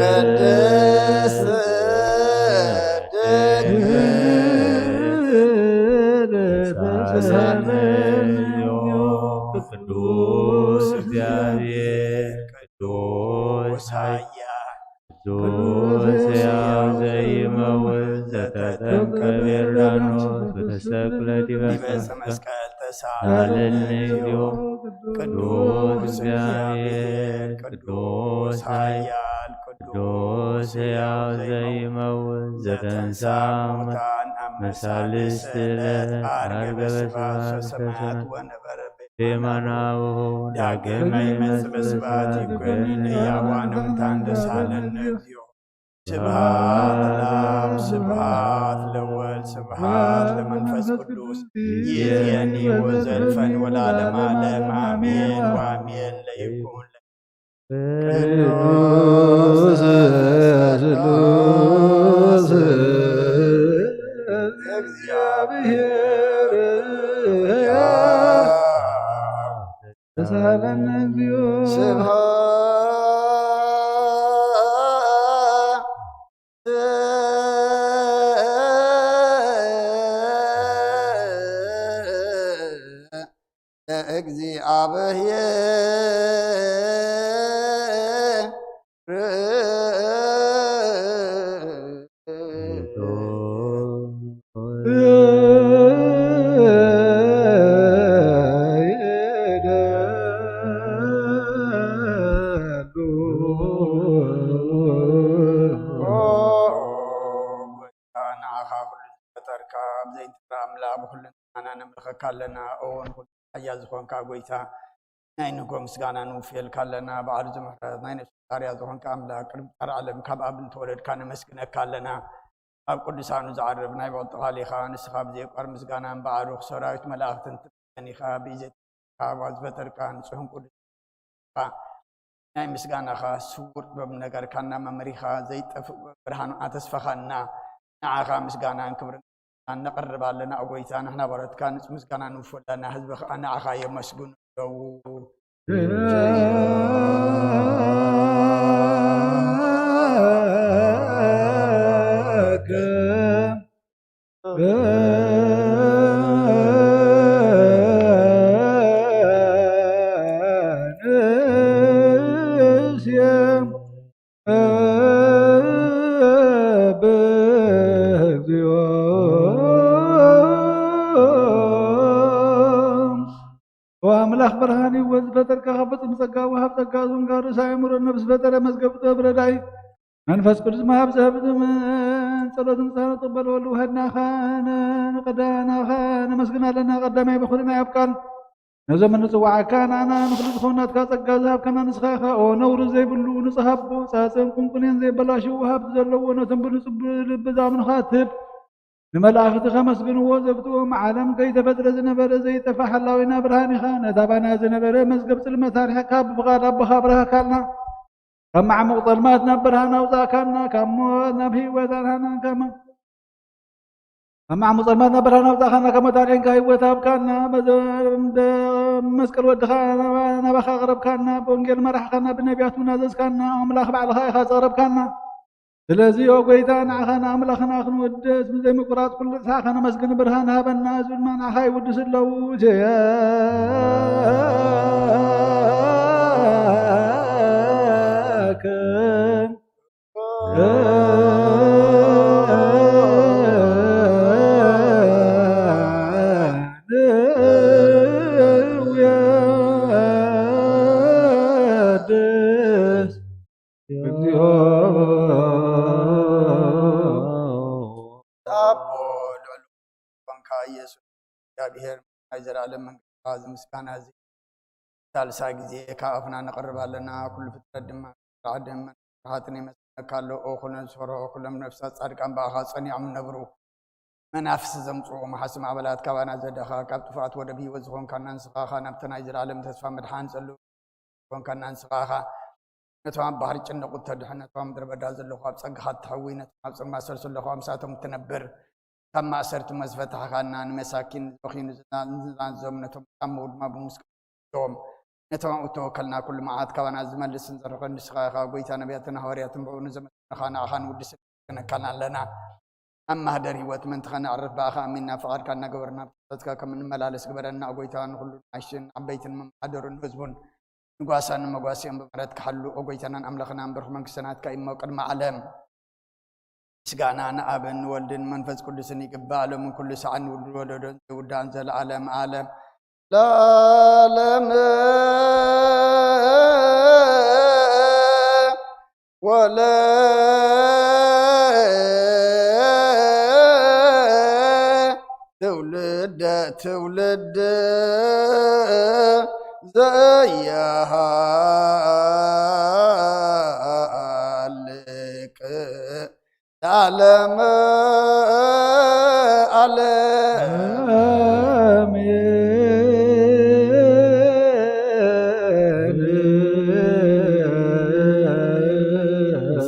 ቅድስት ድንግል ቅዱስ እግዚአብሔር ቅዱስ ኃያል ቅዱስ ሕያው ዘይመውት ዘተጠምቀ በዮርዳኖስ ወተሰቅለ ዲበ ዕፀ መስቀል ተሳለነ እግዚኦ። ቅዱስ እግዚአብሔር ቅዱስ ኃያል ቅዱስ ሕያው ዘይመውት ዘተንሳ ሙታን አመሳልስት ዕለት አርገ በስብሐት ሰማያት ወነበረ በየማናሁ ዳግመ ይመጽእ በስብሐት ይኮንን ሕያዋን ሙታን ተሳለነ እግዚኦ። ስብሐት ለአብ ስብሐት ለወልድ ስብሐት ለመንፈስ ቅዱስ ይእዜኒ ወዘልፈኒ ወለዓለመ ዓለም አሜን ወአሜን ለይኩን። ቅዱስ ስሉስ እግዚአብሔር ተሳሃለነ እግዚኦ። ስብሐት ለእግዚአብሔር። ንዓኻ ኩሉ ዝፈጠርካ ብዘይትረኣ ኣምላኽ ብኩሉ ንሕና ነምልኸካ ኣለና። እወን ኩሉ ሓያል ዝኾንካ ጎይታ ናይ ንጎ ምስጋና ንውፍየልካ ኣለና። በዓሉ ዝምሕረት ናይ ነፍሲ ጣርያ ዝኾንካ ኣምላኽ ቅድሚ ጣር ዓለም ካብ ኣብ እንተወለድካ ነመስግነካ ኣለና። ኣብ ቅዱሳኑ ዝዓርፍ ናይ ብቕልጥኻ ሊኻ ንስኻ ብዘይቋር ምስጋናን ባዕሩኽ ሰራዊት መላእኽትን ትምስገን ኢኻ። ብኢዘት ካብ ዝፈጠርካ ንጹሕን ቅዱስ ናይ ምስጋናኻ ስውር ጥበብ ነገርካና መምሪኻ ዘይጠፍእ ብርሃን ኣተስፈኻና ንዓኻ ምስጋናን ክብርን ነቕርብ ኣለና። ኦ ጎይታ ንሕና ባሮትካ ንጹህ ምስጋና ንውፉ ኣለና። ህዝቢ ኸኣ ንዓኻ የመስግኑ ኣለዉ። ወኣምላኽ ብርሃን እዩ። ወዝፈጠርከ ካብ ፍጹም ጸጋ ወሃብ ጸጋ ዝንጋሩ ሳይምሮ ነብስ ፈጠረ መዝገብ ጥበብ ረዳይ መንፈስ ቅዱስ መሃብ ዘህብ ጸሎትን ጸሎት ቅበል ወሉ ውሃድናኻ ንቀዳናኻ ነመስግን ኣለና። ቀዳማይ ብኹልና ያብቃን ነዞም እንጽዋዓካ ንኣና ንኹሉ ዝኾን ናትካ ጸጋ ዝሃብካና ንስኻ ኢኻ። ኦ ነውሪ ዘይብሉ ንጹህ ኣቦ ጻጽን ቁንቁኔን ዘይበላሽው ሃብቲ ዘለዎ ነቶም ብንጹብ ልቢ ዝኣምኑኻ ትብ ንመላእኽቲ ከመስግንዎ ዘብትዎም ዓለም ከይተፈጥረ ዝነበረ ዘይጠፋ ሓላዊና ብርሃን ኢኻ። ነታ ባና ዝነበረ መዝገብ ጽልመት ኣርሒቕካ ብፍቓድ ኣቦኻ ኣብረሃካልና። ካብ ማዕሙቕ ጸልማት ናብ ብርሃን ኣውጻእካና፣ ካብ ሞት ናብ ህይወት ኣድሓናን። ካብ ካብ ማዕሙቕ ጸልማት ናብ ብርሃን ኣውጻእካና፣ ካብ ሞት ኣድሒንካ ህይወት ኣብካና። በዘ-፣ ብመስቀል ወድኻ ናባ-፣ ናባኻ ኣቕረብካና፣ ብወንጌል መራሕኻና፣ ብነቢያት እውን ኣዘዝካና። ኣምላኽ ባዕልኻ ኢኻ ዘቕረብካና። ስለዚ ኦ ጎይታ ንዓኻ ንኣምላኽና ክንወድስ ብዘይምቁራጽ ኩሉ ርሳዕካ ነመስግን ብርሃን ሃበና። እዚ ድማ ንዓኻ ይውድስ ኣለዉ። ንወድስ እግዚኦ። ኣቦ ልዑል ዝኾንካ ኢየሱስ እግዚኣብሔር ናይ ዘላለም መንግስትኻ እዚ ምስጋና እዚ ሳልሳይ ግዜ ካብ ኣፍና ነቕርብ ኣለና። ኩሉ ፍጥረት ድማ ስራሕን ፍርሃትን የመስግነካ ኣሎ። ኦ ኩለን ዝፈርሆ ኩሎም ነፍሳት ጻድቃን ብኣኻ ጸኒዖም ነብሩ። መናፍስቲ ዘምጽእዎ መሓሲ ማዕበላት ካባና ዘዳኻ፣ ካብ ጥፍኣት ወደብ ህይወት ዝኾንካና ንስኻ ኢኻ። ናብቲ ናይ ዘላለም ተስፋ መድሓን ጸልው ዝኾንካና ንስኻ ኢኻ። ነቶም ኣብ ባሕሪ ጭንቕ እተድሕን፣ ነቶም ኣብ ምድረ በዳ ዘለኹ ኣብ ጸጋኻ እተሕዊ፣ ነቶም ኣብ ጸልማት ሰልስለኹ ኣብ ምሳቶም እትነብር፣ ካብ ማእሰርቲ እሞ ዝፈታሕካና፣ ንመሳኪን፣ ንዝበኽዩ፣ ንዝናዞም፣ ነቶም ዝጣመሙ ድማ ብምስጋና ንሕዞም። ነቶም ኣብኡ እተወከልና ኩሉ መዓት ካባና ዝመልስን ዘርሕቕን ንስኻ ኢኻ። ጎይታ፣ ነቢያትን ሃዋርያትን ብኡ ንዘመስገኑኻ ንዓኻ ንውድስን ነመስግነካና ኣለና። ኣብ ማህደር ህይወት ምእንቲ ኸነዕርፍ ብኣኻ ኣሚንና ፍቓድካ እናገበርና ኣብ ትሕትካ ከም እንመላለስ ግበረና። ኦ ጎይታ፣ ንኹሉ ንኣሽቱን ዓበይትን መመሓደሩን ህዝቡን ንጓሳን ንመጓሲኦም ብምሕረትካ ሓሉ። ኦ ጎይታናን ኣምላኽናን በርኽ መንግስቲ ናትካ እዩ እሞ ቅድሚ ዓለም ምስጋና ንኣብን ንወልድን መንፈስ ቅዱስን ይግባእ፣ ሎምን ኩሉ ሰዓን ንውሉድ ወለዶን ዘይውዳእን ዘለዓለም ዓለም። ለዓለም ወለ ትውልደ ትውልድ ዘያሃልቅ ለዓለም ዓለም።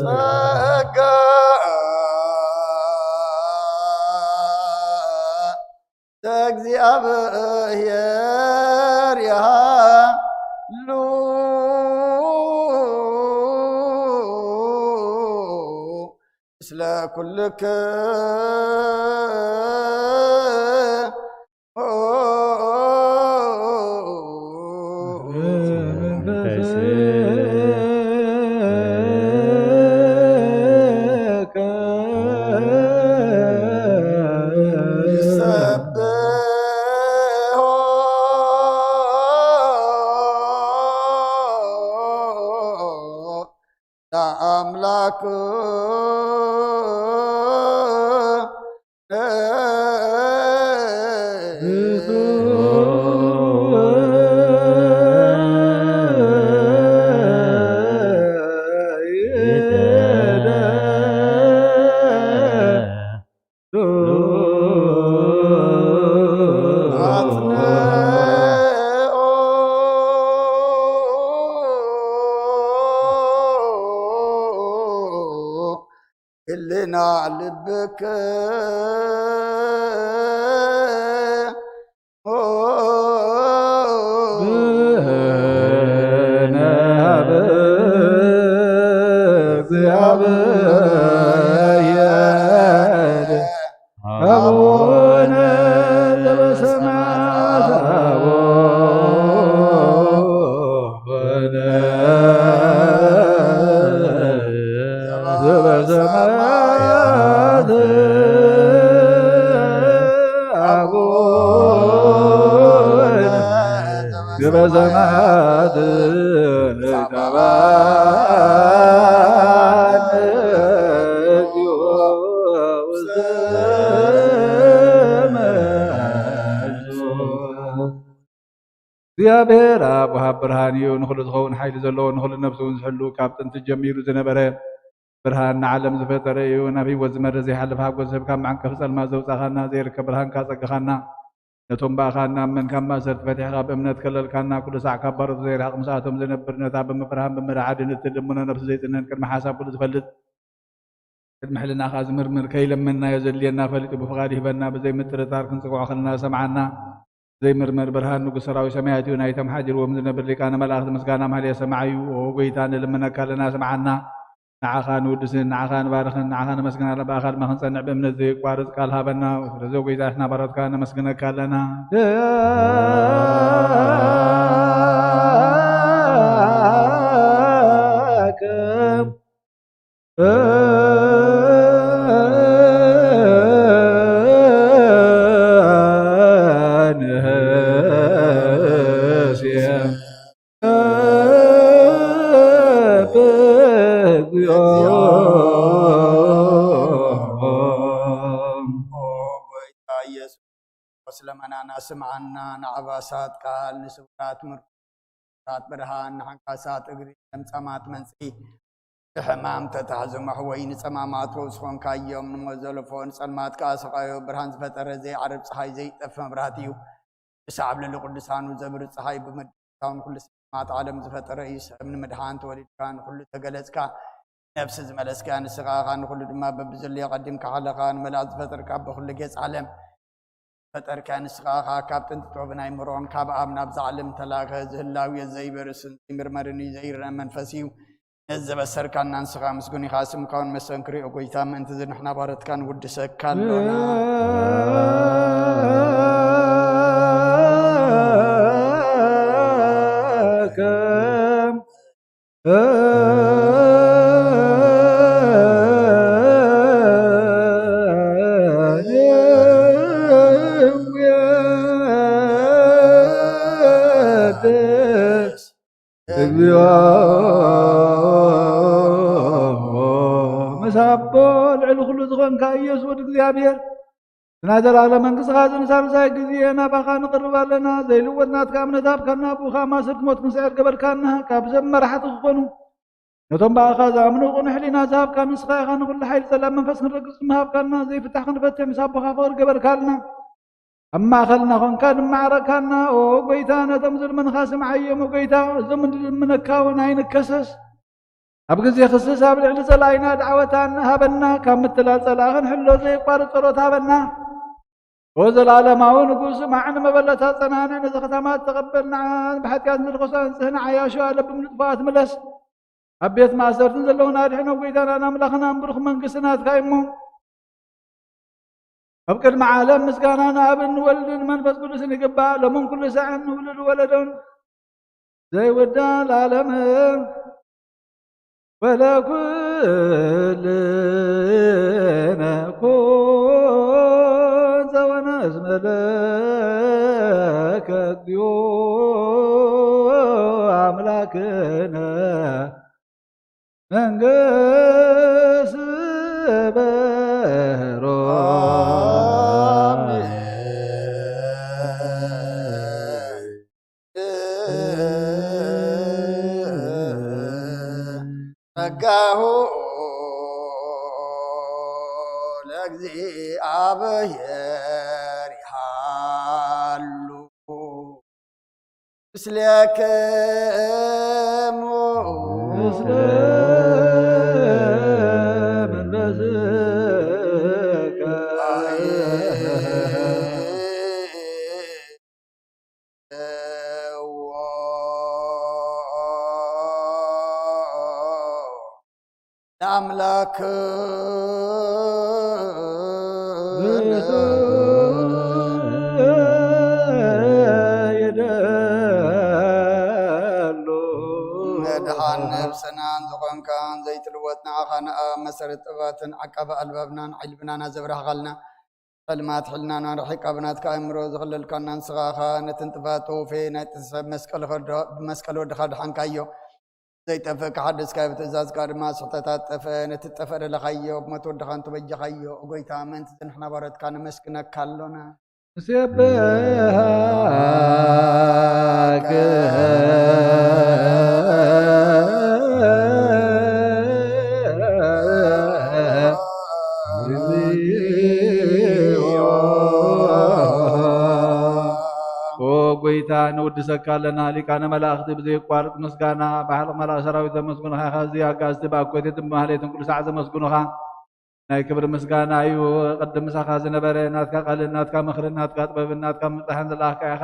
ጸጋ እግዚኣብሔር ይሃሉ ምስለ ኩልክሙ። ይሰብሖ ለኣምላክ። ህልና ልብክ ብህነ ብእግዚኣብሔር አቡነ ዘበሰማያት አቡነ ዘበሰማያት አቡነ ዘበሰማያት ይትቀባል እግዚኦ ውስተ መንግስቱ። እግዚኣብሔር ኣብ ወሃብ ብርሃን እዩ። ንኹሉ ዝኸውን ሓይሊ ዘለዎ፣ ንኹሉ ነፍሲ እውን ዝሕሉ፣ ካብ ጥንቲ ጀሚሩ ዝነበረ፣ ብርሃን ንዓለም ዝፈጠረ እዩ። ናብ ህይወት ዝመርህ ዘይሓልፍ ሓጎስ ዝህብ፣ ካብ መዓንቀፊ ጸልማት ዘውጻኻና፣ ዘይርከብ ብርሃንካ ጸግኻና፣ ነቶም ብኣኻ እናኣመንካ ማእሰርቲ ፈቲሕኻ ብእምነት ከለልካና፣ ኩሉ ሳዕ ካብ ባሮት ዘይርሕቕ፣ ምስኣቶም ዝነብር፣ ነታ ብምፍርሃን ብምርዓድን እትልምኖ ነፍሲ ዘይጽነን፣ ቅድሚ ሓሳብ ኩሉ ዝፈልጥ፣ ቅድሚ ሕልናኻ ዝምርምር፣ ከይለመንናዮ ዘድልየና ፈሊጡ ብፍቓዱ ይህበና። ብዘይ ምጥርጣር ክንጽውዖ ከለና ሰምዓና። ዘይምርመር ብርሃን ንጉሥ ሰራዊት ሰማያት እዩ። ናይቶም ሓዲርዎም ዝነብር ሊቃነ መላእኽቲ ምስጋና ማህሌ ሰማዕ እዩ። ኦ ጎይታ፣ ንልምነካ ኣለና፣ ስምዓና። ንዓኻ ንውድስን፣ ንዓኻ ንባርኽን፣ ንዓኻ ነመስግን ኣለና። ብኣኻ ድማ ክንጸንዕ ብእምነት ዘየቋርጽ ቃል ሃበና። ስለዚ ኦ ጎይታ፣ ንሕና ባሮትካ ነመስግነካ ኣለና። ኦ ጎይታ ኢየሱስ፣ ስለመናና ስምዓና፣ ንዓባሳት ቃል፣ ንስውራት ምርኮ፣ ንስውራት ብርሃን፣ ንሓንካሳት እግሪ፣ ለምጻማት መንጽሂ፣ ብሕማም ተታሕዞም ኣሕወይ፣ ንጸማማት ፈውሲ ኾንካዮም፣ ንሞት ዘለፎ ንጸልማት ከኣ ሰቓዮ። ብርሃን ዝፈጠረ ዘይዓርብ ጸሓይ ዘይጠፍ መብራህቲ እዩ። ብሳዕብ ልዕሊ ቅዱሳኑ ዘብርህ ጸሓይ ብምድሪ እውን ኩሉ ስልማት ዓለም ዝፈጠረ እዩ። ሰብ ንምድሓን ተወሊድካ ንኹሉ ተገለጽካ፣ ነፍሲ ዝመለስካ ንስኻ ኢኻ፣ ንኹሉ ድማ በብዘለዮ ቀዲምካ ሓለኻ። ንመላእክት ዝፈጠርካ በኹሉ ጌጽ ዓለም ዝፈጠርካ ንስኻ ኢኻ። ካብ ጥንቲ ጥበብን ኣይምሮን ካብ ኣብ ናብዛ ዓለም ተላእከ። ዝህላው እዩ ዘይበርስን ዘይምርመርን እዩ ዘይረአ መንፈስ እዩ። ነዚ ዘበሰርካና ንስኻ ምስጉን ኢኻ። ስምካ እውን መሰንክር እዩ ጎይታ። ምእንቲ እዚ ንሕና ባሮትካ ንውድሰካ ኣሎና። እግዚኦ ምስ ኣቦ ልዕሊ ኩሉ ዝኾንካ ኢየሱስ ወዲ እግዚኣብሔር፣ ናይ ዘላለም መንግስትኻ እዚ ንሳልሳይ ግዜ ናባኻ ንቕርብ ኣለና። ዘይልወጥ ናትካ እምነት ሃብካና፣ ብኡ ኸኣ ማእሰርቲ ሞት ክንስዕር ገበርካና። ካብዞም መራሕቲ ክኾኑ ነቶም ብኣኻ ዝኣምኑ ቅኑዕ ሕሊና ዝሃብካ ንስኻ ኢኻ። ንኹሉ ሓይሊ ጸላም መንፈስ ክንረግጽ ምሃብካና። ዘይፍታሕ ክንፈትሕ ምስ ኣቦኻ ፍቕሪ ገበርካልና። ኣብ ማእኸልና ኾንካ ንማዕረካና። ኦ ጎይታ፣ ነቶም ዝልምንኻ ስምዓዮም። ኦ ጎይታ፣ እዞም እንልምነካ እውን ኣይንከሰስ። ኣብ ግዜ ክስስ ኣብ ልዕሊ ጸላኢና ደዓወታን ሃበና። ካብ ምትላል ጸላኢ ክንሕሎ ዘየቋርጽ ጸሎት ሃበና። ኦ ዘላለማዊ ንጉስ፣ ስማዕ፣ ንመበለታ ጸናንዕ፣ ነዚ ከተማ ተቐበል። ንዓ ብሓጢኣት ንርኸሶ ኣንጽህ፣ ንዓያሾ ኣለብም ንጥፋኣት ምለስ። ኣብ ቤት ማእሰርትን ዘለዉና ኣድሕኖ። ጎይታናን ኣምላኽናን ብሩኽ መንግስቲ ናትካ እዩ እሞ፣ ኣብ ቅድሚ ዓለም ምስጋና ንኣብን ንወልድን መንፈስ ቅዱስን ይግባእ፣ ሎምን ኩሉ ሳዕን ንውሉድ ወለዶን ዘይውዳእ ለዓለም። ወለኩልነ ኩን ዘወነዝመለከ እግዚኦ ኣምላክነ መንግስት በሮ። ጸጋሁ ለእግዚኣብሔር ይሃሉ ምስሌክሙ። ምስለ መንፈስከ። ለኣምላክ ይደሉ። መድሓን ነብስናን ዝኾንካን ዘይትልወጥ ንዓኻ ንኣ መሰረት ጥበባትን ዓቃቢ ኣልባብናን ዓይኒ ልብናን ዘብራህኻልና። ጸልማት ሕልናና ርሒቃ ብናትካ ኣእምሮ ዝኸለልካና ንስኻ ኢኻ። ነቲ ንጥፋት ተወፌ ናይ ሰብ መስቀል ኸዶ-፣ ብመስቀል ወድኻ ድሓንካዮ። ዘይጠፍእ ክሓድስካዮ ብትእዛዝካ ድማ ስሕተታት ጠፍአ። ነቲ ዝጠፍአ ደለኻዮ፣ ብሞት ወድኻ እንተበጀኻዮ። ጎይታ ምእንቲ እዚ ንሕና ባሮትካ ነመስግነካ ኣሎና። ንሴብሐካ። ኦ ጎይታ፣ ንውድሰካ ኣለና። ሊቃነ መላእኽቲ ብዘየቋርጥ ምስጋና፣ ባሕሪ መላእኽቲ ሰራዊት ዘመስግኑኻ ኢኻ። እዚ ኣጋዝቲ ብኣኮቴትን ብማህሌትን ኩሉ ሳዕ ዘመስግኑኻ ናይ ክብሪ ምስጋና እዩ። ቅድም ምሳኻ ዝነበረ ናትካ ቃልን ናትካ ምኽርን ናትካ ጥበብን ናትካ ምብጻሕን ዝለኣኽካ ኢኻ።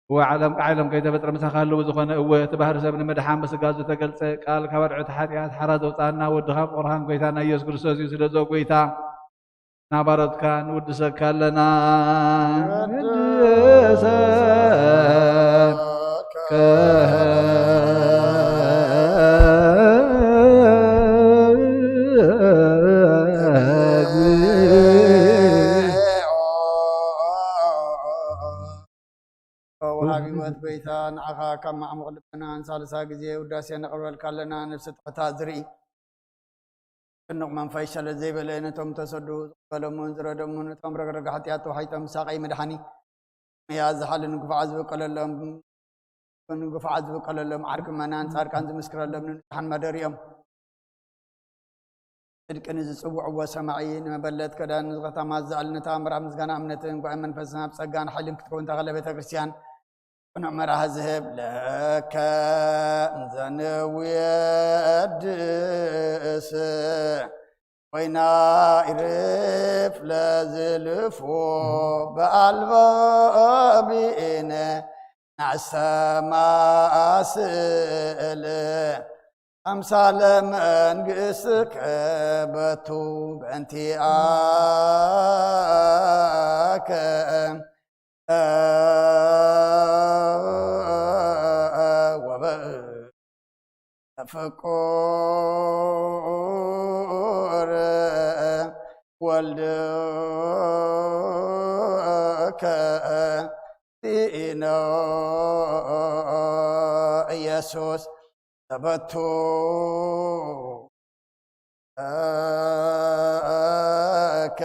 እወ፣ ዓለም ቃ ዓለም ከይተፈጥረ ምሳኻ ኣለዉ ዝኾነ። እወ፣ እቲ ባህሪ ሰብ ንምድሓን ብስጋ ዝተገልጸ ቃል ካብ ኣድዕቲ ሓጢኣት ሓራ ዘውጻና ወድኻ ፍቑርኻን ጎይታና ኢየሱስ ክርስቶስ እዩ። ስለዚ ኦ ጎይታ፣ ናባረትካ ንውድሰካ ኣለና። ንድሰከ ወሃቢ ህይወት ጎይታ፣ ንዓኻ ካብ ማዕሙቕ ልብና ንሳልሳ ግዜ ውዳሴ ነቕርበልካ ኣለና። ነፍሲ ትሑታት ዝርኢ፣ ጭኑቕ መንፈስ ሸለል ዘይበለ፣ ነቶም ተሰዱ ዝቕበሎምን ዝረደሙን፣ ነቶም ረግረግ ሓጢኣት ተዋሒጦም ሳቐይ መድሓኒ፣ መያዝ ዝሓሊ ንግፉዓት ዝብቀለሎም፣ ንግፉዓት ዝብቀለሎም፣ ዓርኪ መናን ጻድቃን ዝምስክረሎም፣ ንንጹሓን መደሪኦም፣ ጽድቂ ንዝጽውዕዎ ሰማዒ፣ ንመበለት ከዳን ንዝኸታማ ዘዕል፣ ነታ ምዕራፍ ምስጋና እምነትን ጉባኤ መንፈስን ኣብ ጸጋን ሓይልን ክትከውን ተኸለ ቤተ ክርስቲያን ቅኑዕ መራሒ ዝህብ ለከ እንዘንውየድስ ኮይና ይርፍ ለዝልፉ ብኣልቦ ቢኢነ ናስተማስል ኣምሳለ መንግስትከ በቱ በእንቲኣከ ወበ ፍቁር ወልድከ ሲኢኖ ኢየሱስ ተበቱ ከ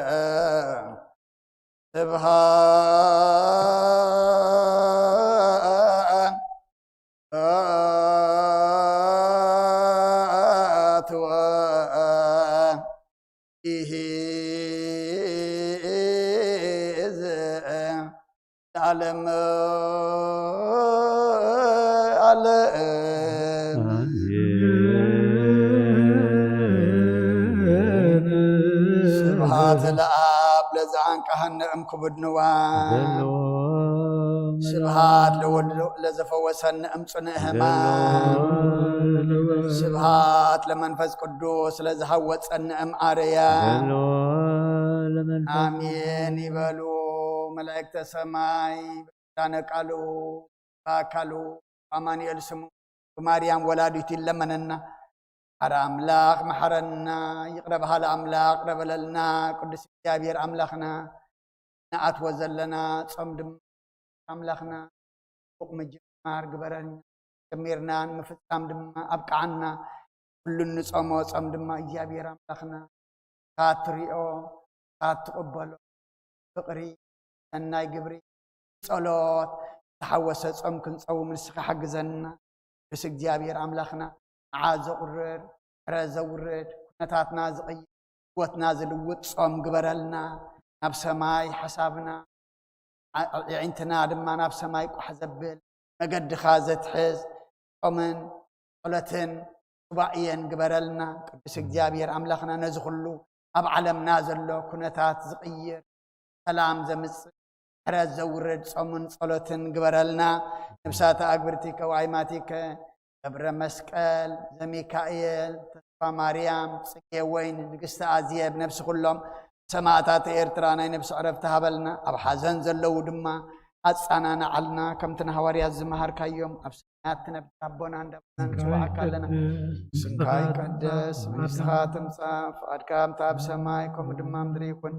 ስብሃት ወ ኢሂ ለዓለም ዓለም። ስብሃት ለኣብ ለዘኣንቀሃነ እምክቡድ ንዋ። ስብሃት ለወልድ ለዘፈወሰነ እምጽኑዕ ህማም። ስብሃት ለመንፈስ ቅዱስ ለዝሃወጸነ እምኣርያ። ኣሜን ይበሉ። መላእክተ ሰማይ ብኪዳነ ቃሉ ብኣካሉ ብኣማኑኤል ስሙ ብማርያም ወላዲቱ ይለመነና። ሓረ ኣምላኽ መሓረና፣ ይቕረ በሃሊ ኣምላኽ ይቕረ በለልና። ቅዱስ እግዚኣብሔር ኣምላኽና፣ ንኣትዎ ዘለና ጾም ድማ ኣምላኽና ጽቡቕ ምጅማር ግበረልና። ጀሚርና ንምፍጻም ድማ ኣብቅዓና። ኩሉ እንጾሞ ጾም ድማ እግዚኣብሔር ኣምላኽና እኻ እትሪኦ፣ እኻ እትቕበሎ፣ ፍቕሪ፣ ሰናይ ግብሪ፣ ጸሎት ዝተሓወሰ ጾም ክንጸውም ንስኻ ሓግዘና። ቅዱስ እግዚኣብሔር ኣምላኽና፣ መዓት ዘቑርር፣ ምሕረት ዘውርድ፣ ኩነታትና ዝቕይር፣ ህይወትና ዝልውጥ ጾም ግበረልና። ናብ ሰማይ ሓሳብና፣ ኣ-፣ ኣዒንትና ድማ ናብ ሰማይ ቋሕ ዘብል፣ መገድኻ ዘትሕዝ ጾምን ጸሎትን ሱባኤን ግበረልና። ቅዱስ እግዚኣብሔር ኣምላኽና፣ ነዚ ኩሉ ኣብ ዓለምና ዘሎ ኩነታት ዝቕይር፣ ሰላም ዘምጽእ፣ ምሕረት ዘውርድ ጾምን ጸሎትን ግበረልና። ነብሳተ ኣግብርቲከ ወኣይማቲከ ገብረ መስቀል፣ ዘሚካኤል፣ ተስፋ ማርያም፣ ጽጌ ወይን፣ ንግስቲ ኣዜብ፣ ነብሲ ኩሎም ሰማእታት ኤርትራ ናይ ነብሲ ዕረፍቲ ሃበልና። ኣብ ሓዘን ዘለዉ ድማ ኣጻናንዓልና። ከምቲ ንሃዋርያት ዝመሃርካዮም፣ ኣብ ሰማያት ትነብር ኣቦና እንዳበልና ንጽውዓካ ኣለና። ስምካ ይቀደስ፣ መንግስትኻ ትምጻእ፣ ፍቓድካ ከምቲ ኣብ ሰማይ ከምኡ ድማ ኣብ ምድሪ ይኹን።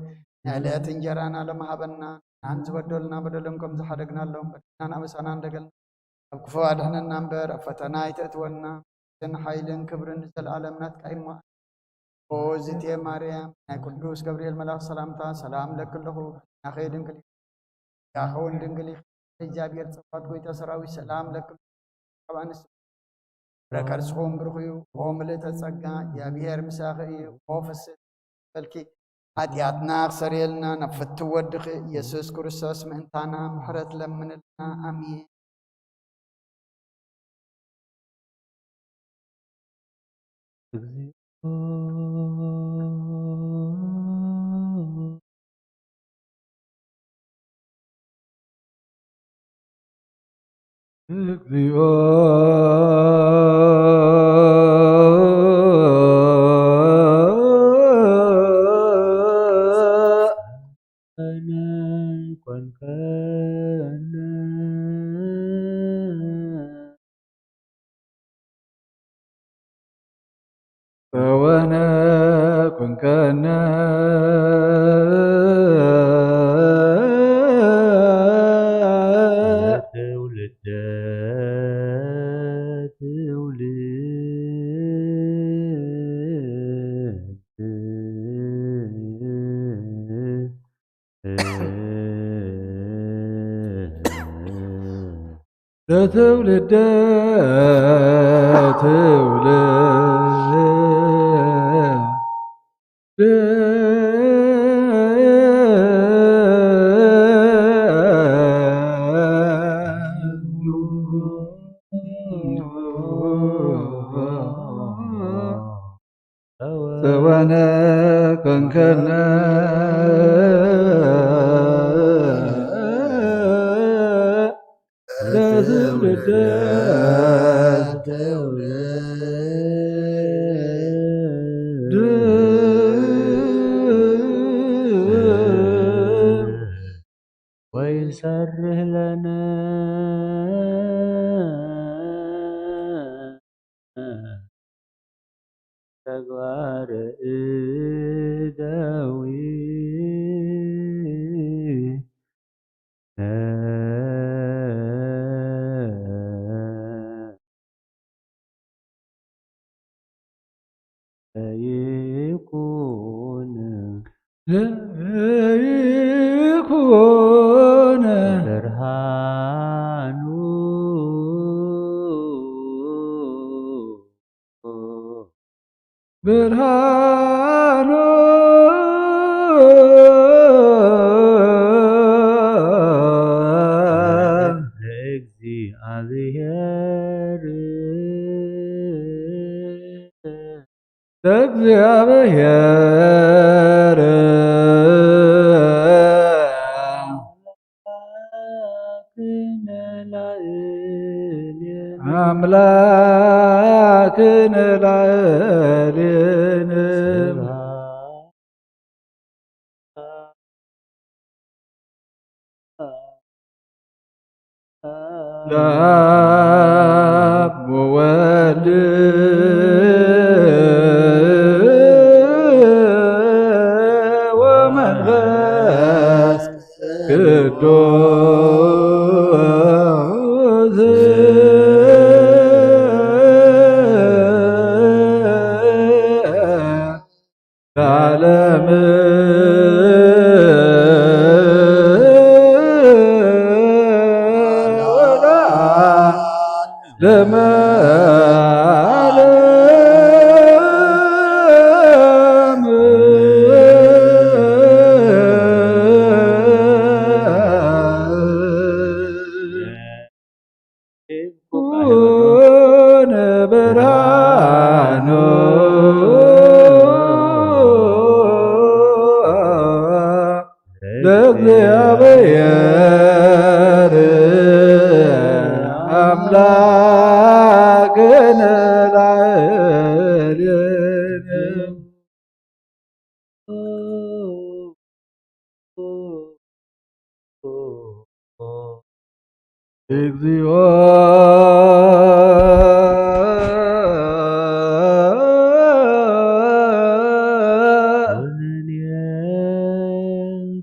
ንዕለት እንጀራና ሎሚ ሃበና። ንዓን ዝበደሉና በደሎም ከም ዝሓደግናሎም፣ በደልናን ኣበሳናን ደገልና፣ ኣብ ክፉ ኣድሕነና እምበር፣ ኣብ ፈተና ኣይተእትወና። ግን ሓይልን ክብርን ንዘለኣለም ናትካ እዩ እሞ። ኦ እዚቴ ማርያም፣ ናይ ቅዱስ ገብርኤል መልኣኽ ሰላምታ ሰላም እለኪ ኣለኹ። ናኸ ድንግል ኢኺ፣ ጸጋኸ እውን ድንግል ኢኺ። እግዚኣብሔር ጸባኦት ጎይታ ሰራዊት ሰላም እለኪ ኣለኹ። ካብ ኣንስቲ ፍረ ከርስኹም ብሩኽ እዩ። ኦ ምልእተ ጸጋ፣ እግዚኣብሔር ምሳኺ እዩ። ኦ ፍስሕቲ በልኪ፣ ሓጢኣትና ክሰርየልና ናብ ፍትው ወድኺ ኢየሱስ ክርስቶስ ምእንታና ምሕረት ለምንልና። ኣሜን። ለትውልደ ትውልድ ጸወነ ኮንከና ለትውልደ ወይሰርህ ለነ ተግባረ እደዊነ። ለይኩን ለይኩን ብርሃኑ ብርሃኑ ለእግዚኣብሔር ለእግዚኣብሔር ኣምላክነ ላዕሌነ ለአብ ወወልድ ወመንፈስ ቅዱስ ለዓለም ወለዓለመ ዓለም። ኩን ብርሃኑ ለእግዚኣብሔር ኣምላክነ ላዕሌነ። እግዚኦ። ኩነኔ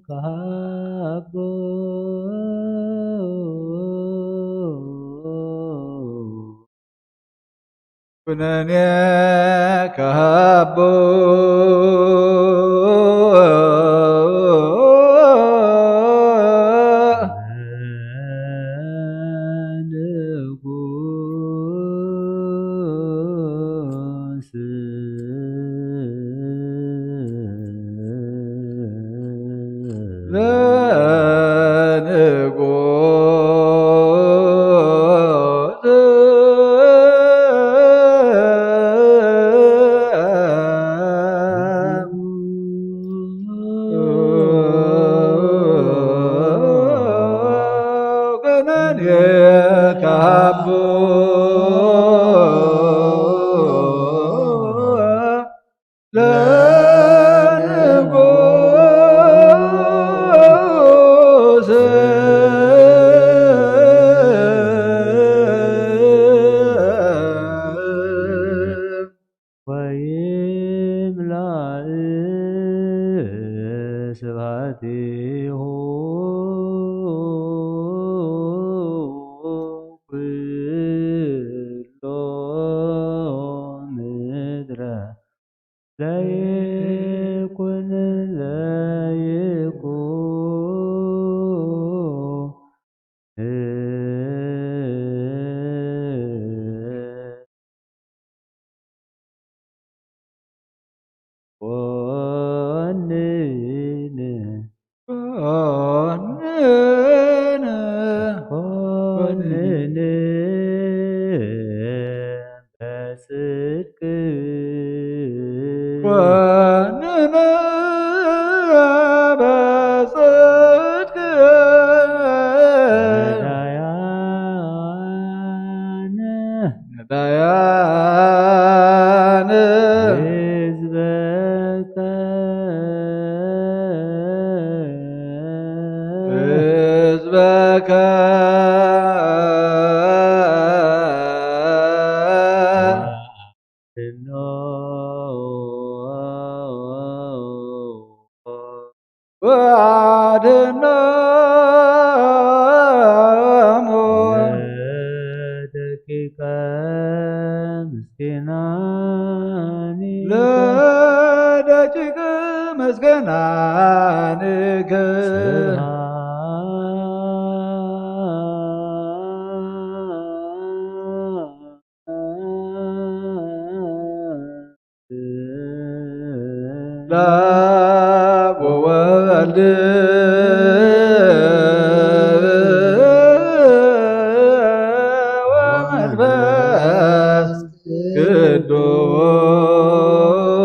ከሃቦ። ኩነኔ ከሃቦ። ንጉስ። ለንጉስ። ኮንነ በጽድቅ ነዳያነ ነዳያነ ህዝበከ ህዝበከ ወአድኅኖሙ ለደቂቀ ምስኪናኒከ ለደቂቀ ምስኪናኒከ ስብሐት ለአብ ወወልድ ወመንፈስ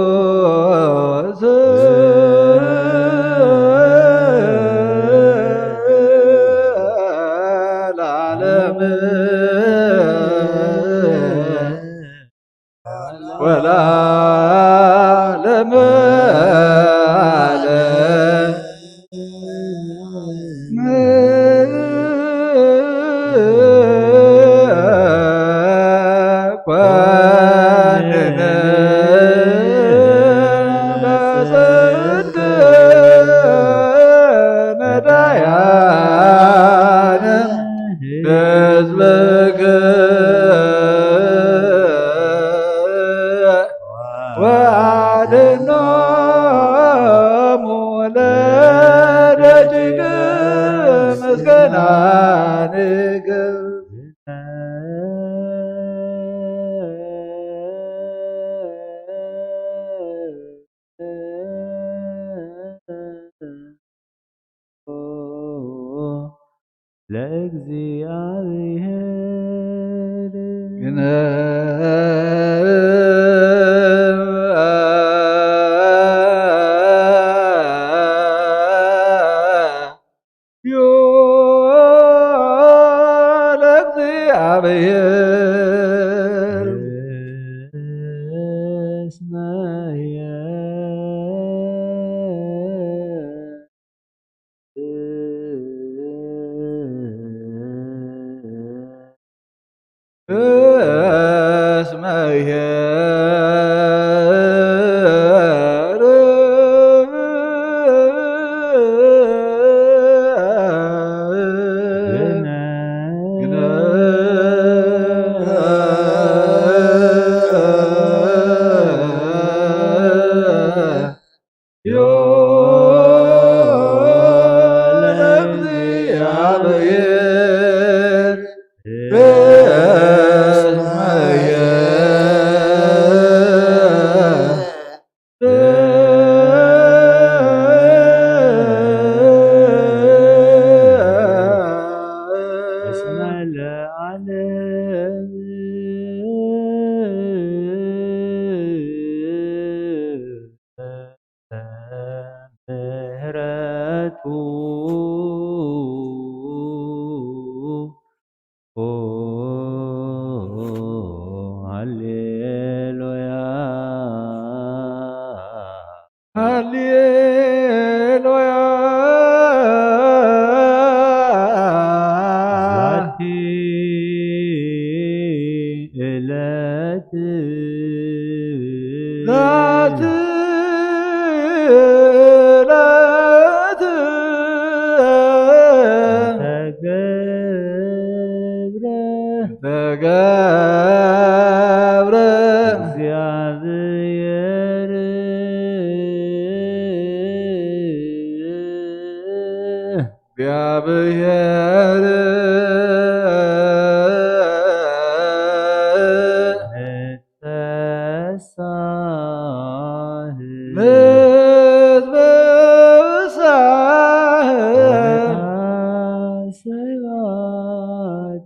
ቅዱስ ለዓለመ ወለዓለመ ዓለም። ኮንነ በጽድቅ ነዳያነ ህዝብከ ወአድኅኖሙ ለደቂቅ ምስኪናንከ። ለእግዚአብሔር ግነ ዮ ለእግዚአብሔር እስመ እስመ ይሄር ግነ ዮ ለእግዚአብሔር እስመ ይሄር እስመ ለዓለም ምህረቱ ሃሌሉያ ሃሌሉያ። ዛቲ ዕለት ዛቲ ዕለት ተገብረ ተገብረ እግዚአብሔር እግዚአብሔር ንትፈሳህ ንትፈሳህ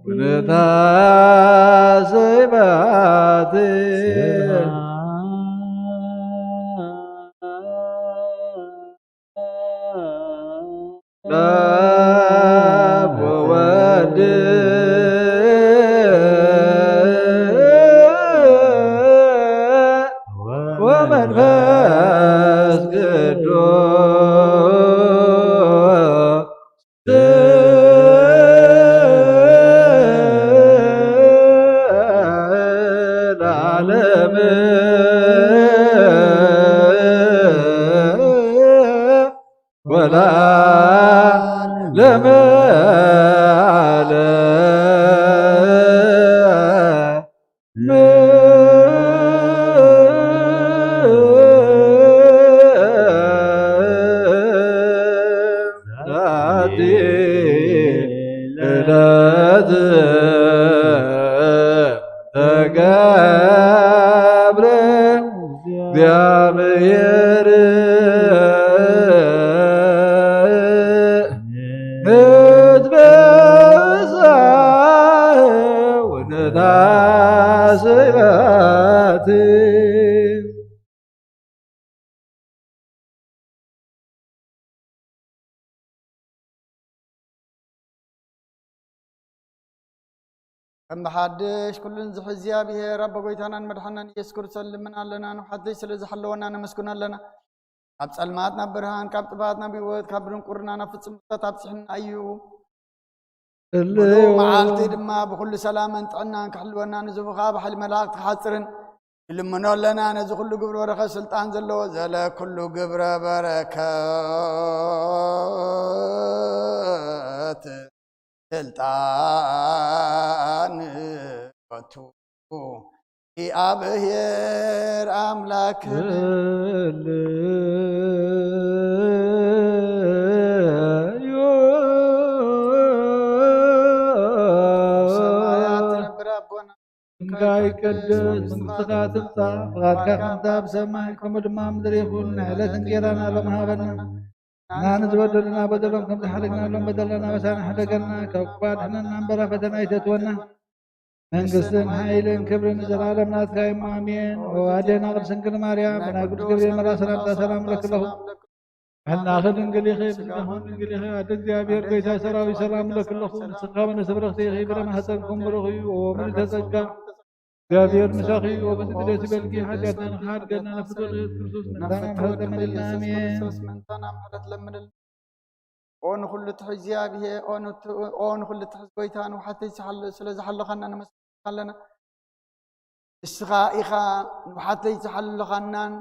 ወንታ ሰይባቲ ወለዓለመ ዓለም። ዛቲ ዕለት ተገብረ እግዚአብሔር ንትበሳህ ወነታስበት። ከም ብሓድሽ ኩሉን ዝሕዚ እግዚኣብሔር ኣቦ ጎይታናን መድሓናን ኢየሱስ ክርስቶስ ንልምን ኣለና። ንውሓተይ ስለ ዝሓለወና ነመስግኖ ኣለና። ካብ ጸልማት ናብ ብርሃን፣ ካብ ጥፋት ናብ ህይወት፣ ካብ ድንቁርና ናብ ፍጹም ፍልጠት ኣብጽሕና እዩ። ህልው። ምሉእ መዓልቲ ድማ ብኹሉ ሰላምን ጥዕናን ክሕልወና፣ ንዝቡ ኸኣ ብሓይሊ መላእክቲ ክሓጽርን ንልምኖ ኣለና። ነዚ ኩሉ ግብረ በረኸት ስልጣን ዘለዎ ዘለ ኩሉ ግብረ በረከት ስልጣን ወቱ እግዚኣብሔር ኣምላክ። ሰማያት ትነብር ኣቦና፣ ስምካ ይቀደስ፣ መንግስትኻ ትምጻእ፣ ፍቓድካ ከምታ ኣብ ሰማይ ከምኡ ድማ ኣብ ምድሪ ይኹን። ናይ ዕለት እንጌራና ሎም ሃበና፣ እና ንዝበደሉና በደሎም ከም ዝሓለግናሎም በደልና ኣበሳና ሕደገልና፣ ካብ ክፉእ ኣድሕነና እምበር ኣብ ፈተና ኣይተእትወና። መንግስትን ሓይልን ክብርን ንዘለኣለም ናትካ እዩ እሞ ኣሜን። ኦ ኣዴና ቅድስት ድንግል ማርያም፣ ብናይ ቅዱስ ገብርኤል መልኣክ ሰላምታ ሰላም እብለኪ ኣለኹ። ብሕልናኺ ድንግል ኢኺ፣ ብስጋኺ ድንግል ኢኺ። ኣደ እግዚኣብሔር ጎይታ ሰራዊት ሰላም እብለኪ ኣለኹ። ንስኺ ካብ ኣንስቲ ብርኽቲ ኢኺ፣ ፍረ ማህፀንኩም ብሩኽ እዩ። ኦ ምልዕተ ጸጋ፣ እግዚኣብሔር ምሳኺ እዩ። ኦ በዚ ድሌት ዝበልኪ ሓጢኣትና ንኽሓድገና ናብ ፍትወት ኢየሱስ ክርስቶስ መሕረትና ኣሜን። ኦ ንኹሉ ትሕዝ እግዚኣብሔር፣ ኦ ንቱ-፣ ኦ ንኹሉ ትሕዝ ጎይታ፣ ንውሓተይ ዝሓለ-፣ ስለ ዝሓለኻና ነመስግንካ ኣለና። ንስኻ ኢኻ ንውሓተይ ዝሓለኻናን፣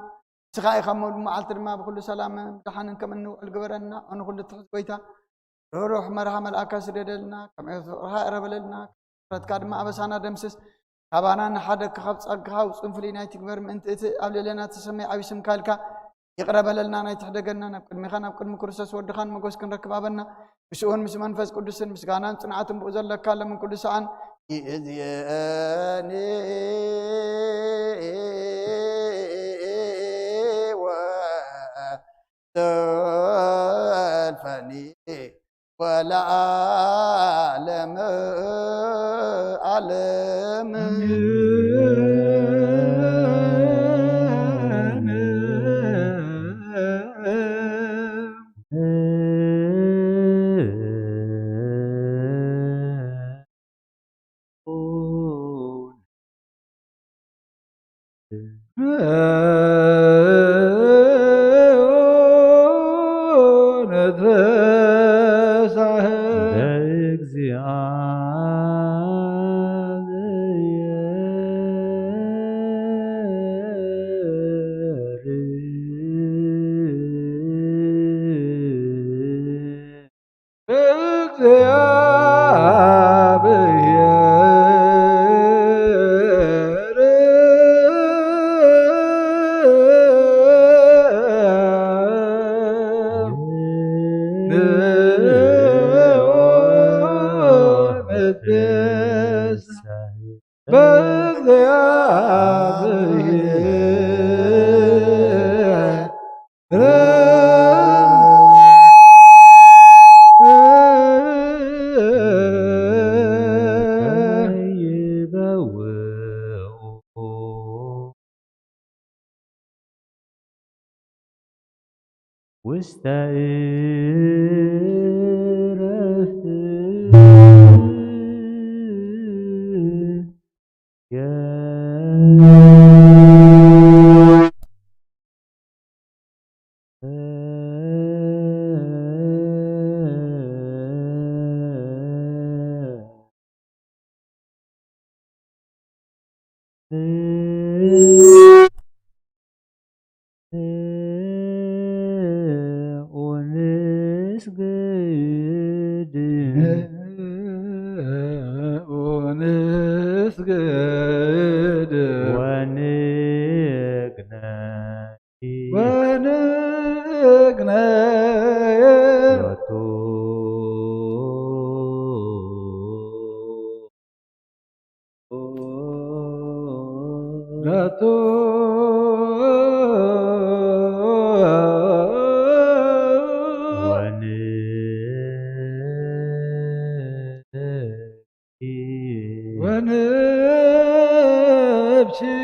ንስኻ ኢኻ እሞ መዓልቲ ድማ ብኹሉ ሰላምን ብደሓንን ከም እንውዕል ግበረና። ኦ ንኹሉ ትሕዝ ጎይታ፣ ርህሩሕ መርሃ መልኣካ ስደደልና፣ ከም ፍቕርኻ እረበለልና፣ ምሕረትካ ድማ ኣበሳና ደምስስ። ካባና ንሓደግካ፣ ካብ ጸግኻ ውጹን ፍልይ ናይ ትግበር፣ ምእንቲ እቲ ኣብ ልዕሌና እተሰመየ ዓቢ ስምካ ኢልካ ይቕረ በለልና። ናይ ትሕደገና ናብ ቅድሜኻ፣ ናብ ቅድሚ ክርስቶስ ወድኻን መጎስ ክንረክብ ኣበና። ምስኡን ምስ መንፈስ ቅዱስን ምስጋናን ጽንዓትን ብኡ ዘለካ ለምን ኩሉ ሰኣን ይእዝየኒ ወ ዘልፈኒ ወለዓለመ ዓለም። ውስተ ዕረፍት ونسجد ونسجد ونقنع ونقنع ونبكي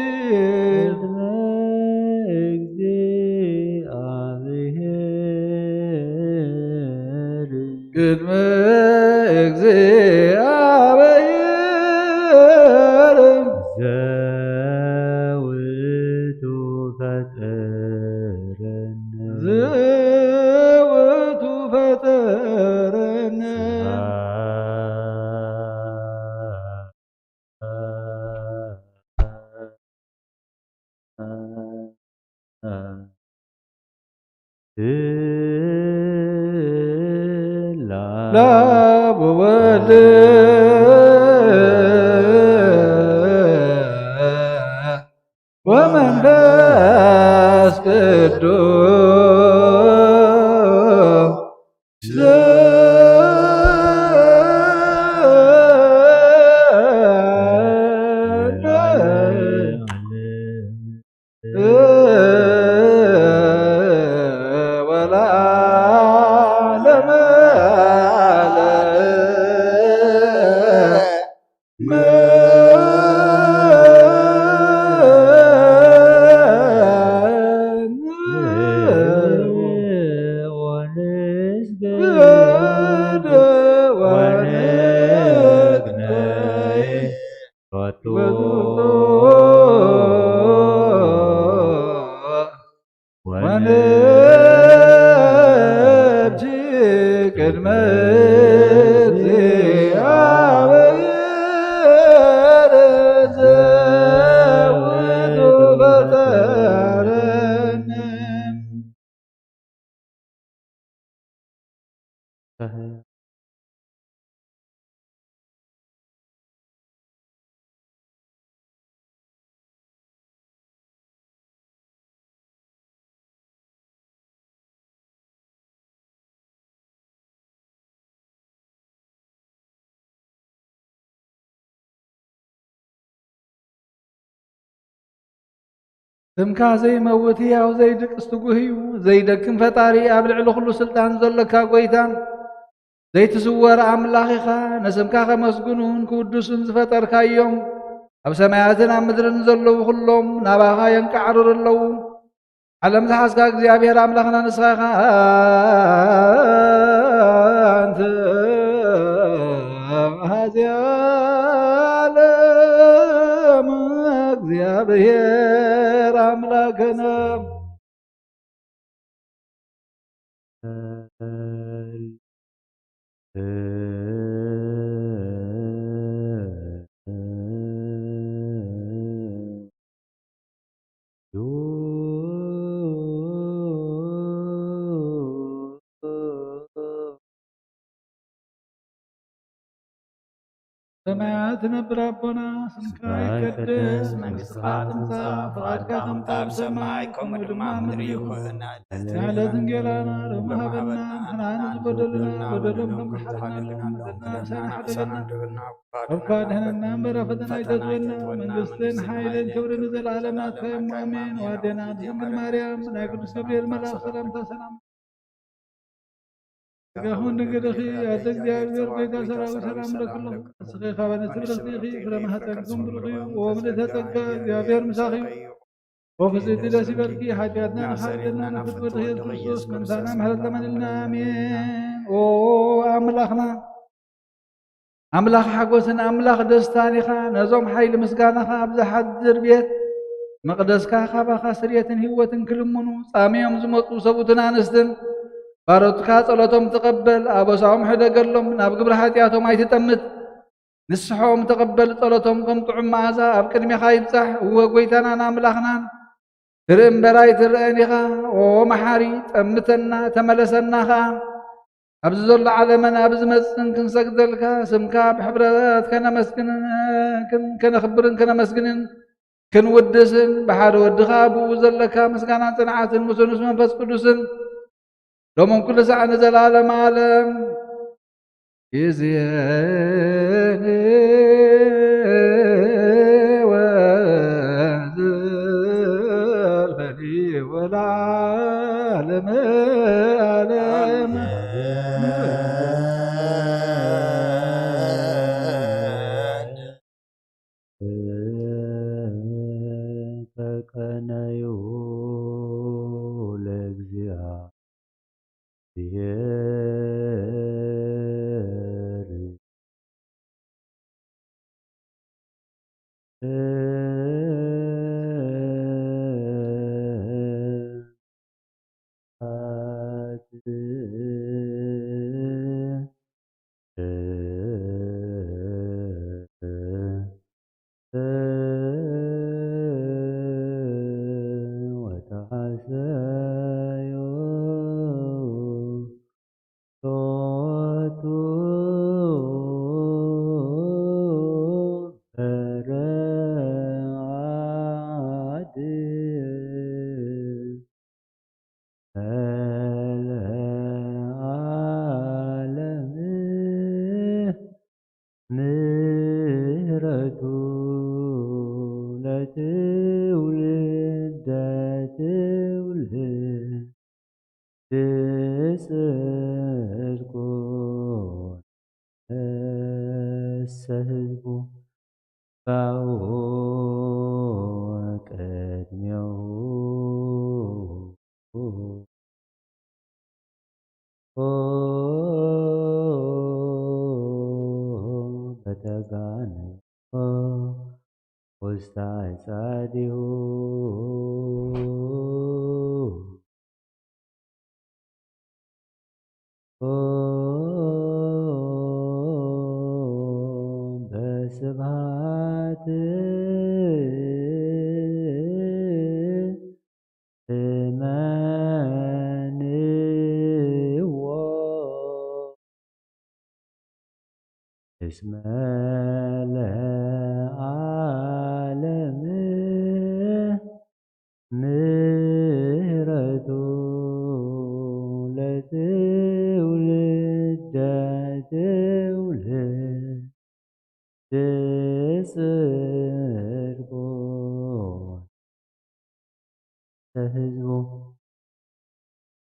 ቅድመ እግዚአብሔር ዘውቱ ፈጠረነ። ዘውቱ ፈጠረነ። ለአብ ወወልድ ወመንፈስ ቅዱስ ወለዓለመ ዓለም። ወነብኪ ቅድመ እግዚአብሔር ዘውቱ ፈጠረነ። ስምካ ዘይመውት ህያው ዘይድቅስ ትጉህ እዩ። ዘይደክም ፈጣሪ ኣብ ልዕሊ ኩሉ ስልጣን ዘሎካ ጎይታ ዘይትስወር ኣምላኽ ኢኻ። ንስምካ ከመስግኑን ክውድሱን ዝፈጠርካዮም ኣብ ሰማያትን ኣብ ምድርን ዘለዉ ኩሎም ናባኻ የንቃዕርሩ ኣለዉ። ዓለም ዝሓዝካ እግዚኣብሔር ኣምላኽና ንስኻ ኢኻ። ኣንተ መሓዚ ዓለም እግዚኣብሔር ኣምላክነ። ሰማያት ትነብር ኣቦና፣ ስምካ ይቀደስ፣ መንግስትኻ ትምጻእ፣ ፍቓድካ ከም ትብል ኣብ ሰማይ፣ ከምኡ ድማ ኣብ ምድሪ ይኹን። ናዕለት እንጌራና ሎሚ ሃበና፣ ንሕና ንዝበደሉና በደሎም ከም ዝሓለና ንበደልና፣ ሳይናሕደገና፣ እኳ ድሕነና እምበር፣ ኣብ ፈተና ኣይተእትወና። መንግስትን ሓይልን ክብርን ንዘለዓለም ናትካ እዮም። ኣሜን። ዋዴና ድንግል ማርያም፣ ናይ ቅዱስ ገብርኤል መልኣኽ ሰላምታ ሰላም ስጋኹም ድንግልኺ ኣደ እግዚኣብሔር ጎይታ ሰራዊት ሰላም ለክሎ። ንስኺ ካብ ኣንስቲ ብርኽቲ ኢኺ፣ ፍረ ማህፀንኩም ብሩኽ እዩ። ኦ ምልእተ ጸጋ እግዚኣብሔር ምሳኺ እዩ። ኦ ፍጽምቲ ደስ ይበልኪ፣ ሓጢኣትና ንሓልልና ንፍትወት ኢየሱስ ክርስቶስ ምሳና ምሕረት ለመንልና። ኣሜን። ኦ ኣምላኽና ኣምላኽ ሓጎስን ኣምላኽ ደስታን ኢኻ። ነዞም ሓይሊ ምስጋናኻ ኣብ ዝሓድር ቤት መቕደስካ ካባኻ ስርየትን ህይወትን ክልምኑ ጻምዮም ዝመጹ ሰብኡትን ኣንስትን ባሮትካ ጸሎቶም ተቐበል። ኣበሳኦም ሕደገሎም፣ ናብ ግብሪ ሓጢኣቶም ኣይትጠምት። ንስሖም ተቐበል፣ ጸሎቶም ከም ጥዑም መኣዛ ኣብ ቅድሜኻ ይብጻሕ። እወ፣ ጐይታናን ኣምላኽናን፣ ትርኢ እምበር ኣይትረኣን ኢኻ። ኦ መሓሪ፣ ጠምተና፣ ተመለሰና ኸኣ። ኣብዚ ዘሎ ዓለምን ኣብ ዝመጽእን ክንሰግደልካ፣ ስምካ ብሕብረት ከነመስግንን፣ ክን-፣ ከነኽብርን ከነመስግንን፣ ክንውድስን፣ ብሓደ ወድኻ ብኡ ዘለካ ምስጋናን ጽንዓትን፣ ምስኡ ምስ መንፈስ ቅዱስን፣ ሎምን ኩሉ ሳዕ ንዘለዓለም ዓለም። ይእዜኒ ወዘልፈኒ ወለዓለመ ዓለም። ተቀነዩ ለእግዚኣብሔር። ወተሐሰዮ ሎቱ በረአድ ለዓለም ምህረቱ ለትውልደ ትውልድ ጽድቁ ለሰ ህዝቡ ባኡ ቅድሜሁ በተጋነዮ ውስተ አዕጻዲሁ። በስብሐት እመንዎ እስመ ለዓለም ምህረቱ ለትውልደ ትውልድ ጽድቁ ለህዝቡ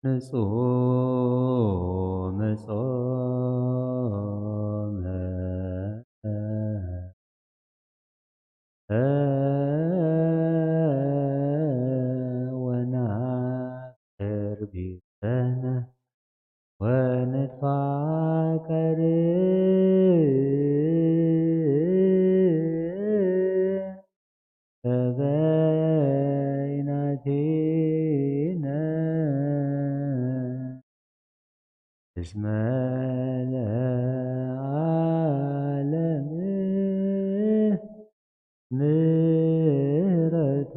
ንጹህ ምጾመ ወናፍቅር ቢጸነ ወንትፋቀር በበይናቲነ እስመ ለዓለም ምህረቱ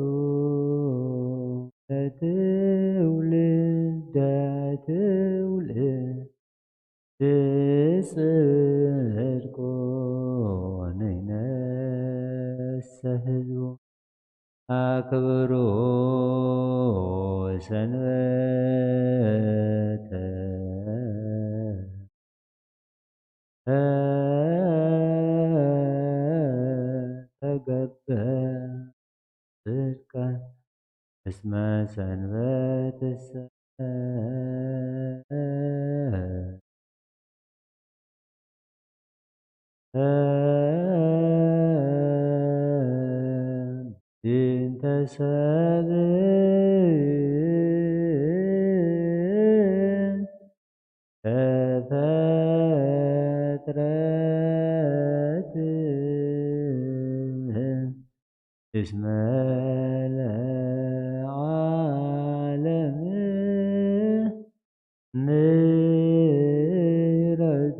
ለትውልደ ትውልድ ጽድቁ ንይነሰ ህዝቡ። አክብሩ ሰንበተ ተገብር ጽድቀ እስመ ሰንበትሰ ዲንተ ሰብ ተፈጥረት እስመ ለዓለም ምህረቱ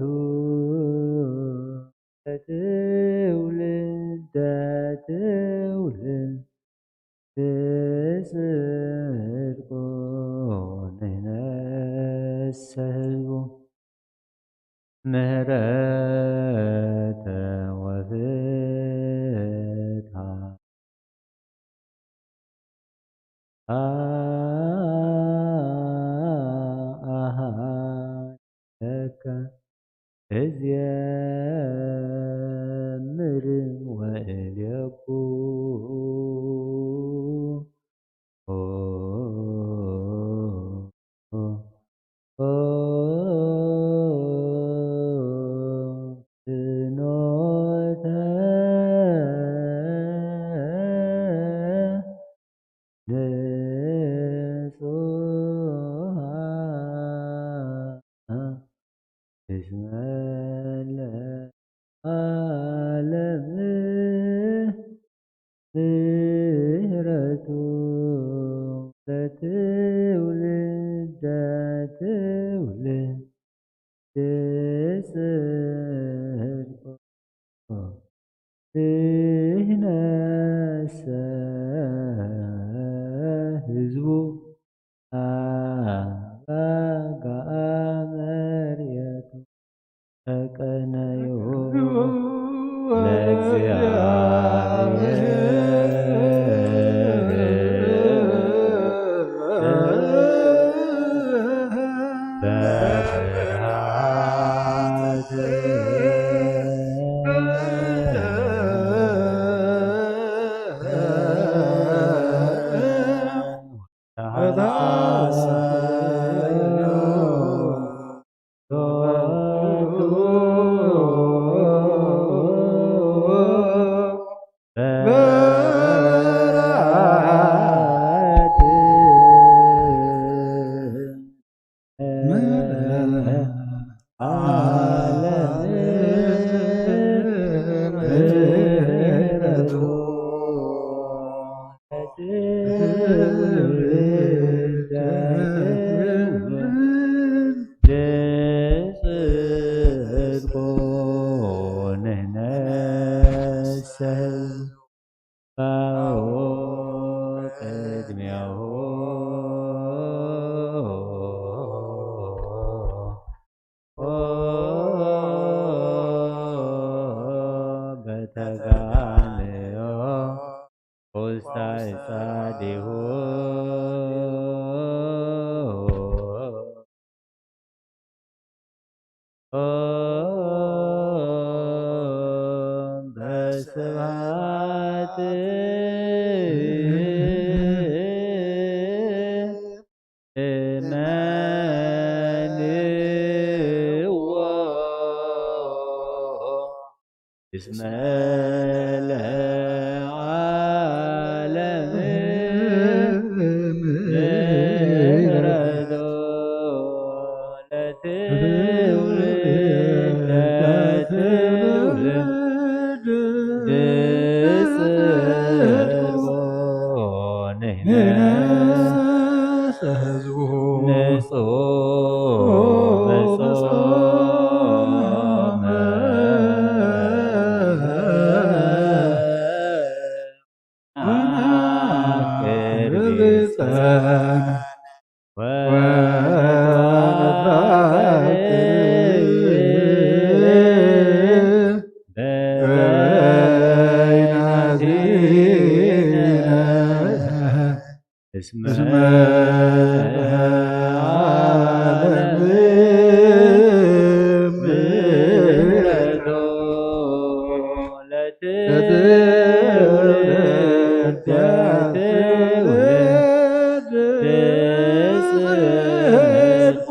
ኣሃ ለከ እዜምር ወእልየኩ ፍኖተ ንጹሃ እስመ ለዓለም ምሕረቱ ለትውልደ ትውልድ ጽድቁ። ይህነሰ ህዝቡ ኣባግዓ መርየቱ ተቀነዩ ለእግዚኣብሔር በፍርሃት። በተጋንዮ ውስተ ጻዲሁ በስብሐት እመንዎ እስመ ለዓለም ምሕረቱ ለትውልድ ለትውልድ ጽድቁ ንሕነሰ ህዝቡ ንጹሕ ብጾመ ወንአክር ቢጸን ወንትራክብ በይናቲነ እስመ ለዓለም ምሕረቱ ለትውልድ ለትውልድ ጽድቁ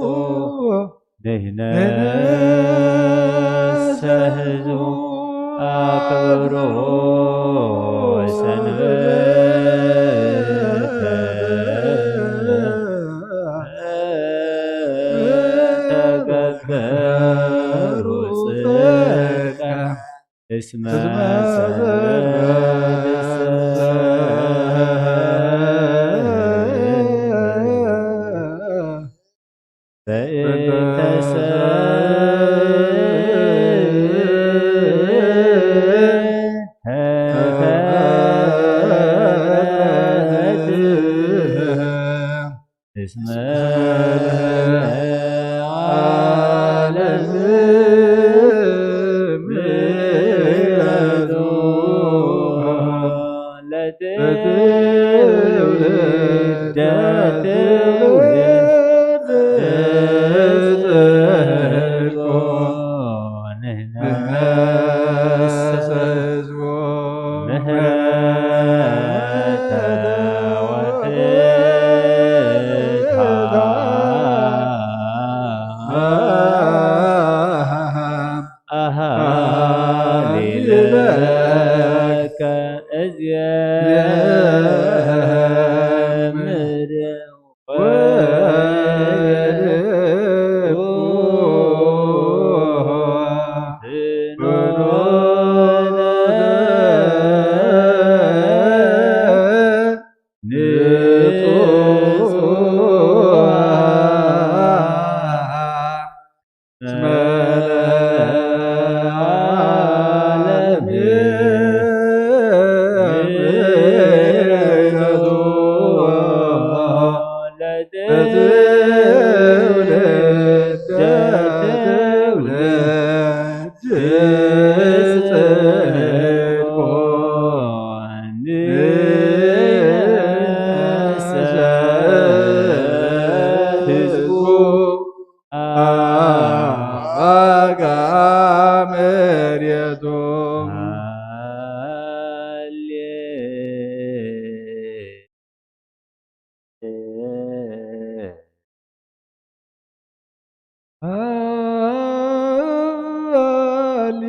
ንሕነሰ ህዝቡ ኣክብሩ ሰንበተ ተገበሩ ጽድቀ እስመ ሰንበትሰ በእንተ ሰብእ ተፈጥረት እስመ ለዓለም ምሕረቱ ትውልድ ትውልድ ጽድቆ ንሕነስ ህዝቡ ምሕረተ ወፍትሐ ኣሃ ሊለከ እዝየምር ወልኩ ፍኖተ ንጹሕ እስመ ለዓለመ ምሕረቱ ለትውልደ ትውልድ ጽድቆ ንሰ ህዝቡ ኣጋ መሬቱ ሃሌ ሃሌ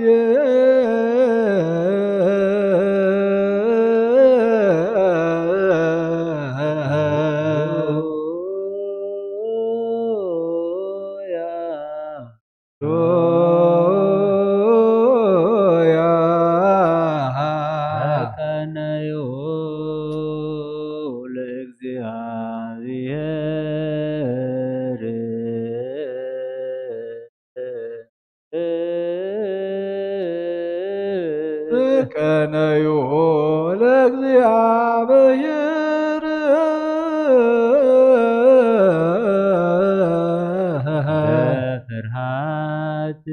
ሉያ ተቀነዩ ለእግዚኣብሔር ተቀነዩ ለእግዚኣብሔር በፍርሃት በፍርሃት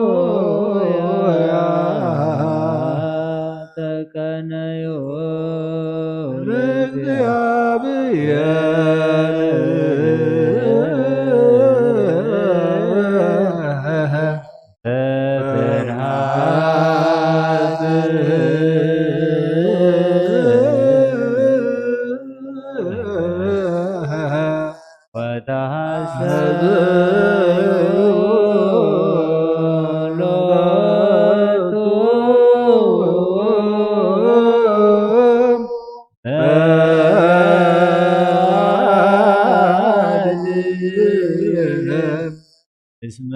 ሉያ ተቀነዩ ለእግዚኣብሔር በፍርሃት ወተሐሰዩ ሎቱ በዓል እስመ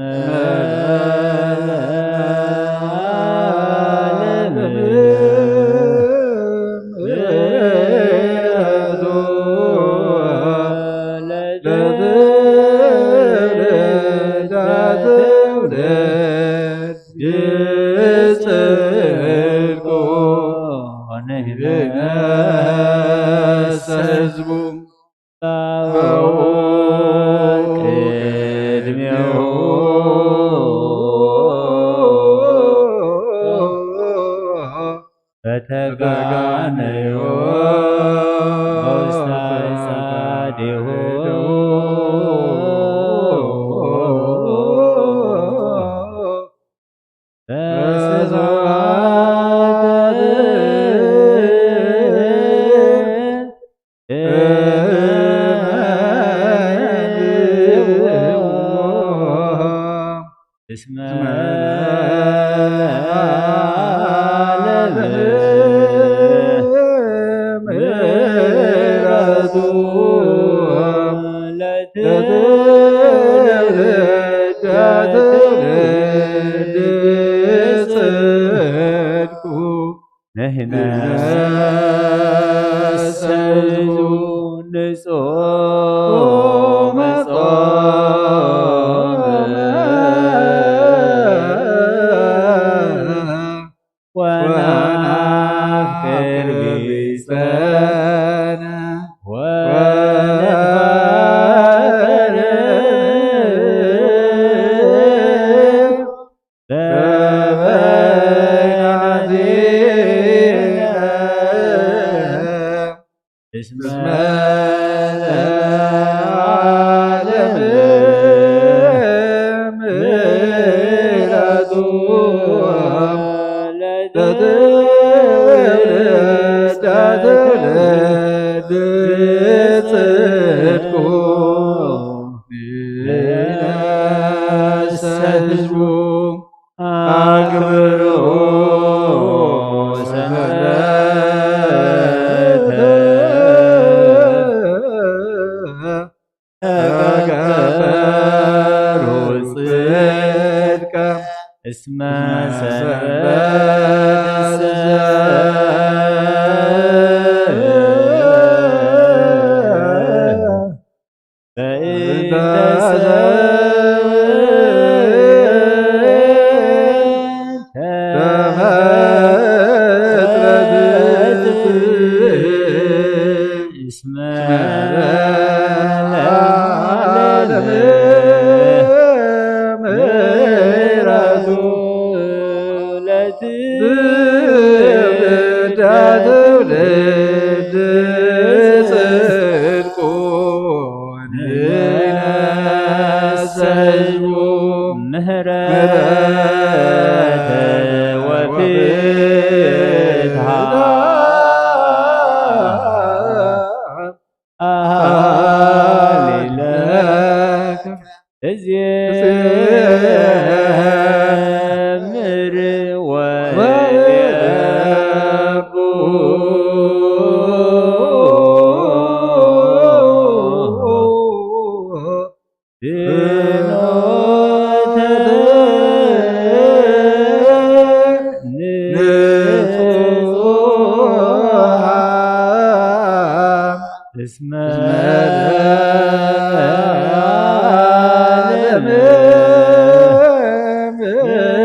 ለዓለመ ምሕረቱ ለትውልደ ትውልድ ጽድቁ ንሕነሰ ህዝቡ ቅድሜሁ በተጋነዮ በውስተ ጻዴሁ በስብሐት እስመ ለዓለመ ምሕረቱ ንሕነሰ ህዝቡ ንጾመ ጾመ ወናፍቅር ቢጸነ ወንትፋቀር በበይናቲነ እስመ ለዓለም ምሕረቱ ለትውልድ ትውልድ ጽድቁ ንሕነሰ ህዝቡ ኣክብርዎ ሰንበተ ተከበሩ ጽድቀ እስመ ሰንበትሰ በእንተ ሰብእ ተፈጥረት እስመ ለዓለም ምሕረቱ ለትውልድ ትውልድ ጽድቁ ንሕነሰ ህዝቡ ምሕረተ ወፍትሐ አሃሌሉያ። እዜምር ወየቡ ፍኖተ ንጹሃ እስመ ለዓለም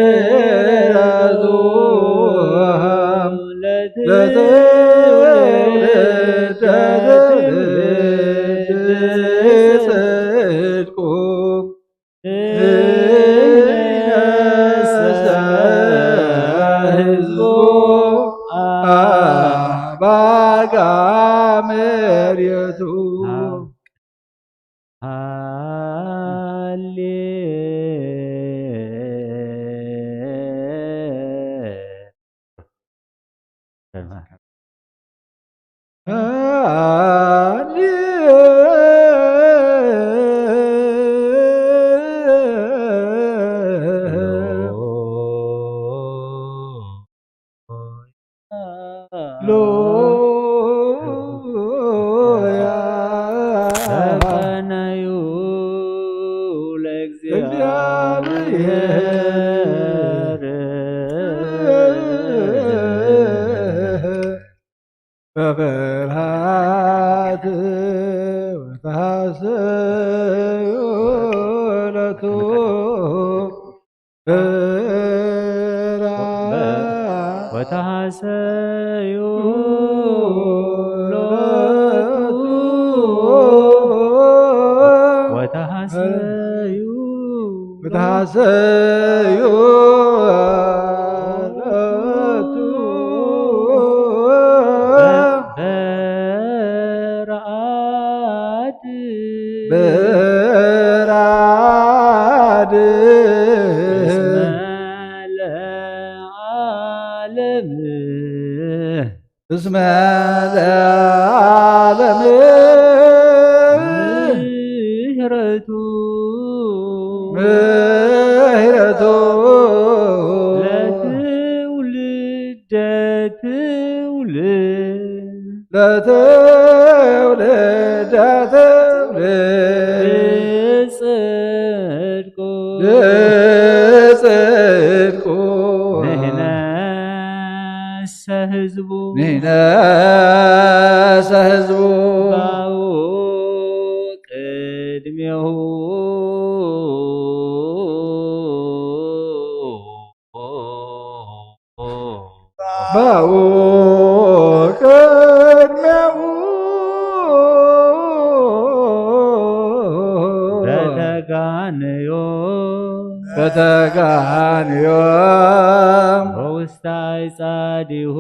ምሕረቱ ለትውልደ ትውልድ ጽድቁ ንሕነሰ ህዝቡ ኣባጋ መሬቱ። ሃሌ ሃሌሉያ። ተቀነዩ ለእግዚአብሔር በፍርሃት ወተሐሰዩ ሎቱ። ወተሐሰዩ ሎቱ። ወተሐሰዩ ወተሐሰዩ ሎቱ። በረዓድ በረዓድ እስመ ለዓለም እስመ ለዓለም ምሕረቱ ምሕረቱ ለትውልደ ትውልድ ለትውልደ ትውልድ ጽድቁ ጽድቁ ንሕነሰ ህዝቡ ንሕነሰ ህዝቡ ባኡ ቅድሜሁ ባኡ ቅድሜሁ በተጋንዮ በተጋንዮ በውስታይ ጻዲሁ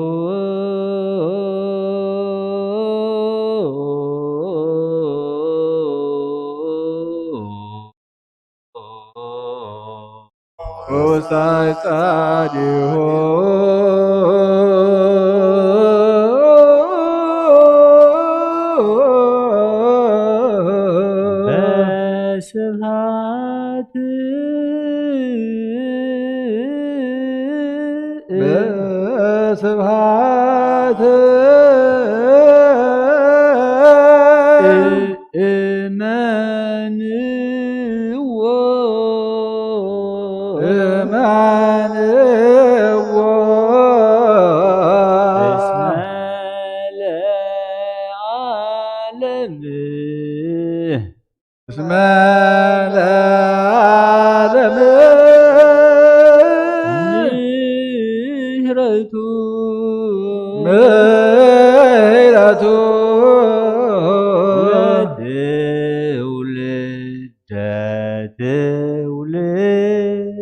በውስታይ ጻዲሁ በስብሐት በስብሐት እመንዎ እመንዎ እስመ ለዓለም እስመ ለዓለም ምህረቱ ምህረቱ ትውልደ ትውልድ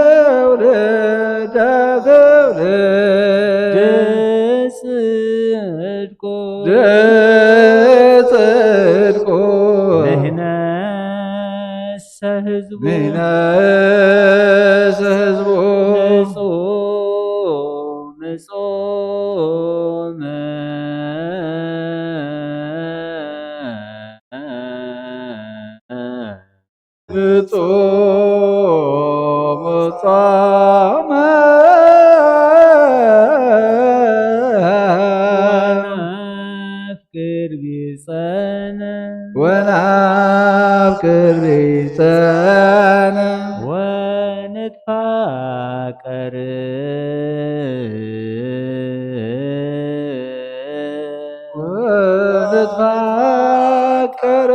ለትውልደ ትውልድ ጽድቆ ጽድቁ ንሕነሰ ህዝቡ ንሕነሰ ህዝቡ ንጾም ጾም ንጾም ጾመ ወናፍቅር ቢጸነ ወናፍቅር ቢጸነ ወንትፋቀር ወንትፋቀር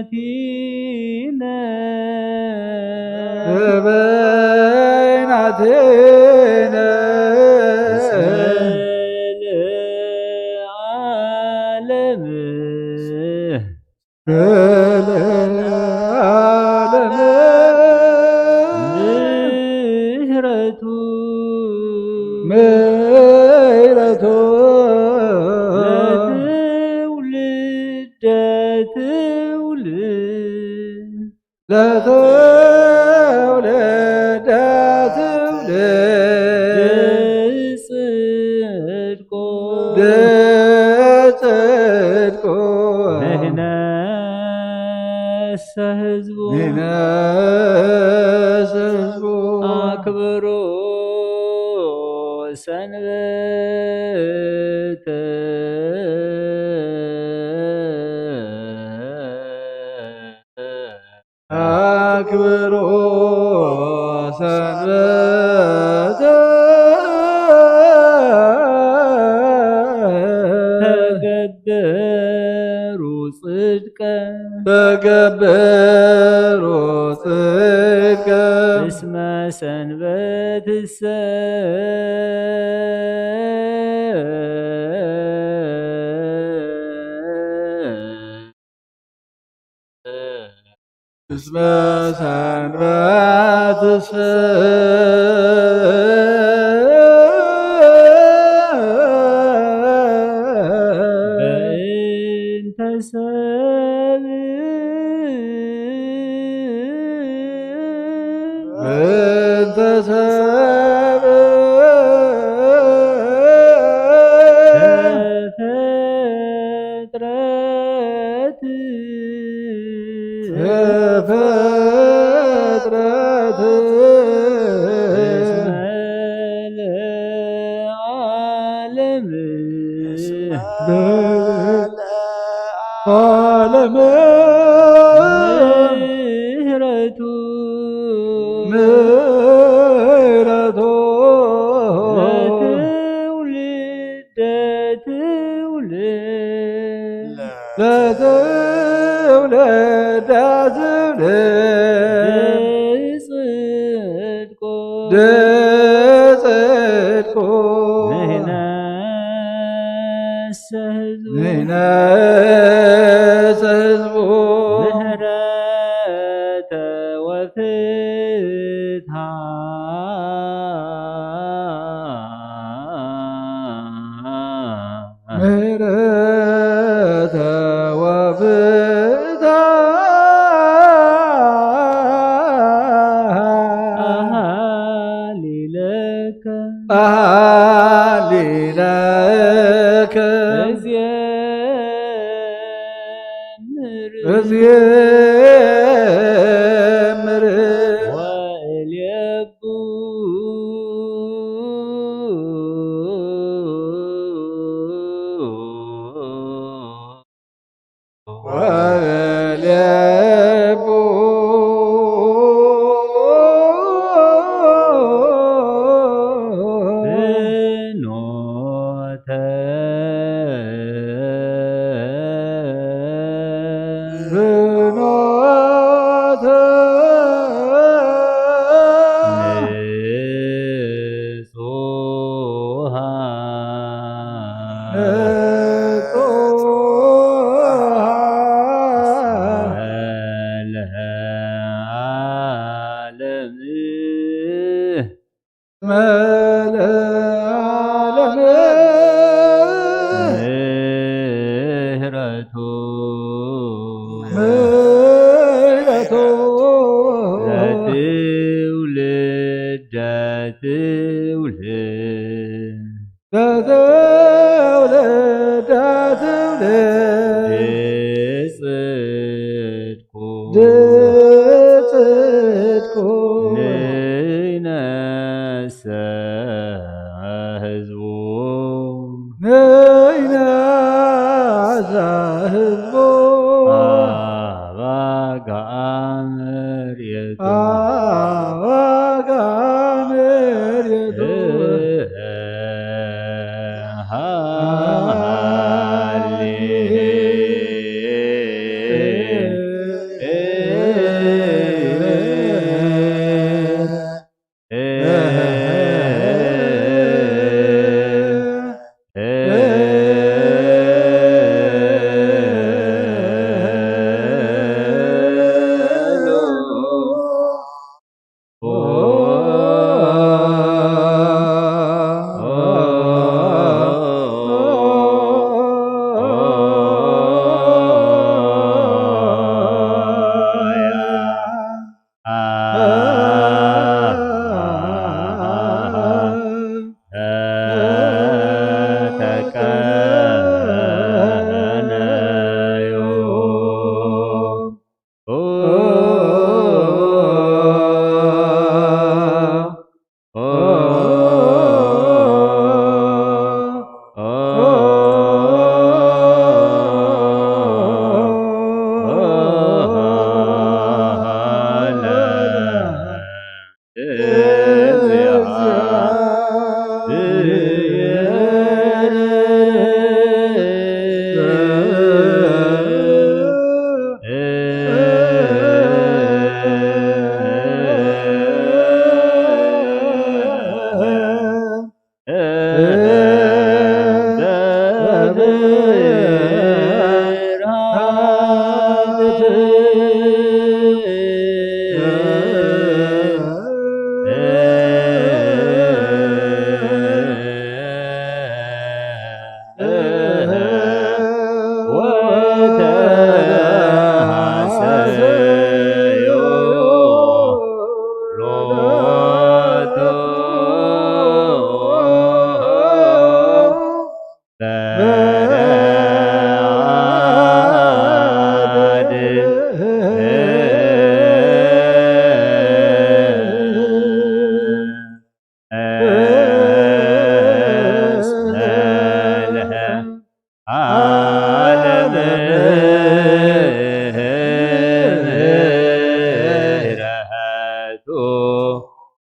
በበይናቲነ በበይናቲነ ለዓለም ለዓለም ምህረቱ ምህረቱ ለትውልደ ትውልድ ለትውልደ ትውልድ ጽድቆ ብጽድቁ ንሕነሰ ህዝቡ ንሕነሰ ህዝቡ ኣክብሩ ሰንበተ ኣክብሩ ሰንበተ ተገበሩ ጽድቀ ተገበሩ ጽድቀ እስመ ሰንበትሰ እስመ ሰንበትሰ በእንተ ሰብ በእንተ ሰብ ተፈጥረት ተፈጥረት እስመ ለዓለም ዓለም ምህረቱ ምሕረቱ ለትውልደ ትውልድ ለትውልደ ትውልድ ጽድቁ ጽድቁ ንሕነሰ ህዝቡ ንሕነሰ ህዝቡ ምሕረተ ወፍትሓ ምሕረተ ወፍትሓ ኣሃሊለከ ኣሃሊለከ እዜምር እዜምር ወእልየቡ ወእልየቡ ፍኖተ ፍኖተ ንጹሃ ንጹሃ መድኃኔዓለም መድኃኔዓለም ምሕረቱ ምሕረቱ ለትውልደ ትውልድ ለትውልደ ትውልድ ጽድቁ ጽድቁ ንሕነሰ ህዝቡ ንሕነሰ ህዝቡ ኣባግዓ መሬቱ ኣባግዓ መሬቱ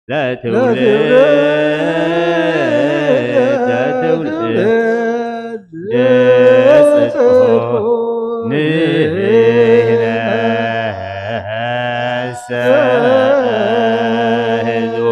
ለትውልድ ለትውልድ ጽድቆ ንሕነሰ ህዝቦ።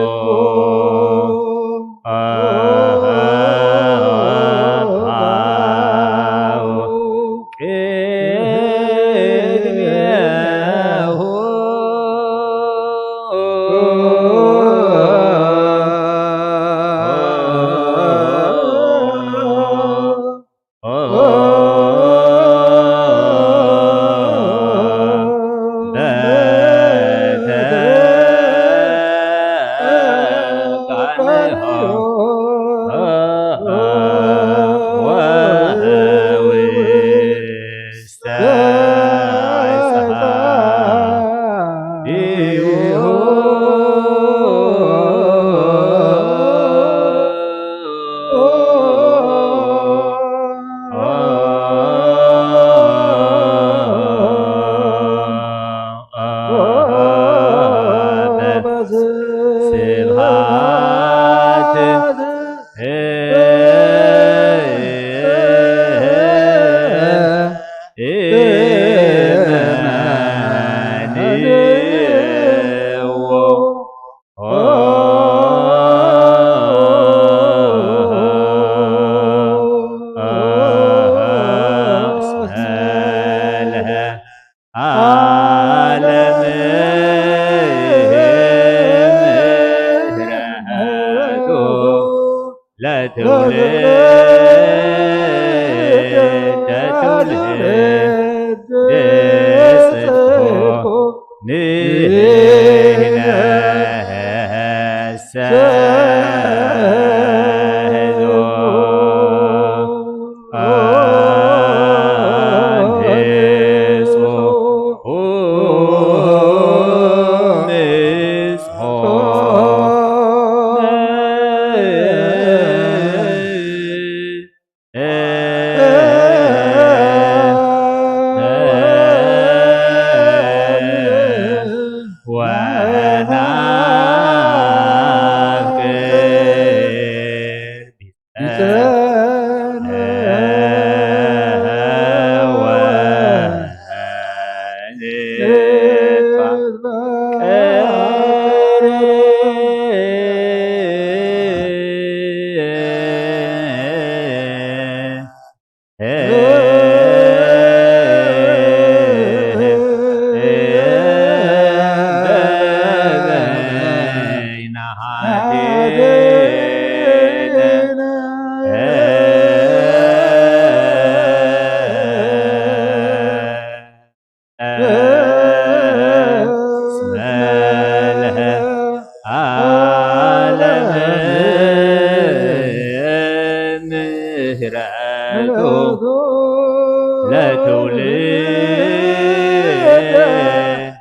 ዓለም ምህረቱ ለትውልድ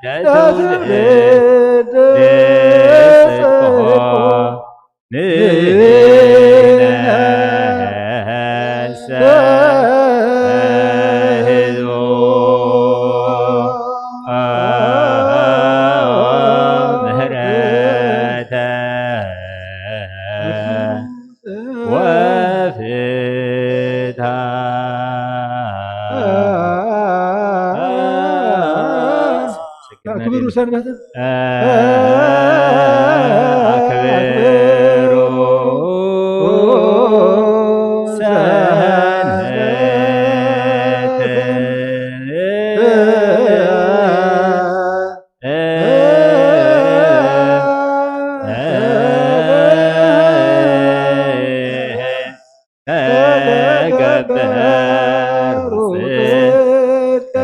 ለትውልድ ጽድቆ ንሕነሰ ህዝቦ። ወፍታ። ኣክብሩ ሰንበትን። ኣክብሩ ሰንበትን። ተገበሩ ጽድቀ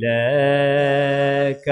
ሃሌለከ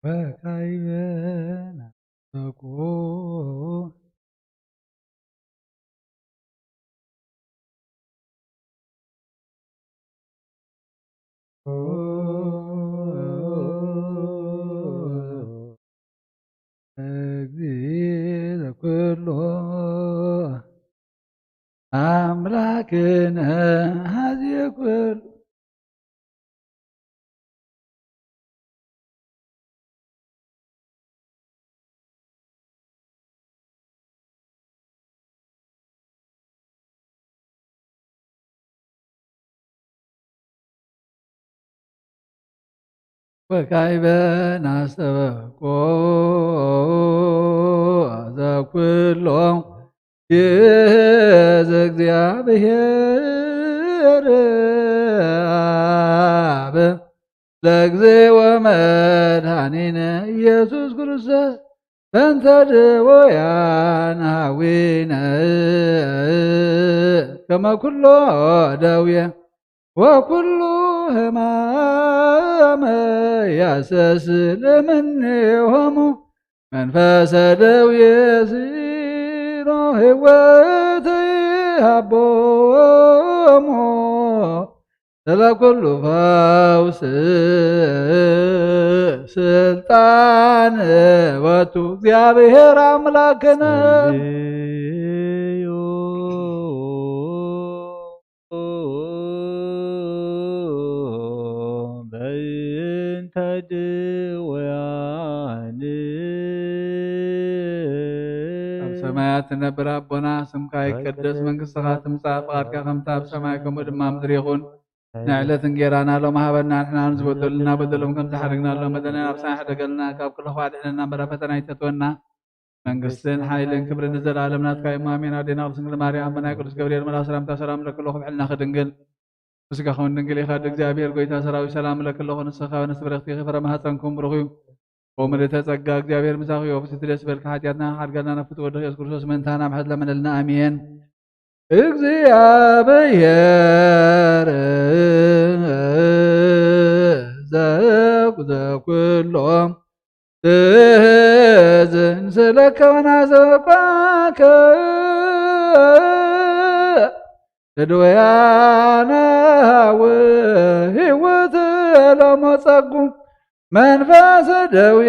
ወካይበ ናተቁ እግዚእ ኩሉ ኣምላክነ ሀዜ ኩሉ ወካይበ ናስተበቆ ዘኩሎም ይእዝ እግዚኣብሔር ኣብ ለእግዜ ወመድኃኒነ ኢየሱስ ክርስቶስ በእንተ ድውያን ሀዊነ ከመ ኩሎ ደዌ ወኩሉ ሕማመ ያሰስል እምኔሆሙ መንፈሰ ደዌ ሲኖ ሕይወት ይሃቦሙ። ስለ ኩሉ ፈውስ ስልጣን ወቱ እግዚአብሔር አምላክነ። ጸልዩ በእንተ ድውያን። ኣብ ሰማያት ትነብር ኣቦና፣ ስምካ ይቀደስ፣ መንግስትኻ ትምጻእ፣ ፍቓድካ ከምታ ኣብ ሰማይ ከምኡ ድማ ኣብ ምድሪ ይኹን። ንዕለት እንጌራና ሎም ሃበና፣ ንሕና ንዝበደሉና በደሎም ከም ዝሓረግናሎም በደልና፣ ናብ ሰማይ ሕደገልና፣ ካብ ኩሉ ክፉእ ኣድሕነና፣ እምበር ኣብ ፈተና ኣይተእትወና። መንግስትን ሓይልን ክብርን ንዘለኣለም ናትካ እዩ። ኣሜን። ኣዴና ቅድስት ድንግል ማርያም፣ ብናይ ቅዱስ ገብርኤል መልኣክ ሰላምታ ሰላም እለኪ ኣለኹ፣ ብዕልና ክድንግል ምስጋኹን ድንግል ኢኻ። እግዚኣብሔር ጎይታ ሰራዊት ሰላም እለኪ ኣለኹ፣ ንስኻ ፍሬ ከርሥኪ ፍሬ ማህፀንኩም ብሩኽ እዩ። ወምልዕተ ጸጋ እግዚኣብሔር ምሳኺ እዩ። ፍስሕቲ ደስ በልኪ ሓጢኣትና ሓድጋልና ናብ ፍትወ ወልድኺ ኢየሱስ ክርስቶስ ምእንታና ምሕረት ለምነልና። ኣሜን። እግዚኣብሔር ዘኩሎም እዝን ስለከ ወናዘባከ ለድወያነ ወህይወት ለሞጸጉ መንፈስ ደዌ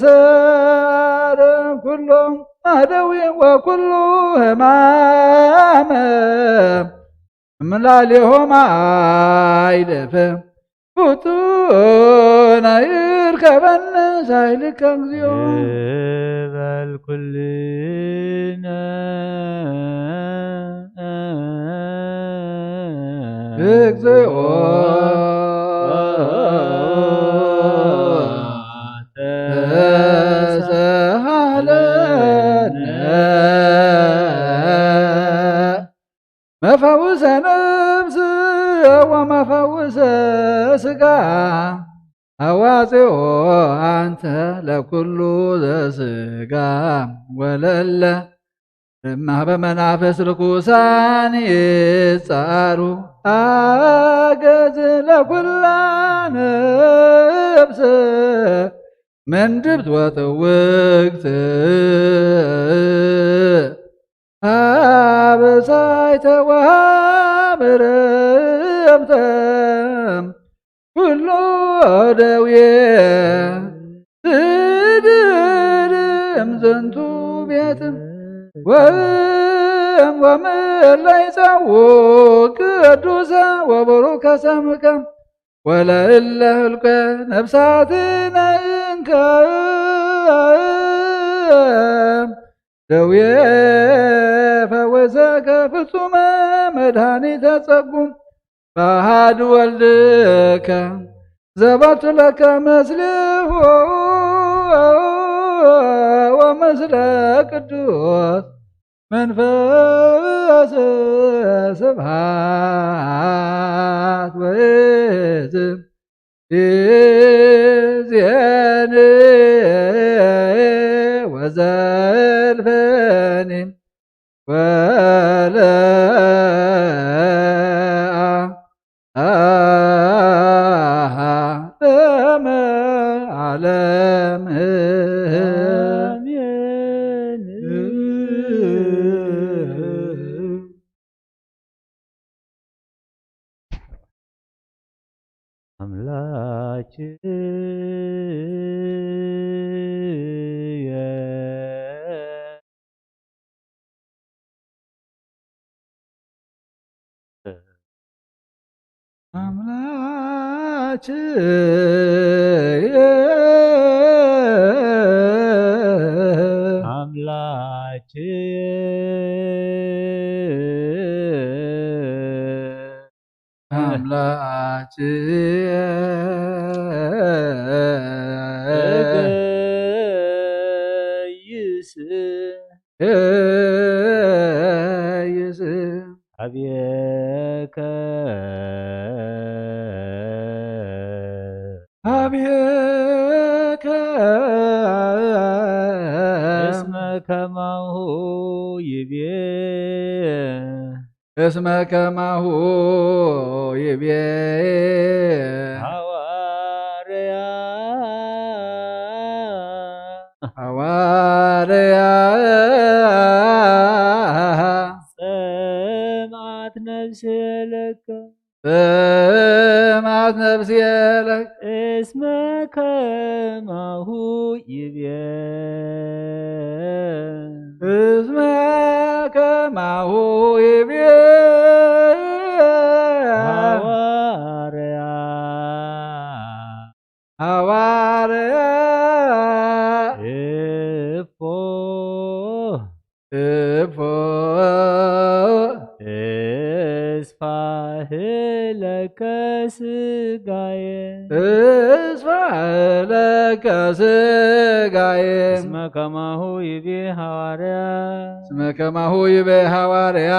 ሰዓረ ኩሎም ኣደዊ ወኩሉ ሕማመ እምላሌሆም ኣይለፈ ፍጡነ ይርከበነ ሳይልከ እግዚኦ። ይበል ኩልነ እግዚኦ። ተሳሃለነ መፈውሰ ነፍስ ወመፈውሰ ስጋ አዋፅኦ አንተ ለኩሉ ዘስጋ ወለለ እማበ መናፍስ ርኩሳን ይጻሩ አገዝ ለኩላ ነፍስ መንድብት ወጥውግት አበሳይተ ወሃብ ረብተ ኩሎ ደዌ ትድርም ዘንቱ ቤትም ወእም ወምለይ ጸው ቅዱሰ ወበሩከ ስምከ ወለእለ ህልቀ ነፍሳትነ እንከ ደዌ ፈወሰከ ፍጹመ መድኃኒተ ጸጉም በአሐዱ ወልድከ ዘባቱ ለከ ምስሌሁ ወምስለ ቅዱስ መንፈስ ስብሐት ወይዝ ይዜን ወዘልፈኒ ወለ ዓለመ ዓለም። አሜን። አምላክየ አምላክየ አምላክየ አምላክየ እገይስ እገይስ አብየከ አብየከ እስመ ከማሁ ይቤ እስመ ከማሁ ይቤ ሐዋርያ ሐዋርያ ጸምአት ነፍሴ ለከ ጸምአት ነፍሴ ለከ እስመ ከማሁ ይቤ እስመ ከማሁ ይቤ ሐዋርያ ሐዋርያ እፎ እፎ እስፋህለከ ስጋየ እስፋህለከ ስጋየ እስመ ከማሁ ይቤ ሐዋርያ እስመ ከማሁ ይቤ ሐዋርያ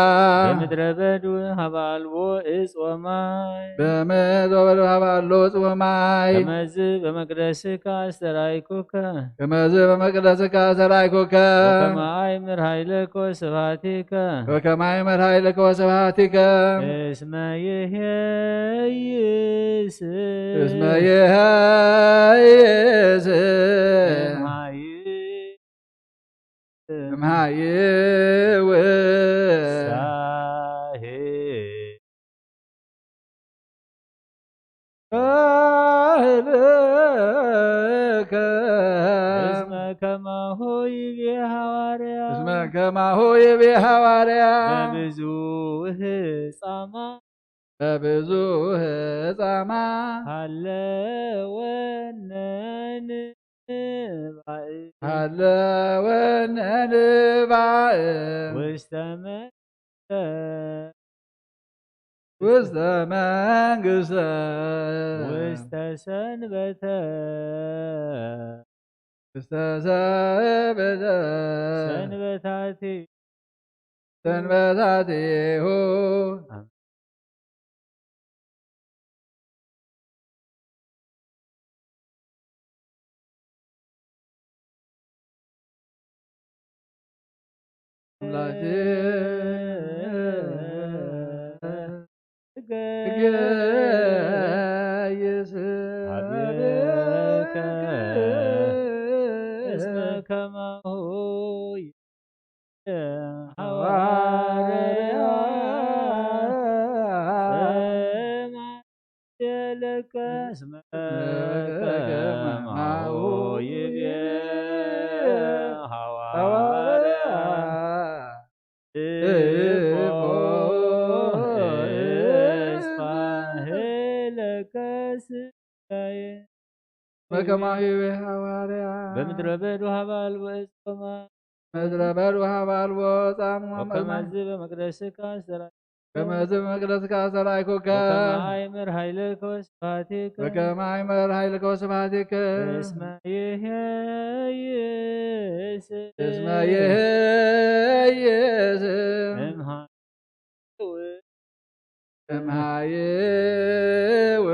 በምድረ በዱ ሀበ አልቦ እጽ ወማይ በምድረ በዱ ሀበ አልቦ እጽ ወማይ ከመዝ በመቅደስከ አስተርአይኩከ ከመዝ በመቅደስከ አስተርአይኩከ ወከመ አእምር ኃይለከ ወስብሐቲከ ወከመ አእምር ኃይለከ ወስብሐቲከ እስመ ይሄይስ እስመ ይሄይስ እምሃይ እምሃይው ሳሄ ሳህል ከማሁ ይቤ ሃዋርያ እስመ ከማሁ ይቤ ሃዋርያ በብዙህ ጻማ በብዙህ ጻማ ሃለወነ ንባእ ሃለወነ ንባእ ውስተ መንግስተ ውስተ መንግስተ ውስተ ሰንበተ ውስተ ሰንበተ ሰንበታቲ ሰንበታቲሁ አምላኬ እገይስ ሀቤከ እስመ ከማሁ ሐዋርያ ሰማዕት ለከ እስመ ከማሁ ይቤ ሐዋርያ እፎ እስፋህ ለከ ስጋዬ መከማሂ ሐዋርያ በምድረ በድ ውሃብ አልቦ እጾማ ምድረ በድ ውሃብ አልቦ ጻም ወከመዝ በመቅደስካ ሰራ ከመዝ በመቅደስካ ሰራይኩከ ወከመ አይምር ኃይልከ ወስብሐቲከ ወከመ አይምር ኃይልከ ወስብሐቲከ እስመ ይሄይስ እስመ ይሄይስ እምሃ እምሃይው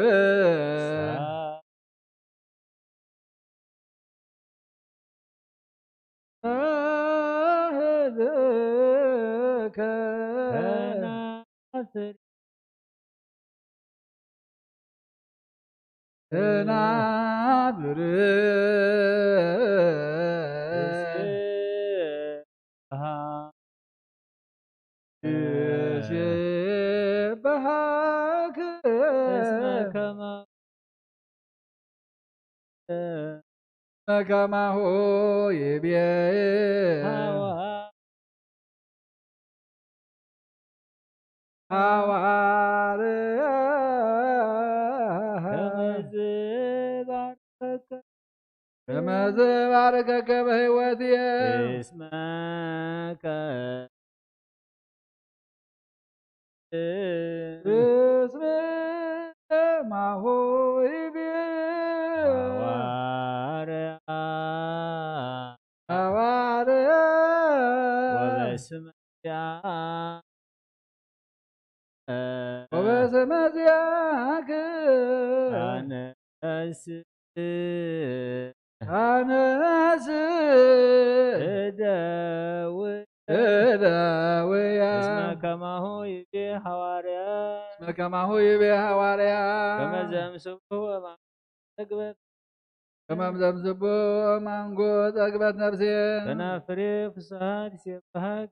ተናብር እስበሃክ እስመ ከማ ከማሁ ይቤ ሐዋ ሐዋርያ ከመዝ ባርከከ ከመዝ ባርከከ በሕይወትየ እስመ ከ እስመ ከማሁ ይቤ ሐዋርያ ሐዋርያ ወበስመ ዚአ ወበስመ ዚአክ አነስ አነስ እደው እደውያ እስመ ከማሁ ይቤ ሐዋርያ እስመ ከማሁ ይቤ ሐዋርያ ከመ ዘምስብሑ ወማንጎ ጠግበት ከመ ዘምስብሑ ወማንጎ ጠግበት ነፍሴ ከናፍሬ ፍስሓት ይሴብሐክ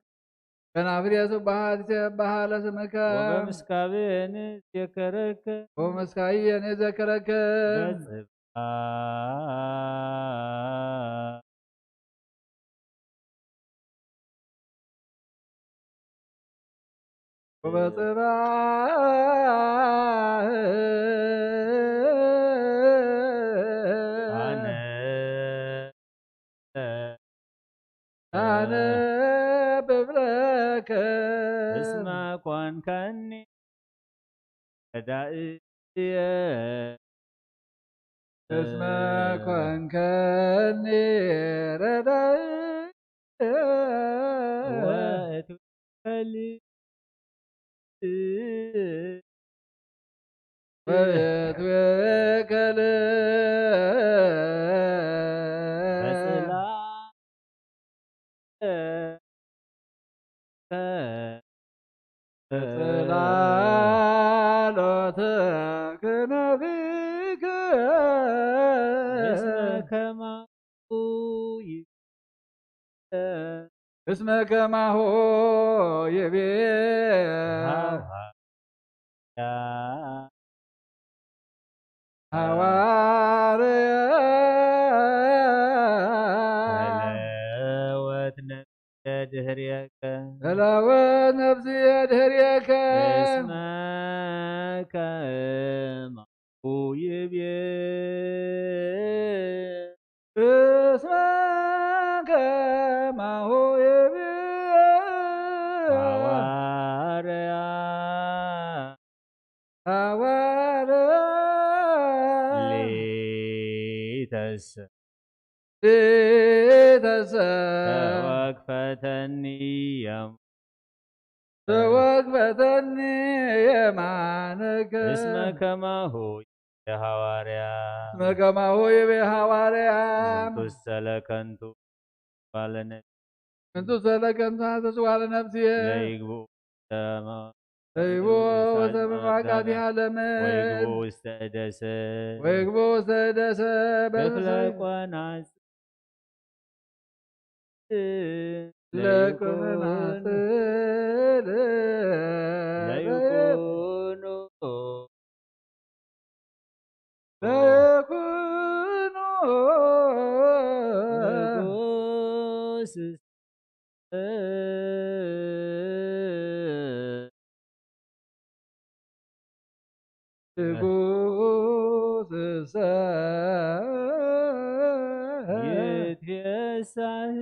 ከናፍሬ ስብሐት ይሴብሐ ለስምከ ወበምስካብየን ይዜከረከ ወምስካየን ይዘከረከ በጽብዓ ወበጽባሕ አነ አነ ብብለከ እስመ ኮንከኒ ረዳእየ እስመ ኮንከኒ ረዳእየ ወእትወከል ወእትወከል በጽላ ጽላሎትክነፊከ እስመ ከማሁ ይቤ እስመ ከማሁ ይቤ ሐዋርያ ሐዋርያ ድህሬከ። ተላወ ነፍስየ ድህሬከ። እስመ ከማሁ ይቤ። እስመ ከማሁ ይቤ። ሃዋርያ። ሃዋርያ። ሊተሰ። ሊተሰ። ተወክፈተኒ የም-፣ ተወክፈተኒ የማንከ። እስመ ከማሁ ይቤ ሃዋርያ። እስመ ከማሁ ይቤ ሃዋርያ። ከንቱ ሰለ ከንቱ ባለነ። ከንቱ ሰለ ከንቱ ሐሰስ ዋለ ነፍስየ። ለይግቡ ሰማ-፣ ለይግቡ ውስተ ሰማይ መቃቲ ዓለም። ወይግቡ ውስተ ደሰ። ወይግቡ ውስተ ደሰ ክፍለ በሰ-፣ ቆናጽ። ለቆናጽል። ለይኩኑ። ለይኩኑ። ንጉስ። ንጉስሰ። ይትፌሳህ።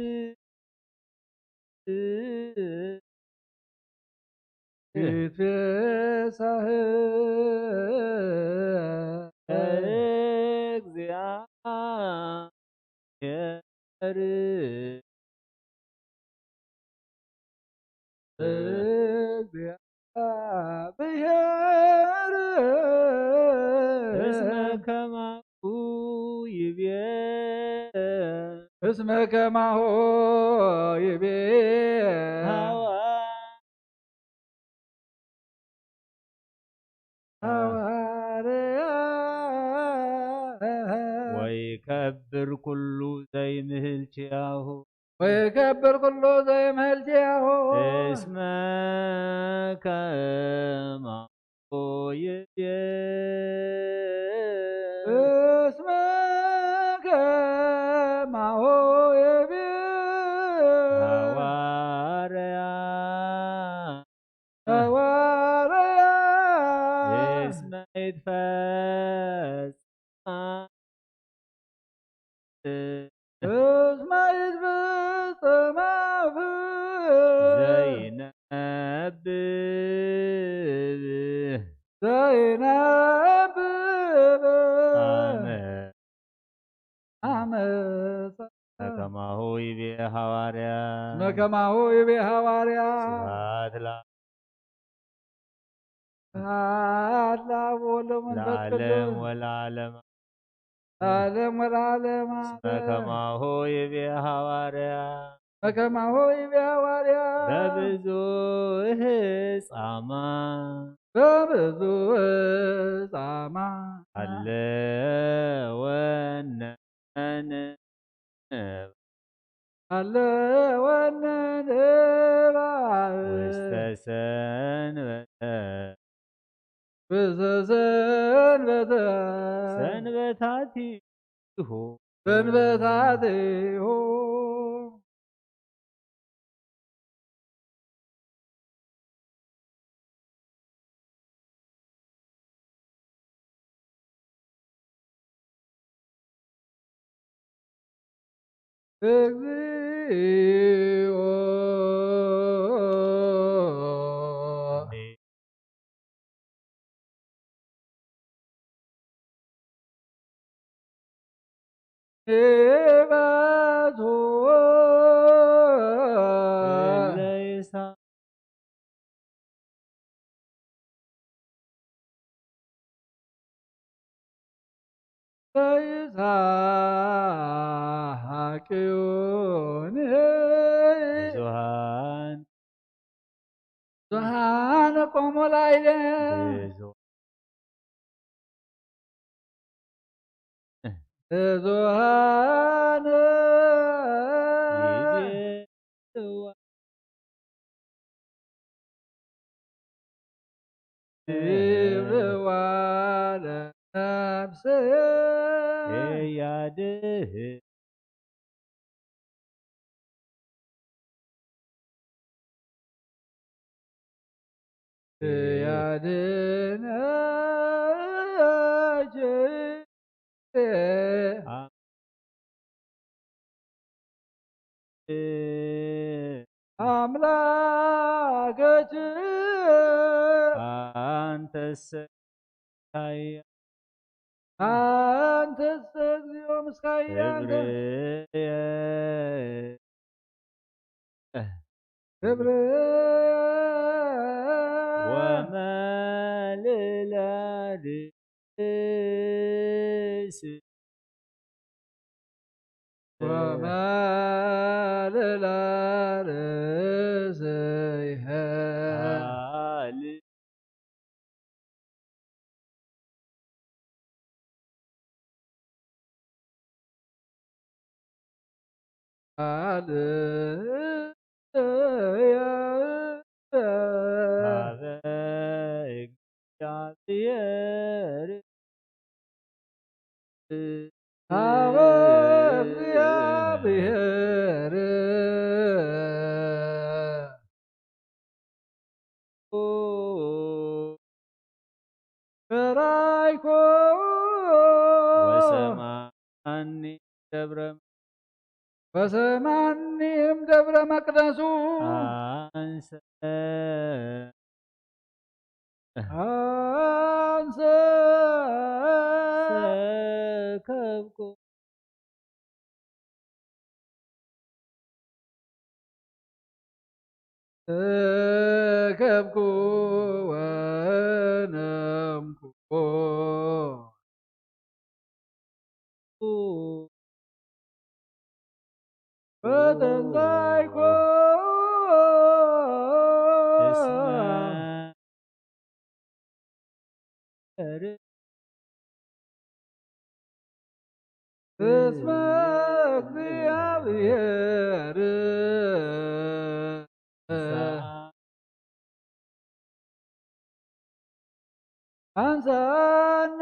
ይትፌሳህ። እግዚአብሔር። እግዚአብሔር። እስመ ከማሁ ይቤ። እስመ ከማሁ ይቤ። ሃዋ-፣ ሃዋርያ። ወይከብር ኩሉ ዘይምህልኪያሁ። ወይከብር ኩሉ ዘይምህልኪያሁ። እስመ ከማሁ ይቤ። እስመ ከማሁ ይቤ። ሃዋርያ። ሃዋርያ። እስመ ይትፈጸም። እስመ ይትፈጸም አፍ። ዘይነብብ። ዘይነብብ። አመ። አመ። ከማሁ ይቤ ሃዋርያ። እስመ ከማሁ ይቤ ሃዋርያ። ስብሐት ላ-፣ ስብሐት ለአብ ወወልድ ወመንፈስ ለዓለም ቅዱስ። ወለዓለም። ለዓለም ወለዓለም። እስመ ከማሁ ይቤ ሃዋርያ። እስመ ከማሁ ይቤ ሃዋርያ። በብዙህ ጻማ። በብዙህ ጻማ። ሃለወነ ንባብ። ሃለወነ ንባብ። ውስተ ሰንበተ። ውስተ ሰንበተ። ሰንበታቲሁ። ሰንበታቲሁ። እግዚኦ። ሄባቶ። እለ ይሳ-፣ ለይሳቅዮን። ብዙሃን። ብዙሃን ቆሙ ላይለ። ብዙ-፣ ብዙሃን። ይቤልዋ። ይብልዋ ለነፍስየ። እያድህ ያድነች አምላከች አንተሰ አንተሰ እግዚኦ ምስካየ አንተ ክብርየ ክብርየ ወመልእላ ርእስ ወመልእላ ርእስይሃ አበ እግዚአብሔር አበ እግዚአብሔር በራይኮ ወሰማኒ ደብረ ወሰማኒም ደብረ መቅደሱ አንሰ አንሰ ሰከብኩ ሰከብኩ ወነምኩ ፈተንሳይኮ እስመ እግዚአብሔር አንሳነ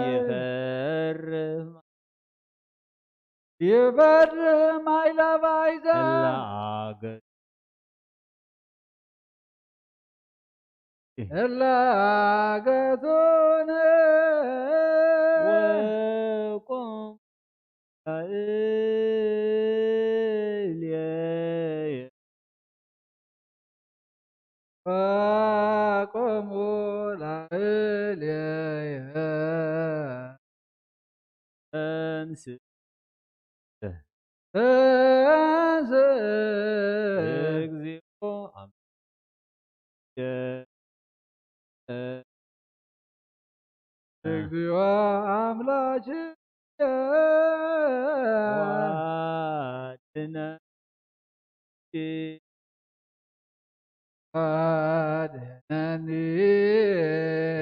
ይፈርህ ይፈርህ ማይላባይዛ እላገ እላገቶነ ወቆም ላዕሌየ ወቆሙ ላዕሌየ ተንስ ተንስ እግዚኦ አምላኬ እግዚኦ አምላኬ አድነኒ አድነኒ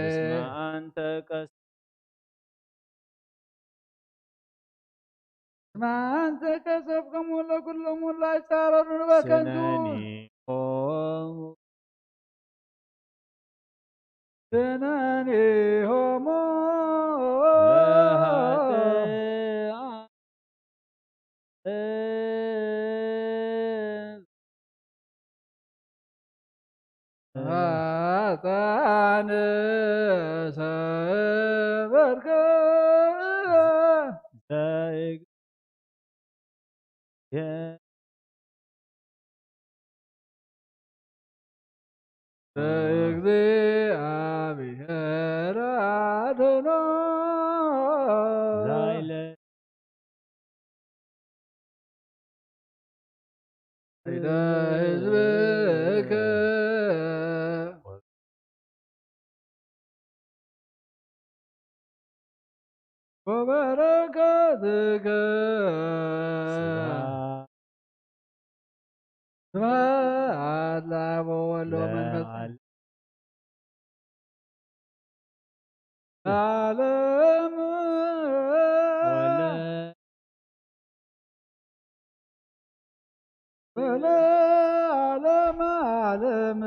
እስመ አንተ ቀስ እስመ አንተ ቀሰፍከሙ ለኩሎሙ ላይጻረሩ በከንቱ ስነኒሆሙ ስነኒሆሙ ለኃጥኣን ኃጥኣን ሰበርከ ዘእግ- እግዚአብሔር አድኖ ላይለ ላይለ ህዝብከ ወበረከትከ ስብሐት ለአብ ወወልድ ወመንፈስ ቅዱስ ለዓለም ወለ ወለዓለመ ዓለም።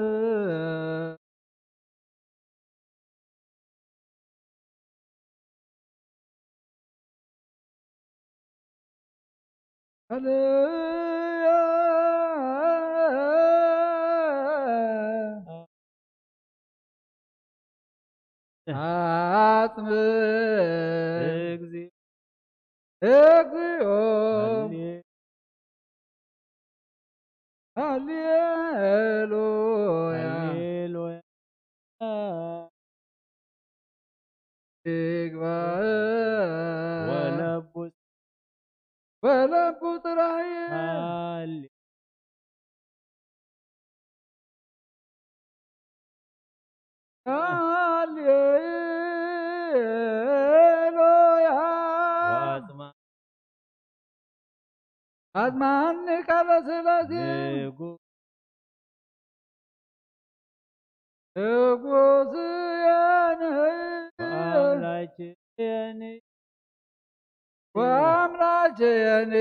ሃሌሉያ። አጽም እግዚኦ እግዚኦ ሃሌ- ሃሌሉያ ሃሌሉያ ይግባእ ወለቡ ወለቡ ጥራይ ሃሌ ሃሌሉያ ዋጽማ አዝማኒ ቃለ ሥላሴ ንጉ ንጉስየን ወአምላኬን ወአምላኬን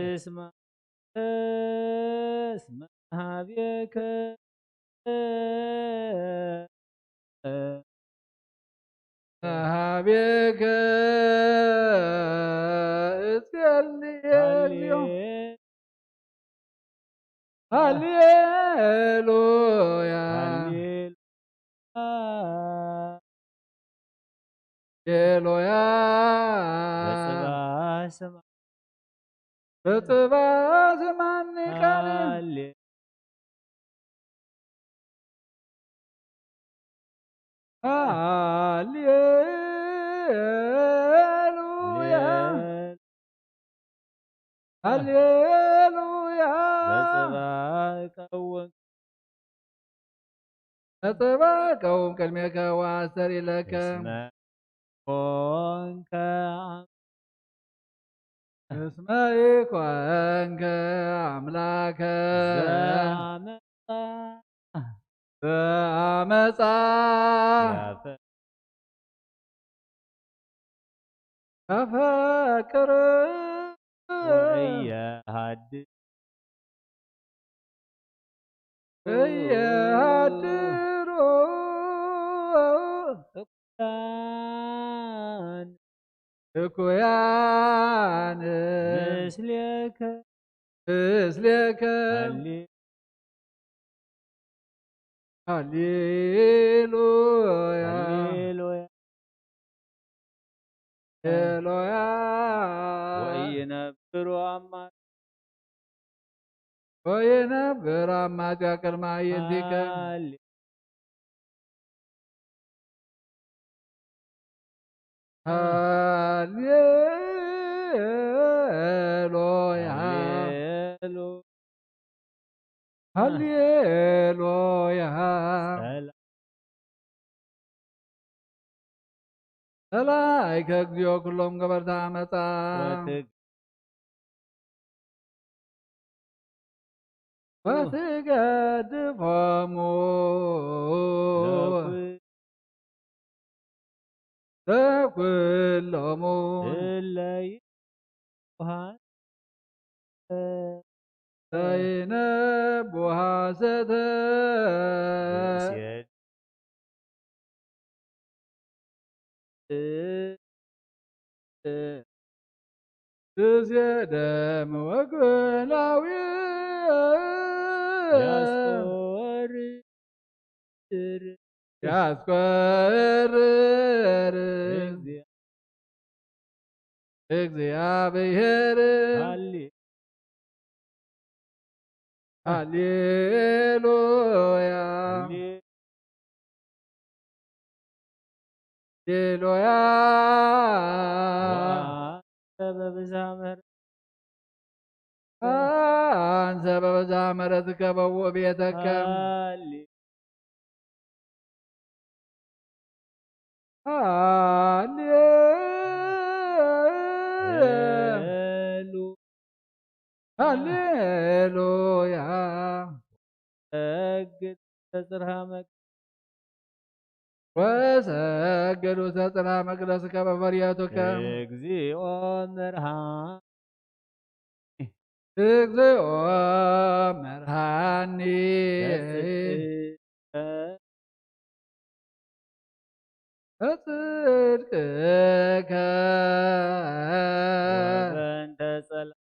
እስመ እስመ ሀቤከ ሀቤከ እጸሊ እግዚኦ ሃሌሉያ ሃሌሉያ በጽባሕ ስማ በጽባሕ ስማኒ ቃል ሃሌ ሃሌሉያ ሃሌሉያ በጽባሕ ቀውም በጽባሕ ቀውም ቅድሜከ ወአስተሪ ለከ እስመ ኮንከ እስመ ኮንከ አምላከ ዘአመፃ ዘአመፃ ያፈ- ተፈቅር ወእየሃድር እየሃድሩ እኩያን እኩያን ምስሌከ ምስሌከ ሃሌ ሃሌሉያ ሃሌሉያ ሃሌሉያ ወኢይነብሩ አማ ወይነብር አማጺያ ቅድመ አዕይንቲከ ሃሌ ሃሌሉያ ሃሌሉ ሃሌሉያ ሰላም ጸላእከ እግዚኦ ኩሎም ገበርቲ ዓመጻ ወትግ ወትገድፎሙ ለኩ- ለኩሎሙ እለይ ውሃን ዘይነቡ ሐሰተ ርእስየ እ- እ- ርእስየ ደም ወግላዊ ያስቆርር ያስቆርር እግዚአ- እግዚአብሔር ሃሌ ሃሌሉያ ሃሌ ሃሌሉያ ወአንተ በብዝሃ ምሕረት አንተ በብዝሃ ምሕረትከ በውእ ቤተከ ሃሌ ሃሌ ሄሉ ሃሌሉያ ሰግድ ተጽርሃ መግ ወሰገዱ ተጽርሃ መቅደስከ በፈርያቱከ እግዚኦ መርሃ እግዚኦ መርሃኒ በጽድቅከ በጽድቅከ ወበእንተ ጸላእት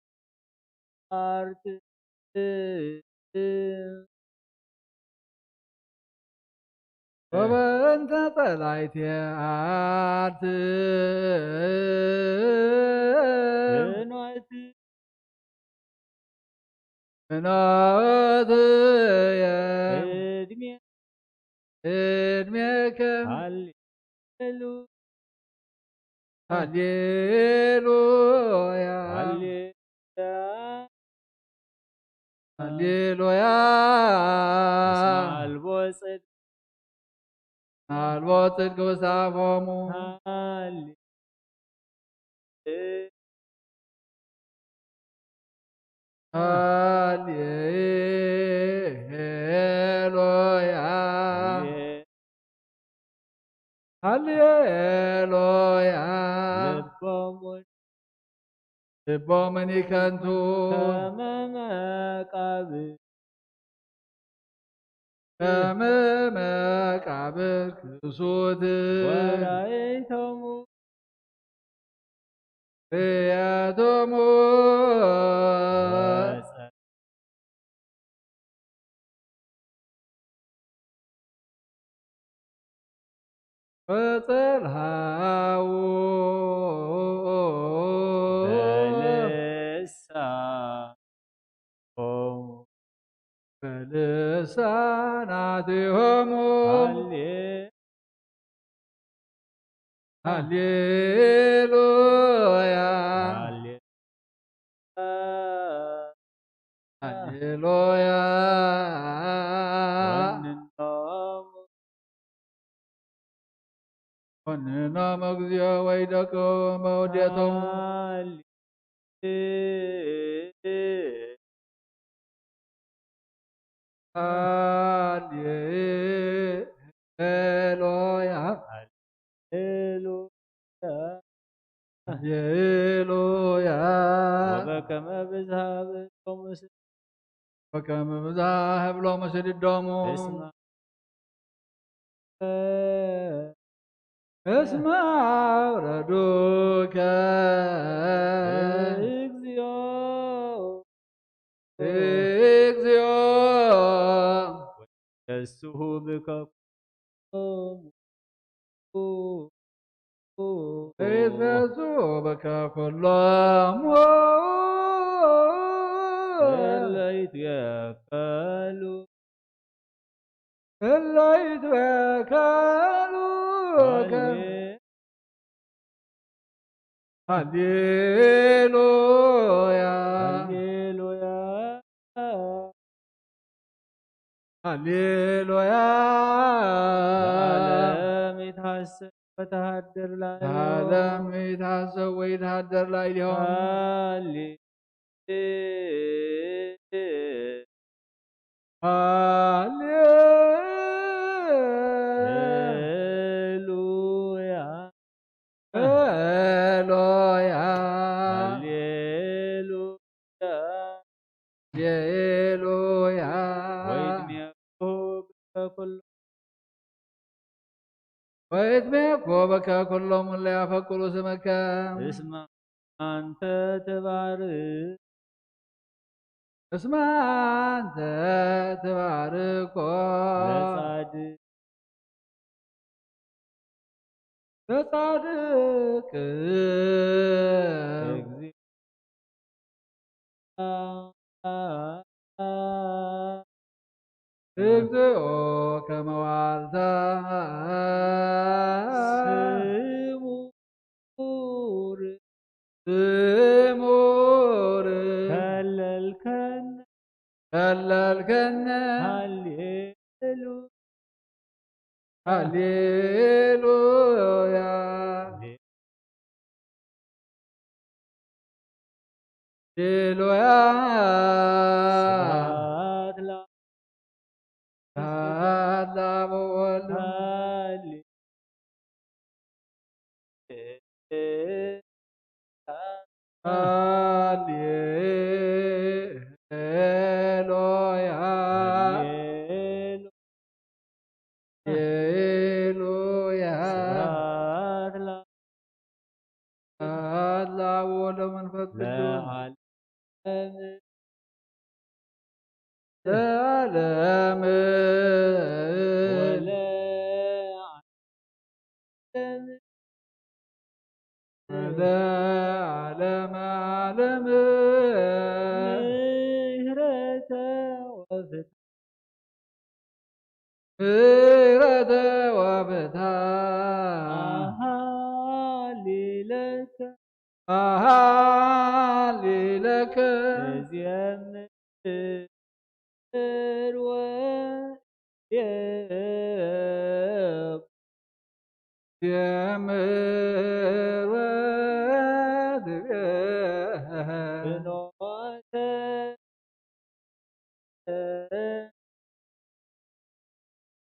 ወበእንተ ጸላእቲ ኣርትዕ ፍኖት ፍኖትየ እድሜ እድሜከ ሃሌሉ ሃሌሉያ ሃሌሉያ ሃሌሉያ እስመ አልቦ ጽድቅ አልቦ ጽድቅ ውስተ አፎሙ ሃሌ ሃሌሉያ ሃሌሉያ ልቦሙ ልቦምን ይከንቱ ከመ መቃብር ከመ መቃብር ክሱት ወራይቶሙ ርእየቶሙ ወፀ ወጸልሃዉ በልሳኖሙ በልሳናቲሆሙ ሃሌ ሃሌሉያ ሃሌ ሃሌሉያ ወንኖሙ ኮንኖም እግዚኦ ወይ ደቁ መውዴቶም ሃሌ ሃሌሉያ ሃሌሉያ ሃሌሉያ ወበከመ ብዝሃ ብእቶሙ ወከመ ብዝሃ ህብሎሙ ስድዶሙ እስመ እስመ አውረዱከ እግዚኦ እግዚኦ ተስሁ ብከ ይትረሱ በከ ኩሎም እለ ይትከሉ እለ ይትበከሉ ሃሌሉያ ሃሌሉያ ሃሌሉያ ለዓለም ይትሐሰብ ወተሃድር ላዕሌሆሙ ለዓለም ይትሐሰብ ወይትሃደር ላዕሌሆሙ ሃሌ ሃሌ ሉያ ሃሌሉያ ሃሌሉያ ሃሌሉያ ወይትሜኩ በኩሉ ወይትሜኩ በከ ኩሎም እለ ያፈቅሩ ስመከ እስመ አንተ ትባርክ እስመ አንተ ትባርኮ ለጻድቅ ለጻድቅ እግዚኦ እግዚኦ ከመ ዋልታ ስሙር ስሙር ከለልከነ ከለልከነ ሃሌሉ ሃሌሉያ ሃሌሉያ ስብሐት ላ ስብሐት ለአብ ወወልድ ሃሌ ሃሌሉያ ሃሌሉ ሃሌሉያ ስብሐት ላ ስብሐት ለአብ ወወልድ ወመንፈስ ቅዱስ ለዓለም ለዓለም ወለ ለማለም ምህረተ ወፍትሐ ምህረተ ወፍትሐ ኣሃሊለከ ኣሃሊለከ እዜምር ወየብ እዜምር ወትቤ ፍኖተ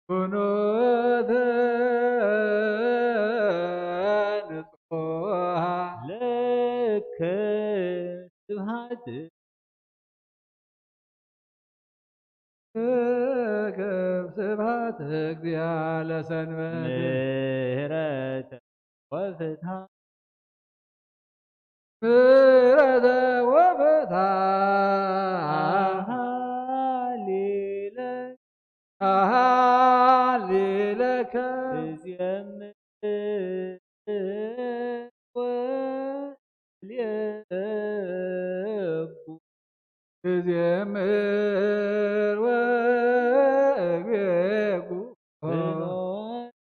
ፍኖተ ንጹሃ ለከ ስብሐት ለከ ስብሐት እግዚአ ለሰንበት ምህረተ ወፍትሐ ምህረተ ወፍትሐ አሃሊለ አሃሊለከ እዜምር ወእልየቡ እዜምር ወእቤኩ ፍኖተ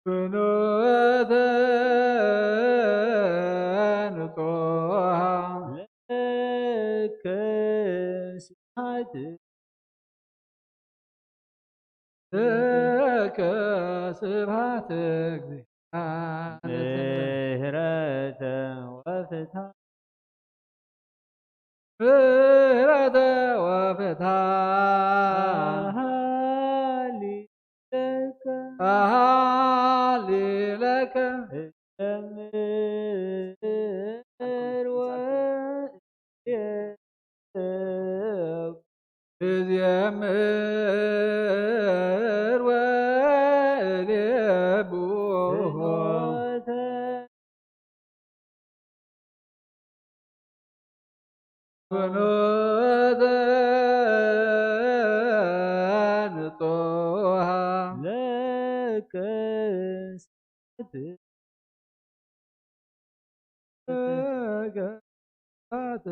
ፍኖተ ንጹሃ ለከ ስብሐት ለከ ስብሐት እግዚአ ምህረተ ወፍትሐ ምህረተ ወፍትሐ አሃሊለከ አሃሊለከ እዘምር ወእዜም እዜምር ወእዜቡ ፍኖተ ፍኖተ ንጹሃ ለከ ስብሐት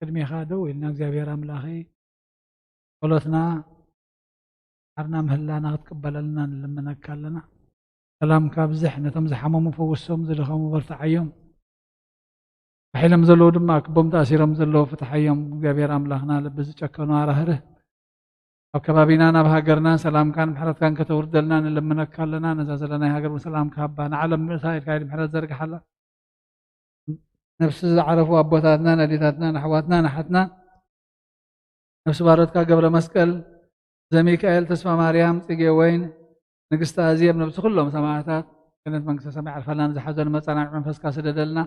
ቅድሜኻ ደው ኢልና እግዚኣብሔር ኣምላኸይ ጸሎትና ሓርና ምህላና ክትቅበለልና ንልምነካ ኣለና። ሰላምካ ኣብዝሕ፣ ነቶም ዝሓመሙ ፈውሶም፣ ዝደኸሙ በርትዓዮም። ሓይሎም ዘለዉ ድማ ክቦም ተኣሲሮም ዘለዉ ፍትሓዮም። እግዚኣብሔር ኣምላኽና ልቢ ዝጨከኑ ኣራህርህ ኣብ ከባቢናን ኣብ ሃገርናን ሰላምካን ምሕረትካን ከተውርደልና ንልምነካ ኣለና። ነዛ ዘለናይ ሃገር እውን ሰላምካ ሃባ፣ ንዓለም ምእሳ ኢልካ ኢድ ምሕረት ዘርግሓላ። ነፍሲ ዝዓረፉ ኣቦታትና፣ ኣዴታትና፣ ኣሕዋትና፣ ኣሓትና፣ ነፍሲ ባሮትካ ገብረ መስቀል፣ ዘሚካኤል፣ ተስፋ ማርያም፣ ጽጌ ወይን፣ ንግስቲ ኣዜብ፣ ነብሲ ኩሎም ሰማዕታት ገነት መንግስተ ሰማይ ዓርፈልና፣ ንዝሓዘኑ መጸናንዒ መንፈስካ ስደደልና።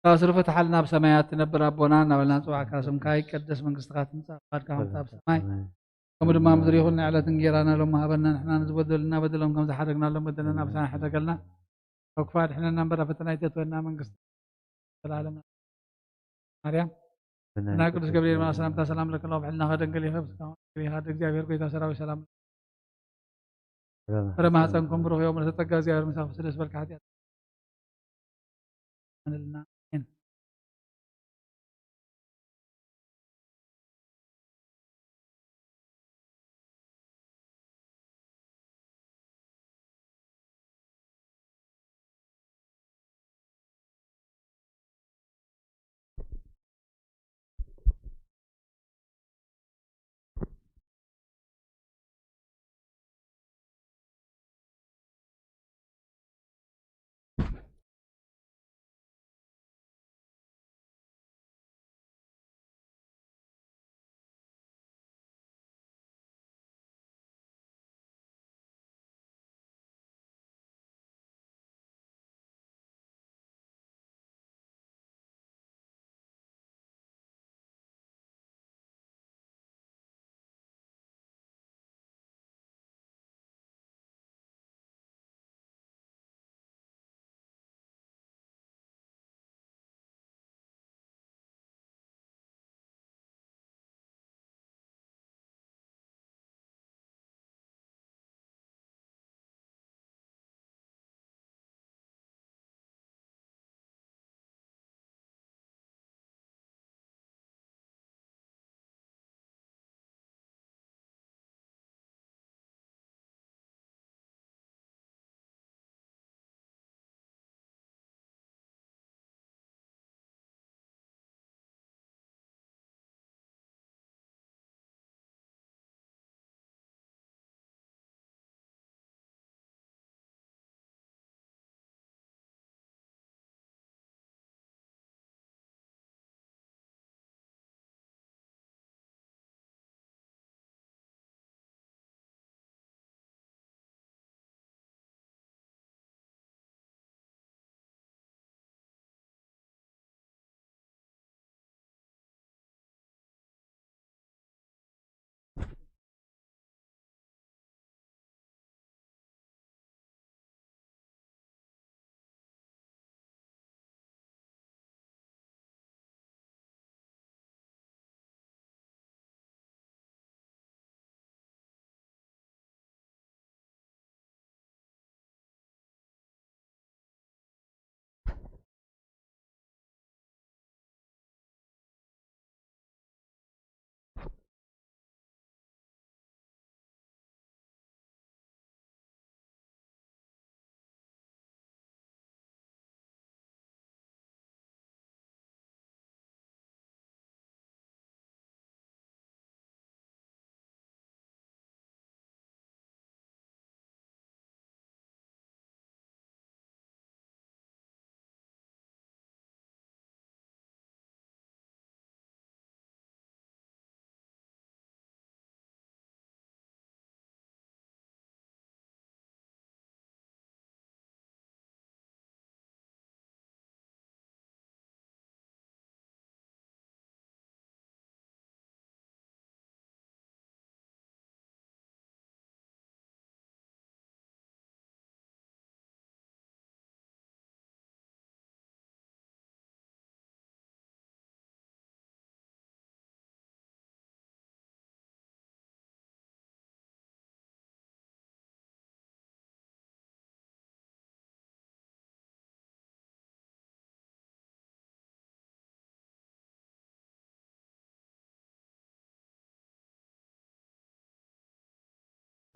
ካብ ስሩ ፍትሓልና ኣብ ሰማያት ትነብር ኣቦና እናበልና ንጽዋዕካ፣ ስምካ ይቀደስ፣ መንግስትኻ ትምጻእ፣ ፍቓድካ ከምቲ ኣብ ሰማይ ከምኡ ድማ ምድሪ ይኹን። ንዕለት እንጌራና ሎሚ ሃበና፣ ንሕና ንዝበደሉና በደሎም ከም ዝሓደግናሎም በደለና ኣበሳና ሕደገልና፣ ካብ ክፉእ ኣድሕነና እምበር፣ ኣብ ፈተና ኣይተእትወና፣ መንግስቲ ዘላለም። ማርያም ብናይ ቅዱስ ገብርኤል መልኣክ ሰላምታ ሰላም ለኪ፣ ብሕልናኺ ድንግል ኢኺ፣ ብስጋኺ ድንግል ኢኺ፣ ኣደ እግዚኣብሔር ጎይታ ሰራዊት ሰላም ፍረ ማህፀንኩም ብሩኽ እዩ። ምልዕተ ጸጋ እግዚኣብሔር ምሳኺ፣ ስለ ዝበልኪ ሓጢኣት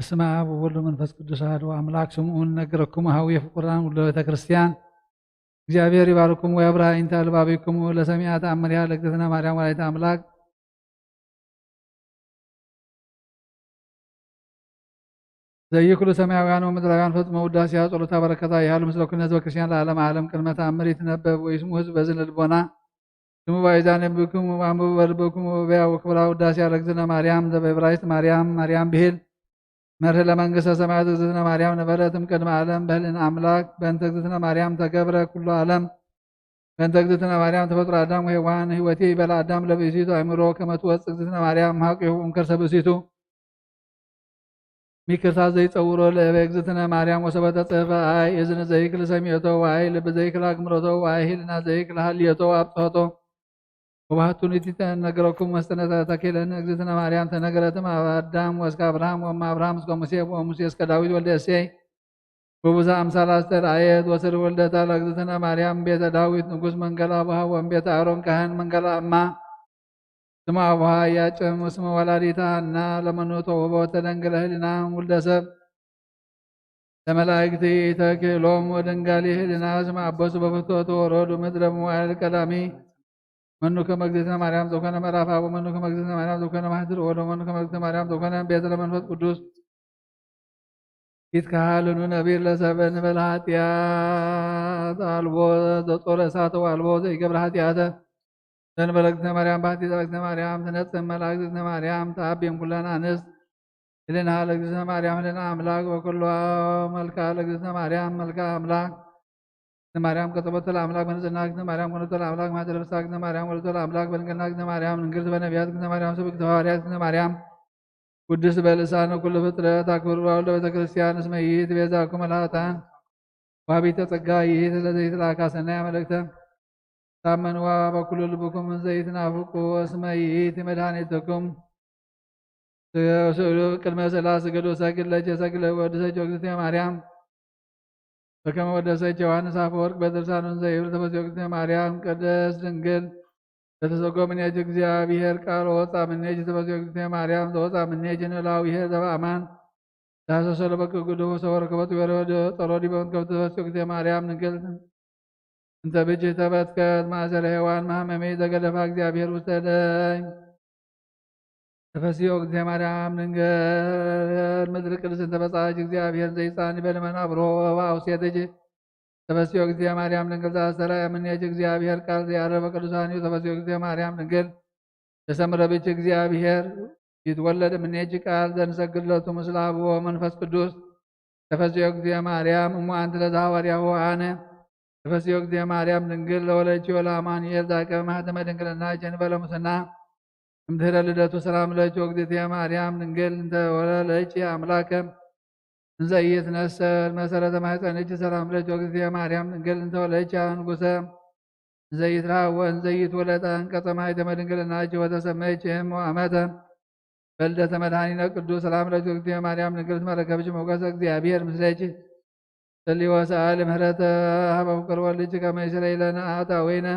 በስመ አብ ወወልድ ወመንፈስ ቅዱስ አሐዱ አምላክ። ስምዑ ንነግረክሙ ሀዊ ፍቁራን ውሉደ ቤተ ክርስቲያን፣ እግዚአብሔር ይባርኩም ወያብርሃ አይንተ አልባቢክሙ ለሰሚዐ ተአምሪሃ ለእግዝእትነ ማርያም ወላዲተ አምላክ። ዘይክሉ ሰማያውያን ወምድራውያን ፈጽሞ ውዳሴያ ጸሎታ በረከታ ይሃሉ ምስለ ኩልነ ህዝበ ክርስቲያን ለዓለመ ዓለም። ቅድመ ተአምር ይትነበብ ወይስሙ ህዝብ በዝነ ልቦና። ስሙ ባይዛን የንብብክሙ አንብቡ በልብክሙ በያ ወክብራ ውዳሴ ለእግዝእነ ማርያም ዘበዕብራይስጥ ማርያም ማርያም ብሂል መርህ ለመንግስተ ሰማያት እግዝእትነ ማርያም ነበረት እምቅድመ ዓለም በህልን አምላክ። በእንተ እግዝእትነ ማርያም ተገብረ ኩሉ ዓለም። በእንተ እግዝእትነ ማርያም ተፈጥሮ አዳም ወሔዋን ህይወቴ ይበላ አዳም ለብእሲቱ አእምሮ ከመ ትወፅእ እግዝእትነ ማርያም እምሃቂሁ እምከርሰ ብእሲቱ። ሚክርታ ዘይጸውሮ ለእበ እግዝእትነ ማርያም ወሰበተ ጽሕፈ አይ እዝን ዘይክል ሰሚዕቶ ወአይ ልብ ዘይክል አግምሮቶ ወአይ ህልና ዘይክል ሀልዮቶ አብጽሖቶ። ወባህቱ ንቲተ ነገረኩም መስጠነ ተኬለን እግዝእትነ ማርያም ተነገረትም አብ አዳም ወእስከ አብርሃም ወእም አብርሃም እስከ ሙሴ ወሙሴ እስከ ዳዊት ወልደ እሴይ። ወብዙ አምሳል አስተርአየት ወስር ወልደታ ለእግዝእትነ ማርያም ቤተ ዳዊት ንጉስ መንገላ አቡሃ ወእም ቤተ አሮን ካህን መንገላ እማ። ስመ አቡሃ ኢያቄም ወስመ ወላዲታ ሐና ለመኑ ተውህቦ ተደንግለ ህሊና ውልደ ሰብ ለመላእክት ተክእሎም ወደንጋሊ ህሊና ስመ አቦ ስበ ፍቶ ተወረዱ ምድረ መዋዕል ቀዳሚ። መኑ ከመ እግዝእትነ ማርያም ዘኮነ ምዕራፍ አብ ወመኑ ከመ እግዝእትነ ማርያም ዘኮነ ማህድር ወደ መኑ ከመ እግዝእትነ ማርያም ዘኮነ ቤተ ለመንፈስ ቅዱስ። ይትከሃልኑ ነቢር ለሰብ እንበል ኃጢአት አልቦ ዘጾረ እሳተ ወአልቦ ዘይገብር ኃጢአተ። ዘንበለ እግዝእትነ ማርያም ባሕቲ እግዝእትነ ማርያም ትነጽም መልአ እግዝእትነ ማርያም ተአቢም ኩለን አንስት። ህልናሃ ለእግዝእትነ ማርያም ህልና አምላክ ወኩሎ መልክዓ ለእግዝእትነ ማርያም መልክዓ አምላክ። እግዝእትነ ማርያም ቀጸበቶ ለአምላክ በንጽህና እግዝእትነ ማርያም ኮነቶ ለአምላክ ማህደረ ፍስሐ እግዝእትነ ማርያም ወለቶ ለአምላክ በድንግልና እግዝእትነ ማርያም ድንግል በነቢያት እግዝእትነ ማርያም ስብክት በሐዋርያት እግዝእትነ ማርያም ቅዱስ በልሳነ ኩሉ ፍጥረት አክብርዋ ወልደ ቤተ ክርስቲያን እስመ ይእቲ ቤዛኩም ለኃጥኣን። ዋቢተ ጸጋ ይእቲ ለዘይትላካ ሰናይ መልእክተ። ታመንዋ በኩሉ ልብኩም ዘይትናፍቁ እስመ ይእቲ መድኃኒትኩም። ስእሉ ቅድመ ስእላ ስገዱ ሰግድ ለጀ ሰግድ ለወድሰ ጆግዝቴ ማርያም። በከመ ወደሰች ዮሐንስ አፈወርቅ በድርሳኑ እንዘ ይብል ተፈስዮ እግዝእትነ ማርያም ቅድስት ድንግል። ለተሰጎ ምኔኪ እግዚአብሔር ቃል ወወፃ ምኔኪ ተፈስዮ እግዝእትነ ማርያም ዘወፃ ምኔኪ ንላዊሄ ዘበአማን። ዳሰሶ ለበቅ ግዱፍ ሰወር ከበቱ ወረደ ጸሮ ዲበ መትከፍት ተፈስዮ እግዝእትነ ማርያም ድንግል። እንተ ብጅ ተበትከት ማእሰረ ሔዋን መሐመሜ ዘገደፋ እግዚአብሔር ውስተ ደይ። ተፈስዮ እግዝእትነ ማርያም ድንግል ምድር ቅድስት እንተ በጻች እግዚአብሔር ዘይጻኒ በልመና ብሮ ወባ ውስቴትጅ። ተፈስዮ እግዝእትነ ማርያም ድንግል ዘአስተርአየ እምኔኪ እግዚአብሔር ቃል ዘያረበ ቅዱሳን እዩ። ተፈስዮ እግዝእትነ ማርያም ድንግል ዘሰምረ ብኪ እግዚአብሔር ይትወለድ እምኔኪ ቃል ዘንሰግድ ለቱ ምስለ አብ ወመንፈስ ቅዱስ። ተፈስዮ እግዝእትነ ማርያም እሙ አንቲ ለዘሐዋርያሁ አነ። ተፈስዮ እግዝእትነ ማርያም ድንግል ለወለድኪዮ ለአማኑኤል ዘአቀበ ማህተመ ድንግልና ጀንበለ ሙስና። እምድህረ ልደቱ ሰላም ለኪ እግዝእትየ ማርያም ድንግል እንተ ወለለኪ አምላከ እንዘ ኢይትነሰል መሰረተ ማህፀንኪ ሰላም ለኪ እግዝእትየ ማርያም ድንግል እንተ ወለኪ ንጉሰ እንዘ ኢይትረሃብ ወእንዘ ኢይትወለድ አንቀጸ ማህተመ ድንግልናኪ ወተሰመይኪ እም ወአመተ በልደተ መድኃኒነ ቅዱስ ሰላም ለኪ እግዝእትየ ማርያም ድንግል እስመ ረከብኪ ሞገሰ እግዚአብሔር ምስሌኪ። ጸልዪ ወሰአሊ ምህረተ ሀበ ፍቁር ወልድኪ ከመ ይስረይ ለነ ኃጣውኢነ።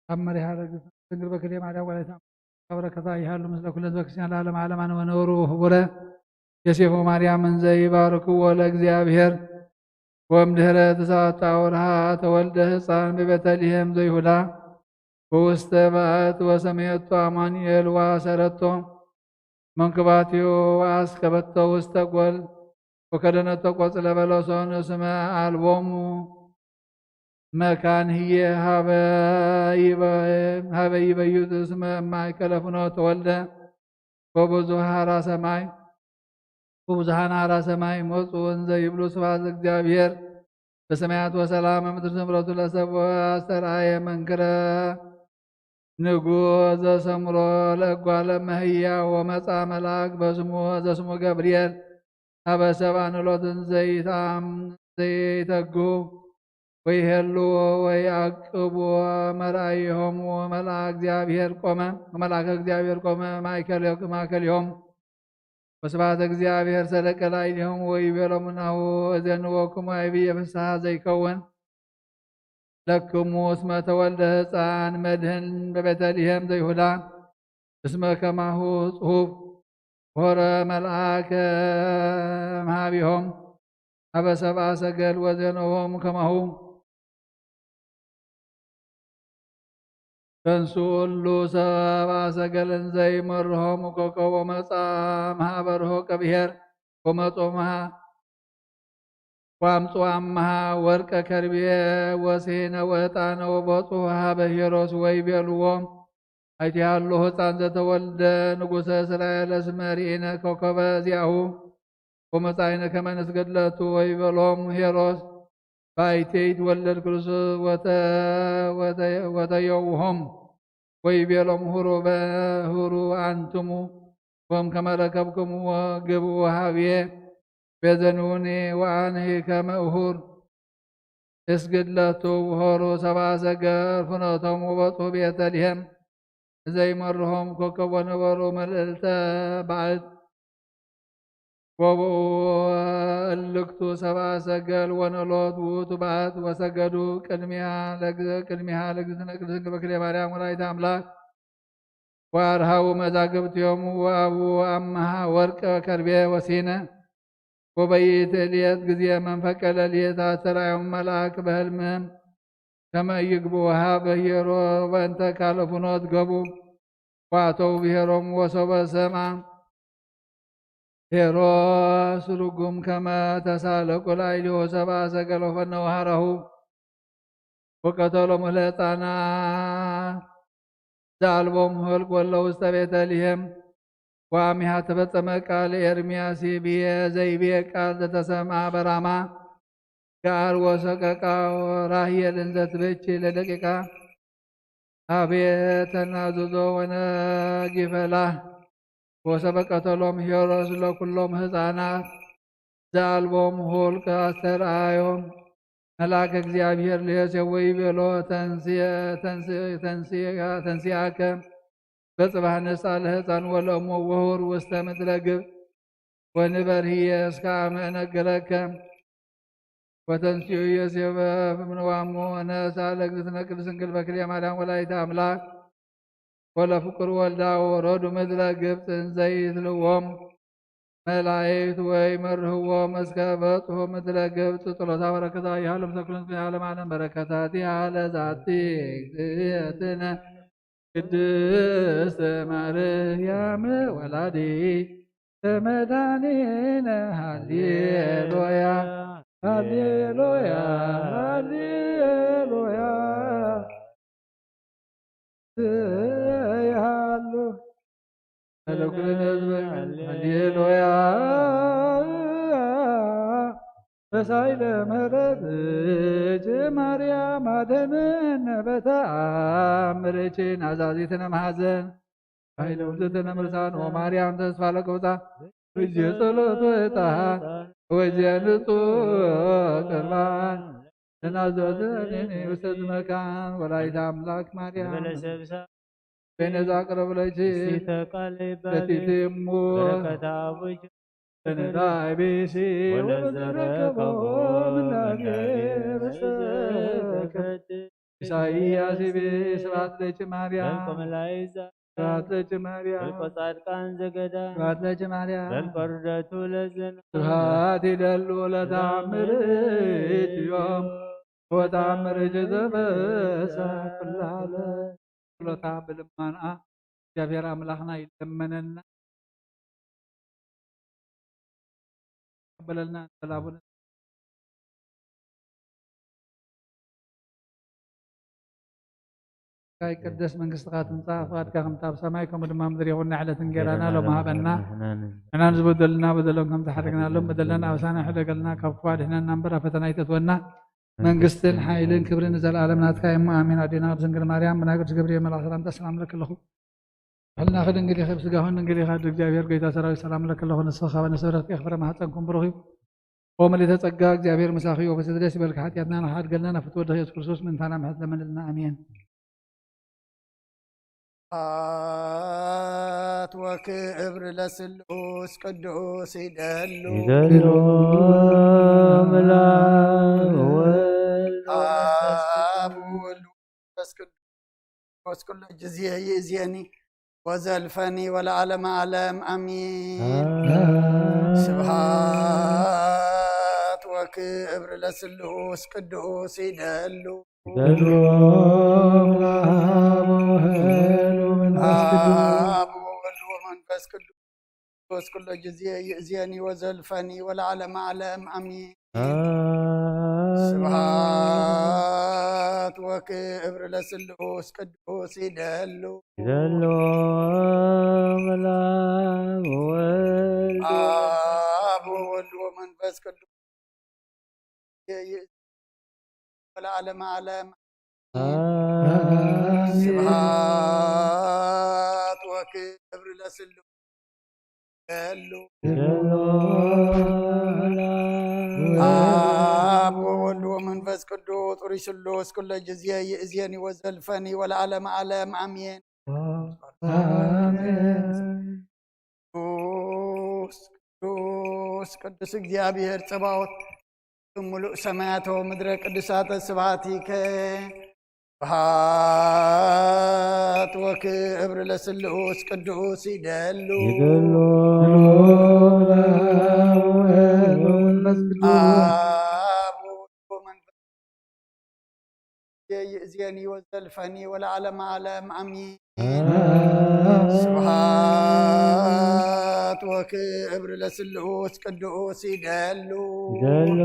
ኣብ መሪሃ ረግብ ድንግል በክልኤ ማርያም ወላዲተ ኣምላክ በረከታ ይሃሉ ምስለ ኩለ ህዝበ ክርስቲያን ለዓለመ ዓለም። ኣነ ወነብሩ ህቡረ ዮሴፍ ወማርያምን ዘይባርክዎ ለእግዚኣብሔር። ወእምድህረ ትስዓተ ኣውርሃ ተወልደ ህፃን በቤተልሔም ዘይሁዳ ወውስተ ባእት ወሰመየቶ ኣማኑኤል ወኣሰረቶ መንክባቲሁ ወኣስከበቶ ውስተ ጎል ወከደነቶ ቆጽለ በለሶን እስመ ኣልቦሙ መካን ህዬ ሀበ ይበዩት እስመ ማእከለ ፍኖት ተወልደ ወብዙሃ ራሰ ማይ ወብዙሃን ሃራ ሰማይ መጹ እንዘ ይብሉ ስብሐት ለእግዚኣብሔር በሰማያት ወሰላም በምድር ስምረቱ ለሰብ አስተርአየ መንክረ ንጉሥ ዘሰምሮ ለእጓለ መህያ ወመጻ መልአክ በስሙ ዘስሙ ገብርኤል ሀበ ሰብ ኣንሎትን ዘይታም ዘይተጉ ወይሄልዎ ወይአቅብዎ መርአይሆሙ መልአከ እግዚአብሔር ቆመ መልአከ እግዚአብሔር ቆመ ማእከሌ- ማእከሊሆም ወስብሐተ እግዚአብሔር ሰደቀ ላዕሌሆሙ ወይቤሎሙ ናሁ እዜንወክሙ አይብየ ፍስሐ ዘይከውን ለክሙ እስመ ተወልደ ህፃን መድህን በቤተልሔም ዘይሁዳ እስመ ከማሁ ጽሑፍ ሆረ መልአከ እምሃቢሆም ሀበ ሰብአ ሰገል ወዜነዎም ከማሁ ተንሱ እሉ ሰብአ ሰገል እንዘ ይመርሆም ኮከቦ መጻ እምሃበ ርሆቀ ብሔር ወመጾ እምሃ ወአምጽኡ አምሃ ወርቀ ከርቤ ወሴነ ወዕጣነ ወቦጽሑ ሀበ ሄሮስ ወይቤልዎ አይቴሃሎ ህፃን ዘተወልደ ንጉሰ እስራኤል እስመ ርኢነ ኮከበ ዚአሁ ወመጻኢነ ከመ ንስገድ ለቱ ወይቤሎም ሄሮስ ባይቴ ይትወለድ ክርስቶስ ወተ- ወተ- ወተየውሆም ወይቤሎም ሁሩ በ- ሁሩ አንትሙ ወም ከመ ረከብክምዎ ግብኡ ሀብዬ ቤዘንውኒ ወአንሂ ከመ እሁር እስግድ ለቱ ወሆሩ ሰብአ ሰገል ፍኖቶም ወበጽሑ ቤተልሔም ዘይመርሆም ኮከብ ወነበሩ መልእልተ ባዕድ ወብኡ እልክቱ ሰብአ ሰገል ወነሎት ውእቱ ባዕድ ወሰገዱ ቅድሚያ ለግ- ቅድሚሃ ለእግዝእትነ ቅድስት ድንግል በክሌ ማርያም ወላዲተ አምላክ ወአርሃቡ መዛግብቲሆሙ ወአቡ አምሃ ወርቀ ከርቤ ወሲነ ወበይት እልየት ጊዜ መንፈቀ ሌሊት አስተርአዮም መልአክ በህልምም ከመ ይግቡ ሀበ ሄሮ በእንተ ካልእ ፍኖት ገቡ ወአተው ብሔሮም ወሶበ ሰማ ሄሮስ ርጉም ከመ ተሳለቁ ላዕሌሁ ሰብአ ሰገል ወፈነው ሀረሁ ወቀተሎም ለህፃናት ዘአልቦም ኆልቅ ወለ ውስተ ቤተልሔም ወአሚሃ ተፈጸመ ቃል ኤርምያስ ይብዬ ዘይብዬ ቃል ዘተሰምአ በራማ ገአር ወሰቀቃ ራሄል እንዘ ትበኪ ለደቂቃ ሀቤ ተናዘዞ ወነጊፈላ ወሰበቀተሎም ሄሮስ ለኩሎም ህፃናት ዘአልቦም ኆልቅ አስተርአዮም መልአከ እግዚአብሔር ለዮሴፍ ወይቤሎ ተንሲአከ በጽባሕ ንስአ ለህፃን ወለእሞ ወሁር ውስተ ምድረ ግብፅ ወንበር ህየ እስከ አመ እነግረከ ወተንሲኡ ዮሴፍ እምንዋሙ ወነሳ ለእግዝእትነ ቅድስት ድንግል በክልኤ ማርያም ወላዲተ አምላክ ወለፍቁር ወልዳ ወረዱ ምድረ ግብፅ እንዘይትልዎም መላእክት ወይ መርህዎም እስከ በጽሑ ምድረ ግብፅ ጸሎታ በረከታ ይሃሉ ምሰክሩን ስለ ዓለም ዓለም በረከታት ይሃለ ዛቲ እግዝእትነ ቅድስት ማርያም ወላዲተ መድኃኒነ ሃሌሉያ ሃሌሉያ ሃሌሉያ ይሃሉ ለኩልነ ህዝብ ሃሌሉያ በሳይለ ምሕረትኪ ማርያም አድኅንነ በተአምርኪ ናዛዚትነ መሐዘን ኃይለ ውእትነ ምርሳን ወማርያም ተስፋ ለቅብጻ ወይዜ ጸሎት ወጣ ወይዜ ንጹህ ቅርባን ተናዘዘኒ ውስተ ዝመካን ወላዲተ አምላክ ማርያም በነዛ ቅረብ ለኪ ለቲቲሙ ተነዳይ ቤሲ ወለዘረከቦ ምላቤ በሰከት ኢሳይያስ ቤ ስብሐት ለኪ ማርያም ስብሐት ለኪ ማርያም። መልኮ ጻድቃን ዘገዳም። ስብሐት ለኪ ማርያም። መልኮ ርደቱ ለዘነ። ስብሐት ይደሉ ለተአምር ኢዮም ወተአምር ጀዘበሳ ኩላለ ሎታ ብልማንኣ እግዚኣብሔር ኣምላኽና ይለመነና ይቀበለልና ንበል ኣቡነ። ይቀደስ መንግስትኻ ትምጻእ ፍቃድካ ከምቲ ኣብ ሰማይ ከምኡ ድማ ምድሪ ይኹን። ንዕለት እንጌራና ሎም ሃበና። ንሕና ንዝበደሉና በደሎም ከም ዝሓደግናሎም በደልናን ኣበሳና ሕደገልና ካብ ክፉእ ኣድሕነና እምበር ኣብ ፈተና ኣይተእትወና። መንግስትን ሓይልን ክብርን ንዘለኣለም ናትካ እሞ ኣሜን። ኣዴና ቅድስት ድንግል ማርያም ብናይ ቅዱስ ገብርኤል መልኣኽ ሰላምታ ሰላም ለኪ ኣለኹ። ሕልና ድንግል ኢኺ ብስጋኹን ድንግል ኢኻ እግዚኣብሔር ጎይታ ሰራዊት ሰላም ለኪ ኣለኹ። ንስኺ ካብ ኣንስቲ ፍረኺ ፍረ ማህፀንኩም ብሩኽ እዩ። ኦ ምልእተ ጸጋ እግዚኣብሔር ምሳኺ እዩ። በስቲ ደስ ይበልኪ ሓጢኣትና ንኽሓድገልና ናብ ፍትወ ወድኺ የሱስ ክርስቶስ ምእንታና ምሕረት ለመንልና ኣሜን። ስብሐት ወክብር ለስሉስ ቅዱስ ይደሉ ይደሉ ምላክ ወወልድ አብ ወወልድ ወመንፈስ ቅዱስ ኩሎ ጊዜ ይእዜኒ ወዘልፈኒ ወለዓለመ ዓለም አሚን። ስብሐት ወክብር ለስሉስ ቅዱስ ይደሉ ይደሉ ምላክ ወወልድ ወመንፈስ ቅዱስ አብ ወወልድ ወመንፈስ ቅዱስ ኩሎ ጊዜ ይእዜኒ ወዘልፈኒ ወለዓለመ ዓለም አሚን። ስብሐት ወክብር ለስሉስ ቅዱስ ይደሉ ይደሉ ምላክ ወወልድ አብ ወወልድ ወመንፈስ ቅዱስ ወለዓለመ ዓለም አሜን። ስብሐት ወክብር ለስሉስ ይደሉ አብ ወወልድ ወመንፈስ ቅዱስ ጥሩይ ስሉስ ኩሎ ጊዜ ይእዜኒ ወዘልፈኒ ወለዓለመ ዓለም አሜን። ቅዱስ ቅዱስ ቅዱስ እግዚኣብሔር ጸባኦት ምሉእ ሰማያት ወምድረ ቅዱሳተ ስብሐቲከ ስብሐት ወክብር ለስሉስ ቅዱስ ይደሉ ይደሉ መንፈስ ቅዱስ አብ ወወልድ ወመንፈስ ይእዜኒ ወዘልፈኒ ወለዓለመ ዓለም አሚን። ስብሐት ወክብር ለስሉስ ቅዱስ ይደሉ ይደሉ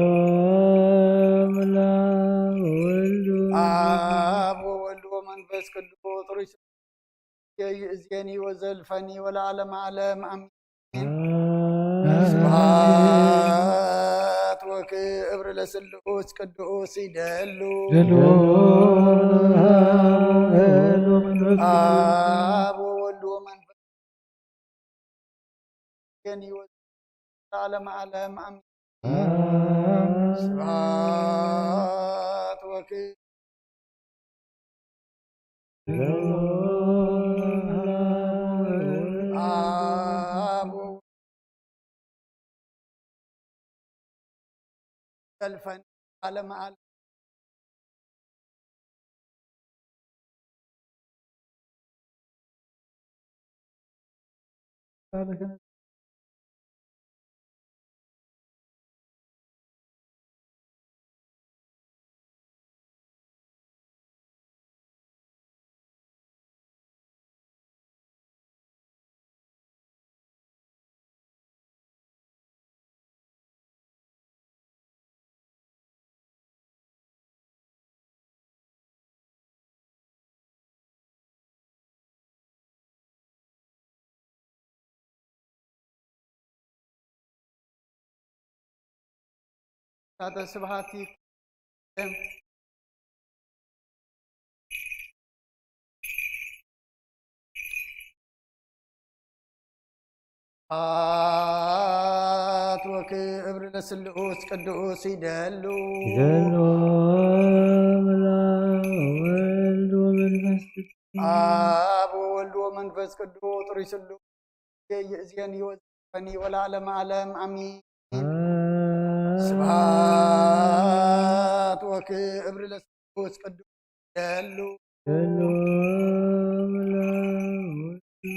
ምላክ ወወልድ አብ ወወልድ ወመንፈስ ቅዱስ ጥሩይ ይእዜኒ ወዘልፈኒ ወለዓለመ ዓለም አሚን። ስብሐት ወክብር ለስሉስ ቅዱስ ይደሉ ይደሉ አብ ወወልድ ወመንፈስ ቅዱስ ይእዜኒ ወዘልፈኒ ወለዓለመ ዓለም አሚን። ስብሐት ወክብር አብ ወወልድ ዘልፈኒ ዓለመ ዓለም ታተ ስብሐት ይኩን። ስብሐት ወክብር ለስሉስ ቅዱስ ይደሉ ይደሉ ምላክ ወወልድ ወመንፈስ ቅዱስ አብ ወወልድ ወመንፈስ ቅዱስ ጥሩይ ስሉስ ይእዜኒ ወዘልፈኒ ወለዓለመ ዓለም አሚን። ስብሐት ወክብር ለስሉስ ቅዱስ ይደሉ ይደሉ ምላክ አብ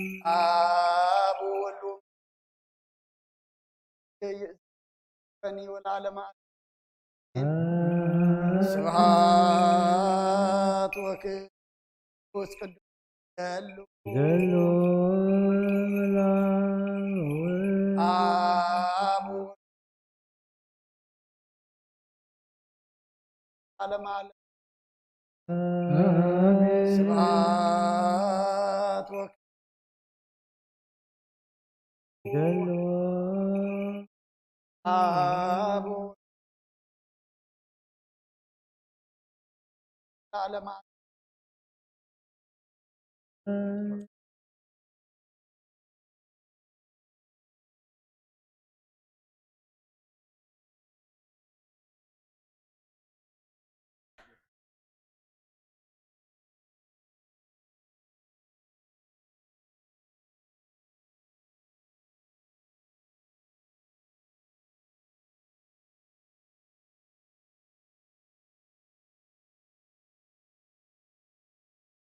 ወወልድ ወመንፈስ ቅዱስ። ስብሐት ወክብር ቅዱስ ይደሉ ይደሉ። አብ ዓለም ዓለም። አሜን። ስብሐት ወክብር ይደሉ። አብ ዓለም ዓለም።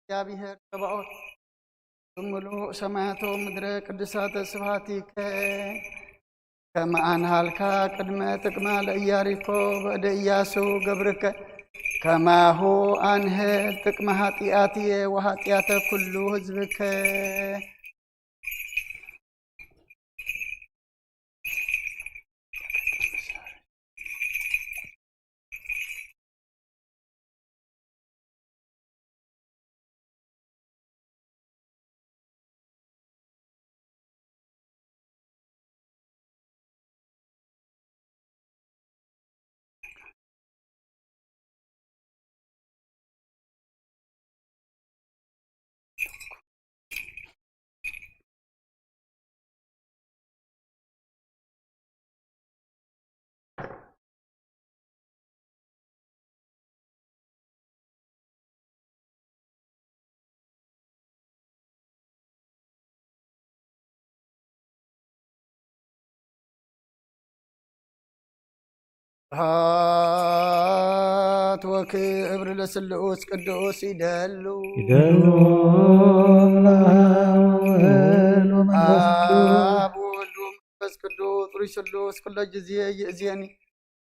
እግዚኣብሔር ጸባኦት ብምሉእ ሰማያቶ ምድረ ቅዱሳተ ስብሐቲከ ከመ አንሃልካ ቅድመ ጥቅማ ለኢያሪኮ በእደ ኢያሱ ገብርከ ከማሁ አንህል ጥቅመ ኃጢአትየ ወኃጢአተ ኩሉ ህዝብከ። ስብሐት ወክብር ለስሉስ ቅዱስ ይደሉ ይደሉ። አብ ወወልድ ወመንፈስ ቅዱስ። መንፈስ ቅዱስ ሩይ ስሉስ ኩሎ ጊዜ ይእዜኒ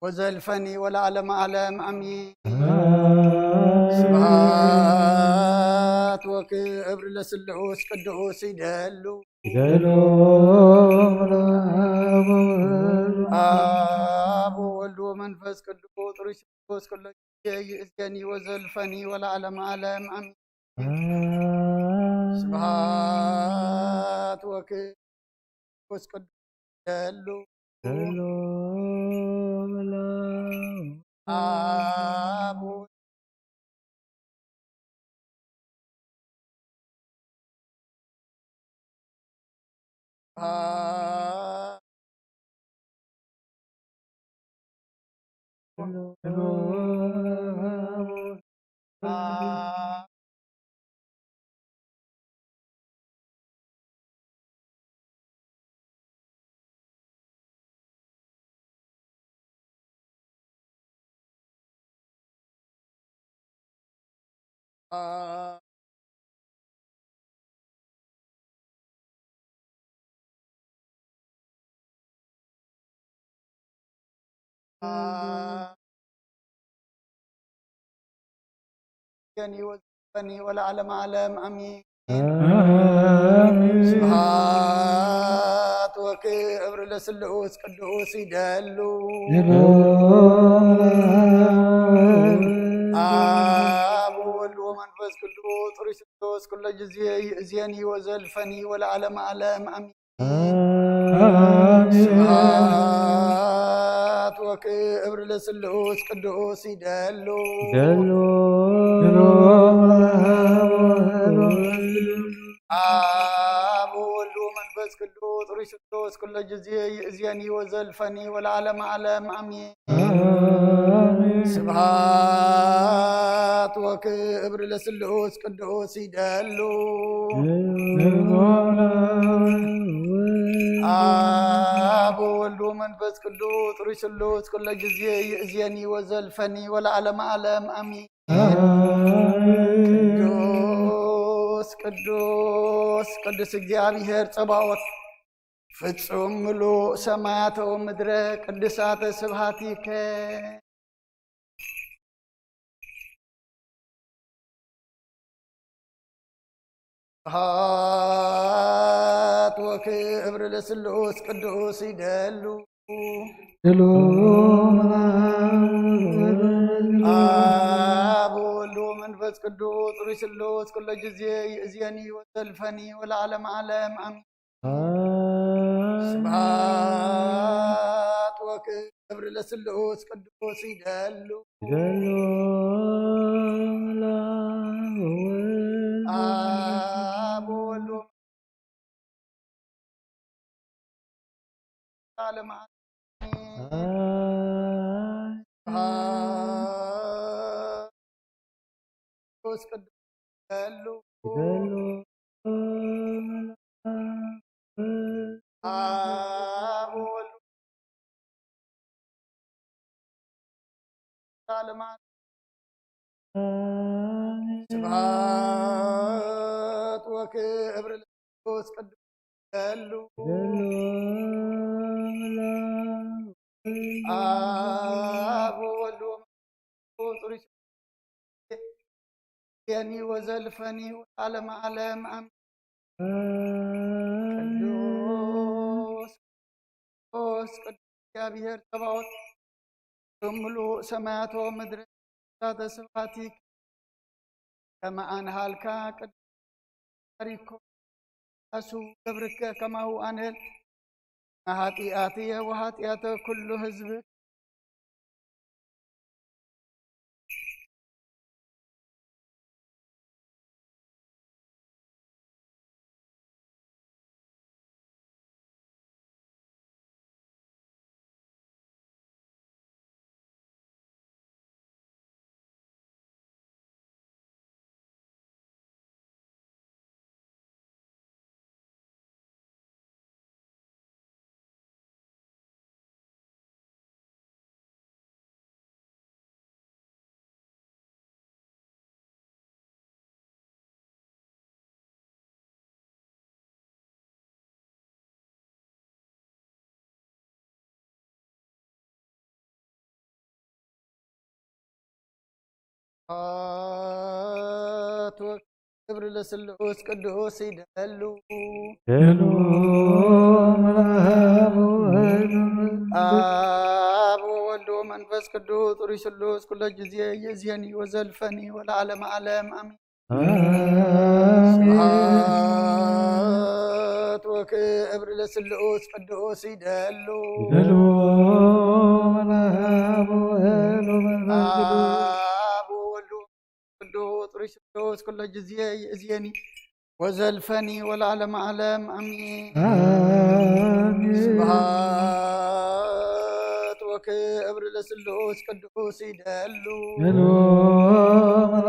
ወዘልፈኒ ወለዓለመ ዓለም አሚን። ስብሐት ወክብር ለስሉስ ቅዱስ ይደሉ ይደሉ። አብ ወወልድ ወመንፈስ ቅዱስ ሩይ ስሉስ ኩሎ ጊዜ ይእዜኒ ወዘልፈኒ ወለዓለመ ዓለም አሚን። ስብሐት ወክብር መንፈስ ቅዱስ ይደሉ ይደሉ። አብ ወዘልፈኒ ወለዓለመ ዓለም አሚን። አሜን። ስብሐት ወክብር ለስሉስ ቅዱስ ይደሉ። ይደሉ። አብ ወወልድ ወመንፈስ ቅዱስ ሩይ ስሉስ ኩሎ ጊዜ ይእዜኒ ወዘልፈኒ ወለዓለመ ዓለም አሚን። አሜን። ስብሐት ወክብር ለስሉስ ቅዱስ ይደሉ። ይደሉ። አብ ወወልድ ወመንፈስ ቅዱስ ሩይ ስሉስ ኩሎ ጊዜ ይእዜኒ ወዘልፈኒ ወለዓለመ ዓለም አሚን። አሜን። ስብሐት ወክብር ለስሉስ ቅዱስ ይደሉ። አብ ወወልድ ወመንፈስ ቅዱስ ሩይ ስሉስ ኩሎ ጊዜ ይእዜኒ ወዘልፈኒ ወለዓለመ ዓለም አሚን። አሜን። ቅዱስ ቅዱስ ቅዱስ እግዚኣብሔር ጸባኦት፣ ፍጹም ምሉእ ሰማያተ ወምድረ ቅዱሳተ ስብሐቲከ። ስብሐት ወክብር ለስሉስ ቅዱስ ይደሉ። ደሉ። አብ ወወልድ ወመንፈስ ቅዱስ ሩይ ስሉስ ኩሎ ጊዜ ይእዝየኒ ወዘልፈኒ ወለዓለመ ዓለም አሜን። ስብሐት ወክብር ለስሉስ ቅዱስ ይደሉ። ይደሉ። አብ ወወልድ ዓለም አሜን። ስብሐት ቅዱስ ይደሉ። ይደሉ። አብ ወወልድ ዓለም አሜን። ስብሐት ወክብር ለመንፈስ ቅዱስ ይደሉ። አብ ወወልድ ወመንፈስ ቅዱስ ይእዝየኒ ወዘልፈኒ ወለዓለመ ዓለም አሜን። ቅዱስ ቅዱስ ቅዱስ እግዚኣብሔር ጸባኦት፣ ምሉእ ሰማያት ወምድሪ ቅዱሳተ ስብሐቲከ። ከመ አንሃልካ ቅዱስ ታሪኮ፣ አሱ ገብርከ ከማሁ አንህል ኃጢአትየ ወኃጢአተ ኩሉ ህዝብ። ስብሐት ወክብር ለስሉስ ቅዱስ ይደሉ። ደሉ። አብ ወወልድ ወመንፈስ ቅዱስ ሩይ ስሉስ ኩሎ ጊዜ ይእዝየኒ ወዘልፈኒ ወለዓለመ ዓለም አሜን። አሜን። ስብሐት ወክብር ለስሉስ ቅዱስ ይደሉ። ይደሉ። አብ ወወልድ ወመንፈስ ቅዱስ። አብ ወወልድ ወመንፈስ ቅዱስ ሩይ ስሉስ ኩሎ ጊዜ ይእዝየኒ ወዘልፈኒ ወለዓለመ ዓለም አሜን። አሜን። ስብሐት ወክብር ለስሉስ ቅዱስ ይደሉ። ይደሉ። አብ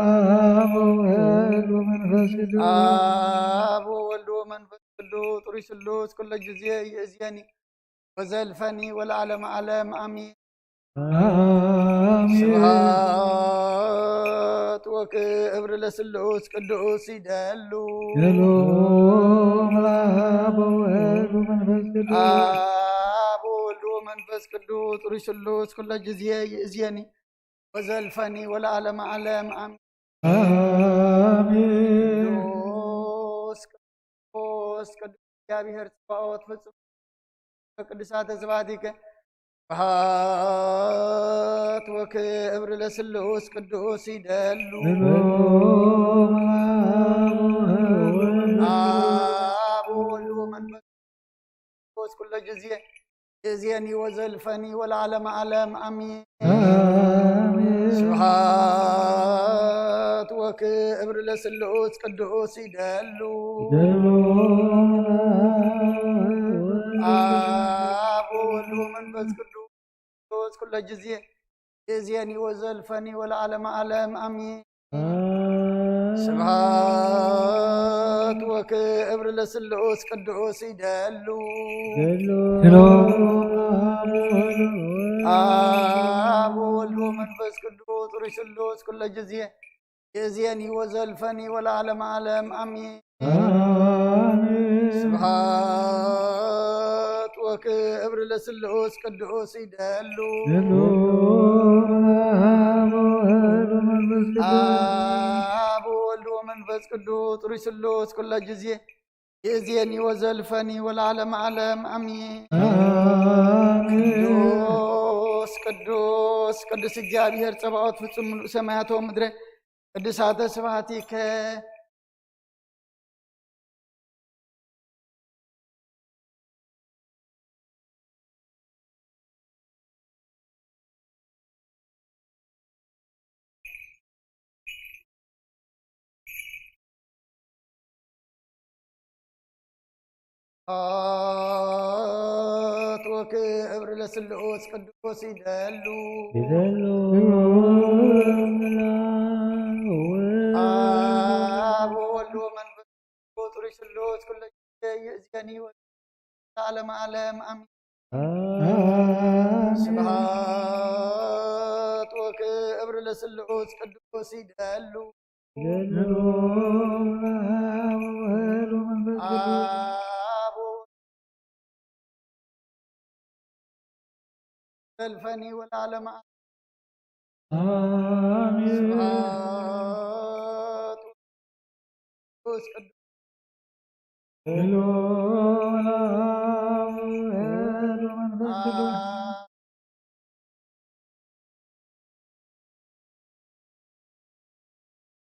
ወወልድ ወመንፈስ ቅዱስ። አብ ወወልድ ወመንፈስ ቅዱስ ሩይ ስሉስ ኩሎ ጊዜ ይእዝየኒ ወዘልፈኒ ወለዓለመ ዓለም አሜን። አሜን። ስብሐት ወክብር ለስሉስ ቅዱስ ይደሉ። ይደሉ። አብ ወወልድ ወመንፈስ ቅዱስ። አብ ወወልድ ወመንፈስ ቅዱስ ሩይ ስሉስ ኩሎ ጊዜ ይእዝየኒ ወዘልፈኒ ወለዓለመ ዓለም አሜን። አሜን። ቅዱስ ቅዱስ ቅዱስ እግዚኣብሔር ጸባኦት ፍጹም ቅዱሳተ ስብሐቲከ። ስብሐት ወክብር ለስሉስ ቅዱስ ይደሉ። ይደሉ። አብ ወወልድ ወመንፈስ ቅዱስ ኩሎ ጊዜ ይእዝየኒ ወዘልፈኒ ወለዓለመ ዓለም አሜን። አሜን። ስብሐት ወክብር ለስሉስ ቅዱስ ይደሉ። ይደሉ። አብ ወወልድ ወመንፈስ ቅዱስ ኩሎ ጊዜ ይእዝየኒ ወዘልፈኒ ወለዓለመ ዓለም አሜን። አሜን። ስብሐት ወክብር ለስሉስ ቅዱስ ይደሉ። ይደሉ። ይደሉ። አብ ወወልድ ወመንፈስ ቅዱስ ሩይ ስሉስ ኩሎ ጊዜ ይእዝየኒ ወዘልፈኒ ወለዓለመ ዓለም አሜን። አሜን። ስብሐት ወክብር ለስሉስ ቅዱስ ይደሉ። አብ ወወልድ ወመንፈስ ቅዱስ ጥሩይ ስሉስ ኩለ ጊዜ ይእዜኒ ወዘልፈኒ ወለዓለመ ዓለም አሜን። ቅዱስ ቅዱስ ቅዱስ እግዚኣብሔር ጸባኦት ፍጹም ምሉእ ሰማያት ወምድረ ቅዱሳተ ስብሐቲከ። ስብሐት ወክብር ለስሉስ ቅዱስ ይደሉ። ይደሉ። አብ ወወልድ ወመንፈስ ቅዱስ ስሉስ ኩለ ጊዜ ይእዜኒ ወለዓለመ ዓለም አሜን። አሜን። ስብሐት ወክብር ለስሉስ ቅዱስ ይደሉ። ይደሉ። አብ ወወልድ ወመንፈስ ቅዱስ። አብ ዘልፈኒ ወለዓለመ ዓለም። አሜን። ስብሐት ወመንፈስ ቅዱስ። ሄሎ ወለዓለመ ዓለም።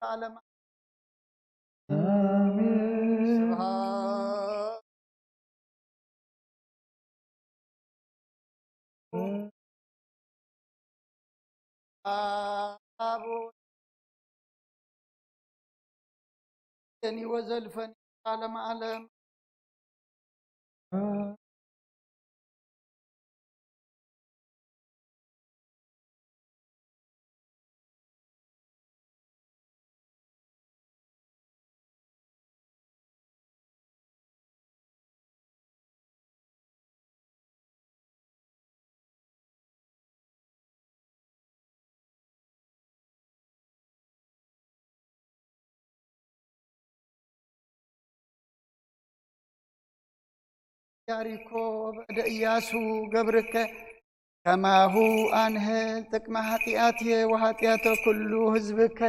ዓለም። አሜን። ስብሐት አብ ወወልድ ወዘልፈኒ ዓለመ ዓለም። ያሪኮ በእደ ኢያሱ ገብርከ ከማሁ አንህል ጥቅመ ኃጢአትየ ወኃጢአተ ኩሉ ህዝብከ።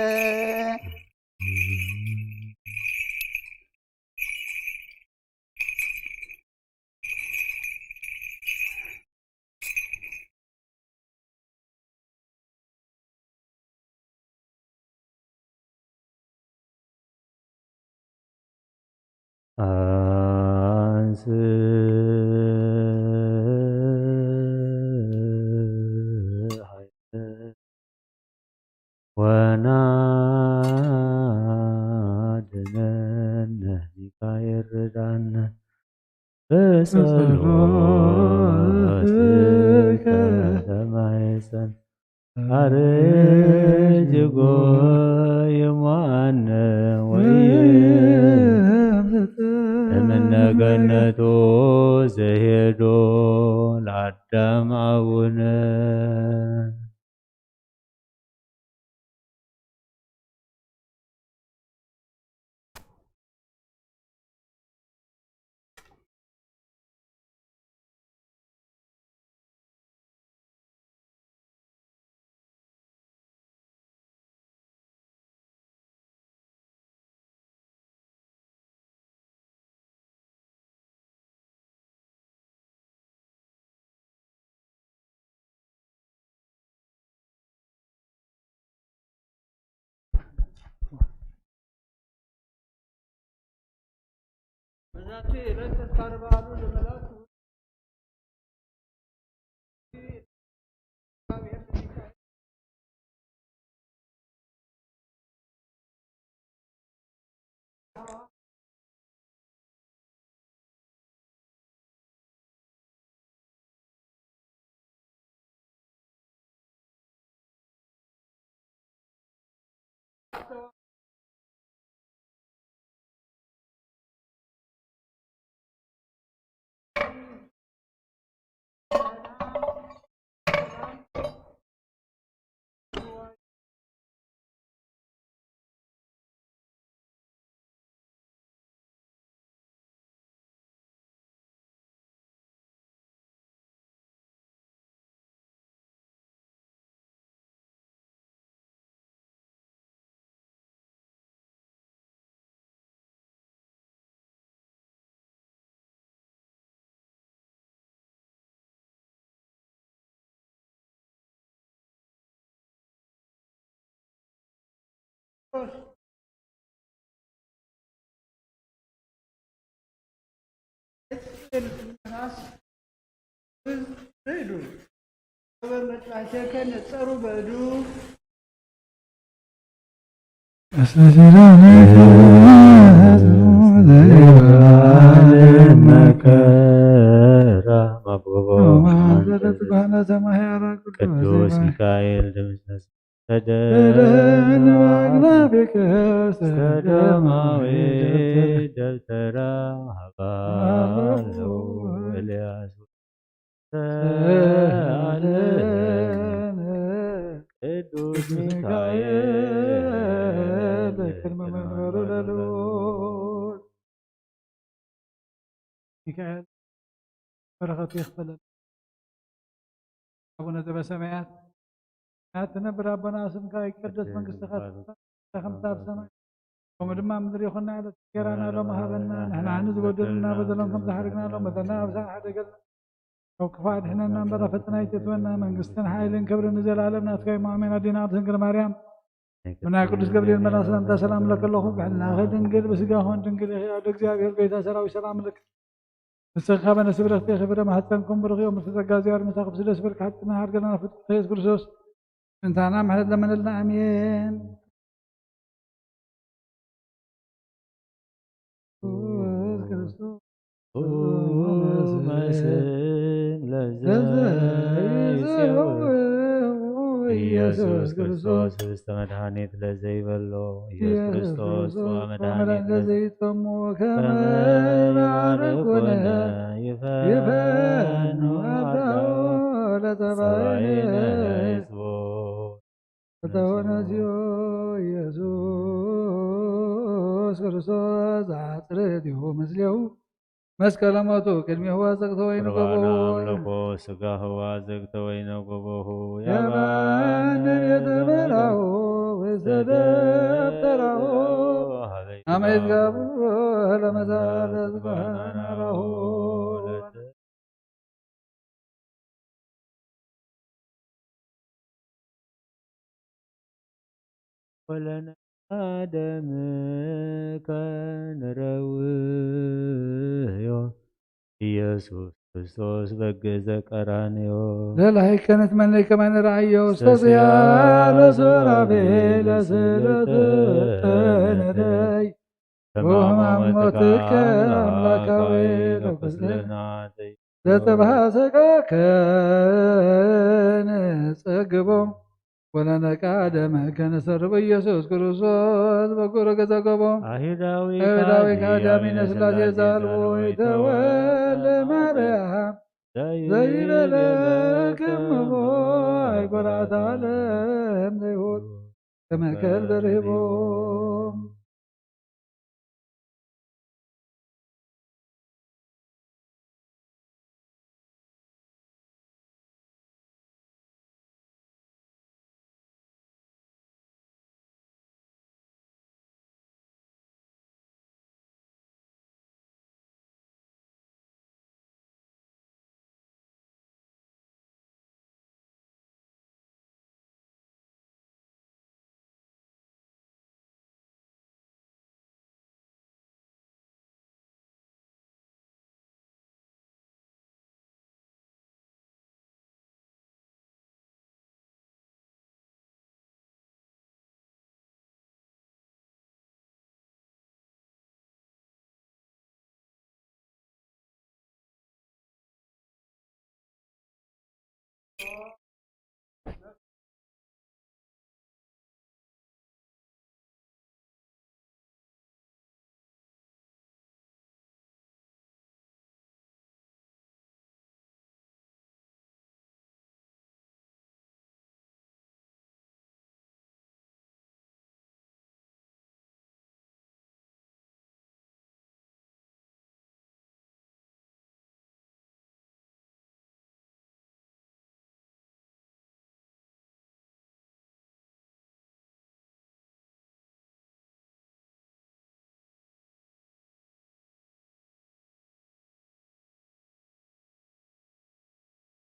አንስ ወናድነነ ሚካኤል ርዳነ። በጸሎትከ ተማሕፀን አርጅጎ ይማነ ወይ እምነ ገነቱ ዘሄዶ ለአዳም አቡነ። በዛቲ ዕለት ተስካረ በዓሉ ለመላእክት ክርስቶስ። ዘይጽል ንፋስ ብዝይዱ ገበር መጥባሕተከ ነጸሩ በእዱ። መከራ መጎቦ ቅዱስ ሚካኤል ድምሰስ ሰደን ዋግናቤከ ሰደማዊ ደብተራ ሃባለው ኤልያስ ሰአለን ቅዱስ ሚካኤል በቅድመ መንበሩ ለልዑል ሚካኤል በረኸቱ ይኽፈለልና። ኣቡነ ዘበሰማያት ትነብር ኣቦና ስምካ ይቀደስ መንግስትኻ ትምጻእ ከምታ ኣብ ሰማይ ከምኡ ድማ ምድሪ ይኹን። ዕለት እንጀራና ሎሚ ሃበና ንሕና ንዝበደሉና በደሎም ከም ዝሓደግና ሎም በደልና ኣበሳና ሓደገልና ካብ ክፉእ ኣድሕነና እምበር ኣብ ፈተና ኣይተእትወና። መንግስትን ሓይልን ክብርን ንዘለኣለም ናትካ እዩ። ኣሜን። ኣዴና ቅድስት ድንግል ማርያም ብናይ ቅዱስ ገብርኤል መልኣኽ ሰላምታ ሰላም እብለኪ ኣለኹ። ብሕልናኺ ድንግል ብስጋኺ እውን ድንግል ኢኺ። ኣደ እግዚኣብሔር ጎይታ ሰራዊት ሰላም እብለኪ። ንስኺ ካብ ኣንስቲ ብርኽቲ ኢኺ፣ ፍረ ማህፀንኩም ብሩኽ እዩ። ምልዕቲ ጸጋ እግዚኣብሔር ምሳኺ፣ ብስደስ በልኪ ሓጥና ሓድገና ፍጡር ኢየሱስ ክርስቶስ ምንታና ምሕረት ለመነልና። ኣሜን። ኢየሱስ ክርስቶስ መስል ለዘይጼው ኢየሱስ ክርስቶስ ህብስተ መድኃኒት ለዘይበሎ ኢየሱስ ክርስቶስ ጽዋ መድኃኒት ለዘይጠሙ ከመ ባረኮነ ይፈኑ አዳኦ ለጸባይነ ህዝቦ። ተወነዚዮ ኢየሱስ ክርስቶስ ዘአጽርህቲሁ ምስሌሁ መስቀለ ሞቱ ቅድሜሁ አዘግተ ወይን ቁርባነ ገቦ። አምልኮ ስጋሁ አዘግተ ወይን ገቦሁ የባነ ቤተ በላሁ ውስተ ደብተራሁ አመ ይትጋቡ ለመሳለ ዝባህና ናራሁ። ወለነ ደምከ ንረውዮ ኢየሱስ ክርስቶስ በግ ዘቀራንዮ። ለላይከ ንትመነይ ከመ ንርአዮ ውስተ ውስተ ዚአነ ሱራፌል ለስልጥ ነደይ። ወሕማም ሞትከ አምላካዊ ለቁስለ ለተባህሰ ቃከ ንጸግቦ ወለነቃ ደመከ ንሰርቦ ኢየሱስ ክርስቶስ በኩረ ገጸ ገቦ። አይሁዳዊ አይሁዳዊ ከሃዲ ከሃዲ አሚነ ስላሴ ስላሴ ዛልቦ ዛልቦ ይተወልደ ይተወልደ ማርያም ዘይበለ ከመቦ አይኮራት ዓለም ዘይሁድ ከመከል ደርህቦ።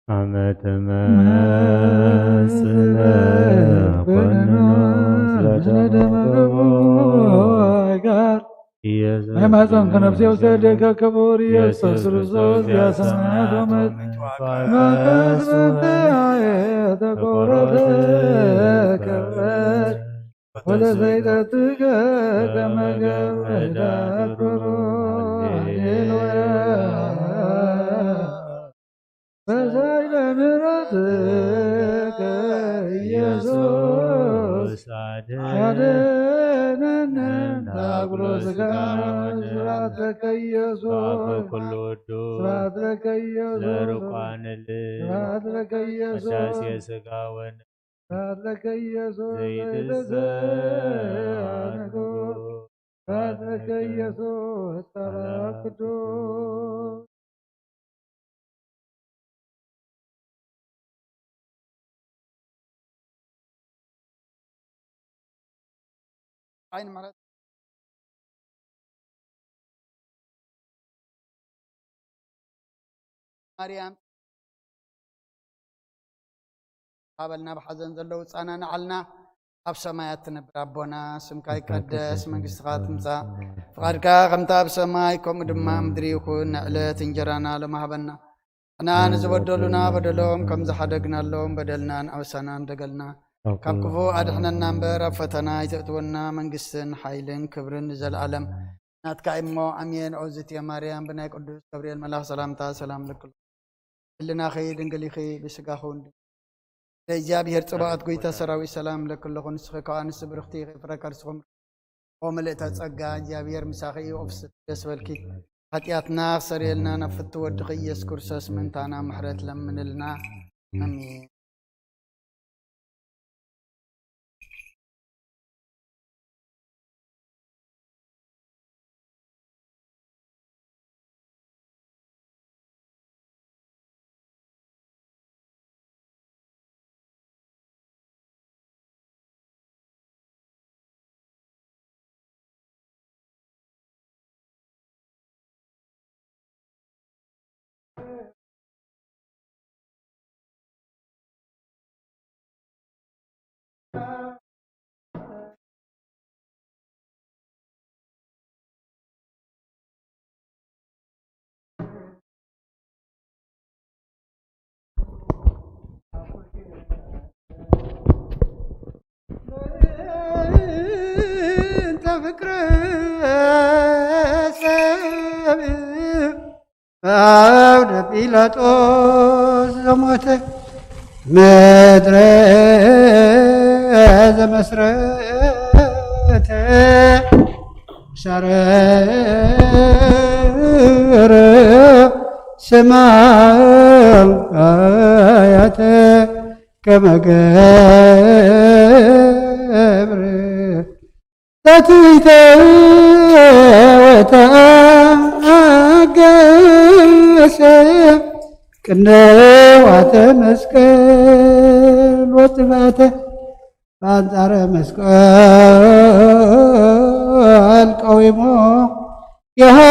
አመ ትመስል ኩነነ ኩነነ ስለ ስለ ደመ ደመ ገቦ ገቦ ጋር ኢየሱስ ናይ ማፀን ከነፍሴ ውሰደከ ክቡር ኢየሱስ ኢየሱስ ክርስቶስ ክርስቶስ ያ ሰማያት ወመ መቅደስ ተቆረሰ ከበር ወለሰይጠትከ ከመ ገብረ ዳክሮ። ሃሌሉያ። በሳይለ ምሕረትከ ኢየሱስ አድነነ። አድነነ። ታግሎ ስጋነ ስብሐት ለከ ኢየሱስ። በኩሉ ውዱ ስብሐት ለከ ኢየሱስ። ለርቋንል ስብሐት ለከ ኢየሱስ። አሳሴ ስጋ ወነ ስብሐት ለከ ኢየሱስ ዘይትዘ ዘይትዘ ንጉሥ። ስብሐት ለከ ኢየሱስ ጸባኦት ቅዱስ። ዓይኒ ምሕረት ማርያም ሃበልና፣ ብሓዘን ዘለዉ ጻናናዓልና። ኣብ ሰማያት ትነብር ኣቦና፣ ስምካ ይቀደስ፣ መንግስትኻ ትምጻእ፣ ፍቓድካ ከምታ ኣብ ሰማይ ከምኡ ድማ ምድሪ ይኹን። ንዕለት እንጀራና ሎም ሃበና። ንሕና ንዝበደሉና በደሎም ከም ዝሓደግናሎም በደልና ንኣበሳና ንደገልና። ካብ ክፉ ኣድሕነና እምበር ኣብ ፈተና ኣይተእትወና፣ መንግስትን ሓይልን ክብርን ንዘለኣለም ናትካ እሞ ኣሜን። ኦዝት ማርያም ብናይ ቅዱስ ገብርኤል መልኣኽ ሰላምታ ሰላም ለክሉ ህልናኺ ድንግል ኢኺ ብስጋኺ እውን ድንግል። ለእግዚኣብሔር ጽባኦት ጎይታ ሰራዊት ሰላም ለክለኹ። ንስኺ ከኣ ንስ ብርኽቲ ኢኺ ፍረ ከርስኹም ኦ ምልእተ ጸጋ እግዚኣብሔር ምሳኺ እዩ። ኦፍስ ደስ በልኪ። ሓጢኣትና ክሰርየልና ናብ ፍቱ ወድኺ ኢየሱስ ክርስቶስ ምእንታና ምሕረት ለምንልና። ኣሜን። እንተ ፍቅረ ሰብ ኣብ ፒላጦስ ዘሞተ ምድረ ዘመስረተ ሻረ ሰማያተ ከመ ገብር ተትሕተ ወተአገሰ ቅንዋተ መስቀል ወጥባተ በአንጻረ መስቀል ቀዊሞ ዮሐንስ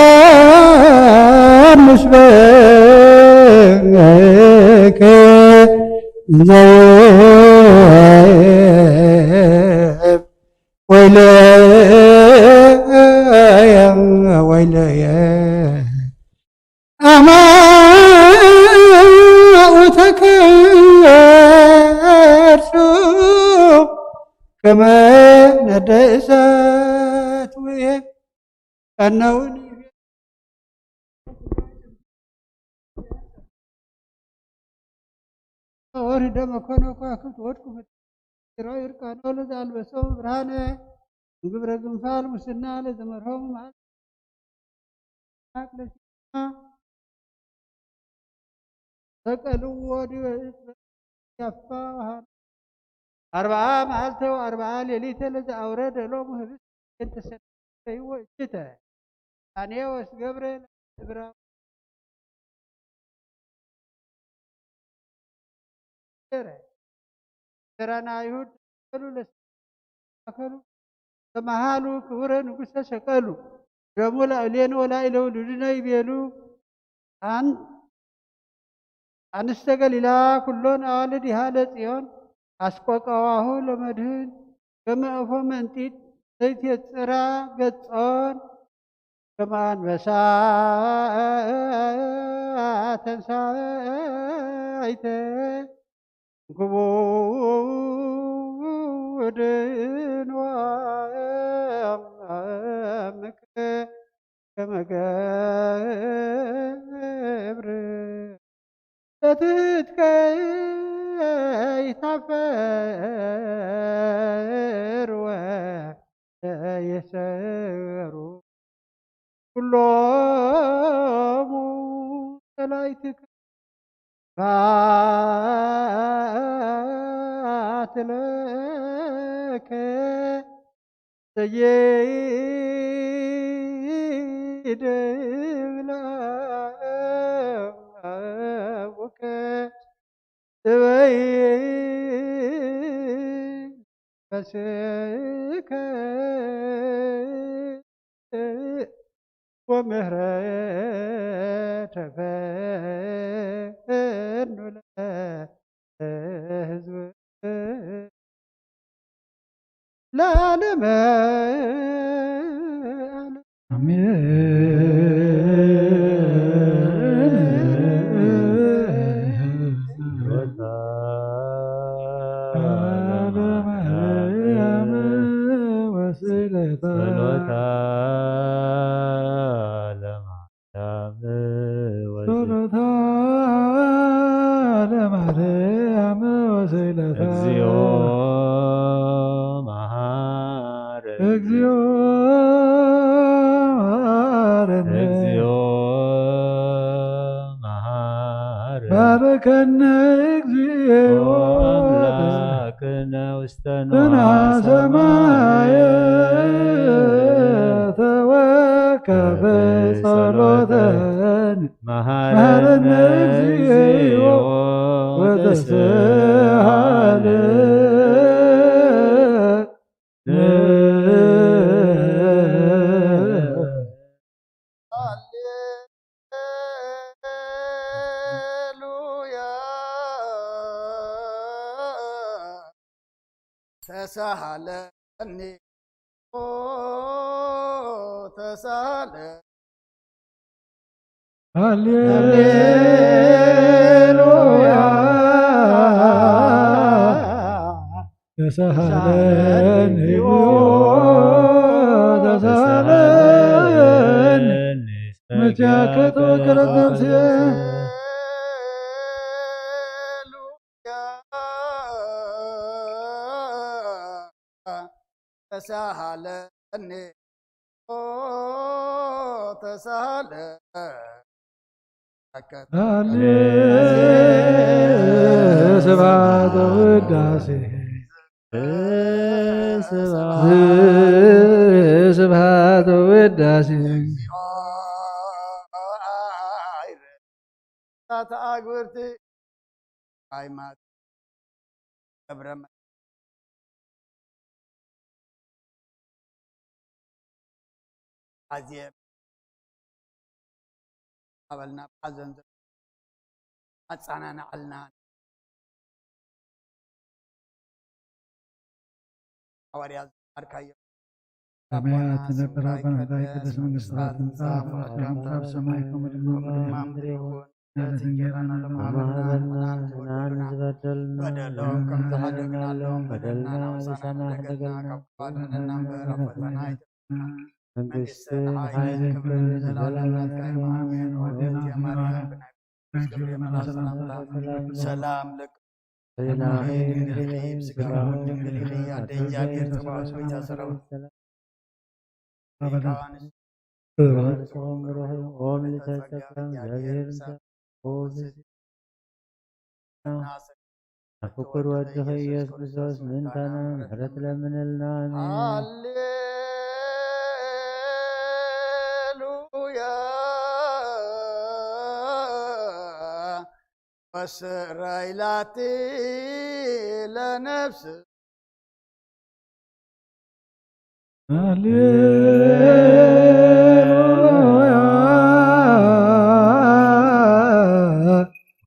በከ ዘይብ ወይለየ ወይለየ አማኡ ተከርሱ ከመ ነደ እሳት ውየ ቀነውን ወርህ ደመ ኮነ ከዋክብት ወድቁ ፍጥሮ ይርቃኖ ለዘአልበሶሙ ብርሃነ እምግብረ ግንፋል ሙስና ለዘመርሆሙ መዓልቲ ለሲና ሰቀልዎ ዲበ እፅ ያፋ ወሃ አርብዓ መዓልተ ወአርብዓ ሌሊተ ለዘአውረደ ሎሙ ህብስተ ሰይዎ እጅተ ዳንኤዎስ ገብረ ለእብራዊ ገረ ገረ ናይሁድ ተቀበሉ ለሰከሉ ተመሃሉ ክቡረ ንጉሰ ሰቀሉ ደሙ ላዕሌነ ወላዕለ ውሉድነ ይቤሉ። አን ኣንስተ ገሊላ ኩሎን ኣዋልድ ይሃለ ጽዮን ኣስቆቃዋሁ ለመድህን ከመ እፎ መንጢት ዘይትየጽራ ገጾን ከመ ኣንበሳ ተንሳይተ እንክቡድን ዋምክ ከመ ገብር ለትትከይ ታፈር ወየሰሩ ኩሎሙ ጸላይትከ ባትለከ ሰይድ ብላውከ ጥበይ ፈስከ ወምህረት ተፈኑ ለህዝብ ለዓለመ ዓለም። ኣሜን። ጸሎታ ለማርያም ወስእለታ። ጸሎታ ለማርያም ወስእለታ። ጸሎታ ለማርያም ወስእለታ። እግዚኦ መሐረነ። እግዚኦ መሐረነ። እግዚኦ መሐረነ። ባርከነ እግዚኦ ኦ አምላክነ ውስተ ንዋ ንዋ ሰማየ ሰማየ ተወከፈ ጸሎተነ። መሐረነ መሐረነ እግዚኦ እግዚኦ ወተስሃለ። ሃሌሉያ። ተሳሃለኒ ኦ ተሳሃለ ሃሌሉያ። ተሳሃለኒ ኦ ተሳሃለኒ መቻከ ተወከለት ነፍሴ። ተሳሃለኒ ኦ ተሳሃለ ሃሌ ስብሐት ወውዳሴ ስብሐት ወውዳሴ ኣግብርቲ ሃይማኖት ገብረ ኣዝየ ኣበልና ብሓዘን ኣጸናንዓልና። ሃዋርያ ዝመሃርካዮ ሰማያት ነበር ኣባና፣ ቅድስት መንግስትኻ ትምጻእ፣ ፍቓድካ ከምቲ ኣብ ሰማይ ከምኡ ድማ ኣብ ምድሪ ይኹን። የዕለትና እንጀራና ሎሚ ሃበና፣ ንሕና ንበደልና በደሎም ከም ዝሓደግናሎም በደልና በደልና ንዓና ንሰማሕ ሓደገልና፣ ካብ ክፉእ ኣድሕነና እምበር ኣብ ፈተና ኣይተእትወና። መንግስትን መንግስትን ሓይልን ክብርን ዘለዓለም ናትካ እዩ። ኣሜን። ወዴና ማርያም ብናይ ቅዱስ ገብርኤል መልኣክ ሰላምታ ሰላም ለኪ ሰላም ድንግል ኢኺ፣ ብስጋኪ ድንግል ኢኺ፣ ኣደ እግዚኣብሔር ጸባኦት፣ ጎይታ ሰራዊት። ሰላም ርእስኹም ብሩኽ እዩ፣ ኦም ልዕልተ ጸጋ እግዚኣብሔር ምሳኹም። ኣብ ፍቁር ወድኺ ኢየሱስ ክርስቶስ ምእንታና ምሕረት ለምንልና። ኣሜን። ሃሌሉያ። ወስራይ ላቲ ለነፍስ ሃሌሉያ።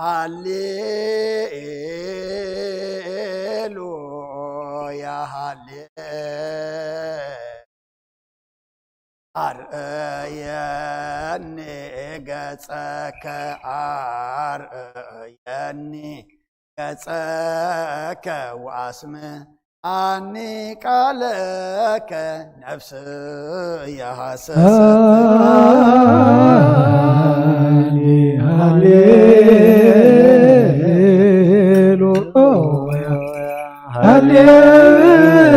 ሃሌ ሃሌሉያ ሃሌ ኣርእየኒ ገጸከ ኣርእየኒ ገጸከ ወኣስምዓኒ ቃለከ ነፍስየ ሃሰሰት። ሃሌሉያ ሃሌሉያ ሃሌሉያ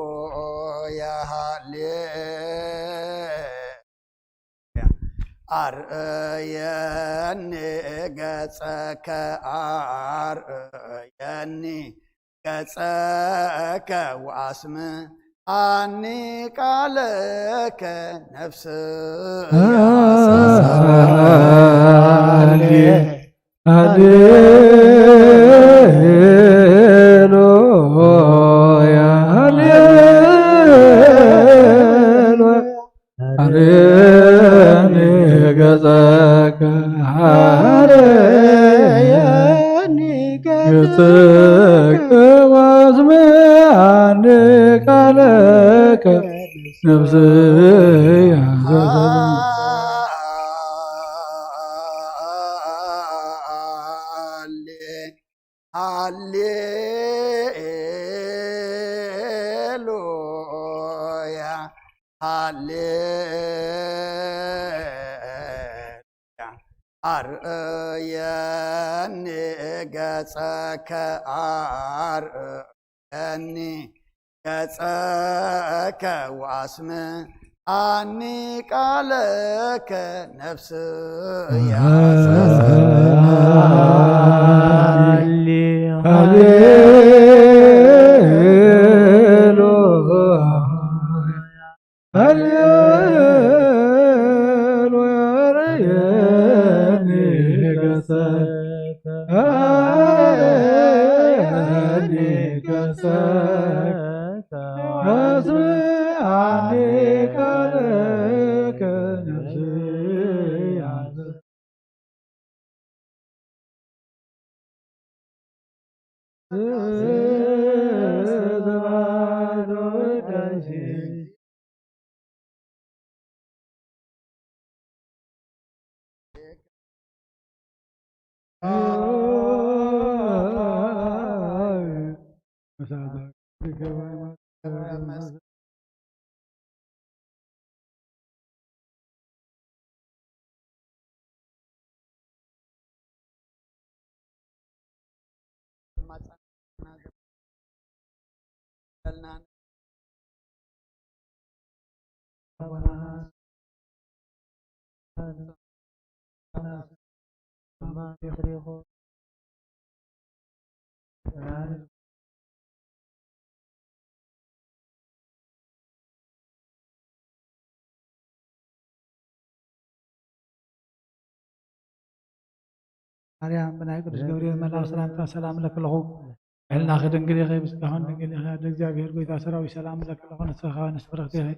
ሃሌሉያ ሃሌ ኣርእየኒ ገጸከ ኣርእየኒ ገጸከ ወኣስምዓኒ ቃለከ ነፍስየ ሃሌ ሃሌሉያ ሃሌሉያ ኣርእየኒ ገጸከ ኣርእየኒ ገጸከ ወኣስምዓኒ ቃለከ ነፍስየ ሃሌሉያ ሃሌ ኣርእየኒ ገጸከ ኣርእየኒ ገጸከ ወኣስምዓኒ ቃለከ ነፍስየ ሃሌ ሃሌሉያ ሃሌሉያ ኣርእየኒ ገጸከ ኣርእየኒ ገጸከ ኣስምዓኒ ቃለከ ነፍስየ ማርያም ብናይ ቅዱስ ገብርኤል መልኣክ ሰላምታ ሰላም እለክለኹ። ሕልናኺ ድንግል ኢኺ፣ ብስጋኹን ድንግል ኢኺ፣ ኣደ እግዚኣብሔር ጎይታ ሰራዊት ሰላም እለክለኹ። ንስኻ ንስፍረኽቲ ኢኺ።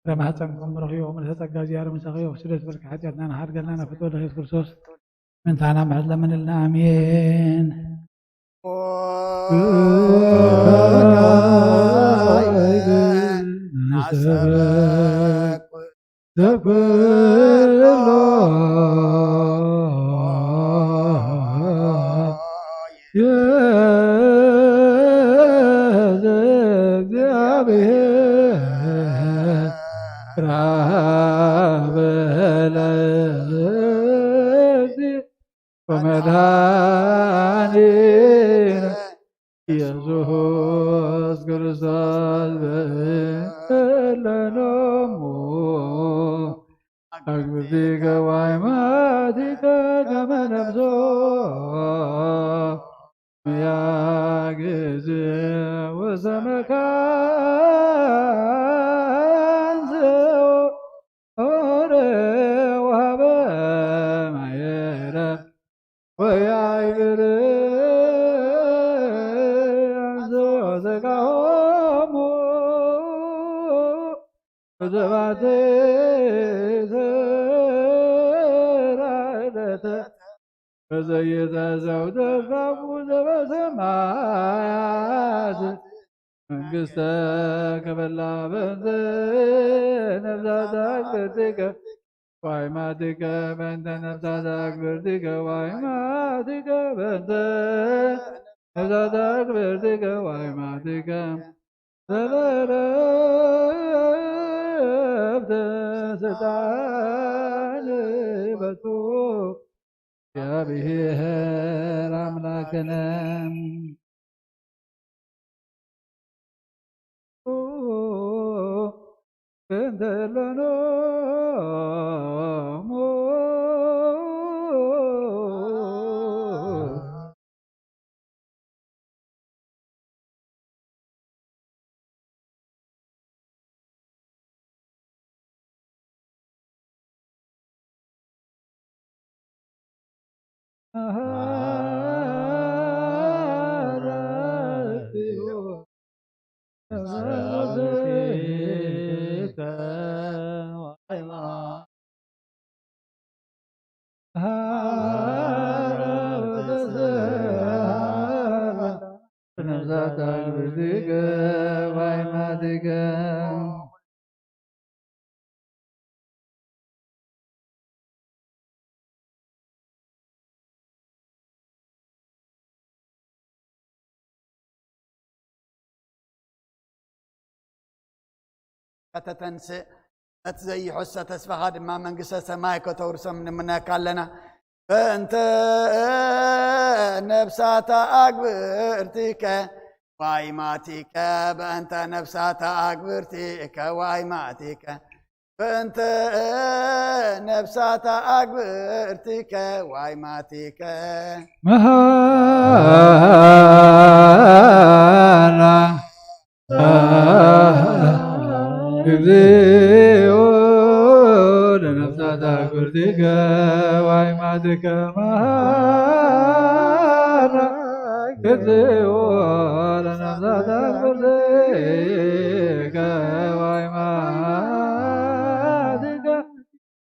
ፍረ ማሕፀንኩም ብሩኽ እዩ። ምልዕተ ጸጋ እግዚኣብሔር ምሳኺ እዩ። ስደት በልኪ ሓጢኣትና ንሓድገልና ናብ ፍትወ ኢየሱስ ክርስቶስ ምንታና ምሕረት ለምንልና። ኣሜን። ወመድኃኒነ ኢየሱስ ክርስቶስ በለሎሙ አግብቲከ ዋይማቲከ ከመ ነፍሶ ያጊዜ ወሰመካን ኦረ ወሃበ ማየረ ወያይብር አንሶ ዘጋሆሙ ዘባተ ሰራደተ በዘይተ ዘውደ ዛቡ ዘበሰማያት መንግስተ ከበላ በንተ ነፍሳት አግብርቲከ ዋይማቲከ በንተ ነፍሳት አግብርቲከ ዋይማቲከ በንተ ነፍሳት አግብርቲከ ዋይማቲከ ሰበረብተ ስልጣን በቱ እግዚአብሔር አምላክነ እንተ ለኖሙ ከተተንስእ፣ ነቲ ዘይሕሰ ተስፋኻ ድማ መንግስተ ሰማይ ከተውርሶም ንምነካ ኣለና። በእንተ ነፍሳታ ኣግብርቲከ ዋይማቲከ፣ በእንተ ነፍሳታ ኣግብርቲከ ዋይማቲከ፣ በእንተ ነፍሳታ ኣግብርቲከ ዋይማቲከ። መሃላ እግዚኦ ለነፍሳት አግብርቲከ ዋይማቲከ መሃራ። እግዚኦ ለነፍሳት አግብርቲከ ዋይማቲከ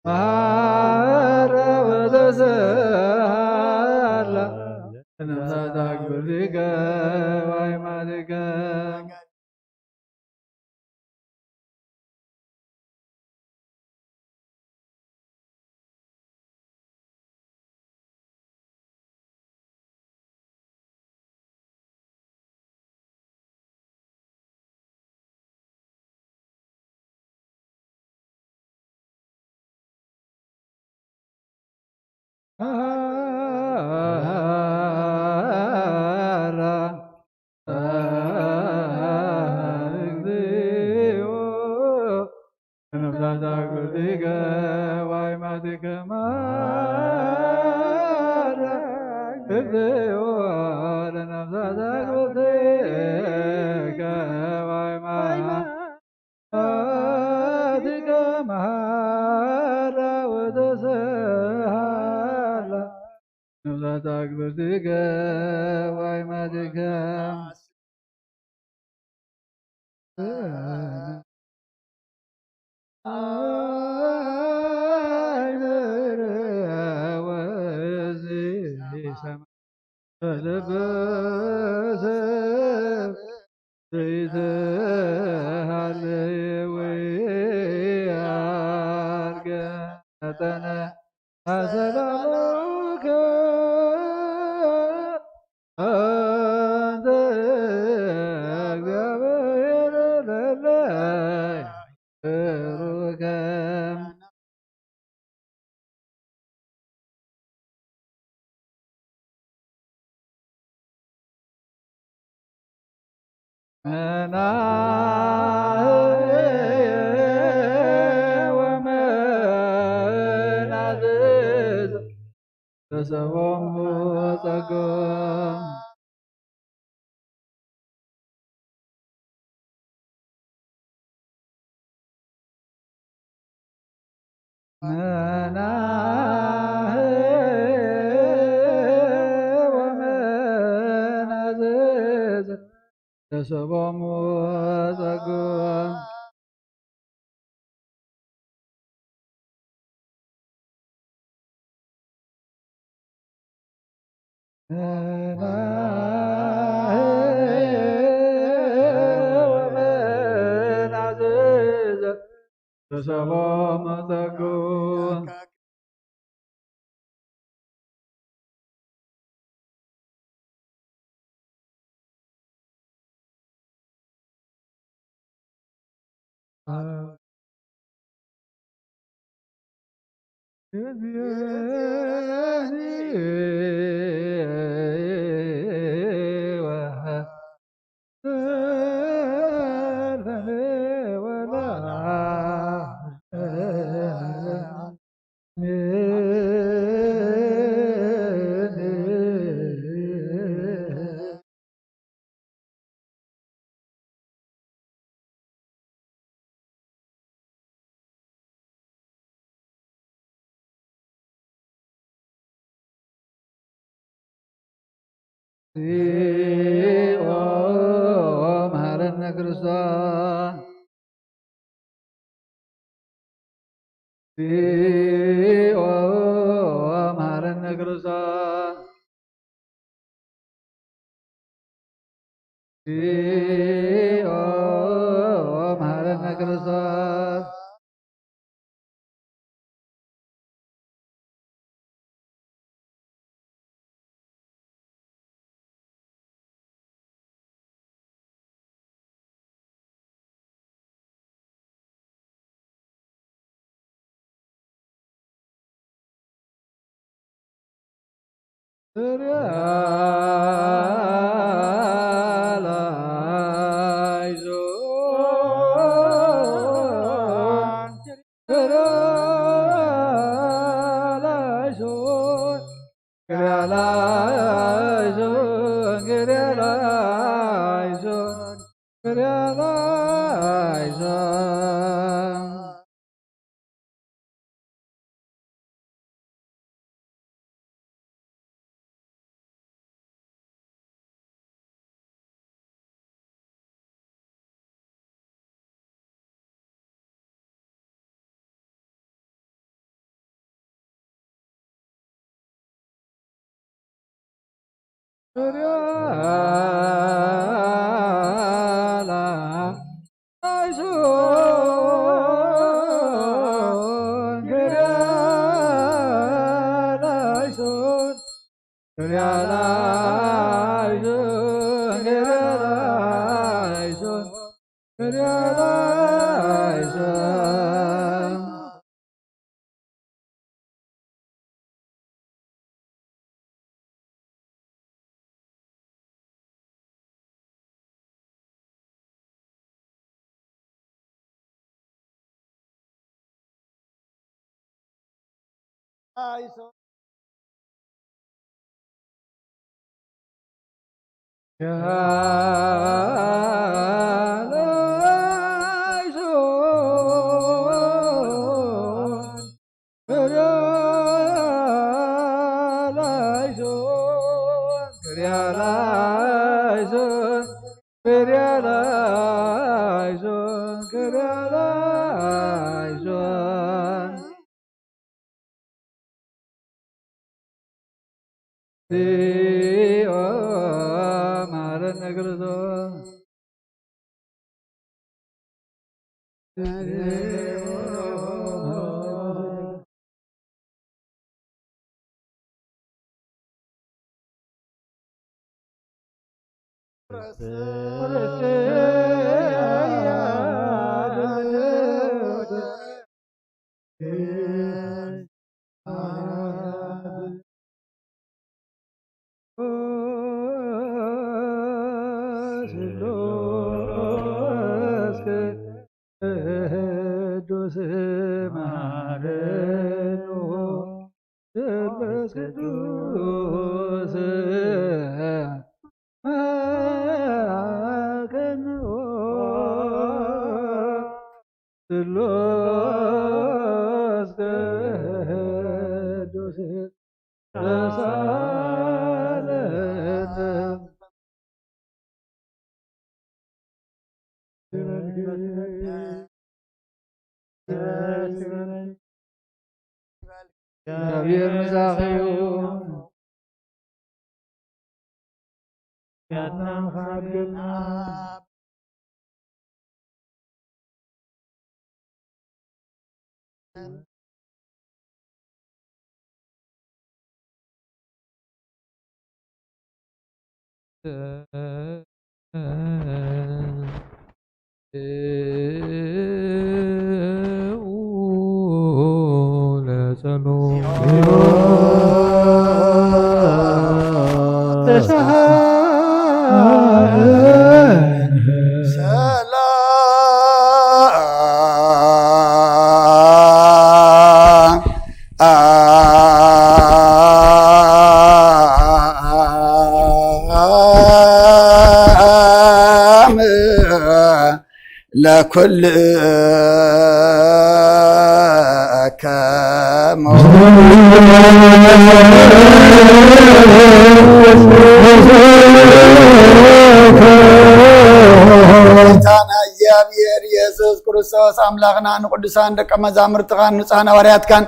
መሃራ ወተሰሃላ ለነፍሳት አግብርቲከ ዋይማቲከ። ከማራ ግዜዮ ለነፍሳት ኣግብርቲከ ዋይማቲከ መሃራ ወተሰሃላ ነፍሳት ኣግብርቲከ ዋይማቲከ መናህየ ወመናዝዝ ተሰቦሙ ጸጎም። መናህየ ወመናዝዝ ተሰቦሙ ጸጎም። ተሰቦም ጸጉ እግዚኦ መሐረነ ክርስቶስ። እግዚኦ መሐረነ ክርስቶስ። እግዚኦ መሐረነ ክርስቶስ። እግዚኦ መሐረነ ክርስቶስ። ቅዱስ ማረኑ ስሉስ ቅዱስ መሐረነ ስሉስ ቅዱስ ተሳለነ። እግዚኣብሔር ምሳኺ ይኹን። ለኩልከሙ ጌታና እግዚኣብሔር ኢየሱስ ክርስቶስ ኣምላኽና ንቅዱሳን ደቀ መዛሙርትኻን ንጹሓን ሃዋርያትካን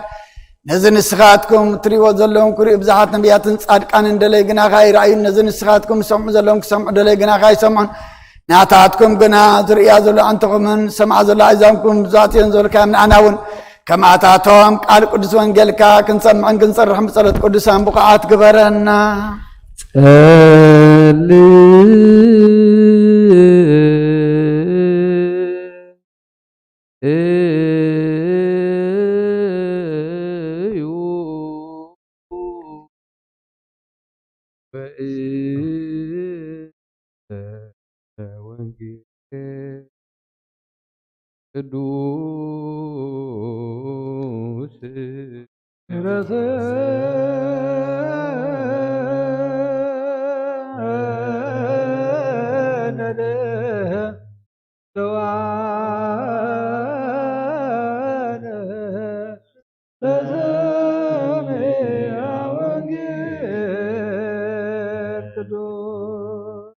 ነዚ ንስኻትኩም እትርእይዎ ዘለኹም ክርእዩ ብዙሓት ነቢያትን ጻድቃንን ደለይ ግናኻ ይረኣዩን ነዚ ንስኻትኩም ዝሰምዑ ዘለኹም ክሰምዑ ደለይ ግናኻ ይሰምዑን ናታትኩም ግና ዝርእያ ዘሎ ኣንተኹምን ዝሰምዓ ዘሎ ኣእዛንኩም ብዛትዮም ዝበልካዮም ንኣና እውን ከምኣታቶም ቃል ቅዱስ ወንጌልካ ክንሰምዕን ክንሰርሕን ብጸሎት ቅዱሳን ብቑዓት ግበረና። ጸልዩ ወእንተ ወንጌል ቅዱስ ረሰነደ ለዋነ ለሰምያ ወንጌል ቅዱስ።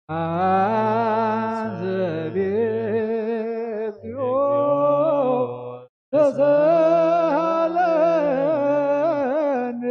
አንዘ ቤትዮ ተሳሃለኒ።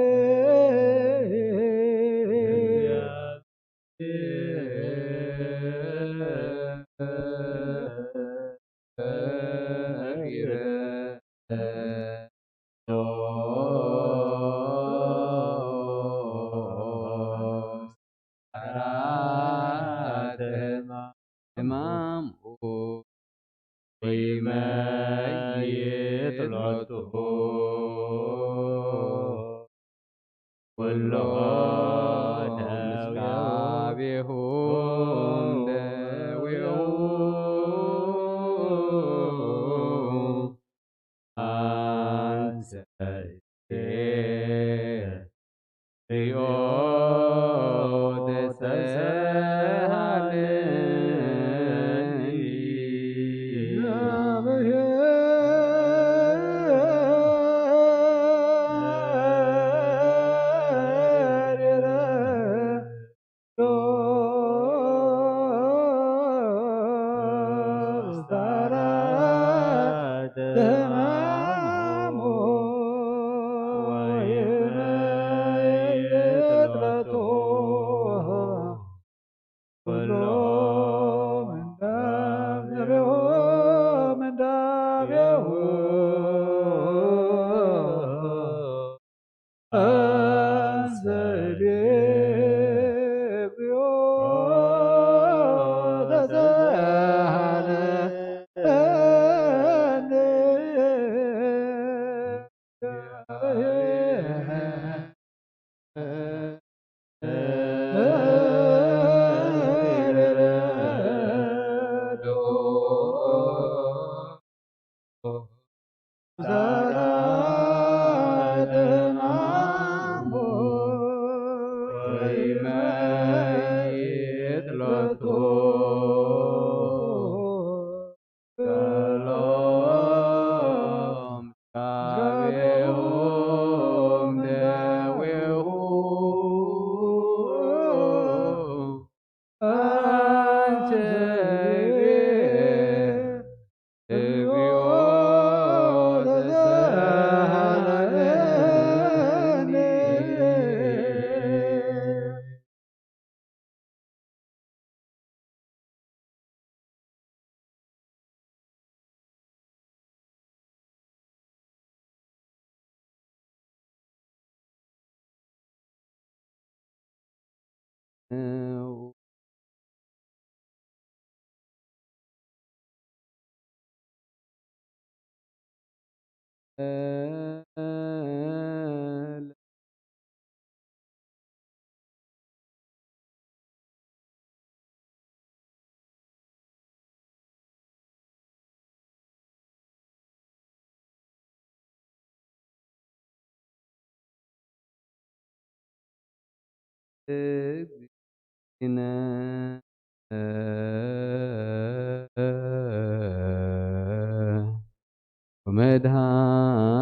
ሕማሙ ወይመይት ሎቱ ኩሎ ምስጋቤሁ ደዌሁ አንሰ ሪኦ ተሰሃለኒ።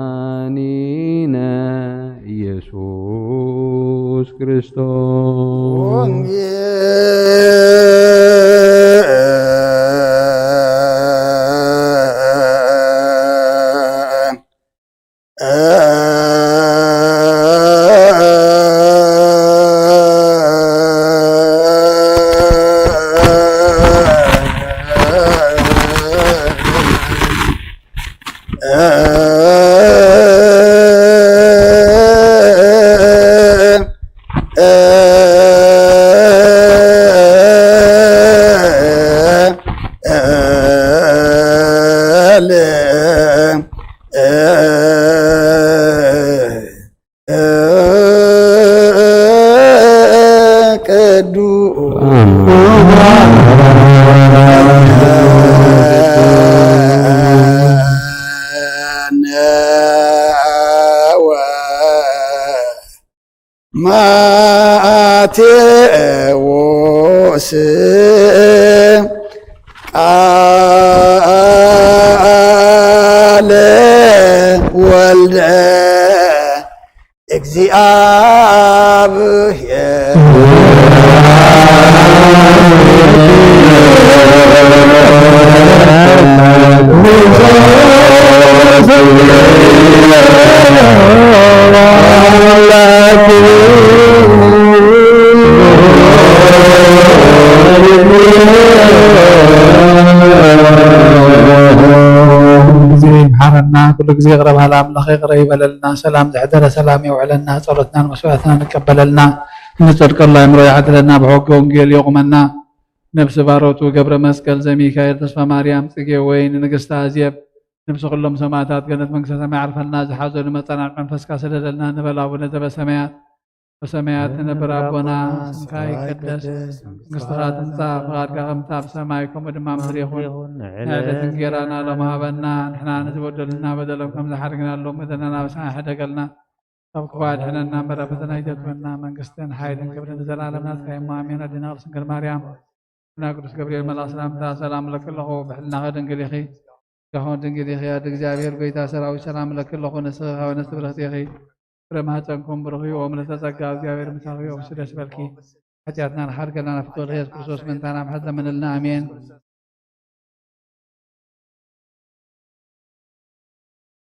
ወመድኃኒነ ኢየሱስ ክርስቶስ። ማቴዎስ ቃለ ወልደ እግዚአብሔር። ግዜ ይምሓረና፣ ኩሉ ግዜ ይቕረ በሃሊ ኣምላኽ ይቕረ ይበለልና። ሰላም ዘሕደረ ሰላም የውዕለና። ጸሎትናን መስዋዕትናን ይቀበለልና። ንጸድቀሉ ኣእምሮ ይዓድለና። ብሕገ ወንጌል የቑመና። ነብሲ ባሮቱ ገብረ መስቀል ዘሚካኤል ተስፋ ማርያም ጽጌ ወይ ንንግስቲ ኣዜብ ነብሲ ኩሎም ሰማዕታት ገነት መንግስተ ሰማይ ዓርፈልና። ዝሓዘሉ መጸናንዒ መንፈስካ ሰደደልና ንበል። ኣቡነ ዘበሰማያት በሰማያት ትነብር ኣቦና፣ ስምካ ይቀደስ፣ መንግስትኻ ትምጻእ፣ ፍቓድካ ከምታ ኣብ ሰማይ ከምኡ ድማ ኣብ ምድሪ ይኹን። ናይ ዕለት እንጌራና ሎም ሃበና፣ ንሕና ንዝበደሉና በደሎም ከም ዝሓርግና ሎም በደልና ናብ ሰማይ ሕደገልና፣ ካብ ክፉ ኣድሕነና እምበር ኣብ ፈተና ኣይተእትወና። መንግስትን ሓይልን ክብርን ንዘለኣለም ናትካ እሞ ኣሜን። ኣዴና ቅድስት ድንግል ማርያም፣ ብናይ ቅዱስ ገብርኤል መልኣኽ ሰላምታ ሰላም እለኪ ኣለኹ። ብሕልናኺ ድንግል ኢኺ፣ ስጋኺ ድንግል ኢኺ። ኣደ እግዚኣብሔር ጎይታ ሰራዊት ሰላም እለኪ ኣለኹ። ንስኺ ካብ ኣንስቲ ብርኽቲ ኢኺ፣ ፍረ ማህፀንኩም ብሩኽ እዩ። ኦም ለተጸጋ እግዚኣብሔር ምሳኺ፣ ኦም ደስ በልኪ። ሓጢኣትና ንሓርገልና ናብ ፍቅር ኢየሱስ ክርስቶስ ምእንታና ምሕረት ለምንልና። ኣሜን።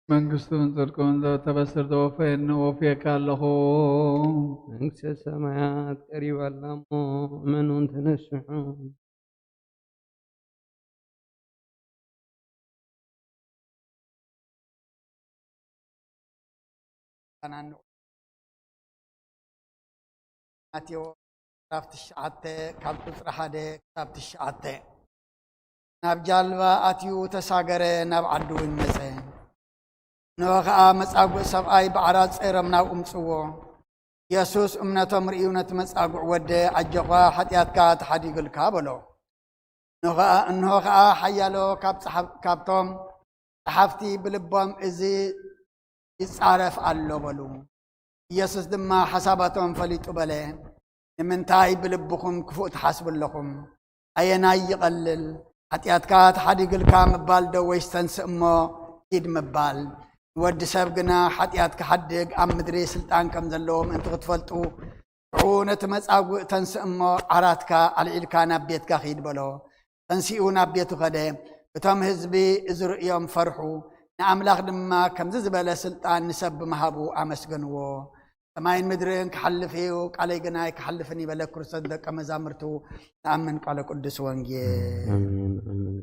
መንግስቱን ጽድቁን ዘተበስር ዘወፈየኒ ወፍየካ ኣለኹ። መንግስተ ሰማያት ቀሪባ ኣላ እሞ እመኑን ተነስሑ። ኣናንዑ። ማቴዎስ ምዕራፍ ትሽዓተ ካብ ቁጽሪ ሓደ ክሳብ ትሽዓተ። ናብ ጃልባ ኣትዩ ተሳገረ፣ ናብ ዓዱ እውን መጸ። እንሆ ኸኣ መጻጉዕ ሰብኣይ ብዓራት ጸይሮም ናብኡ ምጽዎ። የሱስ እምነቶም ርእዩ ነቲ መጻጉዕ ወደ፣ ኣጆኻ፣ ሓጢኣትካ ተሓዲጉልካ በሎ። እንሆ ኸኣ፣ እንሆ ኸኣ ሓያሎ ካብ ጸሓፍ-፣ ካብቶም ጸሓፍቲ ብልቦም፣ እዚ ይጻረፍ ኣሎ በሉ። ኢየሱስ ድማ ሓሳባቶም ፈሊጡ በለ፣ ንምንታይ ብልብኹም ክፉእ ትሓስቡ ኣለኹም? ኣየናይ ይቐልል? ሓጢኣትካ ተሓዲግልካ ምባል ዶ ወይስ ተንስእ እሞ ኪድ ምባል? ንወዲ ሰብ ግና ሓጢኣት ክሓድግ ኣብ ምድሪ ስልጣን ከም ዘለዎ ምእንቲ ክትፈልጡ፣ ሽዑ ነቲ መጻጉዕ ተንስእ እሞ ዓራትካ ኣልዒልካ ናብ ቤትካ ኪድ በሎ። ተንሲኡ ናብ ቤቱ ከደ። እቶም ህዝቢ እዚ ርእዮም ፈርሑ። ንኣምላኽ ድማ ከምዚ ዝበለ ስልጣን ንሰብ ብምሃቡ ኣመስገንዎ። ሰማይን ምድርን ክሓልፍ እዩ፣ ቃለይ ግና ኣይክሓልፍን እዩ በለ። ክርስቶስ ደቀ መዛሙርቱ ንኣምን ቃለ ቅዱስ ወንጌል። ኣሜን፣ ኣሜን።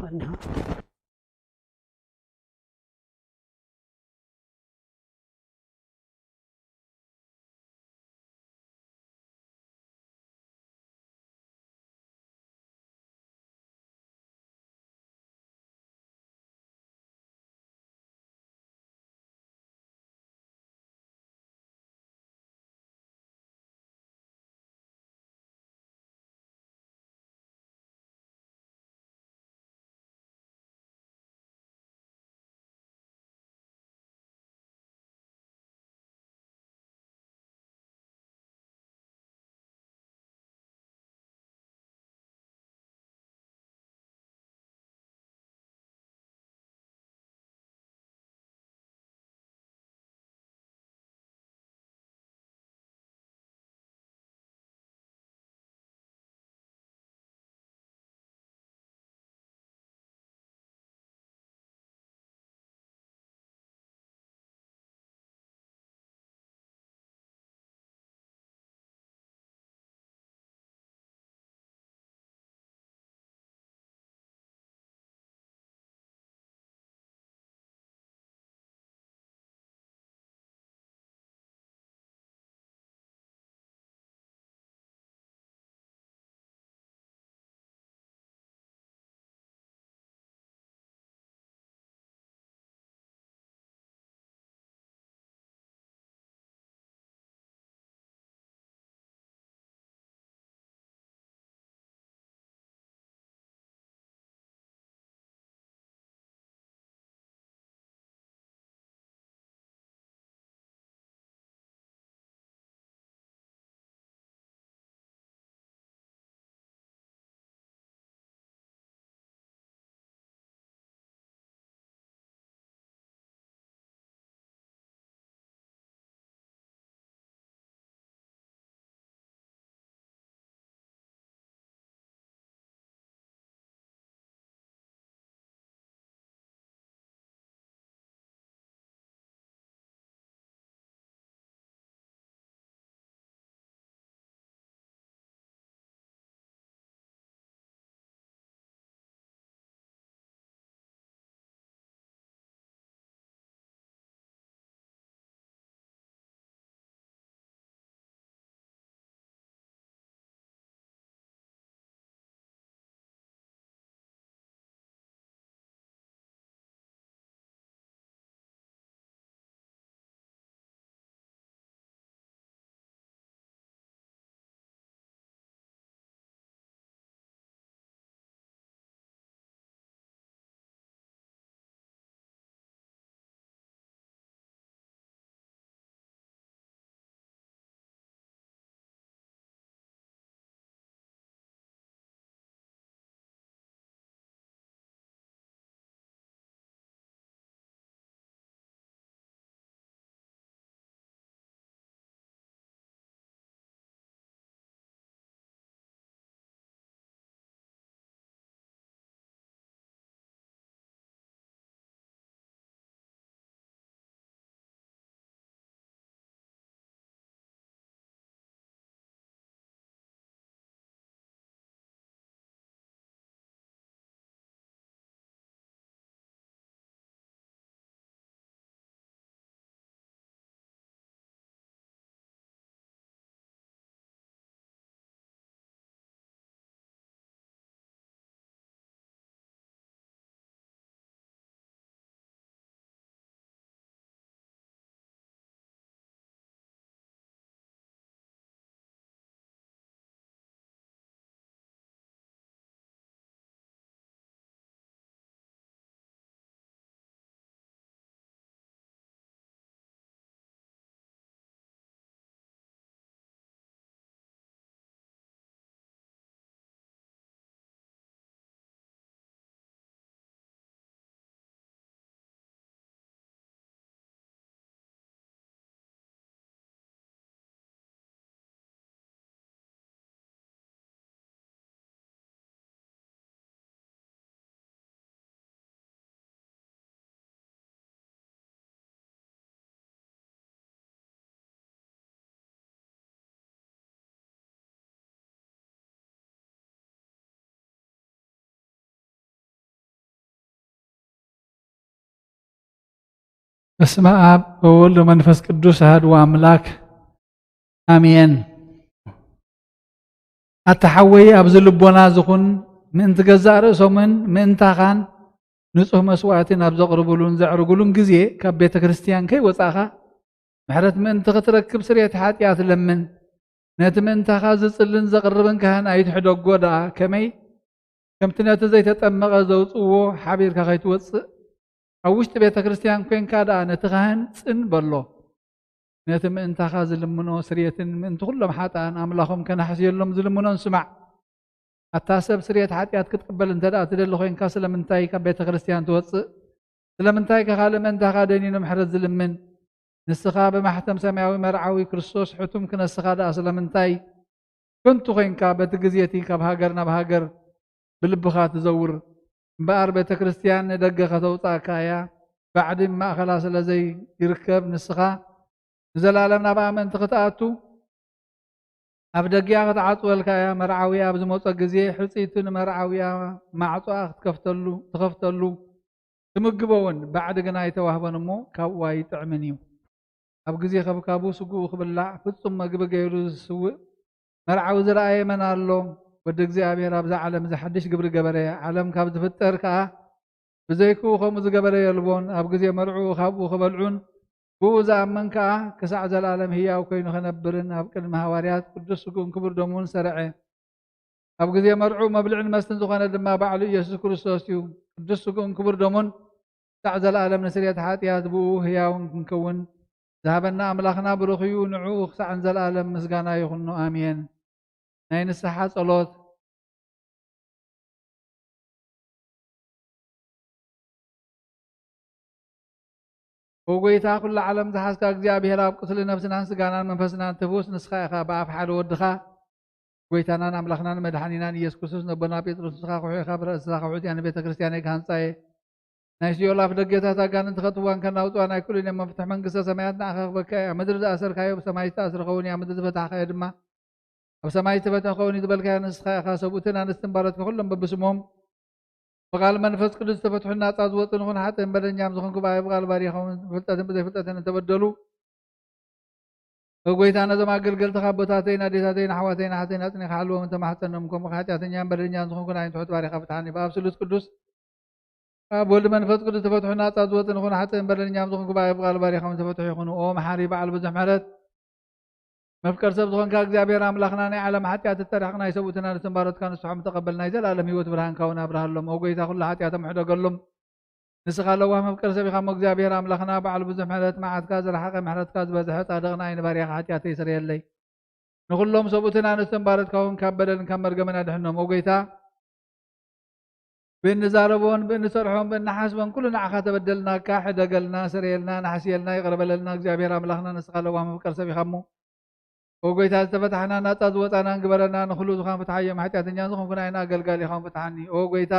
እኒሆ። በስመ ኣብ ወወልድ ወመንፈስ ቅዱስ ኣሐዱ ኣምላክ ኣሜን። ኣታ ሓወይ ኣብዚ ልቦና ዝኹን ምእንቲ ገዛእ ርእሶምን ምእንታኻን ንጹህ መስዋእቲ ናብ ዘቕርብሉን ዘዕርጉሉን ግዜ ካብ ቤተ ክርስቲያን ከይወጻእኻ ምሕረት ምእንቲ ክትረክብ ስርየት ሓጢኣት ለምን። ነቲ ምእንታኻ ዝጽልን ዘቕርብን ካህን ኣይትሕደጎ ደኣ ከመይ ከምቲ ነቲ ዘይተጠመቐ ዘውጽእዎ ሓቢርካ ከይትወጽእ ኣብ ውሽጢ ቤተ ክርስቲያን ኮንካ ደኣ ነቲ ካህን ጽን በሎ። ነቲ ምእንታኻ ዝልምኖ ስርየትን ምእንቲ ኩሎም ሓጥኣን ኣምላኾም ከነሕስየሎም ዝልምኖን ስማዕ። ኣታ ሰብ ስርየት ሓጢኣት ክትቅበል እንተ ደኣ ትደሊ ኮይንካ ስለምንታይ ካብ ቤተ ክርስቲያን ትወጽእ? ስለምንታይ ከ ካልእ ምእንታኻ ደኒኑ ምሕረት ዝልምን? ንስኻ ብማሕተም ሰማያዊ መርዓዊ ክርስቶስ ሕቱም ክነስኻ ደኣ ስለምንታይ? ከንቱ ኮይንካ በቲ ግዜ እቲ ካብ ሃገር ናብ ሃገር ብልብኻ ትዘውር እምበኣር ቤተ ክርስቲያን ንደገ ከተውጽኣካ እያ። ባዕዲ ማእኸላ ስለ ዘይርከብ ንስኻ ንዘለኣለም ናብኣ ምእንቲ ክትኣቱ ኣብ ደጊኣ ክትዓጽወልካ እያ። መርዓዊ ኣብ ዝመጾ ግዜ ሕጽይቲ ንመርዓዊኣ ማዕጾኣ ክትከፍተሉ ትኸፍተሉ ትምግቦ እውን ባዕዲ ግና ኣይተዋህቦን እሞ ካብኡ ኣይጥዕምን እዩ። ኣብ ግዜ ከብካቡ ስግኡ ክብላዕ ፍጹም መግቢ ገይሩ ዝስውእ መርዓዊ ዝረኣየ መን ኣሎ? ወዲ እግዚኣብሔር ኣብዛ ዓለም እዚ ሓድሽ ግብሪ ገበረ። ዓለም ካብ ዝፍጠር ከኣ ብዘይክኡ ከምኡ ዝገበረ የልቦን። ኣብ ግዜ መርዕኡ ካብኡ ክበልዑን ብኡ ዝኣምን ከኣ ክሳዕ ዘለኣለም ህያው ኮይኑ ከነብርን ኣብ ቅድሚ ሃዋርያት ቅዱስ ስግኡን ክቡር ደሙን ሰረዐ። ኣብ ግዜ መርዑ መብልዕን መስተን ዝኾነ ድማ ባዕሉ ኢየሱስ ክርስቶስ እዩ። ቅዱስ ስግኡን ክቡር ደሙን ክሳዕ ዘለኣለም ንስርየት ሓጢኣት ብኡ ህያውን ክንከውን ዝሃበና ኣምላኽና ብሩኽ እዩ። ንዕኡ ክሳዕ ንዘለኣለም ምስጋና ይኹኖ። ኣሜን። ናይ ንስሓ ጸሎት። ኦ ጎይታ፣ ኩሉ ዓለም ዝሓዝካ እግዚኣብሔር ኣብ ቁስሊ ነፍስናን ስጋናን መንፈስናን ትፍውስ ንስኻ ኢኻ። ብኣፍ ሓደ ወድኻ ጎይታናን ኣምላኽናን መድሓኒናን ኢየሱስ ክርስቶስ ነቦና ጴጥሮስ ንስኻ ኩሑ ኢኻ፣ ብርእስኻ ኩሑት እያ፣ ንቤተ ክርስቲያነይ ክሃንጻ እየ። ናይ ሲኦል ኣፍ ደገታት ኣጋንንቲ ከእትዋን ከናውጽዋን ኣይክእሉን እዮም። መፍትሕ መንግስተ ሰማያት ንኣኻ ክበካ እያ። ምድሪ ዝኣሰርካዮ ብሰማይ ዝተኣስረ ኸውን እያ፣ ምድሪ ዝፈታሕካዮ ድማ ኣብ ሰማይ ዝተፈትሐ ክኸውን እዩ ዝበልካዮ ንስኻ ኢኻ። ሰብኡትን ኣንስትን ባሮትካ ኩሎም በብስሞም ብቓል መንፈስ ቅዱስ ዝተፈትሑን ናጻ ዝወጹ ንኹን ሓጥእን በደኛም ዝኾንኩ ብኣይ ብቓል ባሪኻውን ብፍልጠትን ብዘይፍልጠትን እንተበደሉ፣ ኦ ጎይታ፣ ነዞም ኣገልገልትኻ ኣቦታተይን ኣዴታተይን ኣሕዋተይን ኣሓተይን ኣጽኒኻ ሓልዎም እንተማሕጸኖም፣ ከምኡ ሓጢኣተኛን በደኛን ዝኾንኩ ንዓይን ትሑት ባሪኻ ፍትሓኒ። ብኣብ ስሉስ ቅዱስ ኣብ ወልድ መንፈስ ቅዱስ ተፈትሑ ናጻ ዝወጽእ ንኹን ሓጥእን በደለኛም ዝኾንኩ ብኣይ ብቓል ባሪኻውን ተፈትሑ ይኹኑ። ኦ መሓሪ በዓል ብዙሕ ምሕረት፣ መፍቀር ሰብ ዝኾንካ እግዚኣብሔር ኣምላኽና፣ ናይ ዓለም ሓጢኣት እተርሕቕ ናይ ሰብኡትን ኣንስትን ባሮትካ ንስሖም ተቐበል፣ ናይ ዘለኣለም ህይወት ብርሃንካ እውን ኣብርሃሎም። ኦ ጎይታ፣ ኩሉ ሓጢኣቶም ሕደገሎም። ንስኻ ለዋህ መፍቀር ሰብ ኢኻ እሞ እግዚኣብሔር ኣምላኽና፣ በዓል ብዙሕ ምሕረት፣ መዓትካ ዝረሓቐ ምሕረትካ ዝበዝሐ ጻድቕ ንኣይ ንባርያኻ ሓጢኣተይ ስረየለይ። ንኹሎም ሰብኡትን ኣንስትን ባሮትካ እውን ካብ በደልን ካብ መርገምን ኣድሕኖም። ኦ ጎይታ፣ ብእንዛረቦን ብእንሰርሖን ብእንሓስቦን ኩሉ ንዓኻ ተበደልናካ፣ ሕደገልና፣ ስረየልና፣ ናሕስየልና፣ ይቕረ በለልና። እግዚኣብሔር ኣምላኽና ንስኻ ለዋህ መፍቀር ሰብ ኢኻ እሞ፣ ኦ ጎይታ፣ ዝተፈታሕና ናጻ ዝወጻናን ግበረና። ንኹሉ ዝኻን ፍትሓዮም፣ ሓጢኣተኛ ዝኾንኩ ንዓይን ኣገልጋሊኻውን ፍትሓኒ። ኦ ጎይታ፣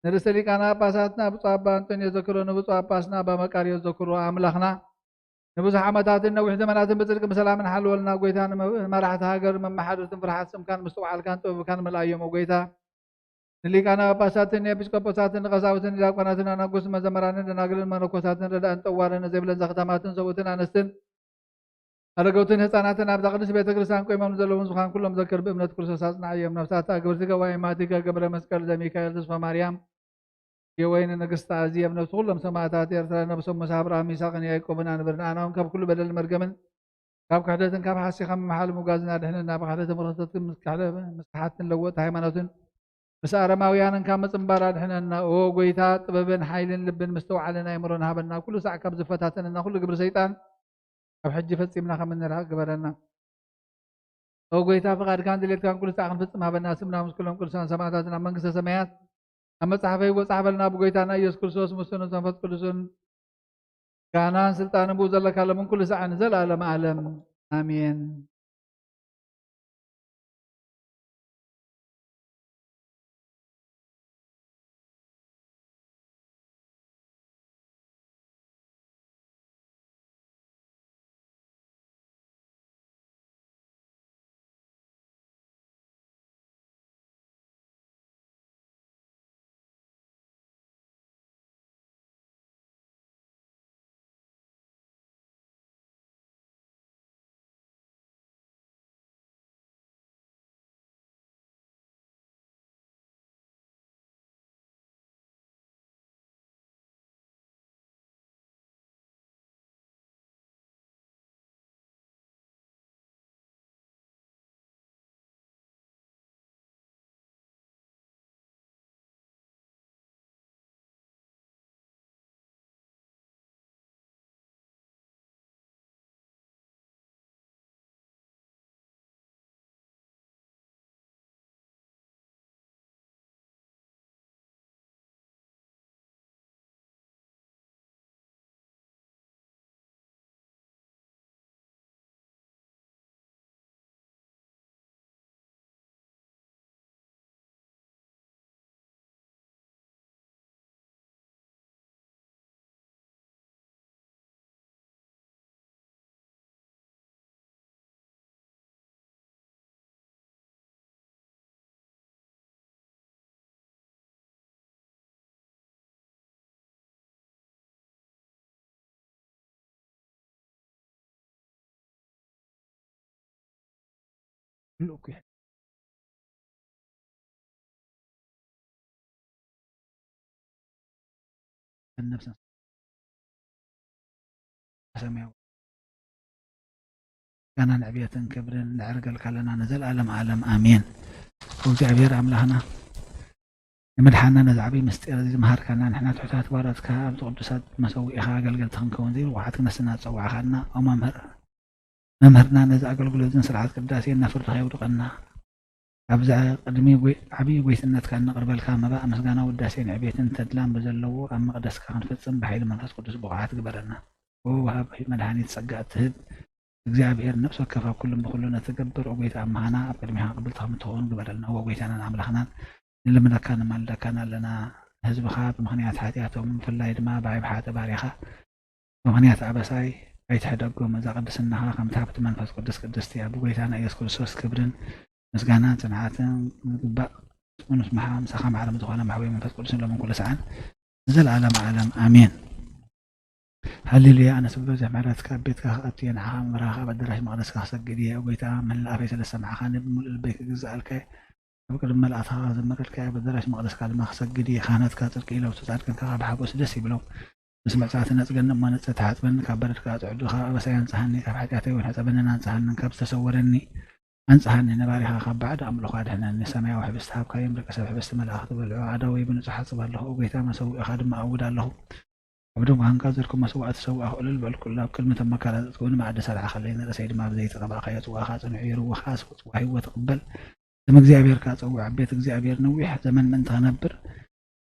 ንርእሰ ሊቃነ ጳጳሳትና ብፁዕ ኣባ ኣንጦንዮስ ዘክሮ፣ ንብፁዕ ጳጳስና ኣባ መቃርዮስ ዘክሮ። ኣምላኽና ንብዙሕ ዓመታትን ነዊሕ ዘመናትን ብጽድቂ ብሰላምን ሓልወልና። ጎይታ፣ ንመ-፣ ንመራሕቲ ሃገር መመሓደርትን ፍርሓት ስምካን ምስትውዓልካን ጥበብካን ምልኣዮም። ኦ ጎይታ፣ ንሊቃነ ጳጳሳትን ንኤጲስቆጶሳትን ንቀሳውስትን ንዲያቆናትን ኣናጉስን መዘመራንን ደናግልን መነኮሳትን ረዳእን ጠዋርን ዘይብለን ዘኽታማትን ሰብኡትን ኣንስትን ኣረገውትን ህፃናትን ኣብዛ ቅድስት ቤተ ክርስቲያን ቆይሞም ዘለውን ዝኻን ኩሎም ዘክር ብእምነት ክርስቶስ ኣጽናዕዮም። ነፍሳት ኣግብርቲ ገዋይ ማቲከ ገብረ መስቀል ዘሚካኤል ተስፋ ማርያም የወይን ንግስቲ ኣዝየብ ነፍሲ ኩሎም ሰማዕታት ኤርትራ ነብሶም ምስ ኣብርሃም ይስሐቅን ያዕቆብን ኣንብር። ንኣና እውን ካብ ኩሉ በደልን መርገምን ካብ ክሕደትን ካብ ሓሲኻ ምምሓል ምጓዝን ኣድሕነና። ብክሕደትን ብርክሰትን ምስ ክሕደ-፣ ምስ ክሓድትን ለወጥቲ ሃይማኖትን ምስ ኣረማውያንን ካብ ምጽንባር ኣድሕነና። ኦ ጎይታ፣ ጥበብን ሓይልን ልብን ምስትውዓልን ኣእምሮን ሃበና። ኩሉ ሳዕ ካብ ዝፈታተነና ኩሉ ግብሪ ሰይጣን ካብ ሕጂ ፈጺምና ከም እንርሕቕ ግበረና። ኦ ጎይታ፣ ፍቓድካን ድሌትካን ኩሉ ሳዕ ክንፍጽም ሃበና። ስምና ምስ ኩሎም ቅዱሳን ሰማዕታትን ኣብ መንግስተ ሰማያት ኣብ መጽሓፈ ህይወት ጻሕፈልና። ብጎይታና ኢየሱስ ክርስቶስ ምስኡ ነቲ መንፈስ ቅዱስን ጋናን ስልጣንን ብኡ ዘለካ ለምን ኩሉ ሳዕ ንዘለኣለም ዓለም ኣሜን። ኩሉ እኩይ ነብስና ሰማያዊ ምስጋናን ዕብየትን ክብርን ነዕርገልካ ኣለና ንዘለኣለም ዓለም ኣሜን። እግዚኣብሔር ኣምላኽና ንምድሓና ነዚ ዓብዪ ምስጢር እዚ ዝመሃርካና ንሕና ትሑታት ባሮትካ ኣብዚ ቅዱሳት መሰዊእኻ ኣገልገልቲ ክንከውን ዘይብቑዓት ክነስና ዝጸዋዕኻና ኦ መምህር መምህርና ነዚ ኣገልግሎትን ስርዓት ቅዳሴን ናብ ፍርድኻ የውድቐና። ኣብዚ ቅድሚ ጎይ- ዓብዪ ጎይትነትካ እነቕርበልካ መባእ ምስጋና ውዳሴን ዕቤትን ተድላን ብዘለዎ ኣብ መቕደስካ ክንፍጽም ብሓይሊ መንፈስ ቅዱስ ብቑዓት ግበረና። ኦ ወሃብ መድሓኒት ጸጋ እትህብ እግዚኣብሔር ነፍሲ ወከፍ ኣብ ኩሉን ብኹሉን እትገብር ኦ ጎይታ ኣምሃና ኣብ ቅድሚኻ ቅብልቲ ከምትኸውን ግበረልና። ኦ ጎይታናን ኣምላኽናን ንልምነካ ንማልደካን ኣለና። ህዝብኻ ብምኽንያት ሓጢኣቶም ብፍላይ ድማ ብዓይቢ ሓጢ ባርያኻ ብምኽንያት ኣበሳይ ኣይትሕደጎም። እዛ ቅድስናኻ ከምቲ ሃብቲ መንፈስ ቅዱስ ቅድስቲ እያ። ብጎይታና ኢየሱስ ክርስቶስ ክብርን ምስጋናን ጽንዓትን ዝግባእ ንስምሓ ምሳኻ ማዕረ ዝኾነ ማሕበዊ መንፈስ ቅዱስን ሎምን ኩሉ ሰዓን ንዘለዓለም ዓለም ኣሜን። ሃሌሉያ። ኣነስ ብብዝሒ ምሕረትካ ኣብ ቤትካ ክኣቱ እየ፣ ንዓኻ ምምራኻ ኣብ ኣዳራሽ መቕደስካ ክሰግድ እየ። ኦ ጎይታ፣ መላእ ኣፈይ ስለ ዝሰማዕኻኒ ብምሉእ ልበይ ክግዛኣልካ እየ። ኣብ ቅድሚ መላእኽትኻ ክዘምረልካ እየ፣ ኣብ ኣዳራሽ መቕደስካ ድማ ክሰግድ እየ። ካህናትካ ጽድቂ ኢሎም፣ ጻድቃንካ ብሓጎስ ደስ ይብሎም። ምስ መጻእቲ ነጽገኒ እሞ ነጽ ተሓጽበኒ፣ ካብ በረድካ ኣጽዕዱ፣ ካብ ኣበሳይ ኣንጽሃኒ፣ ካብ ሓጢኣተይ እውን ሕጸበንን ኣንጽሃንን፣ ካብ ዝተሰወረኒ ኣንጽሃኒ፣ ንባሪኻ ካብ ባዕዲ ኣምልኾ ኣድሕነኒ። ሰማያዊ ሕብስቲ ሃብካዮም፣ ደቂ ሰብ ሕብስቲ መላእኽቲ በልዑ፣ ኣእዳወይ ብንጹሕ እሓጽብ ኣለኹ፣ ኦ ጎይታ፣ መሰውኢኻ ድማ እእውድ ኣለኹ። ኣብ ደንጓ ሃንቃ ዘርኩ መስዋእቲ ሰዋእኹ እልል በልኩሉ፣ ኣብ ቅድሚ እቶም መካራጽትኩ እውን መኣዲ ሰራዕኻለይ፣ ንርእሰይ ድማ ብዘይቲ ቀባእካዮ፣ ጽዋእኻ ጽኑዕ እዩ፣ ርውኻ ጽዋእ ህይወት እቕበል። ስም እግዚኣብሔር ከኣ ጸውዕ፣ ኣብ ቤት እግዚኣብሔር ነዊሕ ዘመን ምእንቲ ኸነብር፣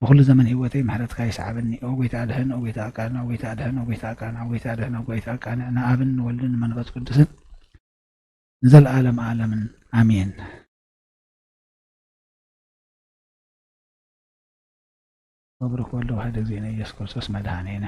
ብኹሉ ዘመን ህይወተይ ምሕረትካ ይስዓበኒ። ኦ ጐይታ ኣድሕን፣ ኦ ጐይታ ኣቃንዕ፣ ኦ ጐይታ ኣድሕን፣ ኦ ጐይታ ኣቃንዕ፣ ኦ ጐይታ ኣድሕን፣ ኦ ጐይታ ኣቃንዕ፣ ንኣብን ንወልድን ንመንፈስ ቅዱስን ንዘለዓለም ዓለምን ኣሜን። መብሩክ ወልድ ዋሕድ እግዚኣብነ ኢየሱስ ክርስቶስ መድኃኒነ።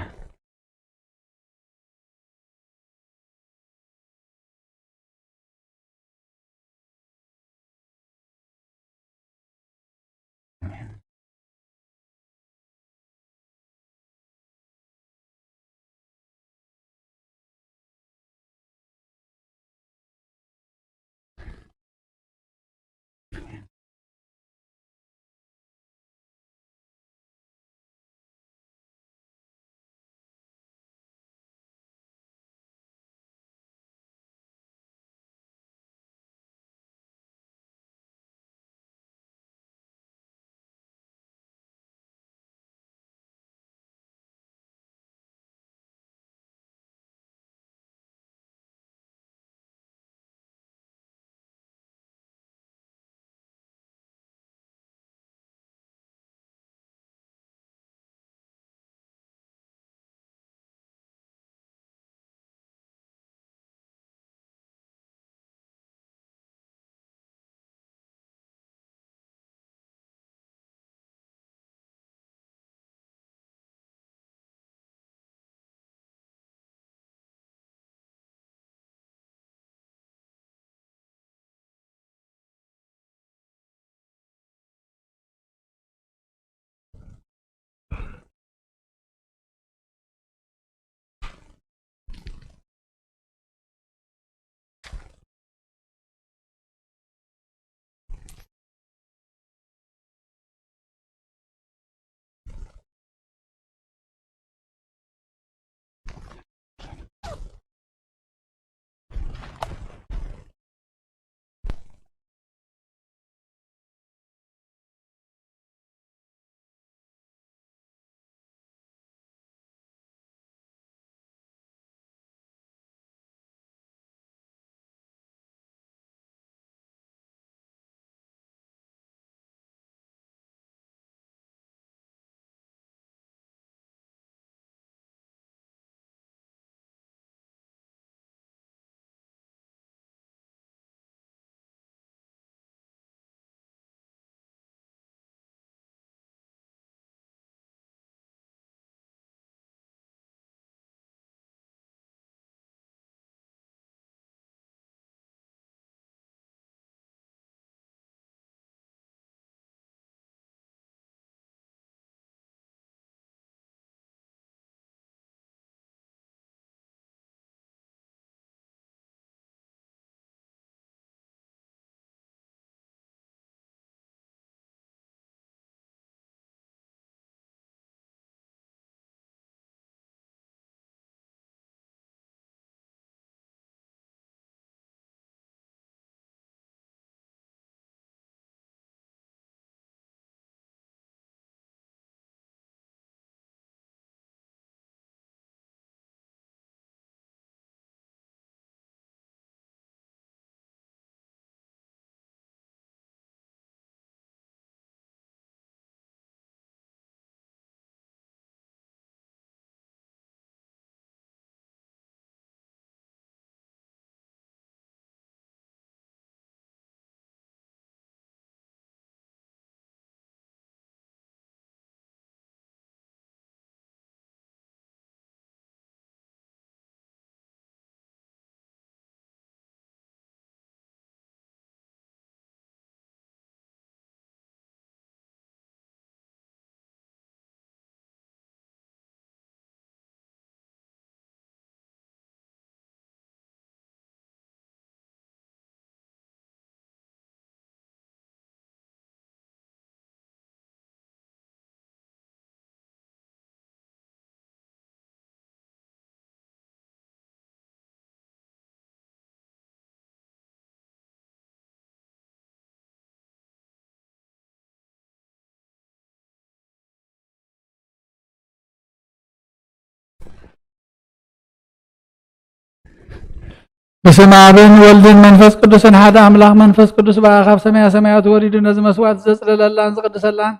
በስመ ኣብን ወልድን መንፈስ ቅዱስን ሓደ ኣምላኽ። መንፈስ ቅዱስ በኣ ካብ ሰማያ ሰማያት ወሪዱ ነዚ መስዋዕት ዘጽለለላን ዝቕድሰላን፣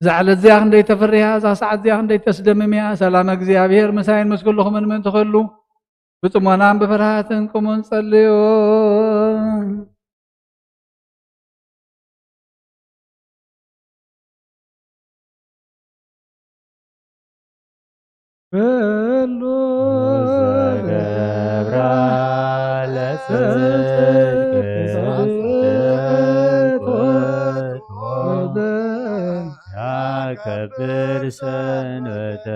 እዛ ዕለት እዚኣ ክንደይ ተፍርያ፣ እዛ ሰዓት እዚኣ ክንደይ ተስደምም እያ። ሰላም እግዚኣብሔር ምሳይን ምስ ኩልኹምን ምእንቲ ክህሉ፣ ብጽሞናን ብፍርሃትን ቁሙን ጸልዩ። በሉ ዘገብራ ለጽድቅ ያከብር ሰንበተ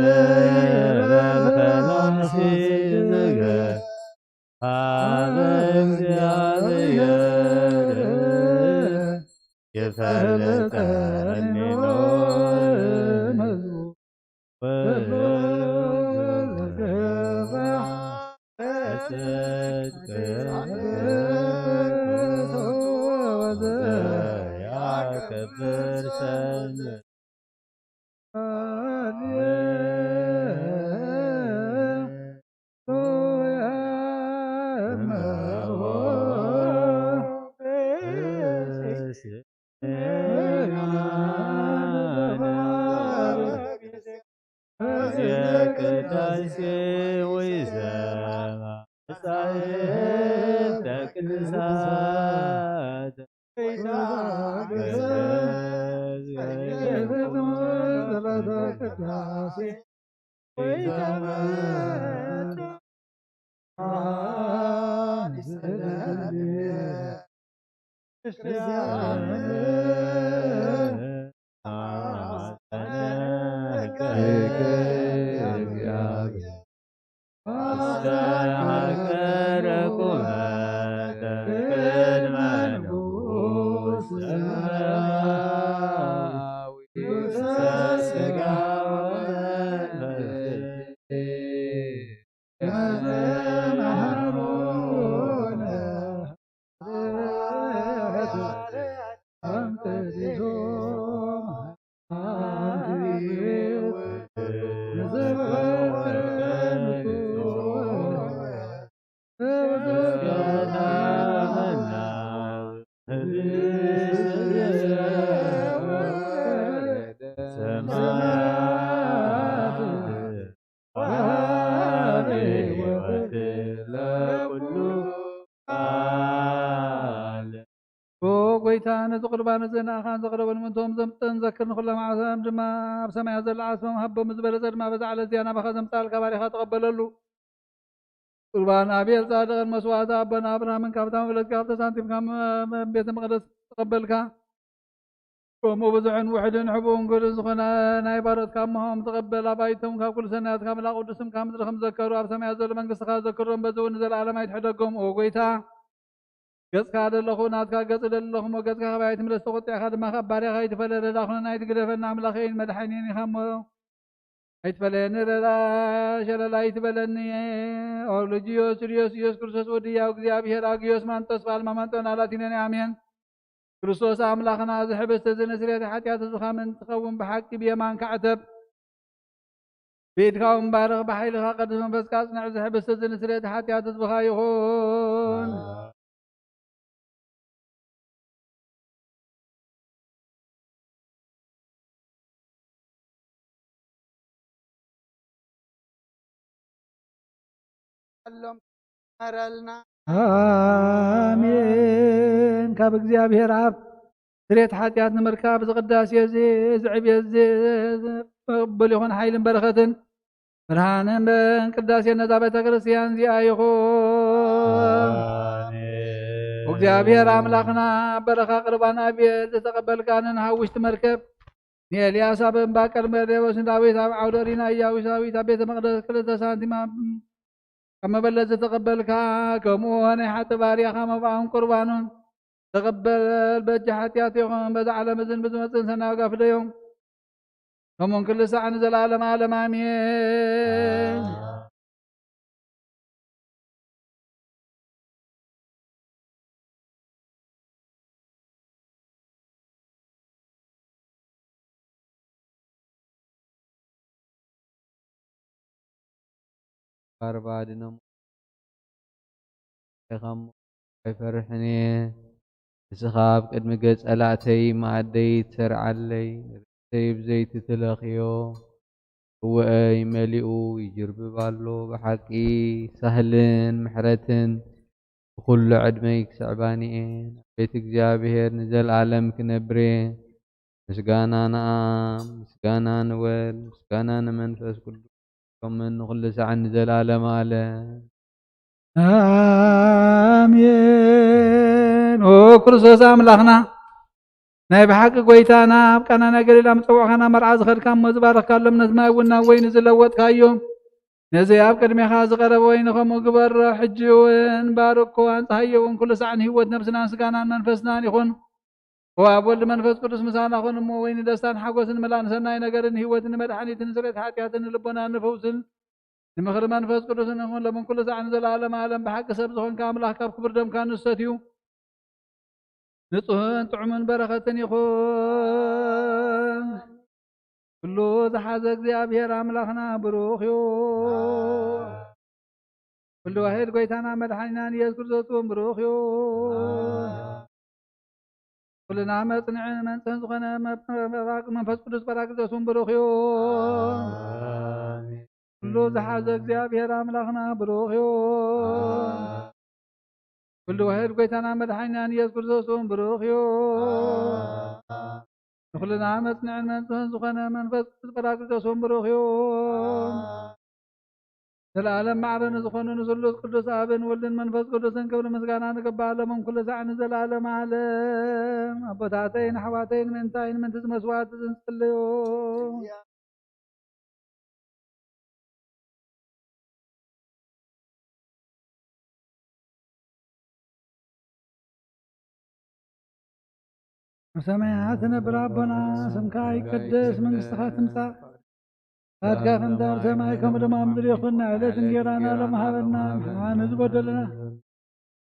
የበል ፈላሲ ዝገ ኣብ እግዚኣብሔር ይፈልጠኒ ሎመዝሙ ጽድቅ ያከብር ሰንበት ሰማያት ወሃቢ ሕይወት ለኩሉ ዓለም። ኦ ጎይታ፣ ነዚ ቁርባን እዚ ንኣኻን ዘቕረበ ንምእንቶም ዘምጽእን ዘክር ንኹሎም ዓለም ድማ ኣብ ሰማያት ዘሎ ዓስቦም ሃቦም፣ ዝበለጸ ድማ በዛ ዕለት እዚኣ ናባኻ ዘምጽኣልካ ባሪኻ ተቐበለሉ። ቁርባን ኣቤል ጻድቕን መስዋዕቲ ኣቦና ኣብርሃምን ካብታ መብለጽካ ኣብተ ሳንቲም ካብ ቤተ መቕደስ ተቐበልካ። ከምኡ ብዙሕን ውሕድን ሕቡእን ግሉን ዝኾነ ናይ ባሮትካ እሞሆም ተቐበል። ኣባይቶም ካብ ኩሉ ሰናያት ካብ መልኣክ ቅዱስም ካብ ምድሪ ከም ዘከሩ ኣብ ሰማያት ዘሎ መንግስትኻ ዘክሮም፣ በዚ እውን ንዘለኣለም ኣይትሕደጎም። ኦ ጎይታ፣ ገጽካ ደለኹ ናትካ ገጽ ደለኹ እሞ ገጽካ ካባይ ኣይትምለስ፣ ተቖጢዕካ ድማ ካብ ባርያኻ ኣይትፈለ። ረዳ ኩነና ኣይትግደፈና፣ ኣምላኸይን መድሓኒን ኢኻ እሞ ኣይትፈለየኒ፣ ረዳ ሸለል ኣይትበለኒ። ኦ ልጅዮ ስልዮስ ኢየሱስ ክርስቶስ ወዲ ያው እግዚኣብሔር ኣግዮስ ማንጦስ ባልማ ማንጦና ላቲነኒ ኣሜን። ክርስቶስ ኣምላኽና፣ እዚ ሕብስቲ እዚ ንስርየት ሓጢኣት ህዝብኻ ምእንቲ ትኸውን ብሓቂ ብየማንካ ዕተብ። ብኢድካ እውን ባርኽ፣ ብሓይልኻ ቅዱስ መንፈስካ ኣጽንዕ። እዚ ሕብስቲ እዚ ንስርየት ሓጢኣት ህዝብኻ ይኹን። ኣሎም መረልና። ኣሜን። ካብ እግዚኣብሔር ኣብ ስርየት ሓጢኣት ንምርካብ እዚ ቅዳሴ እዚ፣ እዚ ዕብየት እዚ ቅቡል ይኹን። ሓይልን በረኸትን ብርሃንን ቅዳሴ ነዛ ቤተ ክርስቲያን እዚኣ ይኹን። ኣሜን። እግዚኣብሔር ኣምላኽና በረኻ ቅርባን ኣብየት ዝተቐበልካ ንንሃብ ውሽጢ መርከብ ንኤልያስ ኣብ እምባ ቀርሜሌዎስ ንዳዊት ኣብ ዓውደ ሪና ኢያቡሳዊት ኣብ ቤተ መቕደስ ክልተ ሳንቲም ኣብ፣ ኣብ መበለት ዝተቐበልካ፣ ከምኡ ናይ ሓጢ ባርያኻ መባእን ቁርባኑን ተቐበል። በጃ ሓጢኣት ይኹን በዛ ዓለም እዝን ብዝመጽእን ሰናይ ዋጋ ፍደዮም። ከምኡን ክልሳዕ ንዘለዓለም ዓለም ኣሜን። ኣርባ ድነሞ ኢኻ እሞ ኣይፈርሕን እየ። ንስኻ ኣብ ቅድሚ ገጽ ጸላእተይ መኣደይ ትሰርዓለይ፣ ርእሰይ ብዘይቲ ትለኽዮ። እወ፣ መሊኡ ይጅርብብ ኣሎ። ብሓቂ ሳህልን ምሕረትን ብኹሉ ዕድመይ ክስዕባኒ እየን። ቤት እግዚኣብሔር ንዘለኣለም ክነብር እየ። ምስጋና ንኣብ፣ ምስጋና ንወልድ፣ ምስጋና ንመንፈስ ቅዱስ፣ ከምኡውን ንኹሉ ሳዕ ንዘለኣለም ኣለም። ኣሜን። ኦ ክርስቶስ ኣምላኽና፣ ናይ ብሓቂ ጐይታና፣ ኣብ ቃና ናይ ገሊላ ምጸውዕኻና መርዓ ዝኸድካ እሞ ዝባረኽካሎም ነቲ ማይ እውን ናብ ወይኒ ዝለወጥካዮ፣ ነዚ ኣብ ቅድሜኻ ዝቐረበ ወይኒ ከምኡ ግበሮ። ሕጂ እውን ባርኮ፣ ኣንጽሃዮ እውን፣ ኩሉ ሳዕ ንህይወት ነብስናን ስጋናን መንፈስናን ይኹን። ኦ ኣብ ወልድ መንፈስ ቅዱስ ምሳና ኹን እሞ፣ ወይኒ ደስታን ሓጎስን፣ መላእ ንሰናይ ነገርን ህይወትን ንመድሓኒትን ንስርየት ሓጢኣትን ንልቦናን ንፈውስን ንምኽሪ መንፈስ ቅዱስን ይኹን፣ ሎምን ኩሉ ሳዕ ንዘለኣለም ኣለም። ብሓቂ ሰብ ዝኾንካ ኣምላኽ፣ ካብ ክቡር ደምካ ንሰትዩ። ንጹህን ጥዑምን በረኸትን ይኹን። ኩሉ ዝሓዘ እግዚኣብሔር ኣምላኽና ብሩኽ እዩ። ኩሉ ዋሂድ ጐይታና መድሓኒናን ኢየሱስ ክርስቶስ እውን ብሩኽ እዩ። ኩልና መጽንዕን መንጽህን ዝኾነ መ-፣ መ-፣ መንፈስ ቅዱስ ጳራቅሊጦስ እውን ብሩኽ እዩ። ኩሉ ዝሓዘ እግዚኣብሔር ኣምላኽና ብሩኽ እዩ። ኩሉ ዋሂድ ጐይታና መድሓኒናን ኢየሱስ ክርስቶስ እውን ብሩኽ እዩ። ንኹልና መጽንዕን መንጽህን ዝኾነ መንፈስ ቅዱስ ጳራቅሊጦስ እውን ብሩኽ እዩ። ዘለኣለም ማዕረ ንዝኾኑ ንስሉስ ቅዱስ ኣብን ወልድን መንፈስ ቅዱስን ክብሪ ምስጋና ንግባእ፣ ሎምን ኩሉ ሳዕ ንዘለኣለም ዓለም። ኣቦታተይን ኣሕዋተይን፣ ምእንታይን ምእንቲ እዚ መስዋዕቲ እዚ ንጽልዩ። ኣብ ሰማያት ትነብር ኣቦና፣ ስምካ ይቀደስ፣ መንግስትኻ ትምጻእ፣ ናትካ ፍቃድ ኣብ ሰማይ ከምኡ ድማ ኣብ ምድሪ ይኹን። ንዕለት እንጌራና ሎሚ ሃበና፣ ንሕና ንዝበደሉና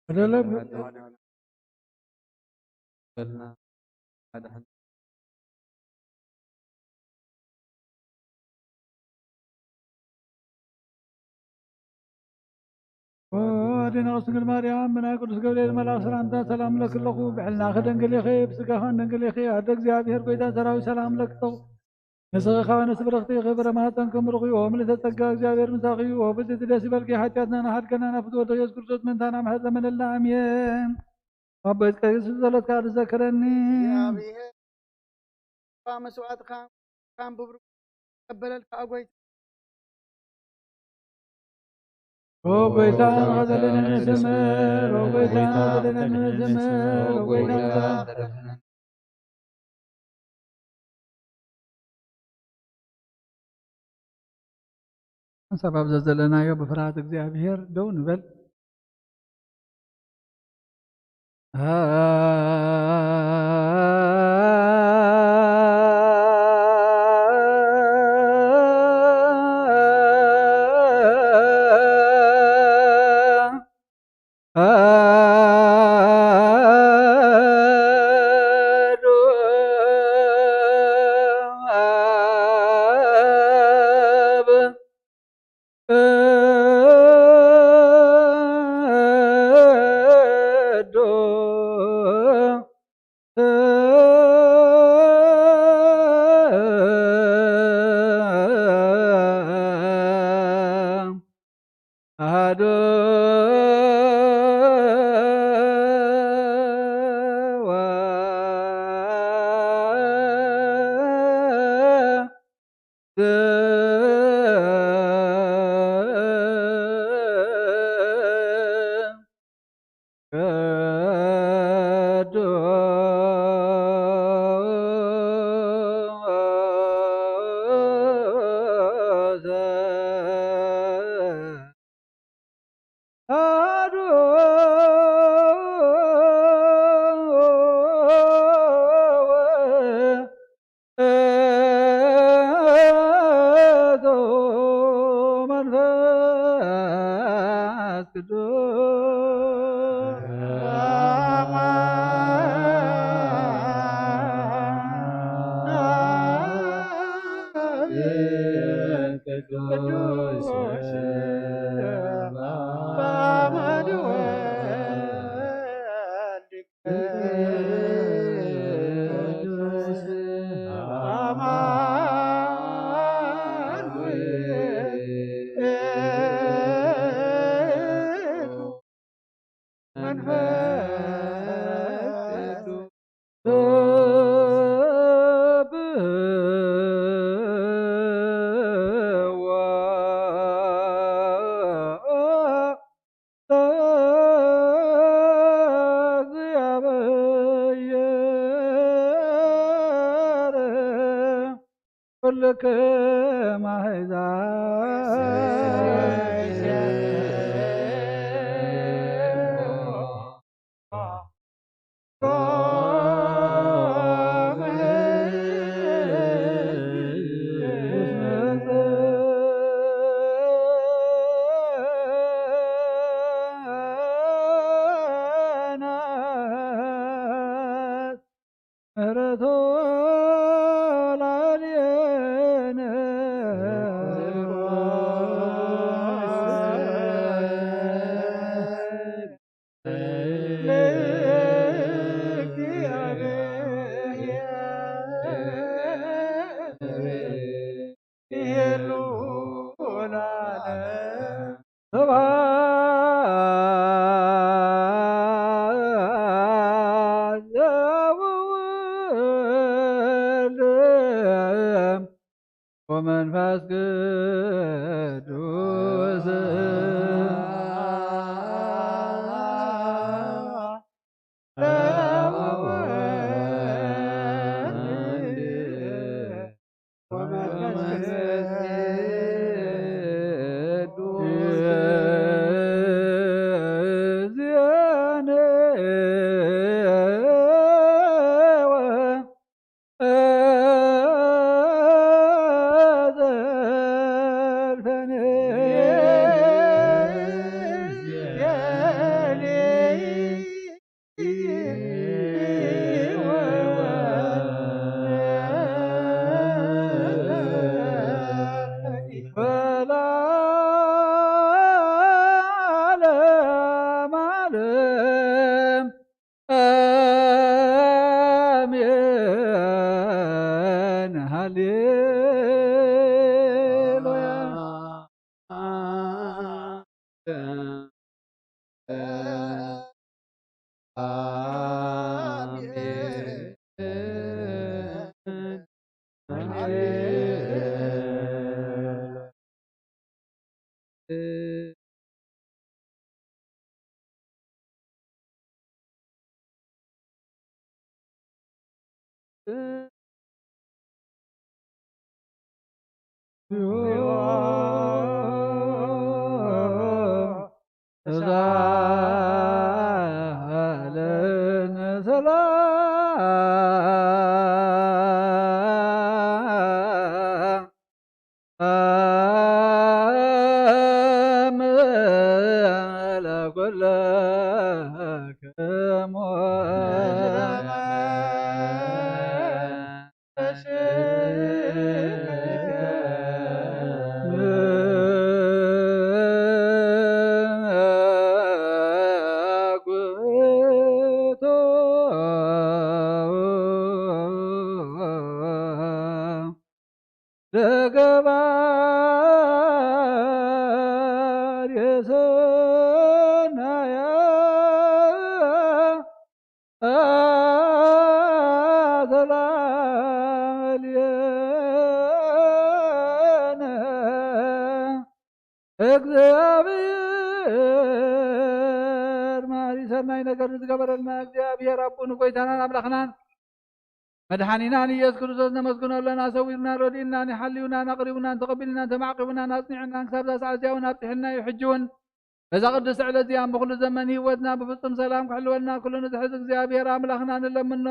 በደሎም ኦ ኣዴና ቅድስት ድንግል ማርያም፣ ብናይ ቅዱስ ገብርኤል መልኣክ ሰላምታ ሰላም እብለኪ ኣለኹ። ብሕልናኺ ድንግል ኢኺ፣ ብስጋኺ እውን ድንግል ኢኺ። ኣደ እግዚኣብሔር፣ ጐይታ ሰራዊት፣ ሰላም እብለኪ ኣለኹ። ንስኺ ከኣ ንእስቲ ብርኽቲ ኢኺ፣ ፍረ ማህፀንኪ ብሩኽ እዩ። ኦ ምልዕተ ጸጋ፣ እግዚኣብሔር ምሳኺ እዩ። ኦ ብፅዕቲ ደስ ይበልኪ፣ ሓጢኣትና ንሓድገና ናብ ፍትወ ወልድኺ ኢየሱስ ክርስቶስ ምእንታና ምሕረት ለምንልና። ኣሜን። ኣቦይ ቀሲስ ብጸሎትካ ትዘክረኒ። እግዚኣብሔር መስዋዕትካ ከም ብብርኩ ይቀበለልካ፣ ኦ ጐይታ። ኦ ጐይታ፣ ንኸዘለለኒ ስምር፣ ኦ ጐይታ፣ ንኸዘለለኒ ስምር፣ ኦ ጐይታ። ሓንሳብ ኣብ ዘዘለናዮ ብፍርሃት እግዚኣብሔር ደው ንበል። ኩልክም ኣሕዛብ ምሕረቱ ላዕሌነ ለእግዚአብሔር ይሄሉ ለዓለም። ስብሐት ለወልድ ወመንፈስ ቅዱስ። ወለዓለመ ዓለም አሜን። ሃሌሉያ። እግዚኣብሔር መሓሪ ሰናይ ነገር ዝገበረልና እግዚኣብሔር ኣቦን ጎይታናን ኣምላኽናን መድሓኒናን ኢየሱስ ክርስቶስ ነመስግኖ ኣለና። ሰዊርና፣ ረዲእናን፣ ሓልዩናን፣ ኣቕሪቡናን፣ ተቐቢልናን፣ ተማዕቂቡናን፣ ኣጽኒዑናን፣ ክሳብ እዛ ሰዓት እዚኣ እውን ኣብጺሑና እዩ። ሕጂ እውን በዛ ቅድስቲ ዕለት እዚኣ ብኹሉ ዘመን ህይወትና ብፍጹም ሰላም ክሕልወልና ኩሉ ንዝሕዝ እግዚኣብሔር ኣምላኽና ንለምኖ።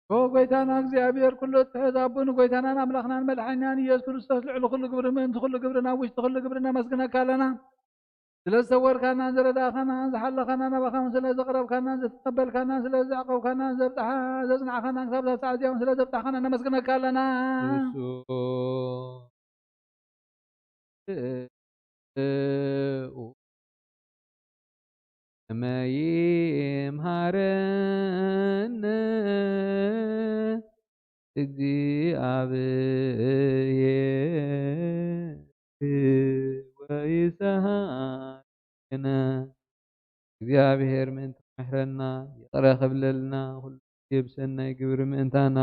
ኦ ጎይታና እግዚኣብሔር ኩሉ እትሕዝ ኣቦን ጎይታናን ኣምላኽናን መድሓኒናን ኢየሱስ ክርስቶስ ልዕሊ ኩሉ ግብሪ ምእንቲ ኩሉ ግብሪ ናብ ውሽጢ ኩሉ ግብሪ ነመስግነካ ኣለና። ስለ ዝተወልካናን ዝረዳእካናን ዝሓለኻናን ናባኻ እውን ስለ ዘቕረብካናን ዝተቐበልካናን ስለ ዘዕቐብካናን ዘብጽሓ ዘጽናዕካናን ክሳብ እዛ ሰዓት እዚኣ እውን ስለ ዘብጻሕካናን ነመስግነካ ኣለና። ንሱ ከመ ይምሃረነ እግዚኣብሔር ወይሰሃየነ። እግዚኣብሔር ምእንቲ ክምሕረና፣ ይቕረ ክብለልና፣ ኩሉ ግዜ ብሰናይ ግብሪ ምእንታና፣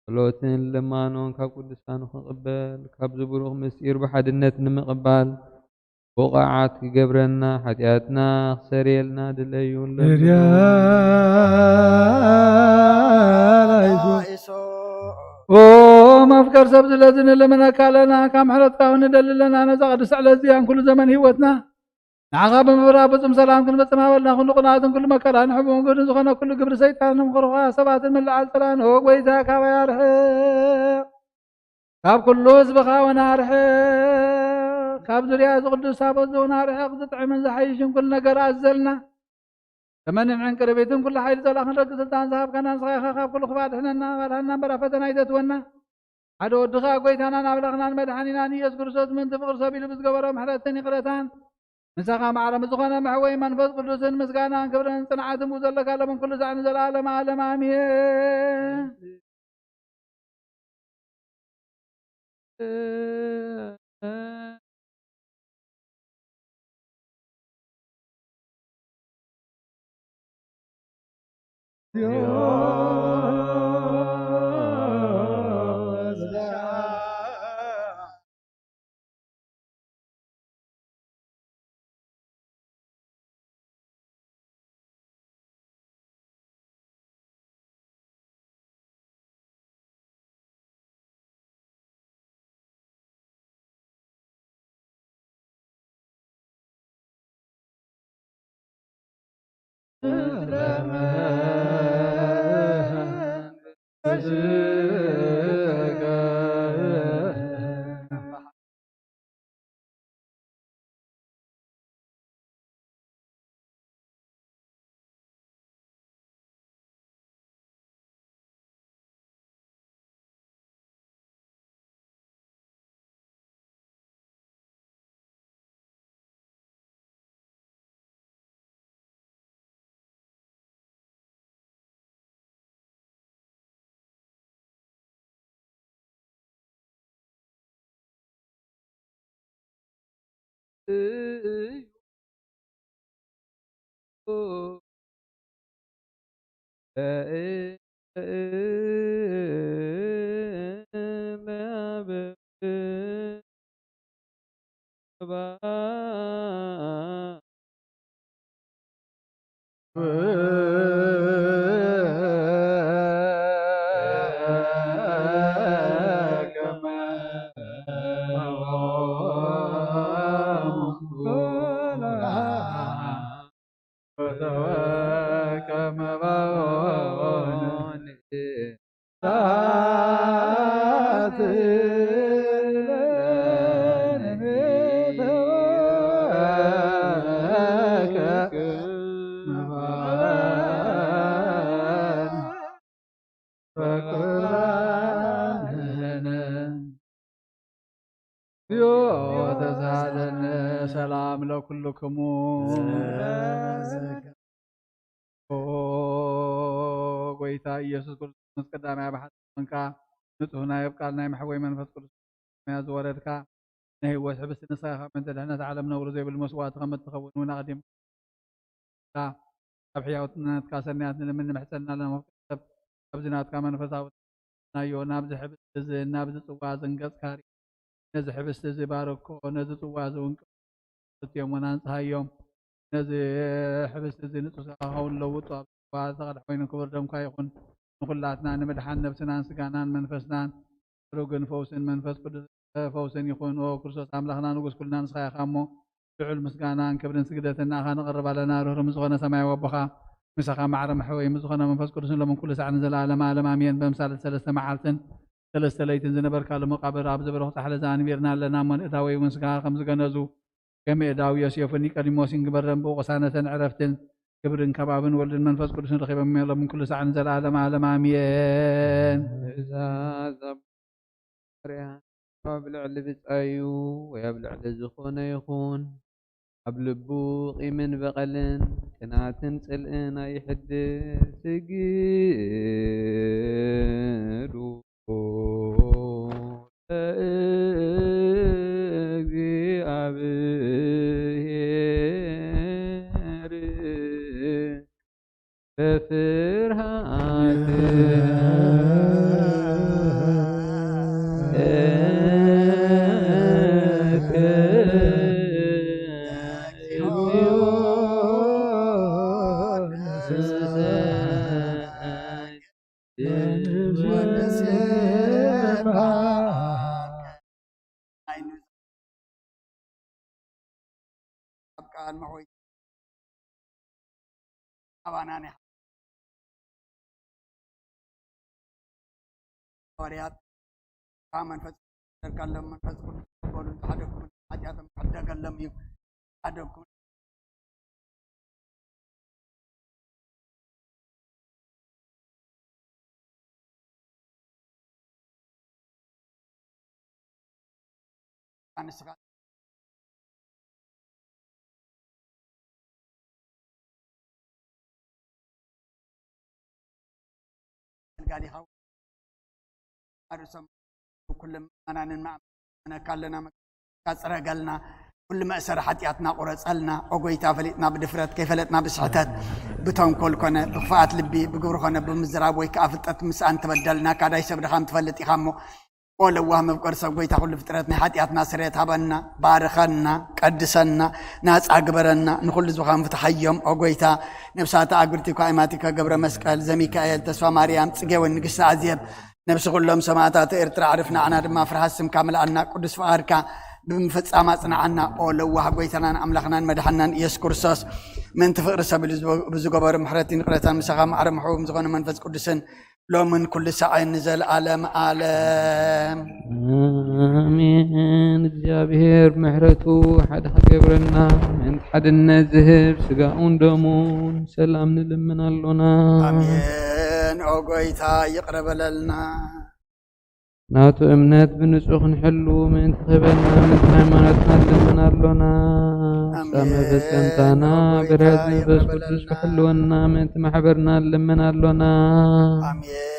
ጸሎትን ልማኖን ካብ ቅዱሳኑ ክቕበል፣ ካብዚ ብሩኽ ምስጢር ብሓድነት ንምቕባል፣ ብቑዓት ክገብረና፣ ሓጢኣትና ክሰርየልና ድለዩ። ኦ መፍቀር ሰብ፣ ስለዚ ንልምነካ ኣለና፣ ካብ ምሕረትካ እውን ንደሊ ኣለና። ነዛ ቅድስቲ ዕለት እዚኣን ኩሉ ዘመን ህይወትና ንዓኻ ብምብራኽ ፍጹም ሰላም ክንፍጽም ሃበልና። ኩሉ ቅንኣትን ኩሉ መከራን ሕቡን ግህድን ዝኾነ ኩሉ ግብሪ ሰይጣንን ምኽርኻ ሰባትን ምልዓል ጸላእን፣ ኦ ጐይታ፣ ካባይ ኣርሕቕ። ካብ ኩሉ ህዝብኻ እውን ኣርሕቕ። ካብ ዙርያ እዚ ቅዱስ ታቦት እዚ እውን ኣርሕቕ። ዝጥዕምን ዝሓይሽን ኩሉ ነገር ኣዘልና። ተመንን ዕንቅርቢትን ኩሉ ሓይሊ ጸላእ ክንረግጽ ስልጣን ዝሃብካና ንስኻ ኢኻ። ካብ ኩሉ ክፋእ ድሕነና፣ ባልሃና እምበር ኣብ ፈተና ኣይተእትወና። ሓደ ወድኻ ጐይታናን ኣምላኽናን መድሓኒናን ኢየሱስ ክርስቶስ ምእንቲ ፍቕሪ ሰብ ኢሉ ብዝገበሮ ምሕረትን ይቕረታን፣ ምሳኻ ማዕረ ምስ ዝኾነ መሕወይ መንፈስ ቅዱስን ምስጋናን ክብርን ጽንዓትን ብኡ ዘለካ ሎምን ኩሉ ሳዕ ንዘለኣለመ ዓለም ኣሜን። ፍቁራን። ዮ ተሳለነ ሰላም ለኩልክሙ። ኦ ጎይታ ኢየሱስ ክርስቶስ፣ ምስ ቀዳማይ ኣብ ሓጢኣት ኮንካ፣ ንጹህ ናይ ኣብ ቃል ናይ መሕወይ መንፈስ ቅዱስ መያ ዝወረድካ፣ ናይ ህይወት ሕብስቲ ንስኻ ኢኻ። ምእንቲ ድሕነት ዓለም ነውሪ ዘይብሉ መስዋእቲ ከም እትኸውን እውን ኣቕዲምካ ኣብ ሕያውነትካ ሰናያት ንልምን ንምሕጸን ኣለና። መፍቀሪ ሰብ፣ ኣብዚ ናትካ መንፈሳዊ ናዮ፣ ናብዚ ሕብስቲ እዚ፣ ናብዚ ጽዋ እዚ ገጽካ ርኢ። ነዚ ሕብስቲ እዚ ባርኮ፣ ነዚ ጽዋ እዚ እውን ቅብእቲ እዮምን ኣንጽሃዮም። ነዚ ሕብስቲ እዚ ንጹህ ስጋኻ ክኸውን ለውጦ፣ ኣብ ጽዋ ዝተቐድሐ ኮይኑ ክቡር ደምካ ይኹን። ንኹላትና ንምድሓን ነብስናን ስጋናን መንፈስናን ሕሩግን ፈውስን መንፈስ ቅዱስ ፈውስን ይኹን። ኦ ክርስቶስ ኣምላኽና ንጉስ ኩልና ንስኻ ኢኻ እሞ፣ ልዑል ምስጋናን ክብርን ስግደትን ንኣኻ ነቕርብ ኣለና። ርህሩህ ምስ ዝኾነ ሰማያዊ ኣቦኻ፣ ምሳኻ ማዕረ መሕወይ ምስ ዝኾነ መንፈስ ቅዱስን ሎምን ኩሉ ሳዕ ንዘለኣለም ኣለም ኣሜን። በምሳሌ ሰለስተ መዓልትን ሰለስተ ለይትን ዝነበርካሉ መቃብር ኣብዚ ብሩኽ ጻሕሊ እዚ ኣንቢርና ኣለና እሞ፣ ንእታወይ እውን ስጋኻ ከም ዝገነዙ፣ ከም እዳው ዮሴፍን ኒቆዲሞስን ግበረን። ብኡ ቅሳነትን ዕረፍትን ክብርን ከባብን ወልድን መንፈስ ቅዱስን ረኺቦም እዮም። ሎምን ኩሉ ሳዕ ንዘለኣለም ኣለም ኣሜን። ትእዛዝ ኣብ ማርያም ኣብ ልዕሊ ብጻዩ ወይ ኣብ ልዕሊ ዝኾነ ይኹን፣ ኣብ ልቡ ቂምን በቐልን ቅንኣትን ጽልእን ኣይሕድር። ስግዱ ኣብ ቅድሚ ሆይ ኣባና ናይ ሃዋርያት ካብ መንፈስ ዘርካሎም መንፈስ ቅዱስ ዝበሉ ዝሓደኩም ሓጢኣቶም ክሕደገሎም እዩ። ሓደኩም ኣንስኻ ኣገልጋሊኻ ኣርሶም ኩሎም ኣማናንን ማእመነካ ኣለና። ጽረገልና፣ ኩሉ መእሰሪ ሓጢኣትና ቁረጸልና። ኦ ጎይታ፣ ፈሊጥና ብድፍረት፣ ከይፈለጥና ብስሕተት፣ ብተንኮል ኮነ ብክፍኣት ልቢ፣ ብግብሪ ኮነ ብምዝራብ ወይ ከኣ ፍልጠት ምስኣን ተበደልና። ካዳይ ሰብ ድኻም ትፈልጥ ኢኻ እሞ፣ ኦ ለዋህ መፍቀሪ ሰብ ጎይታ፣ ኩሉ ፍጥረት ናይ ሓጢኣትና ስርየት ሃበና፣ ባርኸና፣ ቀድሰና፣ ናጻ ግበረና። ንኹሉ ዝባኻም ፍትሓዮም ኦ ጎይታ። ነብሳተ ኣግብርቲ እኳ ኢማቲከ ገብረ መስቀል፣ ዘሚካኤል፣ ተስፋ ማርያም፣ ጽጌ ወን ንግስቲ ኣዜብ፣ ነብሲ ኩሎም ሰማዕታት ኤርትራ ኣዕርፍ፣ ንዓና ድማ ፍርሃት ስምካ ምልኣና፣ ቅዱስ ፍቓድካ ብምፍጻም ኣጽንዓና። ኦ ለዋህ ጎይታናን ኣምላኽናን መድሓናን ኢየሱስ ክርስቶስ፣ ምእንቲ ፍቕሪ ሰብ ኢሉ ዝገበሮ ምሕረትን ይቕረታን ምሳኻ ማዕረ ምሕቡም ዝኾነ መንፈስ ቅዱስን ሎምን ኩሉ ሳዕን ንዘለኣለም ኣለም። ኣሜን። እግዚኣብሔር ምሕረቱ ሓደ ክገብረና፣ ምእንቲ ሓድነት ዝህብ ስጋኡን ደሙን ሰላም ንልምን ኣሎና። ኣሜን። ኦ ጎይታ ይቕረ በለልና። ናቱ እምነት ብንጹህ ክንሕሉ ምእንቲ ክህበና፣ ምእንቲ ሃይማኖትና ንልምን ኣሎና። ኣሜን። ጻመ በጸምታና ኦ ጎይታ ብርሃት መንፈስ ይቕረ ቅዱስ በለልና። ክሕልወና፣ ምእንቲ ማሕበርና ንልምን ኣሎና። ኣሜን።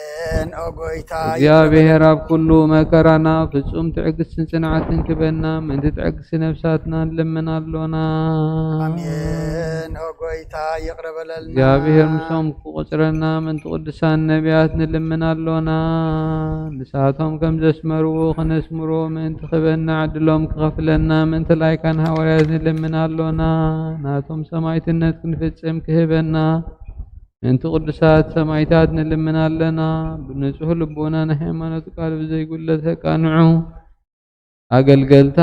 ኦ ጎይታ እግዚኣብሔር ይቕረ ኣብ ኩሉ መከራና ፍጹም ትዕግስትን ጽንዓትን ክበና፣ ምእንቲ ትዕግስቲ ነፍሳትና ንልምን ኣሎና። ኣሜን። ኦ ጎይታ ይቕረ በለልና። እግዚኣብሔር ምሶም ክቆጽረና፣ ምእንቲ ቅዱሳን ነቢያት ንልምን ኣሎና። ንሳቶም ከም ዘስመርዎ ክነስምሮ ምእንቲ ክበና፣ ዕድሎም ክኸፍለና፣ ምእንቲ ላይካን ሃዋርያት ንልምን ኣሎና። ናቶም ሰማዕትነት ክንፍጽም ክህበና፣ ምእንቲ ቅዱሳት ሰማዕታት ንልምን ኣለና። ብንጹህ ልቦና ንሃይማኖት ቃል ብዘይጉለት ከቃንዑ፣ ኣገልገልታ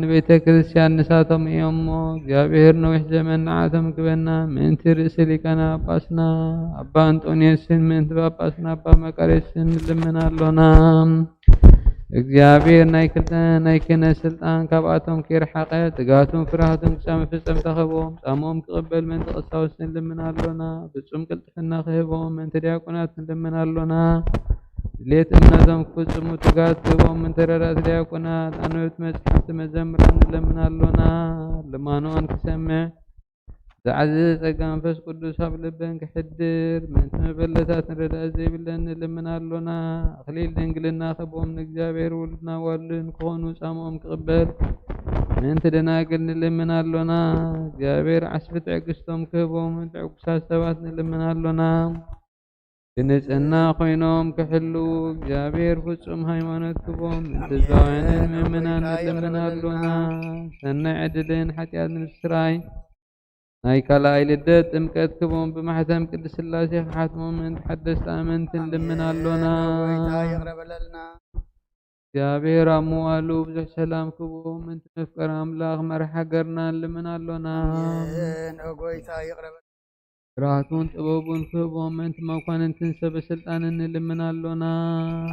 ንቤተ ክርስቲያን ንሳቶም እዮም እሞ፣ እግዚኣብሔር ነዊሕ ዘመን ንዓቶም ክበና፣ ምእንቲ ርእሲ ሊቃነ ጳጳስና ኣባ እንጦንዮስን ምእንቲ ጳጳስና ኣባ መቃርዮስን ንልምን ኣሎና። እግዚኣብሔር ናይ ክልተ ናይ ክህነት ስልጣን ካብኣቶም ከይርሓቐ፣ ትግሃቱን ፍርሃቱን ክጻመ ፍጸምታ ክህቦም፣ ጻሞም ክቕበል ምእንቲ ቀሳውስት ንልምን ኣሎና። ፍጹም ቅልጥፍና ክህቦም ምእንቲ ዲያቆናት ንልምን ኣሎና። ድሌት እምነቶም ክፍጽሙ ትግሃት ክህቦም ምእንቲ ረዳእቲ ዲያቆናት፣ ኣንበብቲ መጻሕፍቲ መዘምራን ንለምን ኣሎና። ልማኖን ክሰምዕ ዝዓዘዘ ጸጋ መንፈስ ቅዱስ ኣብ ልበን ክሕድር፣ ምእንቲ መበለታትን ረዳእቲ ዘይብለን ንልምን ኣሎና። ኣኽሊል ድንግልና ክህቦም ንእግዚኣብሔር ውሉድና ዋሉን ክኾኑ ጻምኦም ክቕበል ምእንቲ ደናግል ንልምን ኣሎና። እግዚኣብሔር ዓስቢ ትዕግስቶም ክህቦም ምእንቲ ዕጉሳት ሰባት ንልምን ኣሎና። ብንጽህና ኮይኖም ክሕልዉ እግዚኣብሔር ፍጹም ሃይማኖት ክቦም፣ ንህዝባውያንን ምእመናን ንልምን ኣሎና። ሰናይ ዕድልን ሓጢኣት ንምስራይ ናይ ካልኣይ ልደት ጥምቀት ክቦም፣ ብማሕተም ቅድስት ሥላሴ ክሓትሞም ምእንቲ ሓደስቲ ኣመንቲ ንልምን ኣሎና። እግዚኣብሔር ኣብ መዋሉ ብዙሕ ሰላም ክቦም፣ ምእንቲ መፍቀር ኣምላኽ መራሕ ሃገርና ንልምን ኣሎና። ኣሜን። ኦ ጎይታ ይቕረ በል። ስራሕቱን ጥበቡን ክህቦም ምእንቲ መኳንንትን ሰበ ስልጣንን ንልምን ኣሎና።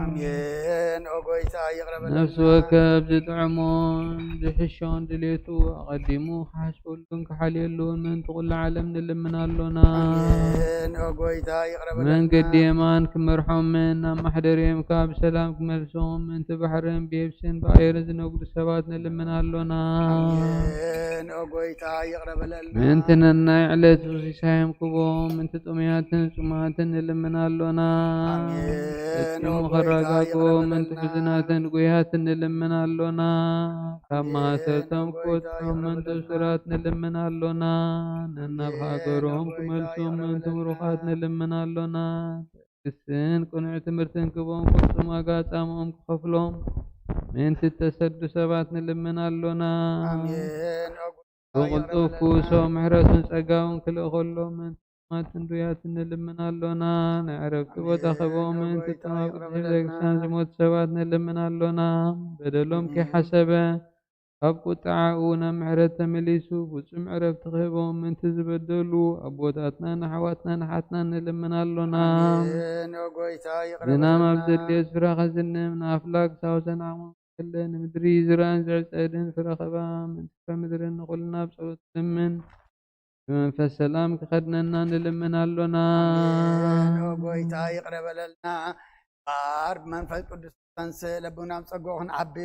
ኣሜን። ኦ ጎይታ ይቕረ በለልና። ነፍሲ ወከፍ ዝጥዕሞን ዝሕሾን ድሌቱ ኣቐዲሙ ክሓስበሉን ክሓልየሉን ምእንቲ ኩሉ ዓለም ንልምን ኣሎና። ኣሜን። ኦ ጎይታ ይቕረ በለልና። መንገዲ የማን ክመርሖምን ናብ ማሕደርዮም ካብ ሰላም ክመልሶም ምእንቲ ባሕርን ብየብስን ብኣየርን ዝነግዱ ሰባት ንልምን ኣሎና። ኣሜን። ኦ ጎይታ ይቕረ በለልና። ምእንቲ ነናይ ዕለቱ ሲሳዮም ክቦም፣ ምእንቲ ጥሙያትን ጽሙኣትን ንልምን ኣሎና። ኣሜን። ፈጺሙ ኦ ጎይታ ከረጋግቦም፣ ይቕረ ምእንቲ በለልና። ሕዙናትን ጉያትን ንልምን ኣሎና። ካብ ኣሜን። ማእሰርቶም ኦ ጎይታ ክፈትሖም፣ ይቕረ ምእንቲ በለልና። እሱራት ንልምን ኣሎና። ነናብ ኣሜን። ሃገሮም ኦ ጎይታ ክመልሶም፣ ይቕረ ምእንቲ በለልና። ምሩኻት ንልምን ኣሎና። መንግስትን ቅኑዕ ትምህርትን ክቦም፣ ፍጹም ዋጋ ጻምኦም ክኸፍሎም ምእንቲ እተሰዱ ሰባት ንልምን ኣሎና። ኣሜን። ብቕልጡፍ ክውሶ ምሕረቱን ጸጋውን ክልእኸሎም ምእንቲ ሕሙማትን ድውያትን ንልምን ኣሎና። ናይ ዕረፍቲ ቦታ ክህቦም ምእንቲ እቶም ኣብ ቅድስቲ ቤተክርስትያን ዝሞቱ ሰባት ንልምን ኣሎና። በደሎም ከይሓሰበ ካብ ቁጥዓኡ ናብ ምሕረት ተመሊሱ ፍጹም ዕረፍቲ ክህቦም ምእንቲ ዝበደሉ ኣቦታትናን ኣሕዋትናን ኣሓትናን ንልምን ኣሎና። ኣሜን። ኦ ጎይታ ይቕረ ዝናም ኣብ በለልና። ዘድልዮ ስፍራ ከዝንም ንኣፍላግ ሳውሰን ዓቕሞም ክለ ንምድሪ ዝራእን ዝዕጸድን ፍረ ኸባ ምእንቲ ፍረ ምድርን ንኹልና ብጸሎት ልምን ብመንፈስ ሰላም ክኸድነና ንልምን ኣሎና። ኣሜን። ኦ ጎይታ ይቕረ በለልና። ባር ብመንፈስ ቅዱስ ፈንስ ለቡናም ጸግኡ ክንዓቢ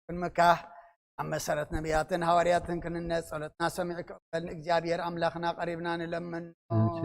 ክንምካሕ ኣብ መሰረት ነቢያትን ሃዋርያትን ክንነጽ ጸሎትና ሰሚዑ ክቕበል ንእግዚኣብሔር ኣምላኽና ቀሪብና ንለምን። እቲ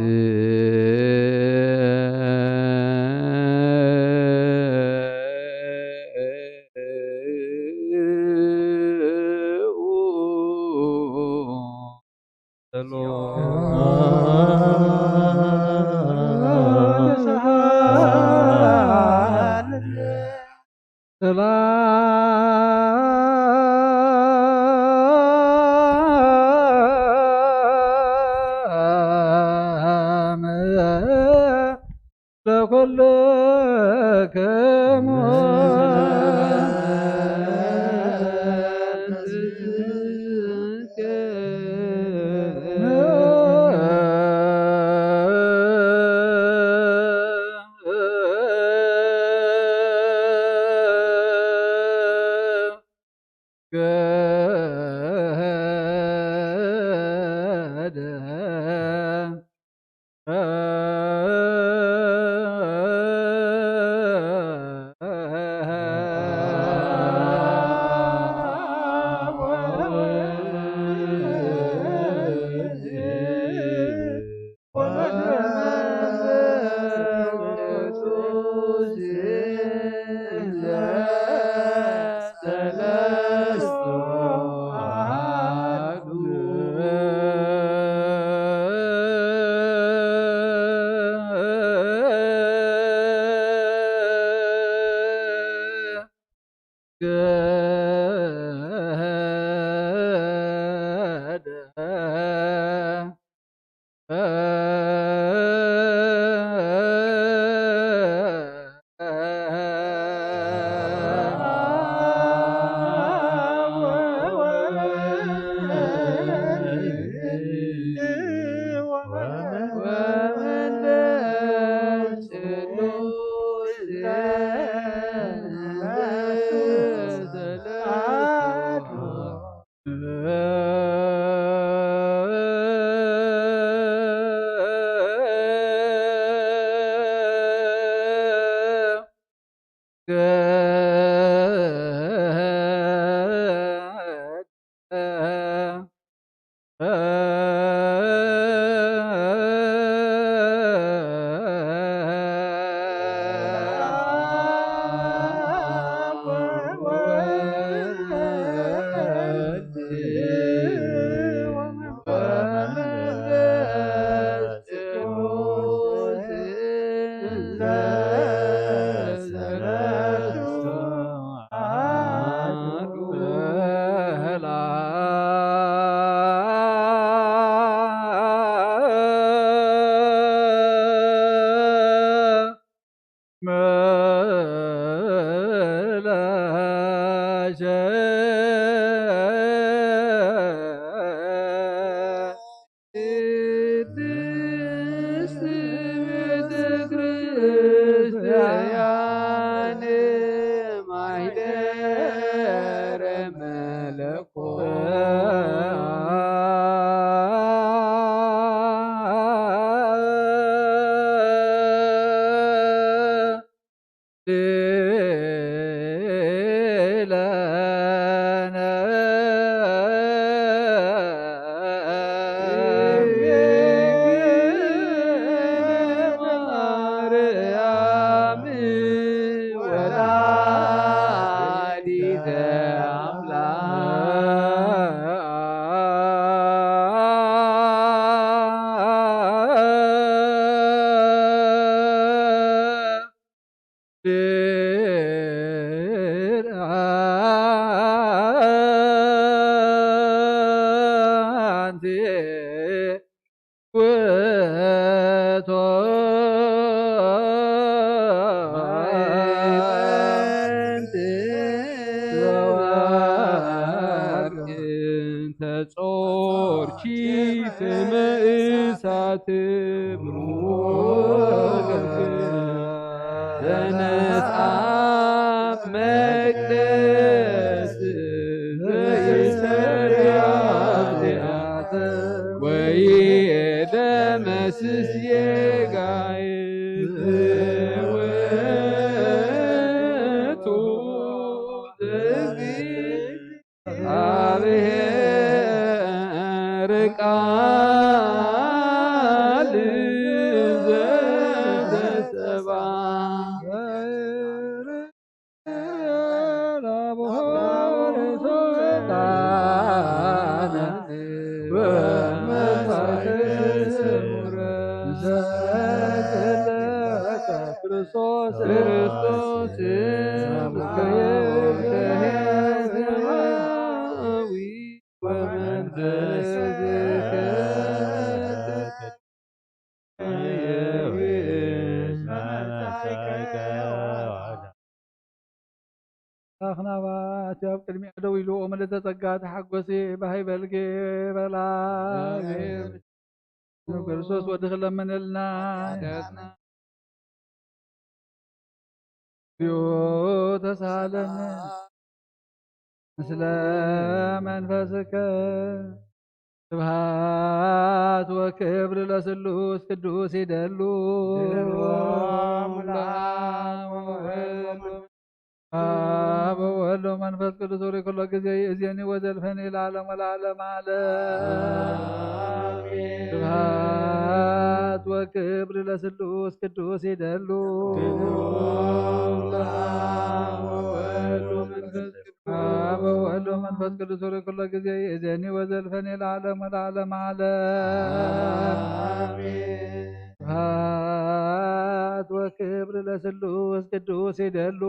ሰላም ለኩልክሙ። ቅድስት ቤተ ክርስቲያን ማይደረ መለኮት ድርአንቲ ውእቶ ተጾርኪ ፍመ እሳት ብሩክ ዘነጻ መቅደስ ወይሰሪ ኃጢአት ወይደመስስ ጌጋይ ውእቱ እግዚአብሔር ቃል ዘተሰባ ክርስቶስ ክርስቶስ ኣኽናባት ኣብ ቅድሚኣ ደው ኢሉ፣ ምልዕተ ጸጋ ተሓጎሲ፣ ባህ ይበልኪ በላ። ኣሜን። ንክርስቶስ ወድኺ ለምንልና። ኃጢኣትና። እግዚኦ ተሳሃለኒ። ምስለ መንፈስከ ስብሐት ወክብር ለስሉስ ቅዱስ ይደሉ። አብ ወወልድ ወመንፈስ ቅዱስ ሆሪ ኩሎ ጊዜ ይእዜኒ ወዘልፈኒ ለዓለም ወለዓለም ዓለም። አሜን። ስብሐት ወክብር ለስሉስ ቅዱስ ይደሉ። አብ ወወልድ ወመንፈስ ቅዱስ አብ ወወልድ ወመንፈስ ቅዱስ ሆሪ ኩሎ ጊዜ ይእዜኒ ወዘልፈኒ ለዓለም ወለዓለም ዓለም። አሜን። ስብሐት ወክብር ለስሉስ ቅዱስ ይደሉ።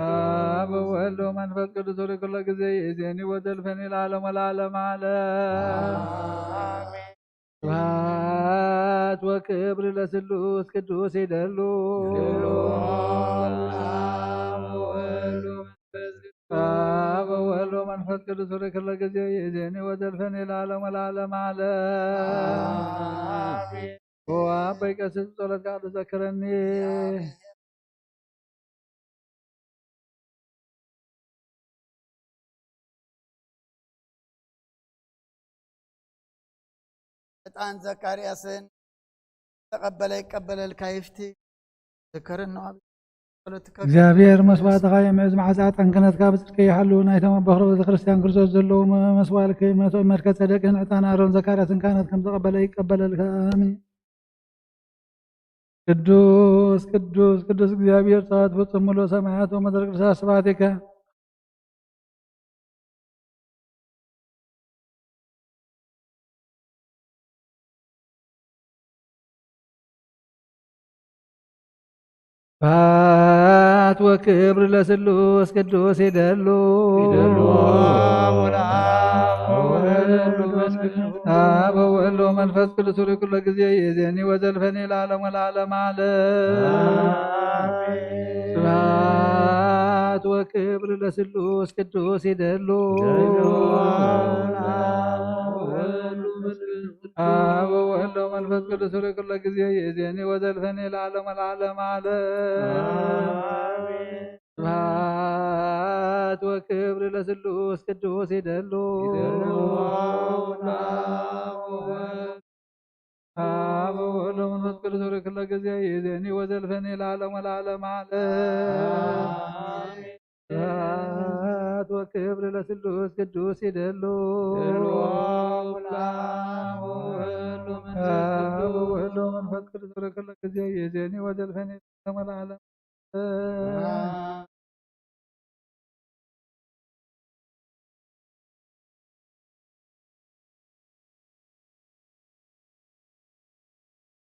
አብ ወወልድ ወመንፈስ ቅዱስ ሆሪ ኩሎ ጊዜ ይእዜኒ ወዘልፈኒ ለዓለም ወለዓለም ዓለም። አሜን። ስብሐት ወክብር ለስሉስ ቅዱስ ይደሉ። አብ ወወልድ ወመንፈስ ቅዱስ ሆሪ ኩሎ ጊዜ ይእዜኒ ወዘልፈኒ ለዓለም ወለዓለም ዓለም። አሜን። ኦ አበይ ቀሲስ ጸሎትካ ትዘክረኒ። ዕጣን ዘካርያስን ተቐበለ ይቀበለልካ ይፍቲ። ዝከረን ነው። ኣብ ጸሎትካ እግዚኣብሔር መስዋዕትኻ የምዕዝ፣ መዓዛ ዕጣን ክህነትካ ብጽድቂ ይሓሉ። ናይቶም ኣቦ ኽረው ቤተ ክርስቲያን ክርስቶስ ዘለዉ መ-፣ መስዋእልኪ መቶ መርከ ጸደቅን ዕጣን ኣሮን ዘካርያስን ካህናት ከም ዘቐበለ ይቀበለልካ። ኣሜን። ቅዱስ፣ ቅዱስ፣ ቅዱስ እግዚኣብሔር ጸባኦት ፍጹም ምሉእ ሰማያት ወምድር ቅዱሳት ስብሐቲከ። ስብሐት ወክብር ለስሉስ ቅዱስ ይደሉ። ይደሉ። አብ ወወልድ ወመንፈስ ቅዱስ ሆይ ኩሎ ጊዜ ይእዜኒ ወዘልፈኒ ለዓለም ወለዓለም ዓለም። አሜን። ስብሐት ወክብር ለስሉስ ቅዱስ ይደሉ። ይደሉ። አብ ወወልድ ወመንፈስ ቅዱስ ሆይ ኩሎ ጊዜ ይእዜኒ ወዘልፈኒ ለዓለም ወለዓለም ዓለም። አሜን። ስብሐት ወክብር ለስሉስ ቅዱስ ይደሉ። ይደሉ። አብ ወወልድ ወመንፈስ ቅዱስ ሆይ ኩሎ ጊዜ ይእዜኒ ወዘልፈኒ ለዓለም ወለዓለም ዓለም። አሜን። ስብሐት ወክብር ለስሉስ ቅዱስ ይደሉ። ይደሉ። አብ ወወልድ ወመንፈስ ቅዱስ ሆይ ኩሎ ጊዜ ይእዜኒ ወዘልፈኒ ለዓለም ወለዓለም።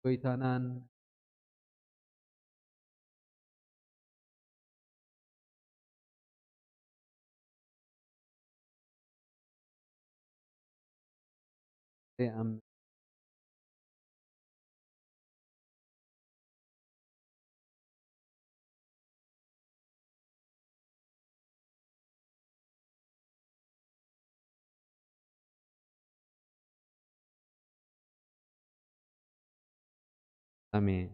ጎይታናን ኣሜን።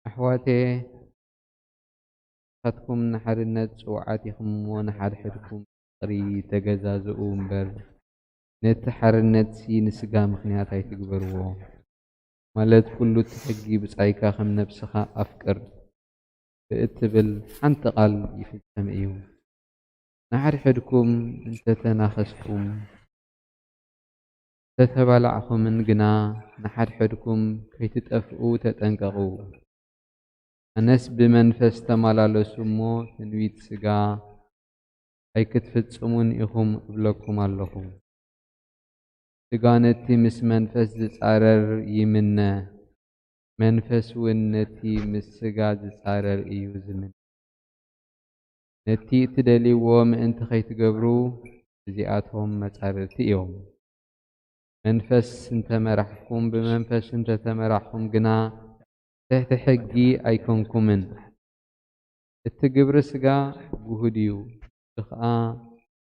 ኣሕዋቴ፣ ንስኻትኩም ንሓድነት ጽውዓት ኢኹም እሞ፣ ንሓድሕድኩም ፍቕሪ ተገዛዝኡ እምበር፣ ነቲ ሓርነትሲ ንስጋ ምኽንያት ኣይትግበርዎ። ማለት፣ ኩሉ እቲ ሕጊ፣ "ብጻይካ ከም ነብስኻ ኣፍቅር" ብእትብል ሓንቲ ቃል ይፍጸም እዩ። ንሓድሕድኩም እንተተናኸስኩም፣ እንተተባላዕኹምን ግና፣ ንሓድሕድኩም ከይትጠፍኡ ተጠንቀቑ። ኣነስ ብመንፈስ ተመላለሱ እሞ፣ ትንቢት ስጋ ኣይክትፍጽሙን ኢኹም እብለኩም ኣለኹ። ስጋ ነቲ ምስ መንፈስ ዝጻረር ይምነ፣ መንፈስ እውን ነቲ ምስ ስጋ ዝጻረር እዩ ዝምነ። ነቲ እትደልይዎ ምእንቲ ኸይትገብሩ፣ እዚኣቶም መጻርርቲ እዮም። መንፈስ እንተመራሕኩም፣ ብመንፈስ እንተተመራሕኩም ግና፣ ትሕቲ ሕጊ ኣይኮንኩምን። እቲ ግብሪ ስጋ ግሁድ እዩ፣ እዚ ኸኣ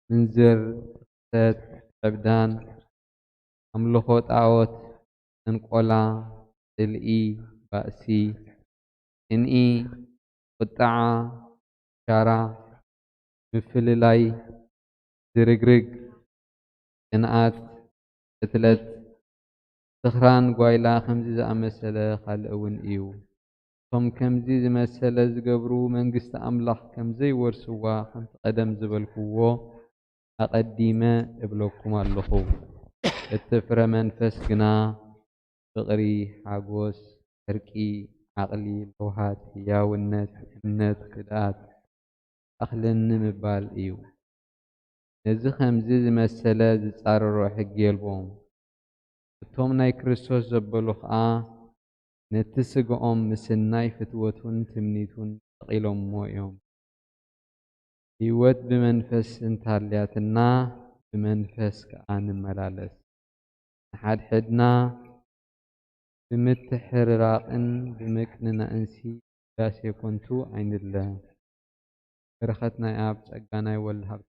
ምንዝር፣ ርኽሰት፣ ዕብዳን፣ ኣምልኾ ጣዖት፣ ጥንቆላ፣ ጽልኢ፣ ባእሲ፣ ቅንኢ፣ ቁጥዓ፣ ሻራ፣ ምፍልላይ፣ ዝርግርግ፣ ቅንኣት፣ ቅትለት፣ ስኽራን፣ ጓይላ፣ ከምዚ ዝኣመሰለ ካልእ እውን እዩ። እቶም ከምዚ ዝመሰለ ዝገብሩ መንግስቲ ኣምላኽ ከም ዘይወርስዋ፣ ከምቲ ቀደም ዝበልክዎ ኣቐዲመ እብለኩም ኣለኹ። እቲ ፍረ መንፈስ ግና ፍቕሪ፣ ሓጎስ፣ ዕርቂ፣ ዓቕሊ፣ ለውሃት፣ ህያውነት፣ እምነት፣ ህድኣት፣ ኣኽለኒ ምባል እዩ። ነዚ ኸምዚ ዝመሰለ ዝጻረሮ ሕጊ የልቦም። እቶም ናይ ክርስቶስ ዘበሉ ኸኣ ነቲ ስግኦም ምስናይ ፍትወቱን ትምኒቱን ሰቒሎምዎ እዮም። ህይወት ብመንፈስ እንተሃልያትና፣ ብመንፈስ ከኣ ንመላለስ። ንሓድሕድና ብምትሕርራቕን ብምቅንናእንሲ ውዳሴ ኮንቱ ኣይንድለ። በረኸት ናይ ኣብ፣ ጸጋ ናይ ወልድ ሃብቲ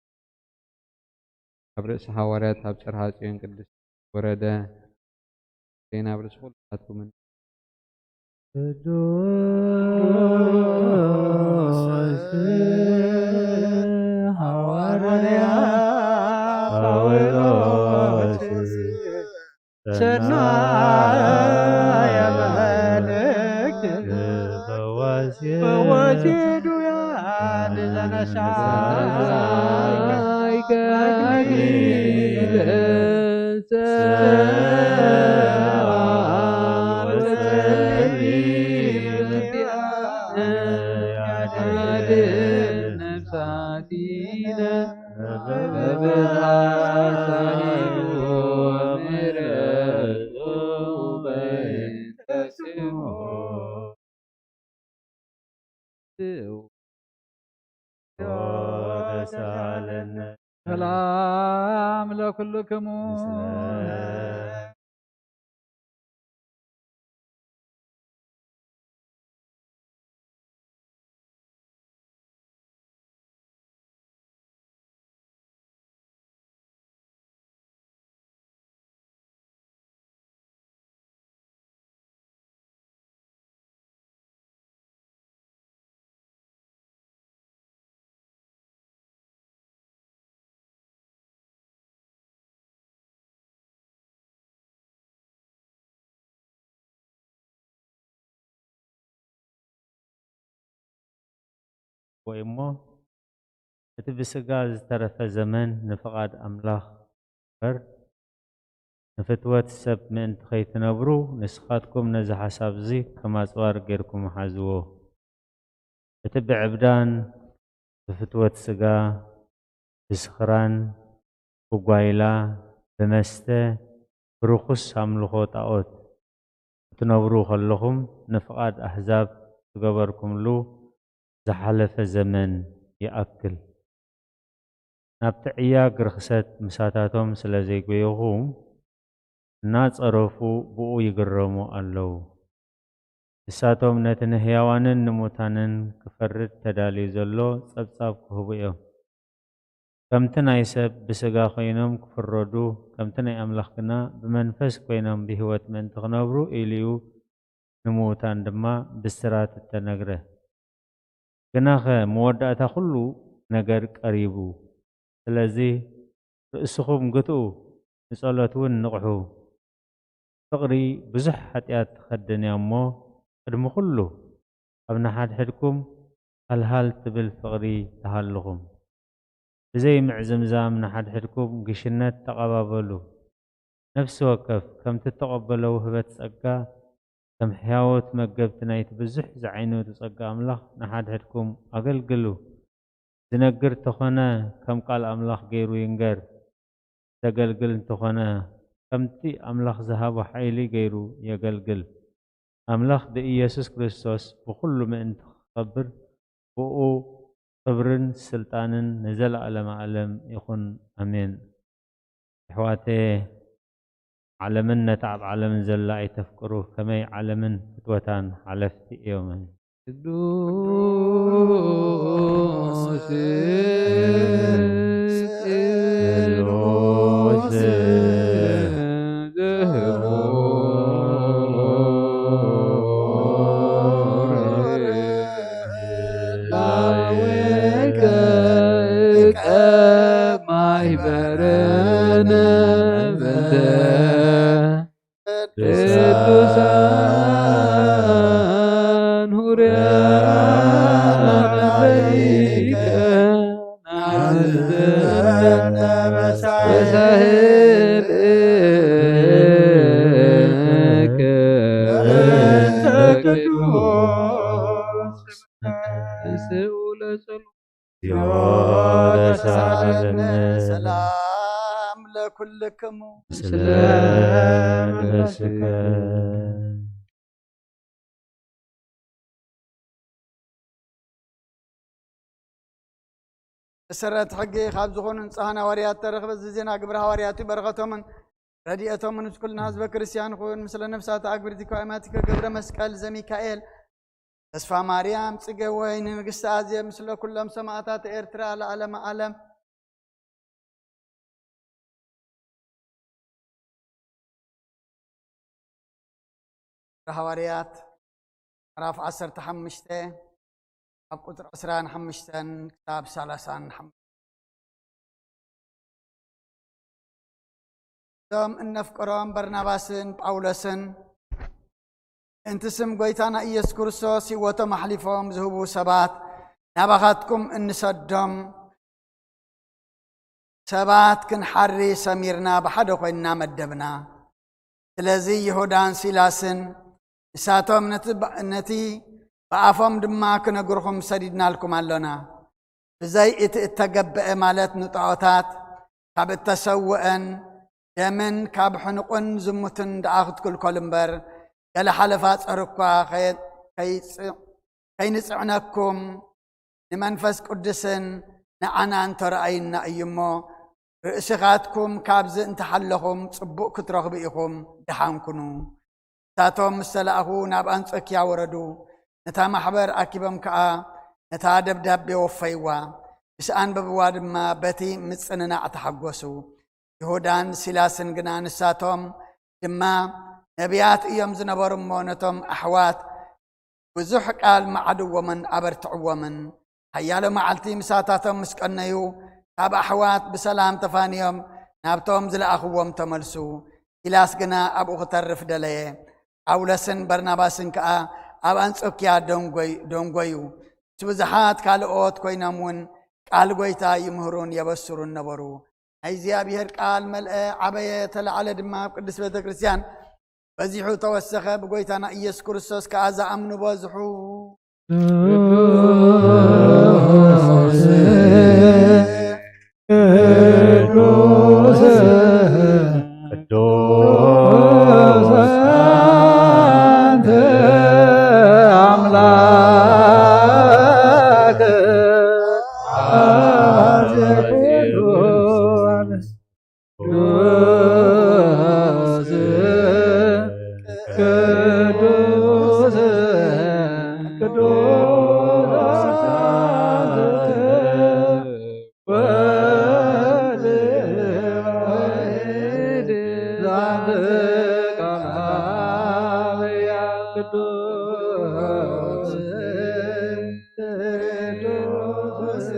ኣብ ርእሲ ሃዋርያት ኣብ ጽርሃ ጽዮን ቅድስት ወረደ። ዜና ኣብ ርእሲ ኩላትኩምን። ቅዱስ ሃዋርያ ጳውሎስ ሰናየ መልእክት ፈዋሲ ዱያን ዘነሳይከ አክሊለ ሰላም ለኩልክሙ። ወይ እሞ እቲ ብስጋ ዝተረፈ ዘመን ንፍቓድ ኣምላኽ እምበር፣ ንፍትወት ሰብ ምእንቲ ኸይትነብሩ፣ ንስኻትኩም ነዚ ሓሳብ እዚ ከም ኣጽዋር ጌርኩም ሓዝዎ። እቲ ብዕብዳን፣ ብፍትወት ስጋ፣ ብስኽራን፣ ብጓይላ፣ ብመስተ፣ ብርኹስ ኣምልኾ ጣኦት ክትነብሩ ከለኹም፣ ንፍቓድ ኣህዛብ ዝገበርኩምሉ ዝሓለፈ ዘመን ይኣክል። ናብቲ ዕያግ ርኽሰት ምሳታቶም ስለ ዘይጎየኹም፣ እናጸረፉ ብኡ ይግረሙ ኣለዉ። ንሳቶም ነቲ ንህያዋንን ንሙታንን ክፈርድ ተዳልዩ ዘሎ ጸብጻብ ክህቡ እዮም። ከምቲ ናይ ሰብ ብስጋ ኮይኖም ክፍረዱ፣ ከምቲ ናይ ኣምላኽ ግና ብመንፈስ ኮይኖም ብህይወት ምእንቲ ክነብሩ ኢሉ እዩ ንምዉታን ድማ ብስራት እተነግረ። ግናኸ መወዳእታ ኹሉ ነገር ቀሪቡ። ስለዚ ርእስኹም ግትኡ፣ ንጸሎት እውን ንቕሑ። ፍቕሪ ብዙሕ ሓጢኣት ትኸድን እያ እሞ፣ ቅድሚ ኹሉ ኣብ ንሓድሕድኩም ሃልሃል ትብል ፍቕሪ ትሃልኹም። ብዘይ ምዕዝምዛም ንሓድሕድኩም ግሽነት ተቐባበሉ። ነፍሲ ወከፍ ከምቲ እተቐበሎ ውህበት ጸጋ፣ ከም ሕያዎት መገብቲ ናይቲ ብዙሕ ዝዓይነቱ ጸጋ ኣምላኽ ንሓድሕድኩም ኣገልግሉ። ዝነግር እንተኾነ፣ ከም ቃል ኣምላኽ ገይሩ ይንገር። ዘገልግል እንተኾነ፣ ከምቲ ኣምላኽ ዝሃቦ ሓይሊ ገይሩ የገልግል። ኣምላኽ ብኢየሱስ ክርስቶስ ብኹሉ ምእንቲ ክኸብር፣ ብኡ ክብርን ስልጣንን ንዘለኣለመ ኣለም ይኹን። ኣሜን። ኣሕዋተየ፣ ዓለምን ነታ ኣብ ዓለምን ዘላ ኣይተፍቅሩ፣ ከመይ ዓለምን ፍትወታን ሓለፍቲ እዮም። ቅዱስ ስሉስ ላወቀ ማይበረነ በንተ ቅዱሳን ሁረ አበይከ ናዝዘነ በሳህልከ እንተ ቅዱስ ስምከ። ተንሥኡ ለጸሎት። ዮ ተሳለነ። ሰላም ለኩልክሙ። ስለ ነፍስከ። መሰረት ሕጊ ካብ ዝኾኑ ንጹሃን ሃዋርያት ተረኽበ። እዚ ዜና ግብረ ሃዋርያት እዩ። በረኸቶምን ረድኤቶምን ምስ ኩልና ህዝበ ክርስቲያን ይኹን። ምስለ ነፍሳት ኣግብርቲ እኮ ኣማቲከ ገብረ መስቀል ዘሚካኤል፣ ተስፋ ማርያም ጽጌ ወይኒ፣ ንግስቲ ኣዜብ፣ ምስለ ኩሎም ሰማእታት ኤርትራ ለዓለመ ዓለም። ግብረ ሃዋርያት ምዕራፍ ዓሰርተ ሓሙሽተ፣ ካብ ቁጽሪ ዕስራን ሓሙሽተን ክሳብ ሰላሳን ሓሙሽተን። እዞም እነፍቅሮም በርናባስን ጳውሎስን፣ ምእንቲ ስም ጐይታና ኢየሱስ ክርስቶስ ህይወቶም ኣሕሊፎም ዝህቡ ሰባት፣ ናባኻትኩም እንሰዶም ሰባት ክንሓሪ ሰሚርና ብሓደ ኮይንና መደብና። ስለዚ ይሁዳን ሲላስን ንሳቶም ነቲ ብ-፣ ነቲ ብኣፎም ድማ ክነግርኹም ሰዲድናልኩም ኣሎና። ብዘይ እቲ እተገብአ ማለት ንጣዖታት ካብ እተሰውአን ደምን ካብ ሕኑቕን ዝሙትን ደኣ ክትክልከሉ እምበር፣ ገለ ሓለፋ ጸር እኳ ከየ-፣ ከይጽ-፣ ከይንጽዕነኩም ንመንፈስ ቅዱስን ንዓናን ተራእዩና እዩ እሞ፣ ርእስኻትኩም ካብዚ እንተሓለኹም ጽቡቕ ክትረኽቡ ኢኹም፣ ደሓን ኩኑ። ንሳቶም ምስ ተላእኹ ናብ ኣንጾክያ ወረዱ። ነታ ማሕበር ኣኪቦም ከኣ ነታ ደብዳቤ ወፈይዋ። ምስ ኣንበብዋ ድማ በቲ ምጽንናዕ ተሓጎሱ። ይሁዳን ሲላስን ግና ንሳቶም ድማ ነቢያት እዮም ዝነበሩ እሞ፣ ነቶም ኣሕዋት ብዙሕ ቃል መዓድዎምን ኣበርትዕዎምን። ሓያሎ መዓልቲ ምሳታቶም ምስ ቀነዩ፣ ካብ ኣሕዋት ብሰላም ተፋንዮም ናብቶም ዝለኣኽዎም ተመልሱ። ሲላስ ግና ኣብኡ ክተርፍ ደለየ። ጳውሎስን በርናባስን ከኣ ኣብ ኣንጾክያ ደንጎይ-፣ ደንጎዩ። ምስ ብዙሓት ካልኦት ኮይኖም እውን ቃል ጐይታ ይምህሩን የበስሩን ነበሩ። ናይ እግዚኣብሔር ቃል መልአ፣ ዓበየ፣ ተላዕለ ድማ ኣብ ቅድስት ቤተ ክርስቲያን በዚሑ ተወሰኸ። ብጐይታና ኢየሱስ ክርስቶስ ከኣ ዝኣምኑ በዝሑ። ቅዱስ ቅዱስ ቅዱስ አንተ አምላክ አዜ ኩሉ ቅዱስ ቅዱስ ቅዱስ ወልድ ዋሕድ ዛንተ ቃል ቅዱስ ቅዱስ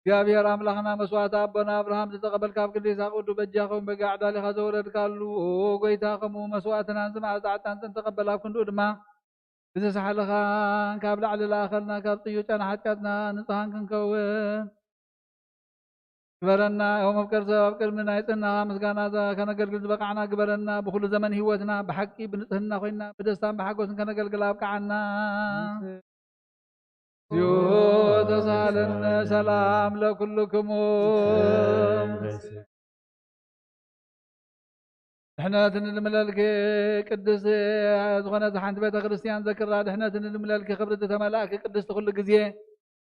እግዚኣብሔር ኣምላኽና መስዋዕቲ ኣቦና ኣብርሃም ዝተቐበልካ ኣብ ክንዲ ይስሐቅ ወዱ በጃ ኸውን በጋ ዕዳሊኻ ዘወረድካሉ፣ ኦ ጐይታ፣ ከምኡ መስዋዕትናን ዝመዓዛ ዕጣንትን ተቐበል፣ ኣብ ክንድኡ ድማ ብዝሰሓለኻን ካብ ላዕሊ ለኣኸልና፣ ካብ ጽዩው ጨና ሓጢኣትና ንጹሃን ክንከውን ግበረና። ኦም መፍቀር ሰብ ኣብ ቅድሚ ናይ ጽህናኻ ምስጋና ዘ-፣ ከነገልግል ዝበቃዕና ግበረና። ብኹሉ ዘመን ህይወትና ብሓቂ ብንጽህና ኮይና ብደስታን ብሓጎስን ከነገልግል ኣብቅዓና። እግዚኦ ተሳለነ ሰላም ለኩልክሙ። ድሕነት ንልምለልኪ ቅድስቲ ዝኾነት ሓንቲ ቤተ ክርስቲያን ዘክራ። ድሕነት ንልምለልኪ ክብርቲ ተመላእኪ ቅድስቲ ኩሉ ግዜ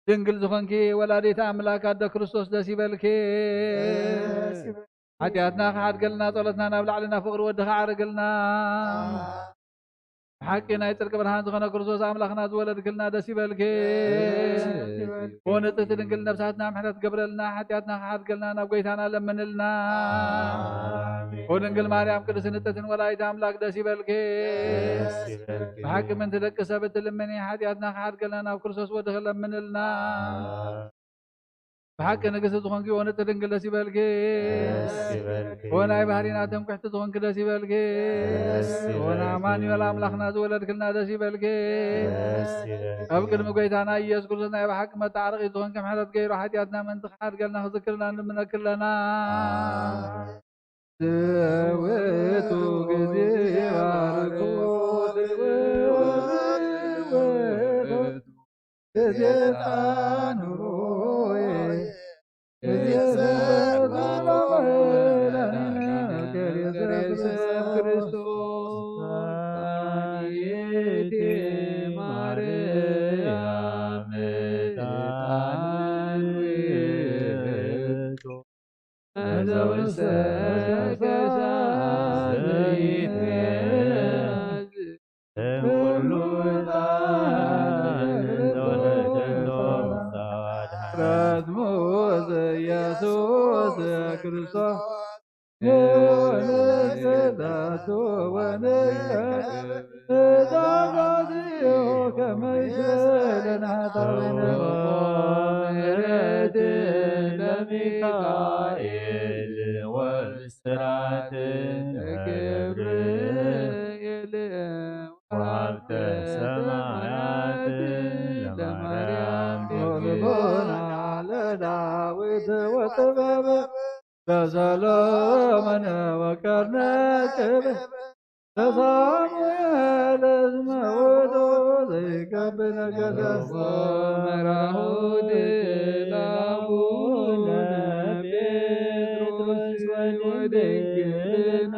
ድንግል ዝኾንኪ ወላዲት ኣምላክ ኣደ ክርስቶስ ደስ ይበልኪ። ሓጢኣትና ክሓድገልና ጸሎትና ናብ ላዕልና ፍቕሪ ወድኻ ዓርግልና። ብሓቂ ናይ ጽድቂ ብርሃን ዝኾነ ክርስቶስ ኣምላኽና ዝወለድክልና ደስ ይበልኪ። ደስ ይበልኪ። ኦ ንጽሕቲ ድንግል ነፍሳትና ምሕረት ገብረልና፣ ሓጢኣትና ክሓድገልና ናብ ጐይታና ለምንልና። ኣሜን። ኦ ድንግል ማርያም ቅድስት ንጽሕትን ወላዲት ኣምላክ ደስ ይበልኪ። ደስ ይበልኪ። ብሓቂ ምንቲ ደቂ ሰብ እትልምኒ፣ ሓጢኣትና ክሓድገልና ናብ ክርስቶስ ወድኺ ለምንልና። ብሓቂ ንግስቲ ዝኾንኪ ኦ ንጽሕቲ ድንግል ደስ ይበልኪ። ደስ ይበልኪ። ኦ ናይ ባህሪና ትምክሕቲ ዝኾንኪ ደስ ይበልኪ። ደስ ኦ ይበልኪ። ንኣማኑኤል ኣምላኽና ዝወለድክልና ደስ ይበልኪ። ደስ ይበልኪ። ኣብ ቅድሚ ጐይታና ኢየሱስ ክርስቶስ ናይ ብሓቂ መተዓረቒ ዝኾንኪ ምሕረት ገይሩ ሓጢኣትና ምእንቲ ክሓድገልና ክዝክርና ንልምነኪ ኣለና። ዘወቱ ጊዜ ባርኮ ትግበቱ ጊዜ ጣኑሮዬ ጊዜ ሰብ ባለወላዲነ ጊዜ ሰብ ክርስቶስ ይእቲ ማርያም ዕጣን ውእቱ ዘውሰከ ዘይትመዝ እምኩሉ ዕጣን ዘወደቶ ዘወድሃነ ረትሙ ዘኢየሱስ ክርስቶስ ንስግደቱ ወንቀርብ እዛዛዝዮ ከመ ይስእለነ ኃጣውኢነ። ምሕረት ለሚካኤል ወብስራት ለገብርኤል ወሀብተ ሰማያት ለማርያም ድንግል። ወልቦና ለዳዊት ወጥበብ ለሰሎሞን ወቀርነ ጥበብ ለሳሙኤል እስመ ውእቱ ዘይከብድ ነገሰ። መራሁት ለአቡነ ጴጥሮስ ወድንግልና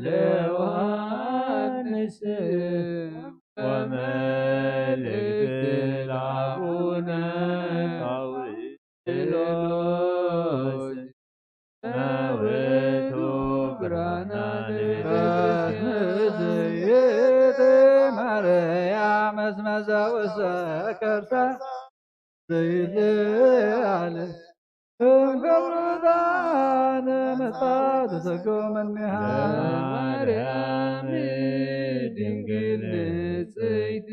ለዮሐንስ ወመልእክት ለአቡነ ጳውሎስ ውእቱ ብርሃና ለቤተ ዘይት ማርያም እስመ ዘውስተ ከርሳ ዘይትኣል እምከብሩታ ነመጣ ተሰጎ መኒሃ ማርያም ድንግል ንጽሕት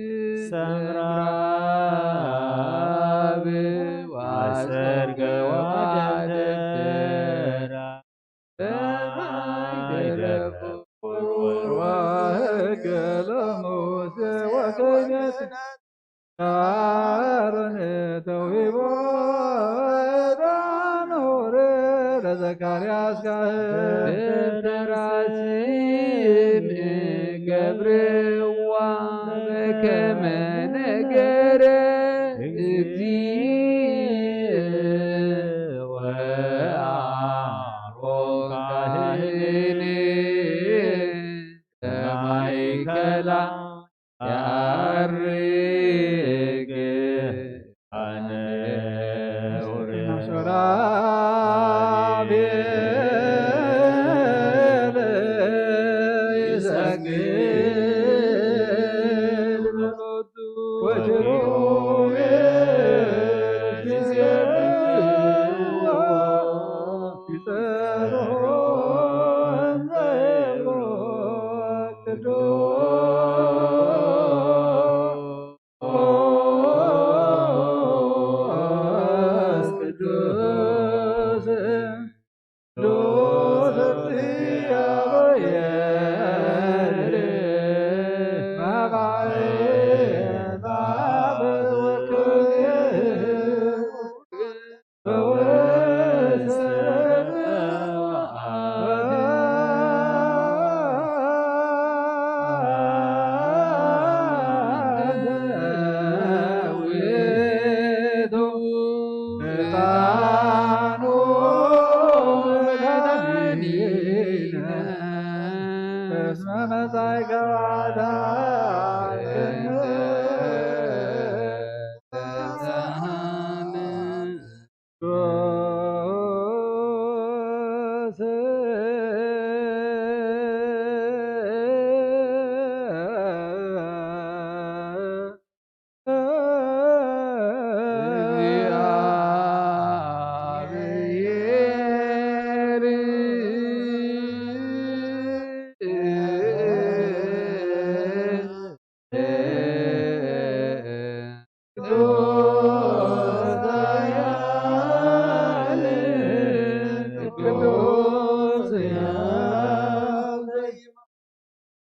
ሰምራ ኖረ ለዘካርያስ ካህን። በራስም ገብርዋ በከመ ነገረ እግዚእ ወአሮን ካህን። ከማእከላ ያርግ አነ ሱራፌል ይሰግድ ሎቱ ወኪሩቤል ይሴብሕዎ።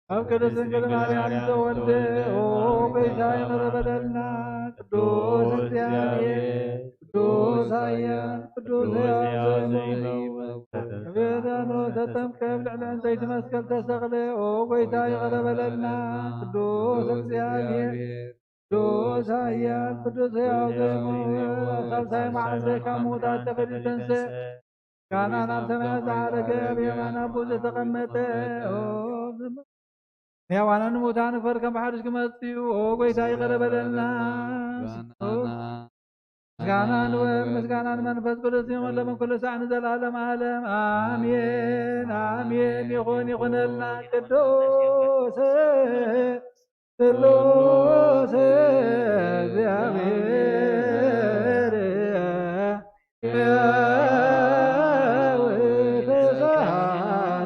ኣብ ቅድስት ድንግል ማርያም ዝተወልደ፣ ኦ ጎይታ፣ ይቕረ በለልና። ቅዱስ እግዚኣብሔር፣ ቅዱስ ኃያል፣ ቅዱስ ሕያው ዘይመውት፣ ዘይመውት፣ ኣብ ቤተ ተጠምቀ፣ ኣብ ልዕሊ ዕንፀይቲ መስቀል ተሰቕለ። ኦ ጎይታ፣ ይቕረ በለልና። ቅዱስ እግዚኣብሔር፣ ቅዱስ ኃያል፣ ቅዱስ ሕያው ዘይመውት፣ ሳልሳይ መዓልቲ ካብ ምዉታት ተፈልዩ ተንሥእ። ምስጋና ናብ ሰማያት ዝዓረገ፣ ኣብ የማን ኣቦኡ ዝተቐመጠ፣ ኦ፣ ንሕያዋንን ንሙታን ክፈርድ ከም ብሓድሽ ክመጽእ እዩ። ኦ ጎይታ፣ ይቕረ በለልና። ምስጋና ንወልድ፣ ምስጋና ንመንፈስ ቅዱስ ይኹን፣ ሎምን ኩሉ ሳዕ ንዘለዓለም ዓለም። ኣሜን፣ ኣሜን። ይኹን፣ ይኹነልና። ቅዱስ ስሉስ እግዚኣብሔር ሕያው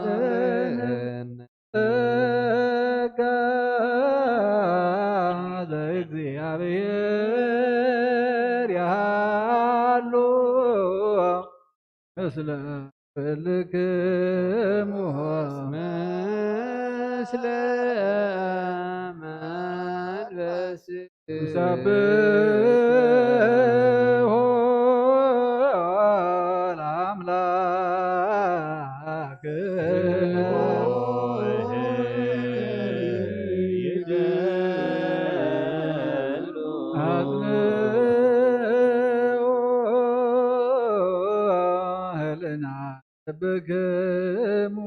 ተሳሃለን ጸጋ ለእግዚኣብሔር ያሉ ምስለ ኩልክሙ ምስለ መንፈስ ሰብሖ ለአምላክ አጽንኦ ህልና ብክሙ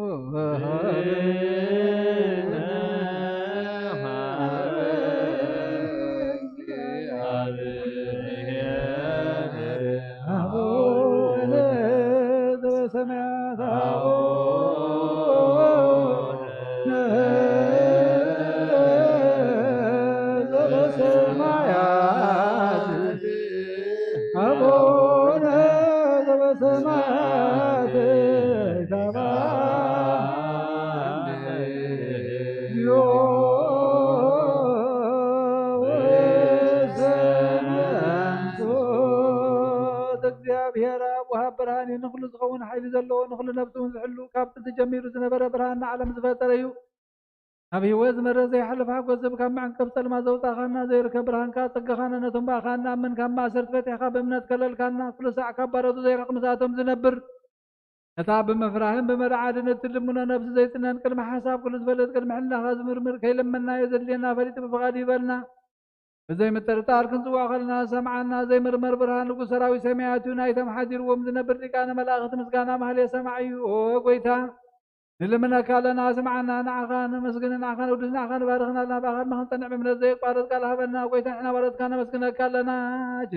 አቡነ ዘበሰማያት አቡነ ዘበሰማያት አቡነ ዘበሰማያት ይትባረክ ስምከ እግዚኦ ወይትቀደስ መንግስትከ። እግዚአብሔር አብ ወሃብ ብርሃን እዩ፣ ንኹሉ ዝኸውን ሓይሊ ዘለዎ፣ ንኹሉ ነፍሲ እውን ዝሕሉ፣ ካብ ጥንቲ ጀሚሩ ዝነበረ ብርሃን ንዓለም ዝፈጠረ እዩ። ናብ ህይወት ዝመርሕ ዘይሓልፍ ሓጎስ ዝህብ፣ ካብ መዕንቀፍ ጸልማት ዘውጻእካና፣ ዘይርከብ ብርሃንካ ኣጸጋኻና፣ ነቶም ብኣኻ እንኣምን ካብ ማእሰርቲ ፈቲሕካ ብእምነት ከለልካና፣ ኩሉ ሳዕ ካብ ባሮት ዘይርሕቕ ምስኣቶም ዝነብር፣ ነታ ብምፍራህን ብምርዓድን እትልምኖ ነብሲ ዘይጽነን፣ ቅድሚ ሓሳብ ኩሉ ዝፈልጥ፣ ቅድሚ ሕልናኻ ዝምርምር፣ ከይለመንናዮ ዘድልየና ፈሊጡ ብፍቓዱ ይህበልና። ብዘይ ምጥርጣር ክንጽውዖ ከለና ዝሰምዓና ዘይምርመር ብርሃን ንጉስ ሰራዊት ሰማያት እዩ። ናይቶም ሓዲርዎም ዝነብር ሊቃነ መላእኽቲ ምስጋና ማህሌት ሰማዒ እዩ። ኦ ጎይታ፣ ንልምነካ ኣለና፣ ስምዓና። ንዓኻ ነመስግን፣ ንዓኻ ነውድስ፣ ንዓኻ ንባርኽን ኣለና። ብኣኻ ድማ ክንጸንዕ ብምህረት ዘየቋርጽ ቃል ሃበና። ጎይታ፣ ንሕና ባሮትካ ነመስግነካ ኣለና። ጃ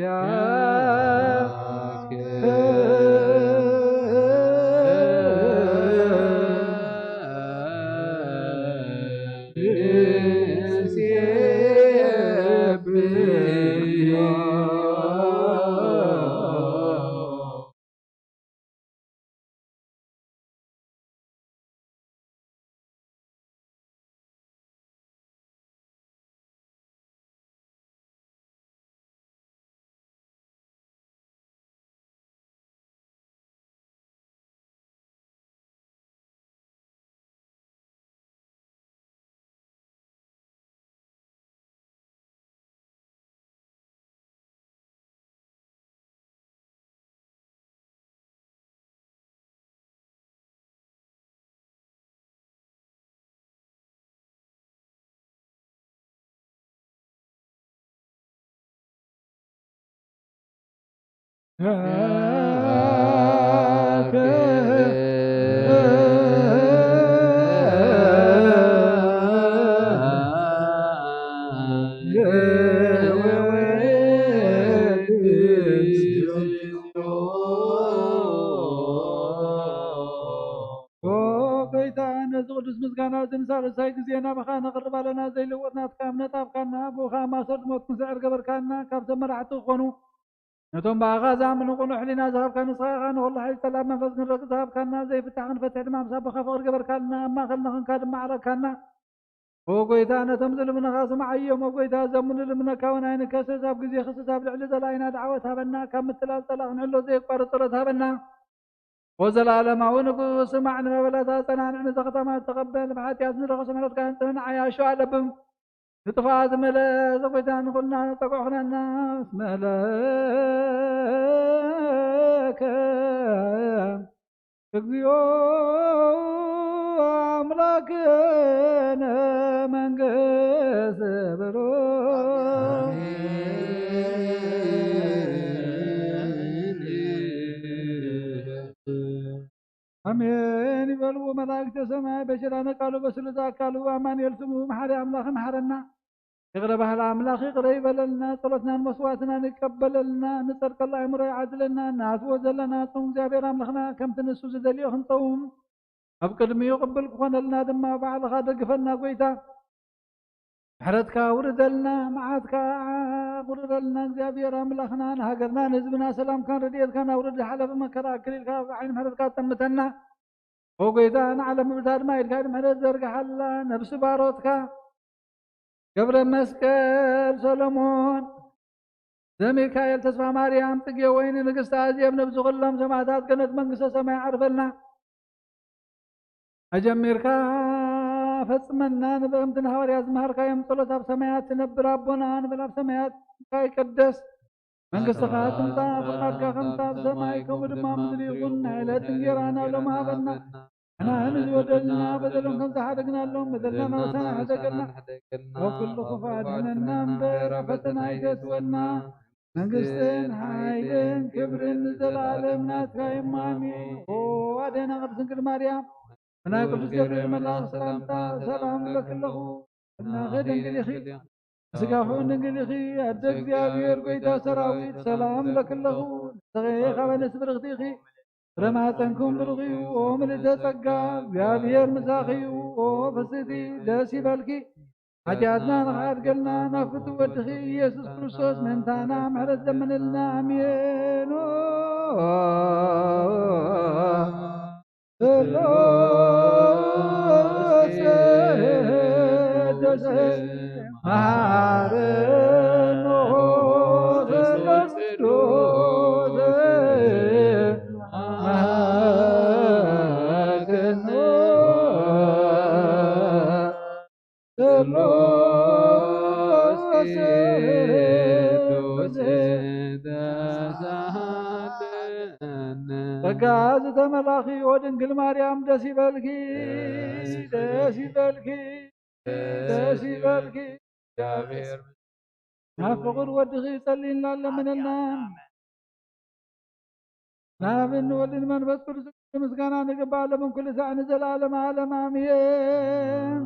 ኦ ጎይታ፣ ነዚ ቅዱስ ምስጋና እዚ ንሳልሳይ ግዜ ናባኻ ነቕርብ ኣለና። ዘይልወጥ ናትካ እምነት ኣብካና፣ ብኡኻ ማእሰርቲ ሞት ክንስዕር ገበርካና። ካብቶም መራሕቲ ክኾኑ ነቶም ብኣኻ ዝኣምኑ ቅኑዕ ሕሊና ዝሃብካ ንስኻ ኢኻ። ንኹሉ ሓይሊ ጸላም መንፈስ ክንረግጽ ዝሃብካና፣ ዘይፍታሕ ክንፈትሕ ድማ ምስ ኣቦኻ ፍቕሪ ገበርካልና። ኣብ ማእኸልና ኾንካ ድማ ዓረግካና። ኦ ጎይታ፣ ነቶም ዝልምኑኻ ስምዓዮም። ኦ ጎይታ፣ እዞም ንልምነካ እውን ኣይንከስስ፣ ኣብ ግዜ ክስስ ኣብ ልዕሊ ጸላኢና ደዓወት ሃበና። ካብ ምትላል ጸላእ ክንሕሎ ዘየቋርጽ ጸሎት ሃበና። ኦ ዘላለማዊ ንጉስ፣ ስማዕ ንመበለታ፣ ጸናንዕ ንዘኽታማት፣ ተቐበል ብሓጢኣት ንረኸሶ ምሕረትካ፣ ንጽህና ዓያሾ ኣለብም ንጥፍኣት መለስ። ኦ ጎይታ፣ ንኹልና ነጸግዖ ኩነና፣ እስመ ለከ እግዚኦ ኣምላክነ መንግስት ብሩክ። ኣሜን ይበልዎ መላእክተ ሰማይ በሸዳነ ቃሉ በስሉስ ኣካሉ ኣማኑኤል ስሙ መሓሪ ኣምላኽ መሓረና። ይቕረ በሃሊ ኣምላኽ ይቕረ ይበለልና፣ ጸሎትናን መስዋዕትናን ይቀበለልና፣ ንጸድቀሉ ኣእምሮ ይዓድለና፣ ንኣትዎ ዘለና ጾም እግዚኣብሔር ኣምላኽና ከምቲ ንሱ ዝደልዮ ክንጸውም ኣብ ቅድሚኡ ቅብል ክኾነልና ድማ ባዕልኻ ደግፈና ጎይታ። ምሕረትካ ውርደልና፣ መዓትካ ኣቑርረልና እግዚኣብሔር ኣምላኽና፣ ንሃገርና ንህዝብና ሰላምካን ረድኤትካን ኣውርድ፣ ዝሓለፈ መከራ ኣክሊልካ ብዓይኒ ምሕረትካ ጠምተና። ኦ ጎይታ፣ ንዓለም ምብርታ ድማ ኢድካ ምሕረት ዘርግሓላ፣ ነብሲ ባሮትካ ገብረ መስቀል ሰሎሞን፣ ዘሚካኤል ተስፋ ማርያም፣ ጽጌ ወይኒ፣ ንግስቲ ኣዜብ፣ ነብሲ ኩሎም ሰማዕታት ገነት መንግስተ ሰማይ ዓርፈልና። ኣጀሚርካ ፈጽመና ንበእምቲ ንሃዋርያ ዝመሃርካዮም ጸሎት ኣብ ሰማያት ትነብር ኣቦና ንበል ኣብ ሰማያት ስምካ ይቀደስ መንግስትኻ ትምጻእ፣ ፍቓድካ ከምቲ ኣብ ሰማይ ከምኡ ድማ ኣብ ምድሪ ይኹን። ናይ ዕለት እንጌራና ሎሚ ሃበና። ንሕና ንዝበደሉና በደሎም ከም ዝሓደግናሎም በደልና ንሕደገልና። ካብ ኩሉ ክፉእ ኣድሕነና እምበር ኣብ ፈተና ኣይተእትወና። መንግስትን ሓይልን ክብርን ንዘለኣለም ናትካ እዩ። ኣሜን። ኦ ኣዴና ቅድስት ድንግል ማርያም፣ ብናይ ቅዱስ ገብርኤል መልኣኽ ሰላምታ ሰላም እብለኪ ኣለኹ። እናኺ ድንግል ኢኺ፣ ስጋኹ ድንግል ኢኺ፣ ኣደ እግዚኣብሔር ጎይታ ሰራዊት ሰላም እብለኪ ኣለኹ። ንስኺ ካብ ኣንስቲ ብርኽቲ ኢኺ፣ ፍረ ማህፀንኩም ብሩኽ እዩ። ኦ ምልዕተ ጸጋ፣ እግዚኣብሔር ምሳኺ እዩ። ኦ ፍስሕቲ፣ ደስ ይበልኪ፣ ሓጢኣትና ንኽሓድገልና ናብ ፍትው ወድኺ ኢየሱስ ክርስቶስ ምእንታና ምሕረት ለምንልና። ኣሜን። ኦ ስሉስ ቅዱስ መሐረነ ስሉስ ቅዱስ መሐረነ ጸጋ ዝተመላኺ ወድንግል ማርያም ደስ ይበልኪ፣ ደስ ይበልኪ፣ ደስ ይበልኪ። እግዚኣብሔር ናብ ፍቕር ወድኺ ጸልይና ኣለምነና። ናብ ንወልድ መንፈስ ቅዱስ ምስጋና ንግባእ ለምን ኩሉ ሳዕ ንዘለዓለም ዓለም ኣሜን።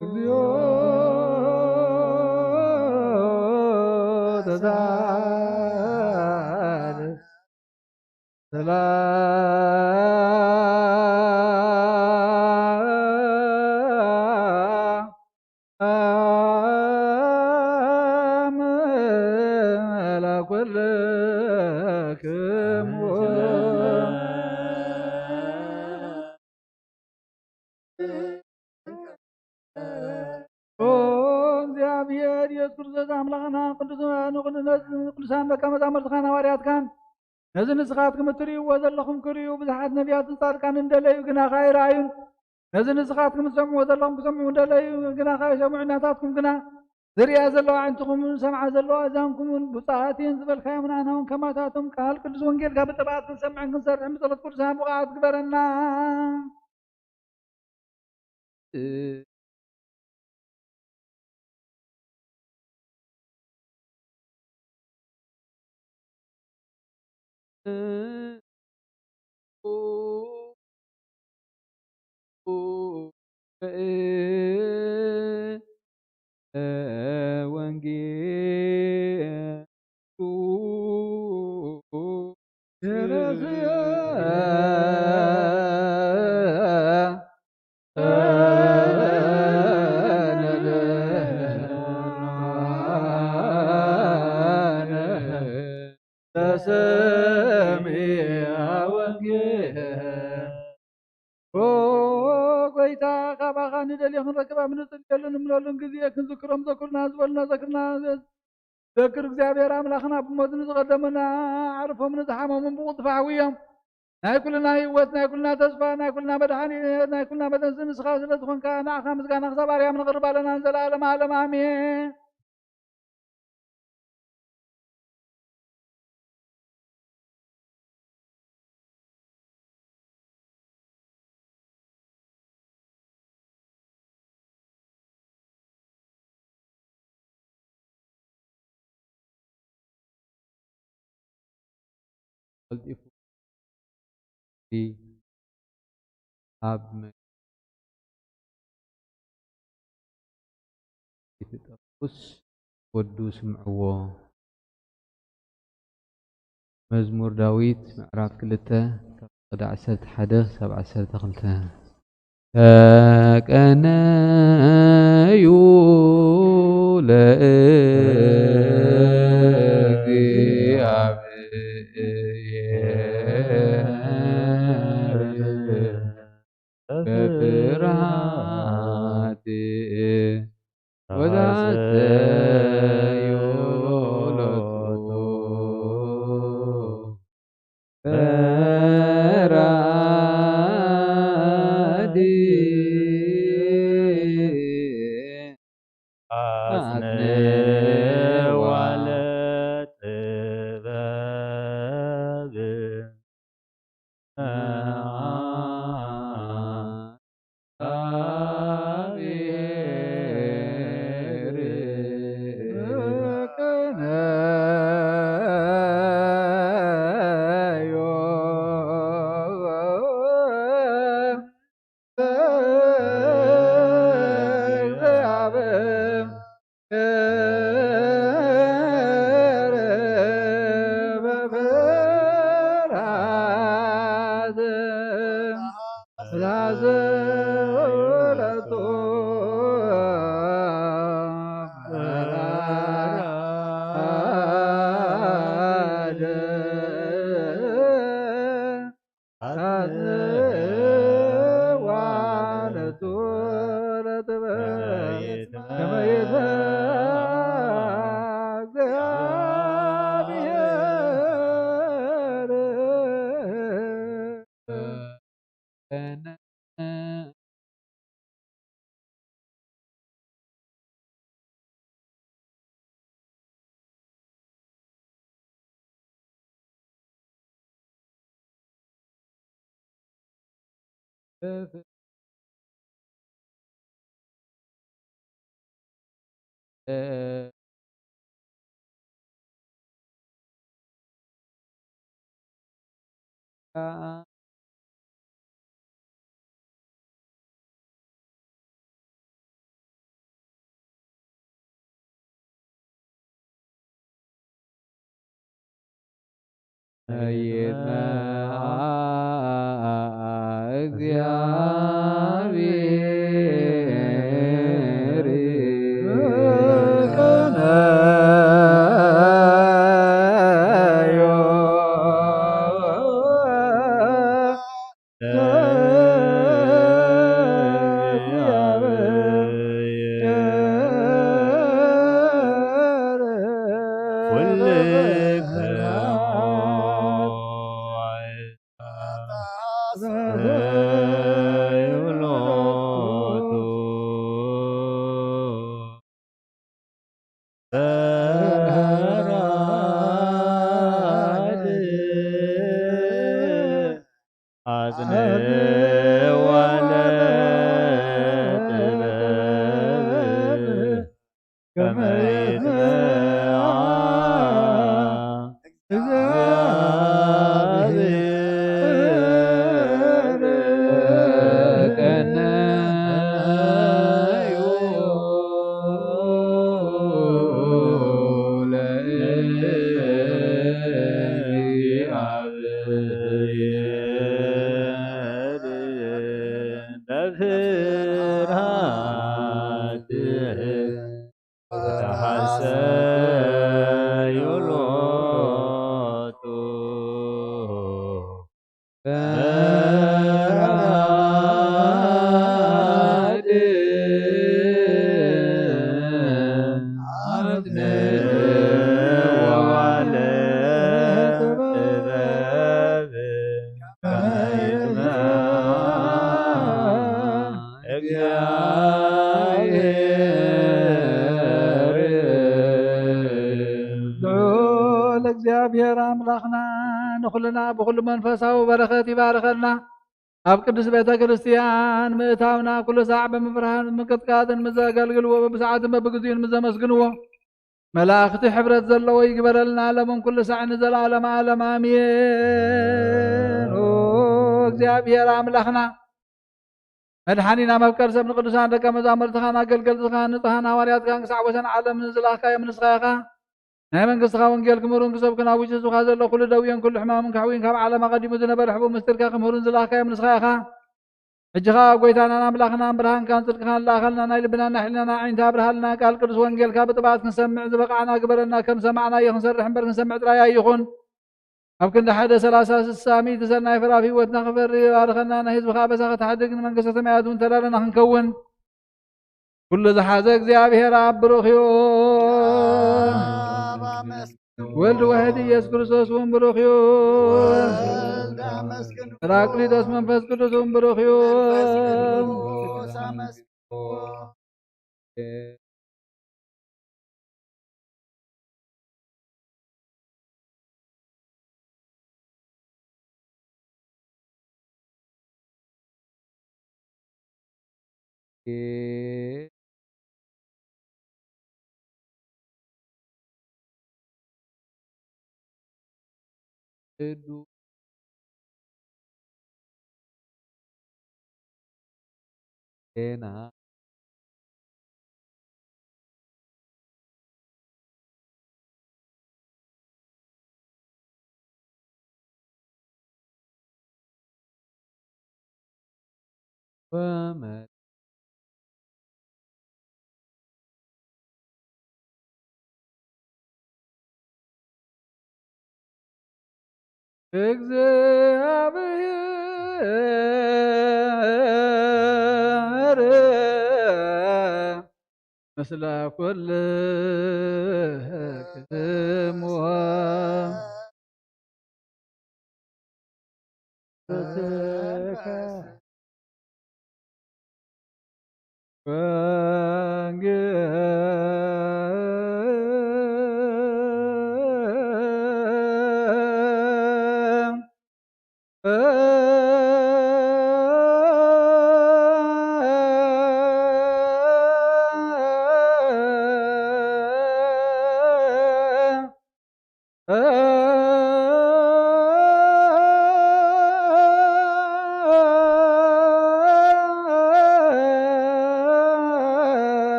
እግዚኦ ተሳለ ሰላም ለኩልክሙ። ኦ እግዚኣብሔር ኢየሱስ ክርስቶስ ኣምላኽና ቅዱስ ንቅዱሳን ደቀ መዛሙርትኻን ሃዋርያትካን ነዚ ንስኻትኩም እትርእይዎ ዘለኹም ክርእዩ ብዙሓት ነቢያትን ጻድቃንን ደለዩ፣ ግናኻ ኣይረኣዩን። ነዚ ንስኻትኩም እትሰምዕዎ ዘለኹም ክሰምዑ ደለዩ፣ ግናኻ ኣይሰምዑን። ናታትኩም ግና ዝርእያ ዘለዋ ኣዒንትኹምን ዝሰምዓ ዘለዋ ኣእዛንኩምን ብፁዓት እየን ዝበልካዮም ንዓና እውን ከማታቶም ቃል ቅዱስ ወንጌልካ ብጥብዓት ክንሰምዕን ክንሰርሕን ብጸሎት ቅዱሳን ብቑዓት ግበረና። ወንጌል ተሰምያ ወንጌል። ኦ ጎይታ፣ ካባኻ ንደልዮ ክንረክብ ኣብ ንጽልየሉን ንምለሉን ግዜ ክንዝክሮም ዘኩርና ዝበሉና ዘክርና ዘክር እግዚኣብሔር ኣምላኽና ብሞት ንዝቐደሙና ኣዕርፎም ንዝሓመሙን ብቕልጡፍ ኣሕውዮም። ናይ ኩልና ህይወት፣ ናይ ኩልና ተስፋ፣ ናይ ኩልና መድሓኒት፣ ናይ ኩልና መደንሲ ንስኻ ስለ ዝኾንካ ንዓኻ ምስጋና ክሳብ ኣርያም ነቕርብ ኣለና ንዘለኣለም ዓለም ኣሜን። ቀልጢፉ ኣብ መ-፣ ይትጠቁስ ወዱ ስምዕዎ። መዝሙር ዳዊት ምዕራፍ ክልተ ካብ ዕስራ ሓደ ክሳብ ዓሰርተ ክልተ። ተቀነዩ ለእግዚኣብሔር በፍርሃት ወዛተዮ ሎቱ በራዲ አጽንዋ ለጥበብ ፈነ እግዚኣብሔር ኣምላኽና ንኹልና ብኹሉ መንፈሳዊ በረኸት ይባርኸልና። ኣብ ቅድስት ቤተ ክርስቲያን ምእታውና ኩሉ ሳዕ ብምፍርሃን ብምቅጥቃጥን ምስ ዘገልግልዎ በብሰዓትን በብግዚኡን ምስ ዘመስግንዎ መላእኽቲ ሕብረት ዘለዎ ይግበረልና ሎምን ኩሉ ሳዕ ንዘለዓለም ዓለም ኣሜን። ኦ እግዚኣብሔር ኣምላኽና መድሓኒና መፍቀር ሰብ ንቅዱሳን ደቀ መዛሙርትኻን ኣገልገልትኻን ንጹሃን ሃዋርያትካን ክሳዕ ወሰን ዓለም ንዝላኽካዮም ንስኻ ኢኻ። ናይ መንግስትኻ ወንጌል ክምህሩን ክሰብኩን ኣብ ውሽጢ ህዝብኻ ዘሎ ኩሉ ደውዮን ኩሉ ሕማምን ከሕውዩን ካብ ዓለም ኣቐዲሙ ዝነበረ ሕቡእ ምስጢርካ ክምህሩን ዝላኽካዮም ንስኻ ኢኻ። ሕጂ ኸኣ ጎይታናን ኣምላኽናን ብርሃንካን ጽድቅኻን ለኣኸልና ናይ ልብናን ናይ ሕሊናና ኣዒንቲ ኣብርሃልና ቃል ቅዱስ ወንጌልካ ብጥብዓት ክንሰምዕ ዝበቕዓና ግበረና ከም ሰማዕናዮ ክንሰርሕ እምበር ክንሰምዕ ጥራይ ኣይኹን። ኣብ ክንዲ ሓደ ሰላሳ ስሳ ሚእቲ ሰናይ ፍራፍ ህይወትና ክፈሪ ባርኸና ናይ ህዝብኻ በሳ ከተሓድግ ንመንግስተ ሰማያት እውን ተዳለና ክንከውን ኩሉ ዝሓዘ እግዚኣብሔር ኣብ ብሩኽ እዩ። ወልድ ዋሕድ ኢየሱስ ክርስቶስ እውን ብሩኽ እዩ። ራቅሊጦስ መንፈስ ቅዱስ እውን ብሩኽ እዩ። እግዚኣብሔር ምስለ ኩልክሙ። ስብከ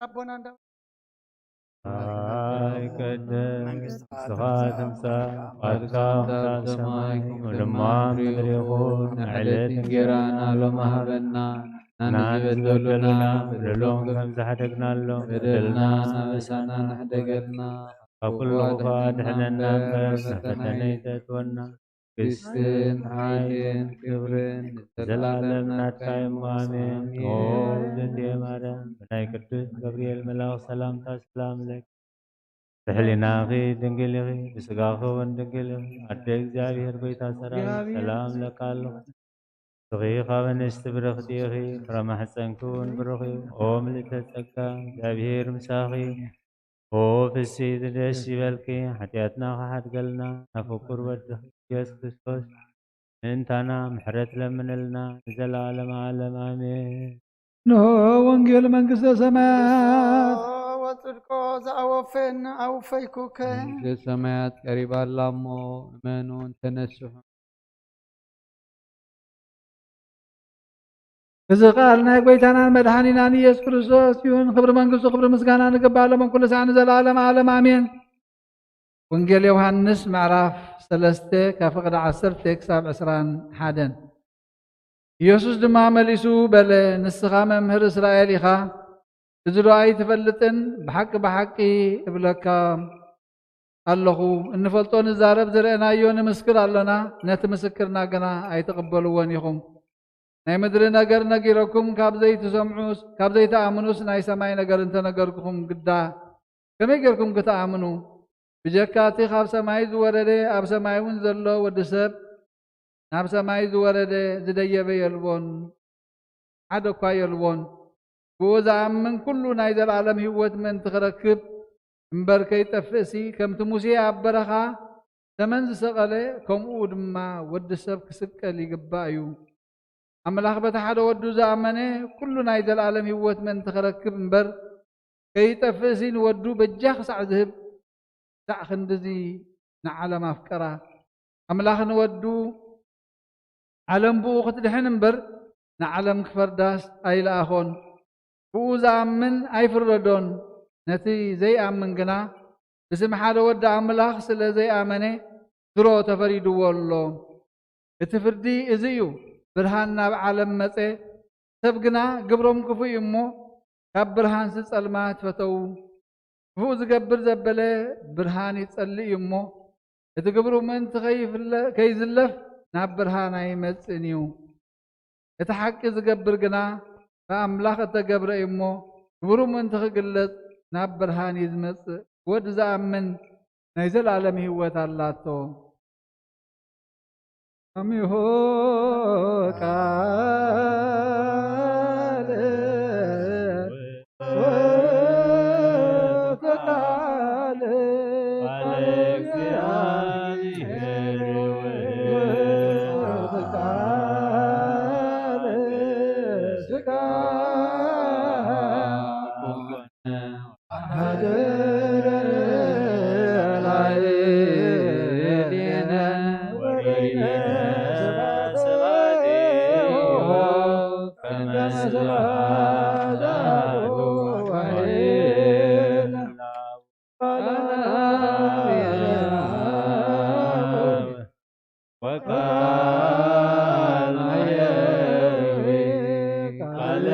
ኣቦና እንዳ ኣይቀደም መንግስትኻ መንግስትኻ ትምጻእ፣ ትምጻእ፣ ፍቓድካ ፍቓድካ ከም ኣብ ሰማይ ከምኡ ድማ ኣብ ምድሪ ይኹን። ዕለት ዕለት እንጌራና ሎሚ ሃበና፣ ንሕና ንዝበደሉና በደሎም ከም ዝሓደግናሎም፣ በደልና በደልና ኣበሳና ንሕደገልና፣ ካብ ኩሉ ክፉእ ኣድሕነና እምበር፣ ናብ ፈተነ ኣይተእትወና። መንግስትን ሓይልን ክብርን ንዘለዓለም ናትካ እዩ። ኣሜን። ኦ ውድንት ማርያም፣ ብናይ ቅዱስ ገብርኤል መልኣኽ ሰላምታ ሰላም ለኪ። ብሕሊናኺ ድንግል ኢኺ፣ ብስጋኺ እውን ድንግል ኢኺ። ኣደ እግዚኣብሔር፣ ጎይታ ሰራዊት፣ ሰላም ለካ ኣለኹ። ንስኺ ካብ ኣንስቲ ብርኽቲ ኢኺ፣ ፍረ ማሕፀንኪ እውን ብሩኽ እዩ። ኦ ምልዕተ ጸጋ፣ እግዚኣብሔር ምሳኺ። ኦ ፍስሕቲ ደስ ይበልኪ፣ ሓጢኣትና ክሓድገልና፣ ናብ ፍቁር ወድኺ ኢየሱስ ክርስቶስ ምእንታና ምሕረት ለምነልና፣ ንዘለዓለም ዓለም ኣሜን። እንሆ ወንጌል መንግስተ ሰማያት። ወጽድቆ ዘኣወፈየና ኣውፈይኩከ። መንግስተ ሰማያት ቀሪባ ኣላ እሞ እመኑ እንተነስሑ። እዚ ቃል ናይ ጎይታናን መድሓኒናን ኢየሱስ ክርስቶስ እዩ። ንኽብሪ መንግስቱ ክብሪ ምስጋና ንግባእ ሎም ኩሉ ሳዕ ንዘለዓለም ዓለም ኣሜን። ወንጌል ዮሃንስ ምዕራፍ ሰለስተ ካብ ፍቕዲ ዓሰርተ ክሳብ ዕስራን ሓደን። ኢየሱስ ድማ መሊሱ በለ፣ ንስኻ መምህር እስራኤል ኢኻ፣ እዚ ዶ ኣይትፈልጥን? ብሓቂ ብሓቂ እብለካ ኣለኹ፣ እንፈልጦ ንዛረብ፣ ዝረኣናዮ ንምስክር ኣሎና፣ ነቲ ምስክርና ግና ኣይትቕበልዎን ኢኹም። ናይ ምድሪ ነገር ነጊረኩም ካብ ዘይትሰምዑስ፣ ካብ ዘይትኣምኑስ ናይ ሰማይ ነገር እንተነገርኩኹም ግዳ ከመይ ጌርኩም ክትኣምኑ? ብጀካ እቲ ካብ ሰማይ ዝወረደ፣ ኣብ ሰማይ እውን ዘሎ ወዲ ሰብ ናብ ሰማይ ዝወረደ ዝደየበ የልቦን፣ ሓደ እኳ የልቦን። ብኡ ዝኣምን ኩሉ ናይ ዘለኣለም ህይወት ምእንቲ ክረክብ እምበር ከይጠፍእሲ፣ ከምቲ ሙሴ ኣብ በረኻ ተመን ዝሰቐለ፣ ከምኡ ድማ ወዲ ሰብ ክስቀል ይግባእ እዩ። ኣምላኽ በቲ ሓደ ወዱ ዝኣመነ ኩሉ ናይ ዘለኣለም ህይወት ምእንቲ ክረክብ እምበር፣ ከይጠፍእሲ ንወዱ በጃ ክሳዕ ዝህብ፣ ክሳዕ ክንድዚ ንዓለም ኣፍቀራ። ኣምላኽ ንወዱ ዓለም ብኡ ክትድሕን እምበር ንዓለም ክፈርዳስ ኣይለኣኾን። ብኡ ዝኣምን ኣይፍረዶን። ነቲ ዘይኣምን ግና ብስም ሓደ ወዲ ኣምላኽ ስለ ዘይኣመነ ድሮ ተፈሪድዎ ኣሎ። እቲ ፍርዲ እዚ እዩ፣ ብርሃን ናብ ዓለም መጸ፣ ሰብ ግና ግብሮም ክፉእ እዩ እሞ ካብ ብርሃንሲ ጸልማት ፈተዉ። ክፉእ ዝገብር ዘበለ ብርሃን ይጸልእ እዩ እሞ፣ እቲ ግብሩ ምእንቲ ከይፍለ-፣ ከይዝለፍ ናብ ብርሃን ኣይመጽእን እዩ። እቲ ሓቂ ዝገብር ግና ብኣምላኽ እተገብረ እዩ እሞ፣ ግብሩ ምእንቲ ክግለጽ ናብ ብርሃን እዩ ዝመጽእ። ወዲ ዝኣምን ናይ ዘለኣለም ህይወት ኣላቶ። ኣሚሆ ቃል ወቃል ቃል እግዚኣብሔር ወቃል ሥጋ ወቃል ሕያው ቃል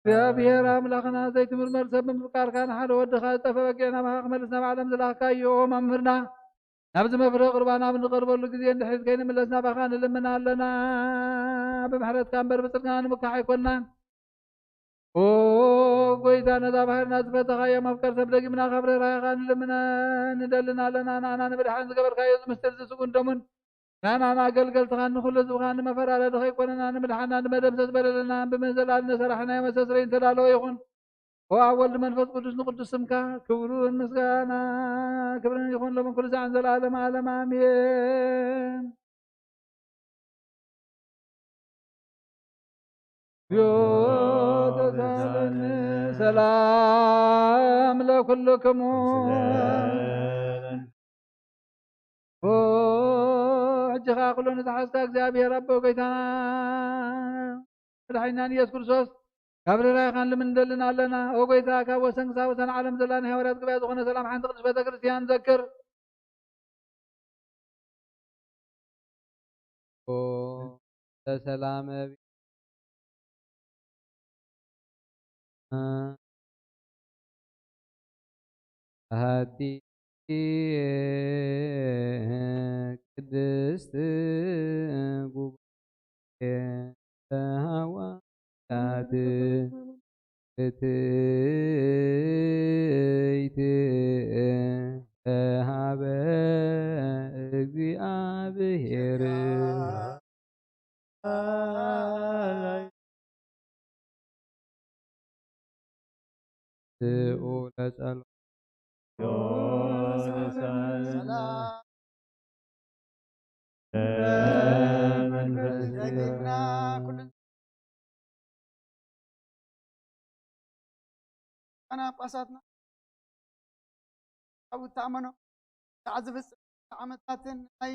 እግዚአብሔር እግዚኣብሔር ኣምላኽና ዘይትምርመር ሰብ ብምፍቃርካ ንሓደ ወድኻ ዝጠፍአ በጊዕ ናባኻ ክመልስ ናብ ዓለም ዝላኽካዮ መምህርና ናብዚ መፍረ ቁርባን ኣብ እንቐርበሉ ግዜ እንድሕሪት ከይንምለስ ናባኻ ንልምን ኣለና። ብምሕረትካ እምበር ብጽድቅና ንምካሕ ኣይኮንናን። ኦ ጎይታ፣ ነዛ ባህርና ዝፈተኻዮ መፍቀር ሰብ ደጊምና ካብ ርህራሄኻ ንልምነ ንደልን ኣለና። ንኣና ንምድሓን ዝገበርካዮ እዚ ምስጢር እዚ ስጉን ደሙን ንኣና ንኣገልገልትኻን ንኹሉ ህዝብኻን ንመፈራረዲ ከይኮነና ንምድሓና ንመደምሰስ በደልና ብመዘላል ንሰራሕናዮ መስተስረይ እንተዳለወ ይኹን። ኦ ኣብ ወልድ መንፈስ ቅዱስ ንቅዱስ ስምካ ክብርን ምስጋና ክብርን ይኹን ሎምን ኩሉ ሰዓን ዘለዓለም ዓለም ኣሜን። እግዚኦ ተሳለነ ሰላም ለኩልክሙ። ኦ ሕጂ ኸዓ ኩሉ ንዝሓዝካ እግዚኣብሔር ኣቦ ጎይታና መድሓኒናን ኢየሱስ ክርስቶስ ካብ ርህራሄኻ ንልምን ንደልን ኣለና። ኦ ጎይታ፣ ካብ ወሰን ክሳብ ወሰን ዓለም ዘላ ናይ ሃዋርያት ጉባኤ ዝኾነ ሰላም ሓንቲ ቅድስት ቤተ ክርስቲያን ዘክር። ኦ ሰላም ኣቢ-፣ ኣሃቲ ቅድስት ጉባኤ ተሃዋርያት ፍትሕቲ ተሃበ እግዚኣብሔር። ስኡ ለጸሎ ሰላም መንፈስ ሊቃነ ጳጳሳትና ኣብኡ ተኣመኖ። ክሳዕ ዝፍጽም ዓመታትን ናይ፣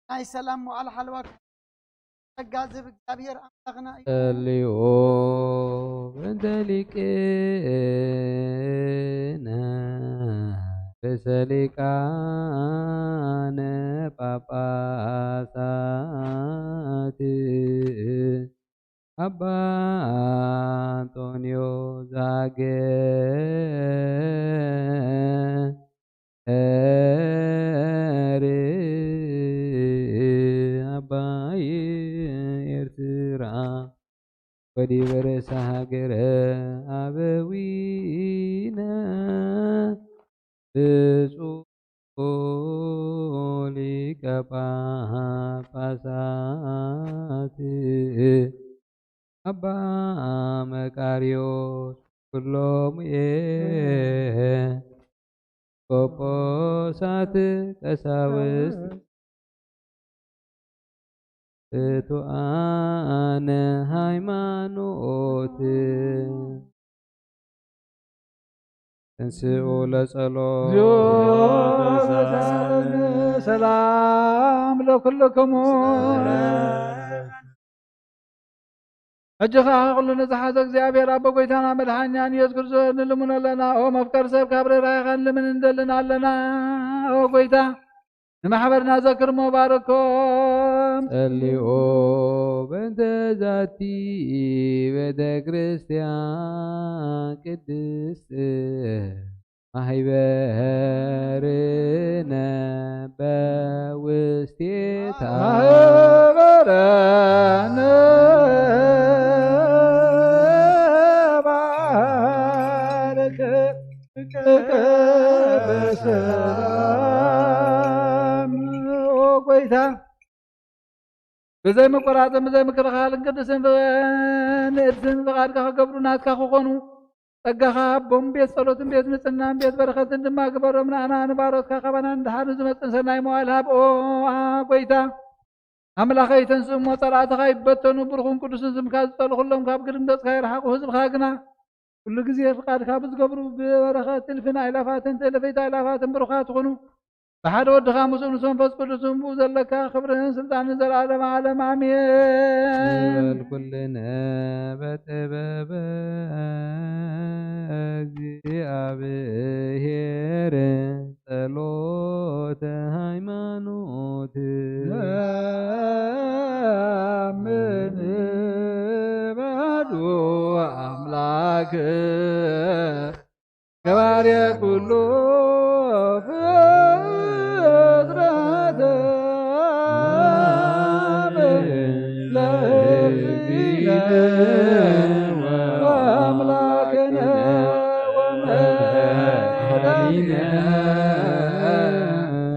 ናይ ሰላም መዋዕለ ሓለዋ ጸጋ ዝህብ እግዚኣብሔር ኣምላኽና እዩ። ጸልዩ እንተ ሊቅነ ርእሰ ሊቃነ ጳጳሳት ኣባ ኣንጦንዮስ ዘሃገር ኣባይ ኤርትራ ወዲበ ርእሰ ሃገረ ኣበዊነ ብፁዕ ሊቀ ጳጳሳት ኣባ መቃርዮስ ኩሎም ኤ ቆጶሳት ቀሳውስት እቱኣነ ሃይማኖት ተንስኡ ለጸሎት። ሰላም ለኩልክሙ። ሕጂ ኸዓ ኩሉ ንዝሓዘ እግዚኣብሔር ኣቦ ጎይታና መድሓኛን ኢየሱስ ክርስቶስ ንልምኖ ኣለና። ኦ መፍቀር ሰብ ካብ ርህራሄኻ ንልምን እንደልን ኣለና። ኦ ጎይታ ንማሕበርና ዘክርሞ ባርኮም። ጸልኦ በእንተ ዛቲ ቤተ ክርስቲያን ቅድስት ማህበርነ በውስቴታ ማህበርነ ባርክ በሰላም። ኦ ጎይታ ብዘይ ምቁራጽን ብዘይ ምክልኻልን ቅዱስን ፍ-፣ ንእድስን ፍቓድካ ክገብሩ ናትካ ክኾኑ ጸጋኻ ሃቦም። ቤት ጸሎትን ቤት ንጽህናን ቤት በረኸትን ድማ ግበሮም። ንኣና ንባሮትካ ካባና ንድሓር ዝመጽእ ሰናይ መዋል ሃብ። ኦ ኣ-፣ ጎይታ ኣምላኸይ ተንስእ እሞ ጸላእትኻ ይበተኑ። ብሩኹን ቅዱስን ስምካ ዝጸልኹሎም ካብ ግድም ገጽካ ይርሓቑ። ህዝብኻ ግና ኩሉ ግዜ ፍቓድካ ብዝገብሩ ብበረኸት እልፍን ኣእላፋትን ትእልፊት ኣእላፋትን ብሩኻት ይኹኑ። ብሓደ ወድኻ ምስኡ ምስ መንፈስ ቅዱስን ብኡ ዘለካ ክብርን ስልጣንን ዘለዓለመ ዓለም ኣሜን። ንበል ኩልነ በጥበበ እግዚኣብሔር ጸሎተ ሃይማኖት። ነአምን በዱ ኣምላክ ገባሬ ኩሉ ፍጥረት ለእግዚእነ ወአምላክነ ወመድኃኒነ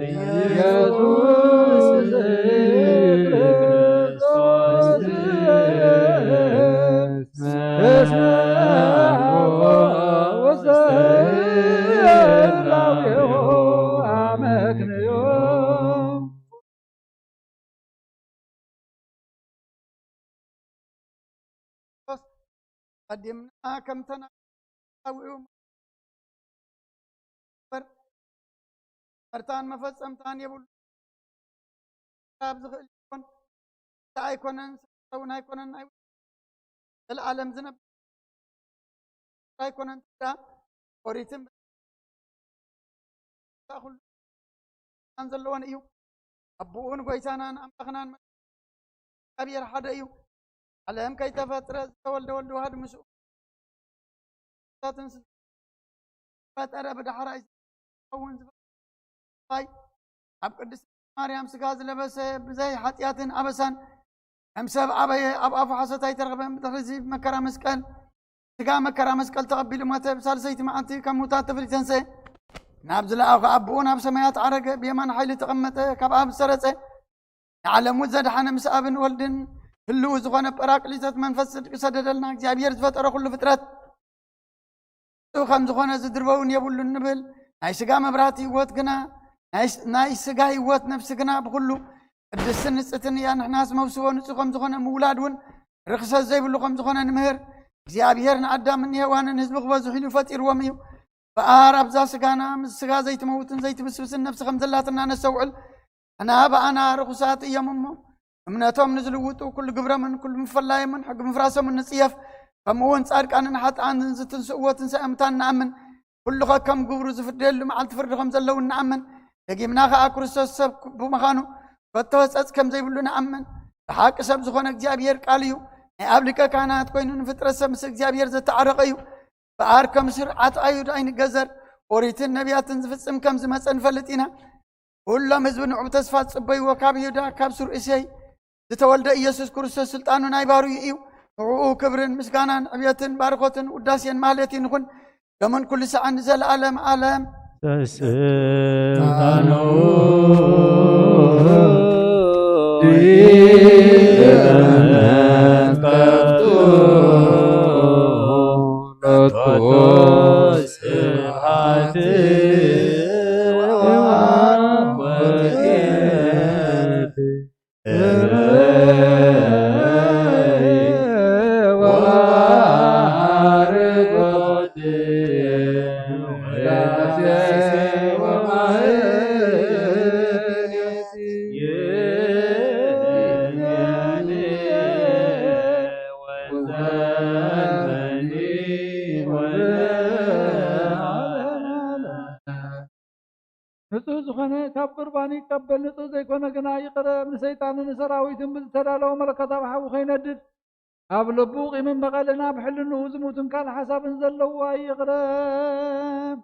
ኢየሱስ ክርስቶስ። ቀዲምና ከምተና መርታን መፈጸምታን የብሉ። ካብ ዝኽእል ይኹን፣ እንታይ ኣይኮነን፣ ሰውን ኣይኮነን፣ ኣይ-፣ ዘለዓለም ዝነብር ኣይኮነን። ትዳ ኦሪትን ኩሉ ዘለዎን እዩ። ኣቦኡን ጎይታናን ኣምላኽናን እግዚኣብሔር ሓደ እዩ። ዓለም ከይተፈጥረ ዝተወልደ ወልድ ዋህድ ምስኡ ፈጠረ ብዳሕራይ ዝኸውን ዝፈይ ኣብ ቅድስት ማርያም ስጋ ዝለበሰ ብዘይ ሓጢኣትን ኣበሳን ከም ሰብ ኣበየ ኣብ ኣፉ ሓሶት ኣይተረኽበን። ብድሕሪ እዚ መከራ መስቀል ስጋ መከራ መስቀል ተቐቢሉ ሞተ። ብሳልሰይቲ መዓልቲ ካብ ምውታት ተፈልዩ ተንሰ። ናብ ዝለኣኹ ኣቦኡ ናብ ሰማያት ዓረገ። ብየማን ሓይሊ ተቐመጠ። ካብ ኣብ ዝሰረጸ ንዓለሙ ዘድሓነ ምስ ኣብን ወልድን ህልው ዝኾነ ጳራቅሊጦስ መንፈስ ጽድቂ ሰደደልና። እግዚኣብሔር ዝፈጠረ ኩሉ ፍጥረት ንሱ ከም ዝኾነ ዝድርበውን የብሉን ንብል። ናይ ስጋ መብራህቲ ህይወት ግና ናይ ስ-፣ ናይ ስጋ ህይወት ነፍሲ ግና ብኩሉ ቅድስትን ንጽሕትን እያ። ንሕናስ መውስቦ ንጹህ ከም ዝኾነ ምውላድ እውን ርኽሰት ዘይብሉ ከም ዝኾነ ንምህር። እግዚኣብሔር ንኣዳምን ንሄዋንን ህዝቢ ክበዝሑ ኢሉ ፈጢርዎም እዩ። በኣር ኣብዛ ስጋና ምስ ስጋ ዘይትመውትን ዘይትብስብስን ነፍሲ ከም ዘላትና ነስተውዕል። ኣና ብኣና ርኹሳት እዮም እሞ እምነቶም ንዝልውጡ ኩሉ ግብሮምን ኩሉ ምፈላዮምን ሕጊ ምፍራሶምን ንጽየፍ። ከምኡ እውን ጻድቃንን ሓጥኣንን ዝትንስእዎ ትንሳኤ ሙታን ንኣምን። ኩሉ ከከም ግብሩ ዝፍደየሉ መዓልቲ ፍርዲ ከም ዘለውን ንኣምን። ደጊምና ኸኣ ክርስቶስ ሰብ ብምዃኑ ከቶ ጸጽ ከም ዘይብሉ ንኣምን። ብሓቂ ሰብ ዝኾነ እግዚኣብሔር ቃል እዩ። ናይ ኣብ ሊቀ ካህናት ኮይኑ ንፍጥረት ሰብ ምስ እግዚኣብሔር ዘተዓረቐ እዩ። በኣር ከም ስርዓት ኣይሁድ ኣይንገዘር፣ ኦሪትን ነቢያትን ዝፍጽም ከም ዝመጸ ንፈልጥ ኢና። ኩሎም ህዝቢ ንዑ ብተስፋ ዝጽበይዎ ካብ ይሁዳ ካብ ሱር እሴይ ዝተወልደ ኢየሱስ ክርስቶስ ስልጣኑ ናይ ባርዩ እዩ። ንዕኡ ክብርን ምስጋናን ዕብየትን ባርኾትን ውዳሴን ማህሌትን ይኹን ሎምን ኩሉ ሰዓን ንዘለኣለም ዓለም። ስልጣኑ ስብሐት ወወርቅነት ንጹህ ዝኾነ ካብ ቁርባን ይቀበል፣ ንጹህ ዘይኮነ ግና ይቕረብ። ንሰይጣንን ንሰራዊቱን ብዝተዳለወ መለኮታዊ ሓዊ ከይነድድ፣ ኣብ ልቡ ቂምን በቐልን ኣብ ሕልንኡ ዝሙትን ካልእ ሓሳብን ዘለዎ ኣይቕረብ።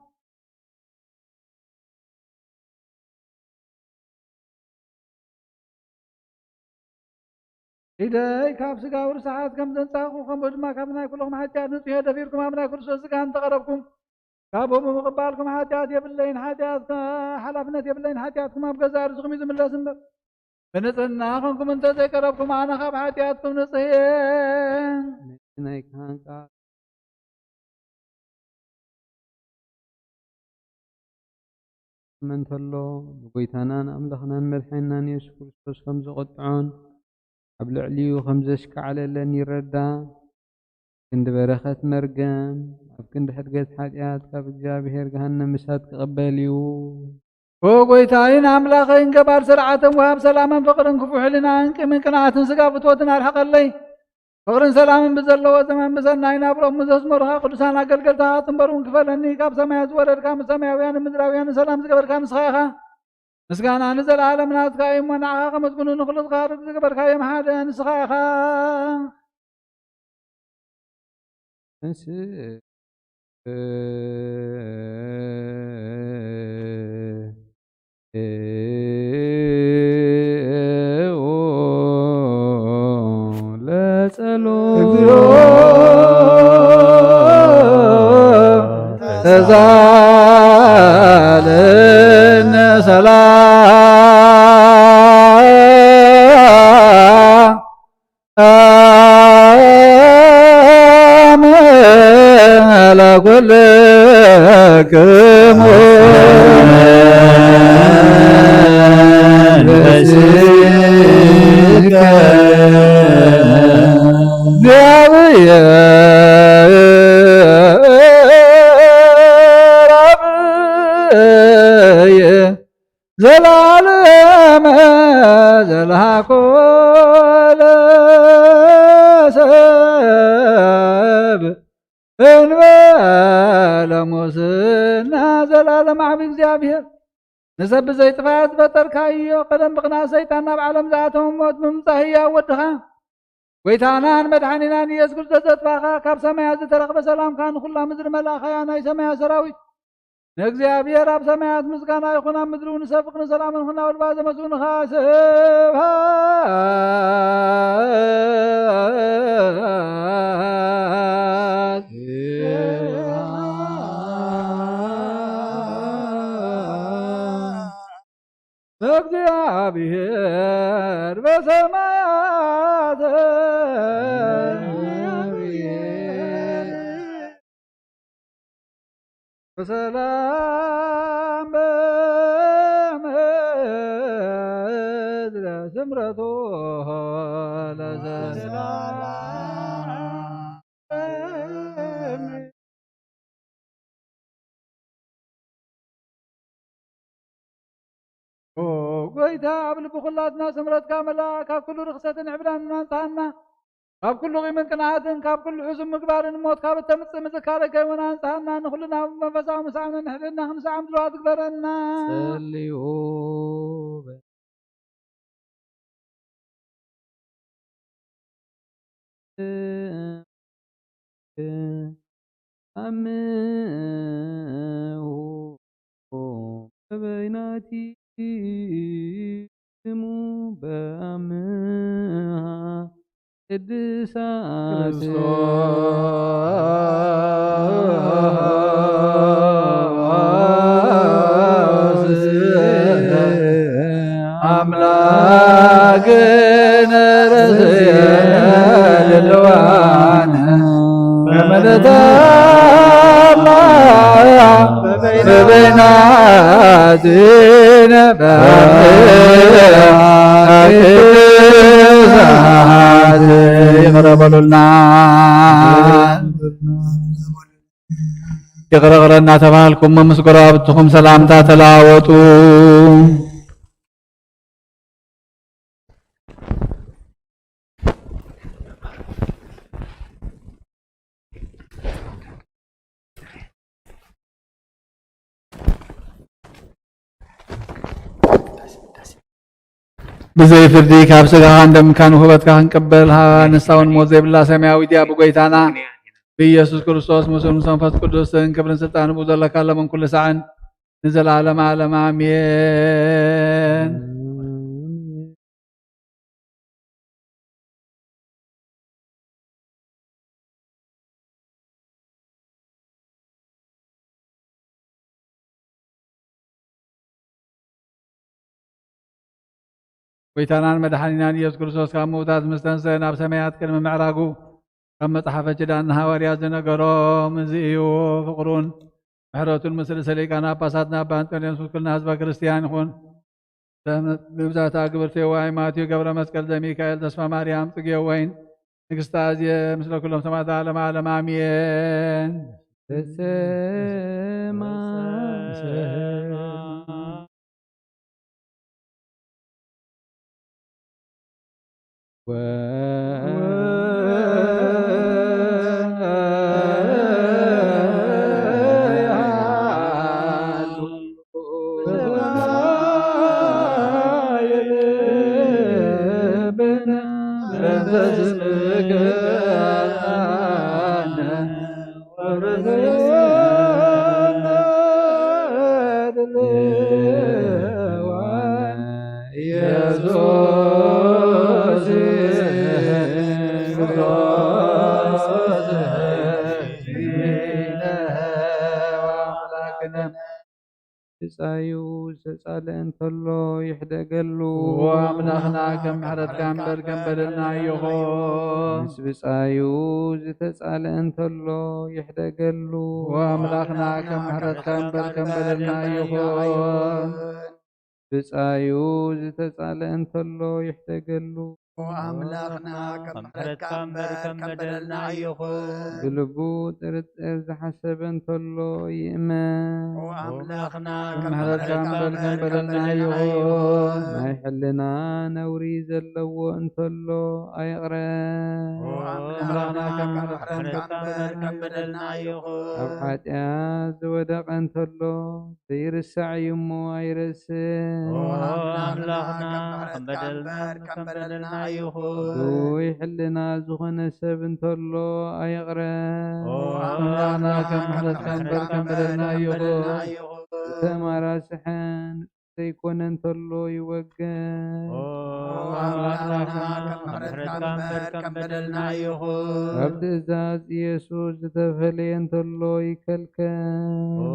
ኢደይ ካብ ስጋዊ ርስሓት ከም ዘንጻኹ፣ ከምኡ ድማ ካብ ናይ ኩሎም ሓጢኣት ንጹሕ እየ። ደፊርኩም ኣብ ናይ ክርስቶስ ስጋ እንተቐረብኩም፣ ካብኡ ብምቕባልኩም ሓጢኣት የብለይን፣ ሓጢኣት ከ-፣ ሓላፍነት የብለይን። ሓጢኣትኩም ኣብ ገዛእ ርእስኹም እዩ ዝምለስ እምበር፣ ብንጽህና ኾንኩም እንተ ዘይቀረብኩም፣ ኣነ ካብ ሓጢኣትኩም ንጹሕ እየ። ነቲ ናይ ካህን ቃል ክሰምዕ እንተሎ፣ ንጎይታናን ኣምላኽናን መድሓኒናን የሱስ ክርስቶስ ከም ዘቖጥዖን ኣብ ልዕሊኡ ከም ዘሽካዕለለን ይረዳእ። ክንዲ በረኸት መርገም፣ ኣብ ክንዲ ሕድገት ሓጢኣት ካብ እግዚኣብሔር ገሃነም እሳት ክቕበል እዩ። ኦ ጎይታይን ኣምላኸይን፣ ገባር ስርዓትን ወሃብ ሰላምን ፍቕርን ክፉእ ሕልናን ቂምን ቅንዓትን ስጋ ፍትወትን ኣርሕቐለይ። ፍቕርን ሰላምን ብዘለዎ ዘመን ብሰናይ ናብርኦም ምስ ዘስመሩኻ ቅዱሳን ኣገልገልትኻ ትንበሩን ክፈለኒ። ካብ ሰማያት ዝወረድካ፣ ምስ ሰማያውያንን ምድራውያንን ሰላም ዝገበርካ ንስኻ ኢኻ። ምስጋና ንዘለዓለም ናትካ እዩ እሞ፣ ንዓኻ ከመስግኑ ንኹሉ ዝኻርግ ዝገበርካዮም ሓደ ንስኻ ኢኻ። እሺ። ለጸሎት እግዚኦ ተዛለነ ሰላም ለኩልክሙ ዘላለመ ዘልሃኮ ለሰብ እንበለ ሙስና። ዘላለም ዓቢ እግዚኣብሔር፣ ንሰብ ብዘይ ጥፋት ዝፈጠርካዮ፣ ቀደም ብቕንኣት ሰይጣን ናብ ዓለም ዝኣተወ፣ ሞት ብምምጻእ ህያው ወድኻ፣ ጎይታናን መድሓኒናን ኢየሱስ ክርስቶስ ዘጥፋኻ፣ ካብ ሰማያት ዝተረኽበ ሰላምካ ንኹላ ምድሪ መላእኻያ ናይ ሰማያት ሰራዊት፣ ንእግዚኣብሔር ኣብ ሰማያት ምስጋና ይኹን፣ ኣብ ምድሪ እውን ሰብ ፍቕርን ሰላምን ይኹን፣ ናብ ልባ ዘመስግኑኻ ስብሃት። ለእግዚኣብሔር በሰማያት፣ በሰላም በምድር ስምረቱ ለዘለዓለም። ኦ ጎይታ፣ ኣብ ልቢ ኩላትና ስምረትካ መላእ፣ ካብ ኩሉ ርኽሰትን ዕብዳንን ኣንጽሃና፣ ካብ ኩሉ ቂምን ቅንኣትን፣ ካብ ኩሉ ሕሱም ምግባርን ሞት ካብ እተምጽእ ምዝካረ ከይወን ኣንጽሃና፣ ንኹልና ብመንፈሳዊ ምሳዕና ንሕልና ክንስዓም ድልዋት ግበረና። ጸልዩ በ- ኣምሁ በበይናቲሙ በኣምሃ ቅድሳት። ኣምላክነ ርእስየ ድልዋነ በመለታ በይናትነ በቅድሳት ይቕረ በሉልና። ይቕረ ይቕረ እናተባህልኩም ምስ ጎረባብትኹም ሰላምታ ተለዋወጡ። ብዘይ ፍርዲ ካብ ስጋኻን ደምካን ውህበትካ ክንቅበል፣ ሃባ ንሳ እውን ሞት ዘይብላ ሰማያዊት እያ። ብጎይታና ብኢየሱስ ክርስቶስ ምስሉን ምስ መንፈስ ቅዱስን ክብርን ስልጣንን ብኡ ዘለካ ለምን ኩሉ ሳዕን ንዘለዓለም ዓለም ኣሜን። ጎይታናን መድሓኒናን ኢየሱስ ክርስቶስ ካብ ምውታት ምስ ተንስአ ናብ ሰማያት ቅድሚ ምዕራጉ፣ ካብ መጽሓፈ ኪዳን ንሃዋርያት ዝነገሮም እዚ እዩ። ፍቕሩን ምሕረቱን ምስ ርእሰ ሊቃነ ጳጳሳትና ኣባ እንጦንዮስ ምስ ኩልና ህዝበ ክርስቲያን ይኹን። ብብዛታ ግብርቲ ዋይ ማቴዎ ገብረ መስቀል ዘሚካኤል ተስፋ ማርያም ጽጌ ወይን ንግስቲ ኣዝየ ምስለ ኩሎም ሰማዕታት ለዓለመ ዓለም ኣሜን። ተሰማ ብጻዩ ዝተጻልአ እንተሎ ይሕደገሉ። ኦ ኣምላኽና፣ ከም ምሕረትካ እምበር ከም በደልና ኣይኹን። ምስ ብጻዩ ዝተጻልአ እንተሎ ይሕደገሉ። ኦ ኣምላኽና፣ ከም ምሕረትካ እምበር ከም በደልና ኣይኹን። ብጻዩ ዝተጻልአ እንተሎ ይሕደገሉ። ኦ ኣምላኽና፣ ከም ምሕረትካ እምበር ከም በደልና ኣይኹን። ብልቡ ጥርጥር ዝሓሰበ እንተሎ ይእመን። ኦ ኣምላኽና፣ ከም ምሕረትካ እምበር ከም በደልና ኣይኹን። ናይ ሕልና ነውሪ ዘለዎ እንተሎ ኣይቕረ። ኦ ኣምላኽና፣ ከም ምሕረትካ እምበር ከም በደልና ኣይኹን። ኣብ ሓጢኣት ዝወደቐ እንተሎ ዘይርሳዕ እዩ እሞ ኣይረስን። ኦ ኣምላኽና፣ ከም በደልና ይኹን። ርኡይ ሕልና ዝኾነ ሰብ እንተሎ ኣይቕረ። ኦ ኣምላኽና፣ ከም ምሕረትካ እምበር ከም በደልና ይኹን። ዝተማራስሐን ዘይኮነ እንተሎ ይወገድ። ኦ ኣምላኽና፣ ከም ምሕረትካ እምበር ከም በደልና ይኹን። ካብ ትእዛዝ ኢየሱስ ዝተፈለየ እንተሎ ይከልከል። ኦ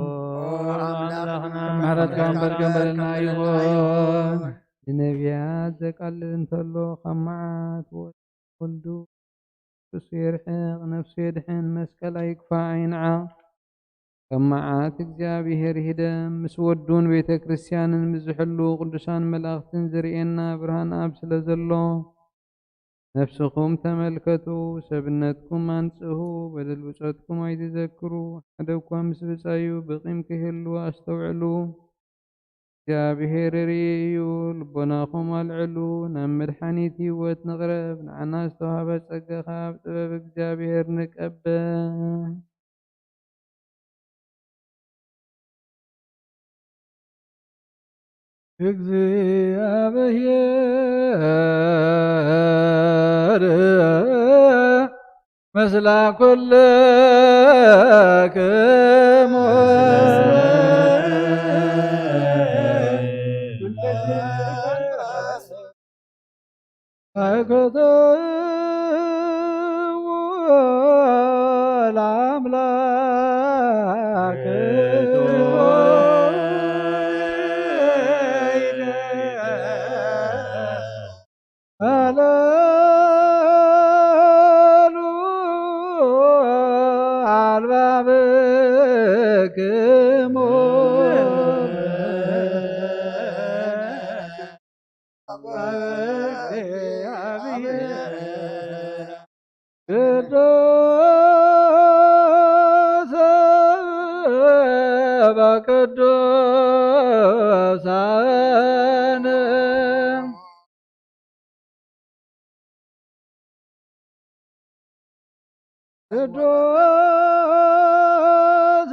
ኣምላኽና፣ ከም ምሕረትካ እምበር ከም በደልና ይኹን። ንነቢያት ዘቃልል እንተሎ ካብ መዓት ወልዱ ርእሱ የርሕቕ፣ ነፍሱ የድሕን፣ መስቀል ኣይግፋዕ ኣይንዓቕ። ካብ መዓት እግዚኣብሔር ይህደም፣ ምስ ወዱን ቤተ ክርስቲያንን ብዝሕሉ ቅዱሳን መላእኽትን ዝርእየና ብርሃን ኣብ ስለ ዘሎ። ነፍስኹም ተመልከቱ፣ ሰብነትኩም ኣንጽሁ፣ በደል ብጾትኩም ኣይትዘክሩ። ሓደ እኳ ምስ ብጻዩ ብቂም ክህሉ ኣስተውዕሉ። እግዚኣብሔር ርኢ እዩ፣ ልቦናኹም ኣልዕሉ፣ ናብ መድሓኒት ህይወት ንቕረብ። ንዓና ዝተዋህበ ጸጋ ካብ ጥበብ እግዚኣብሔር ንቀበል። እግዚኣብሔር ምስለ ኩልክሙ። ቅዱስ በቅዱሳን ቅዱስ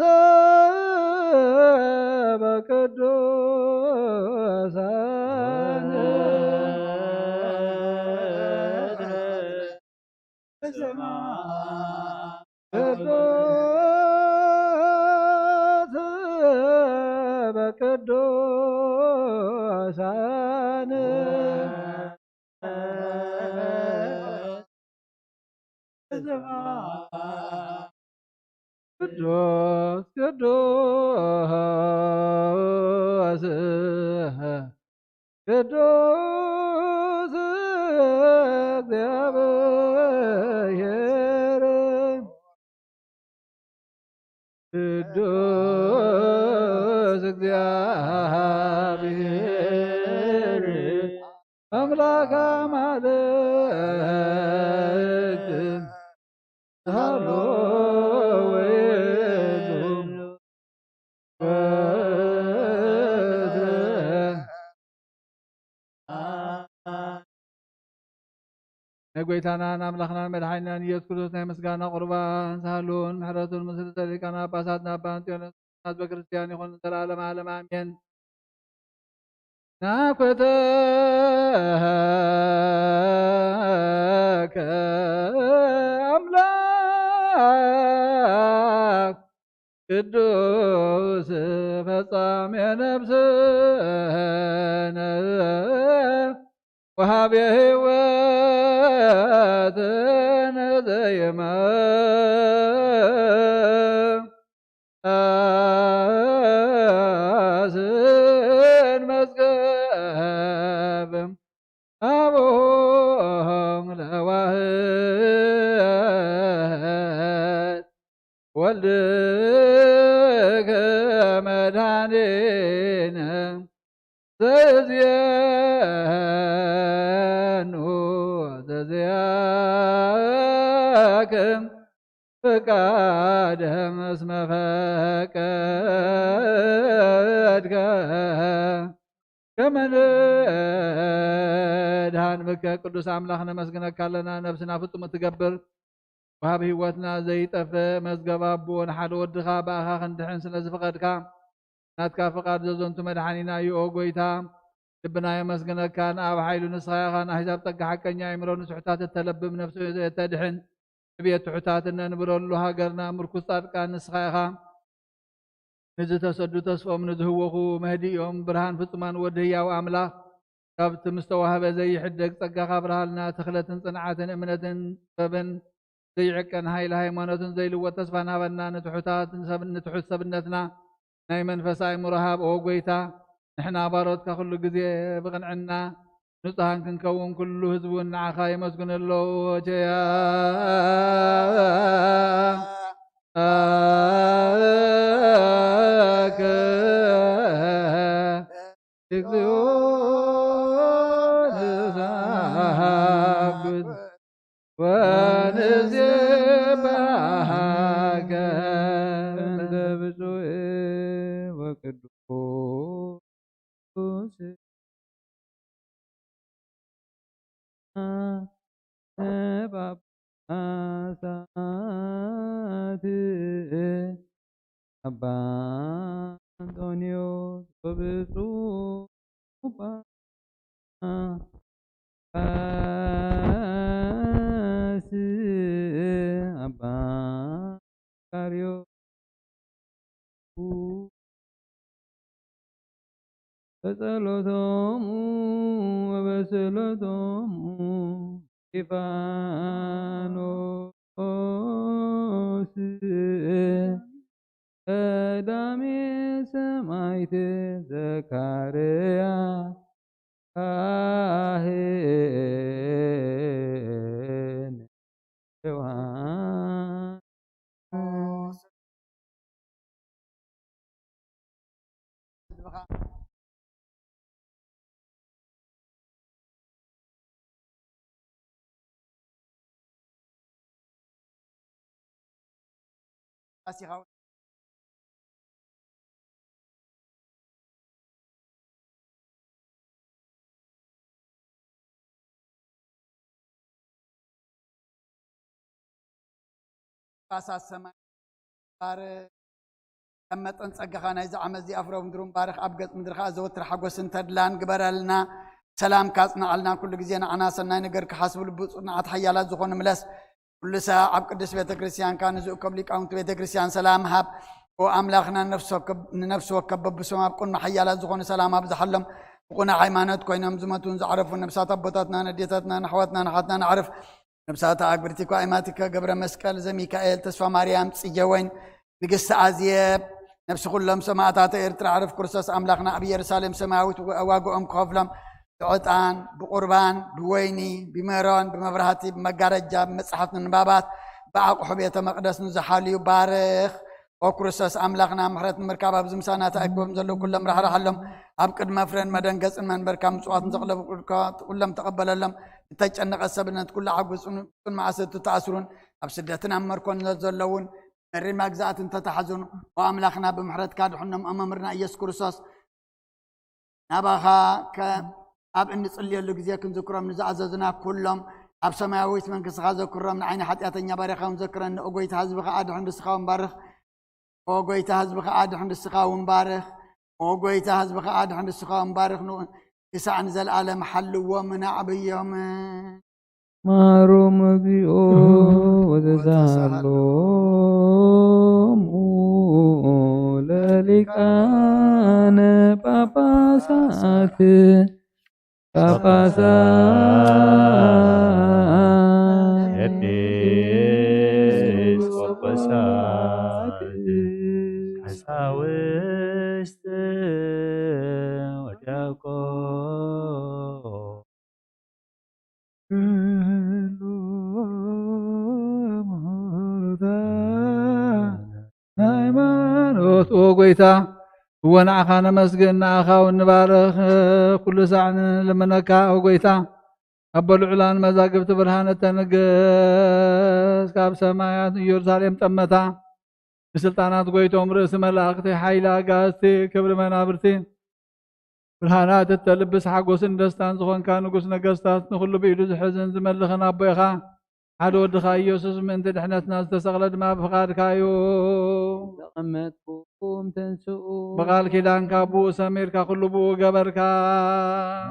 በቅዱሳን ቅዱስ በቅዱሳን ቅዱስ ቅዱስ ቅዱስ እግዚአብሔር ቅዱስ እግዚአብሔር አምላክ አማልክት ሃሎ ወይሉ ናይ ጎይታናን ኣምላኽናን መድሓኒናን ኢየሱስ ክርስቶስ ናይ ምስጋና ቁርባን ሳህሉን ምሕረቱን ምስል ሊቃነ ጳጳሳት ኣባ እንጦንዮስ ህዝበ ክርስቲያን ይኹን ዘለዓለመ ዓለም ኣሜን። ናኩተከ ኣምላክ ቅዱስ ፈጻሜ ነፍስነ ወሃቤ ሕይወትን ዘይመ ኣስን መዝገብ ኣቦ ለዋህድ ወልድከ መድኃኒነ ዘዝየኑ ዘዝያክም ፍቃድህም እስመ ፈቀድከ ከመ ንድኃን ብከ። ቅዱስ ኣምላኽ ነመስግነካ ኣለና፣ ነፍስና ፍጹም እትገብር ወሃብ ህይወትና ዘይጠፍእ መዝገብ ኣቦ ንሓደ ወድኻ ብኣኻ ክንድሕን ስለ ዝፈቐድካ ናትካ ፍቓድ ዘዘንቱ መድሓኒና እዩ። ኦ ጎይታ ልብና የመስግነካ። ንኣብ ሓይሉ ንስኻ ኢኻ፣ ንኣህዛብ ጸጋ ሓቀኛ ኣእምሮ ንስሑታት እተለብም ነፍሲ እተድሕን ንቤት ትሑታት እነንብረሉ ሃገርና ምርኩስ ጻድቃን ንስኻ ኢኻ። ንዝተሰዱ ተስፎም ንዝህወኹ መህድዮም ብርሃን ፍጹማን ወዲ ህያው ኣምላኽ ካብቲ ምስተዋህበ ዘይሕደግ ጸጋኻ ኣብርሃልና። ትኽለትን ጽንዓትን እምነትን ጥበብን ዘይዕቀን ኃይሊ ሃይማኖትን ዘይልወጥ ተስፋን ሃበና። ንትሑታት ንሰብ-፣ ንትሑት ሰብነትና ናይ መንፈስ ኣእምሮ ሃብ። ኦ ጎይታ ንሕና ባሮትካ ኩሉ ግዜ ብቕንዕና ንጹሃን ክንከውን ኩሉ ህዝቢ እውን ንዓኻ የመስግኑ ኣለዉ። ቸያ ኣከ እግዚኦ ንሳግድ ወንሴብሐከ እንተ ብፁዕ ወቅዱስ ጳጳሳት ኣባ ኣንጦንዮስ ወብፁዕ ጳጳስ ኣባ መቃርዮስ በጸሎቶሙ ወበጸሎቶሙ እስጢፋኖስ ቀዳሜ ሰማዕት ዘካርያስ ካህን ዮሐንስ። ዳሲኻ ፋሳት ሰማይ ባር ከም መጠን ጸጋኻ ናይዚ ዓመት እዚኣ ፍረ ምድሩ ባርኽ፣ ኣብ ገጽ ምድሪ ኸኣ ዘወትር ሓጎስን ተድላን ግበረልና። ሰላም ካጽንዓልና፣ ኩሉ ግዜ ንዓና ሰናይ ነገር ክሓስቡ ልቡ ጽኑዓት ሓያላት ዝኾኑ ምለስ። ኩሉ ሳዕ ኣብ ቅድስት ቤተ ክርስቲያንካ ንዝእከብ ሊቃውንቲ ቤተ ክርስቲያን ሰላም ሃብ። ኦ ኣምላኽና፣ ንነፍሲ ወከብ በብሶም ኣብ ቅድሚ ሓያላት ዝኾኑ ሰላም ኣብዝሓሎም። ብቁና ሃይማኖት ኮይኖም ዝመቱን ዝዓረፉ ነብሳት ኣቦታትናን ኣዴታትናን ኣሕዋትናን ኣሓትናን ኣዕርፍ። ነብሳት ኣግብርቲ እኳ ኣይማቲከ ገብረ መስቀል ዘሚካኤል ተስፋ ማርያም ጽጌ ወይን ንግስቲ ኣዝየብ ነብሲ ኩሎም ሰማእታተ ኤርትራ ዕርፍ ክርስቶስ ኣምላኽና ኣብ ኢየሩሳሌም ሰማያዊት ዋግኦም ክኸፍሎም ብዕጣን ብቁርባን ብወይኒ ብሜሮን ብመብራህቲ ብመጋረጃ ብመጽሓፍ ምንባባት ብኣቑሑ ቤተ መቕደስ ንዝሓልዩ ባርኽ። ኦ ክርስቶስ ኣምላኽና ምሕረት ንምርካብ ኣብዚ ምሳና ተኣኪቦም ዘለዉ ኩሎም ራሕራሓሎም። ኣብ ቅድመ ፍረን መደንገጽን መንበርካ ምጽዋት ንዘቕለቡ ኩሎም ተቐበለሎም። እተጨነቐ ሰብነት ኩሉ ሓጉሱን ማእሰቱ ተኣስሩን ኣብ ስደትን ኣብ መርኮን ዘለውን መሪር መግዛእትን ተታሕዙን ኦ ኣምላኽና ብምሕረትካ ድሕኖም። ኦ መምህርና ኢየሱስ ክርስቶስ ናባኻ ከ ኣብ እንጽልየሉ ግዜ ክንዝክሮም ንዝኣዘዙና ኩሎም ኣብ ሰማያዊት መንግስትኻ ዘክሮም። ንዓይኒ ሓጢኣተኛ ባሪኻ እውን ዘክረኒ። ኦ ጎይታ ህዝብኻ ኣድሕን ንስኻ እውን ባርኽ። ኦ ጎይታ ህዝብኻ ኣድሕን ንስኻ እውን ባርኽ። ኦ ጎይታ ህዝብኻ ኣድሕን ንስኻ እውን ባርኽ። ንኡ ክሳዕ ንዘለኣለም ሓልዎምን ኣዕብዮምን። ማሮም እግዚኦ ወተሳሃሎሙ ለሊቃነ ጳጳሳት ጳጳሳት ኤጲስቆጶሳት ቀሳውስት ወዲያቆን ሃይማኖት። ኦ ጎይታ፣ እወ ንዓኻ ነመስግን፣ ንዓኻ እውን ንባርኽ፣ ኩሉ ሳዕ ንልምነካ። ኦ ጎይታ፣ ኣቦ ልዑላን መዛግብቲ ብርሃን እተንግስ፣ ካብ ሰማያት ንኢየሩሳሌም ጠመታ፣ ብስልጣናት ጎይቶም ርእሲ መላእኽቲ፣ ሓይሊ ኣጋእዝቲ፣ ክብሪ መናብርቲ፣ ብርሃናት እተልብስ ሓጎስን ደስታን ዝኾንካ ንጉስ ነገስታት፣ ንኹሉ ብኢዱ ዝሕዝን ዝመልኽን ኣቦ ኢኻ። ሓደ ወድኻ ኢየሱስ ምእንቲ ድሕነትና ዝተሰቕለ ድማ ብፍቓድካ እዩ። ዘቐመጥኩም ተንስኡ። ብቓል ኪዳንካ ብኡ ሰሚርካ ኩሉ ብኡ ገበርካ።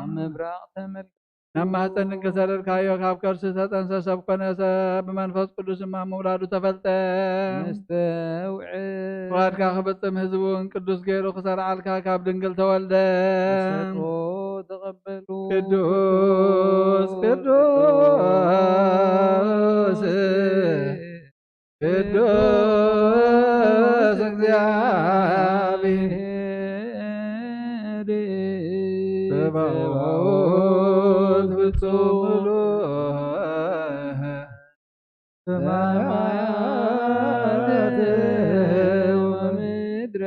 ኣብ ምብራቕ ተመልከቱ። ናብ ማህፀን ድንግል ሰደድካዮ፣ ካብ ከርሲ ዝተጠንሰሰ ኣብ ኮነ ሰብ ብመንፈስ ቅዱስ ድማ ምውላዱ ተፈልጠ። ነስተውዕል። ፍቓድካ ክፍጽም ህዝቢ እውን ቅዱስ ገይሩ ክሰርዓልካ ካብ ድንግል ተወልደ። ተሰጥኦ ተቐበሉ። ቅዱስ ቅዱስ ቅዱስ እግዚኣብሔር ጸባኦት ፍጹም ምሉእ ሰማያት ወምድረ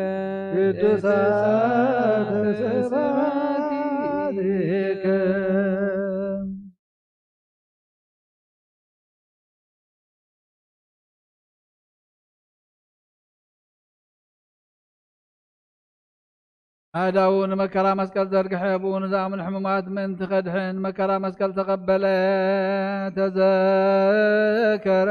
ቅዱሳት ስብሐቲከ። ኣእዳዉ ንመከራ መስቀል ዘርግሐ፣ ብኡ ንዝኣምኑ ሕሙማት ምእንቲ ከድሕን መከራ መስቀል ተቐበለ፣ ተዘከረ።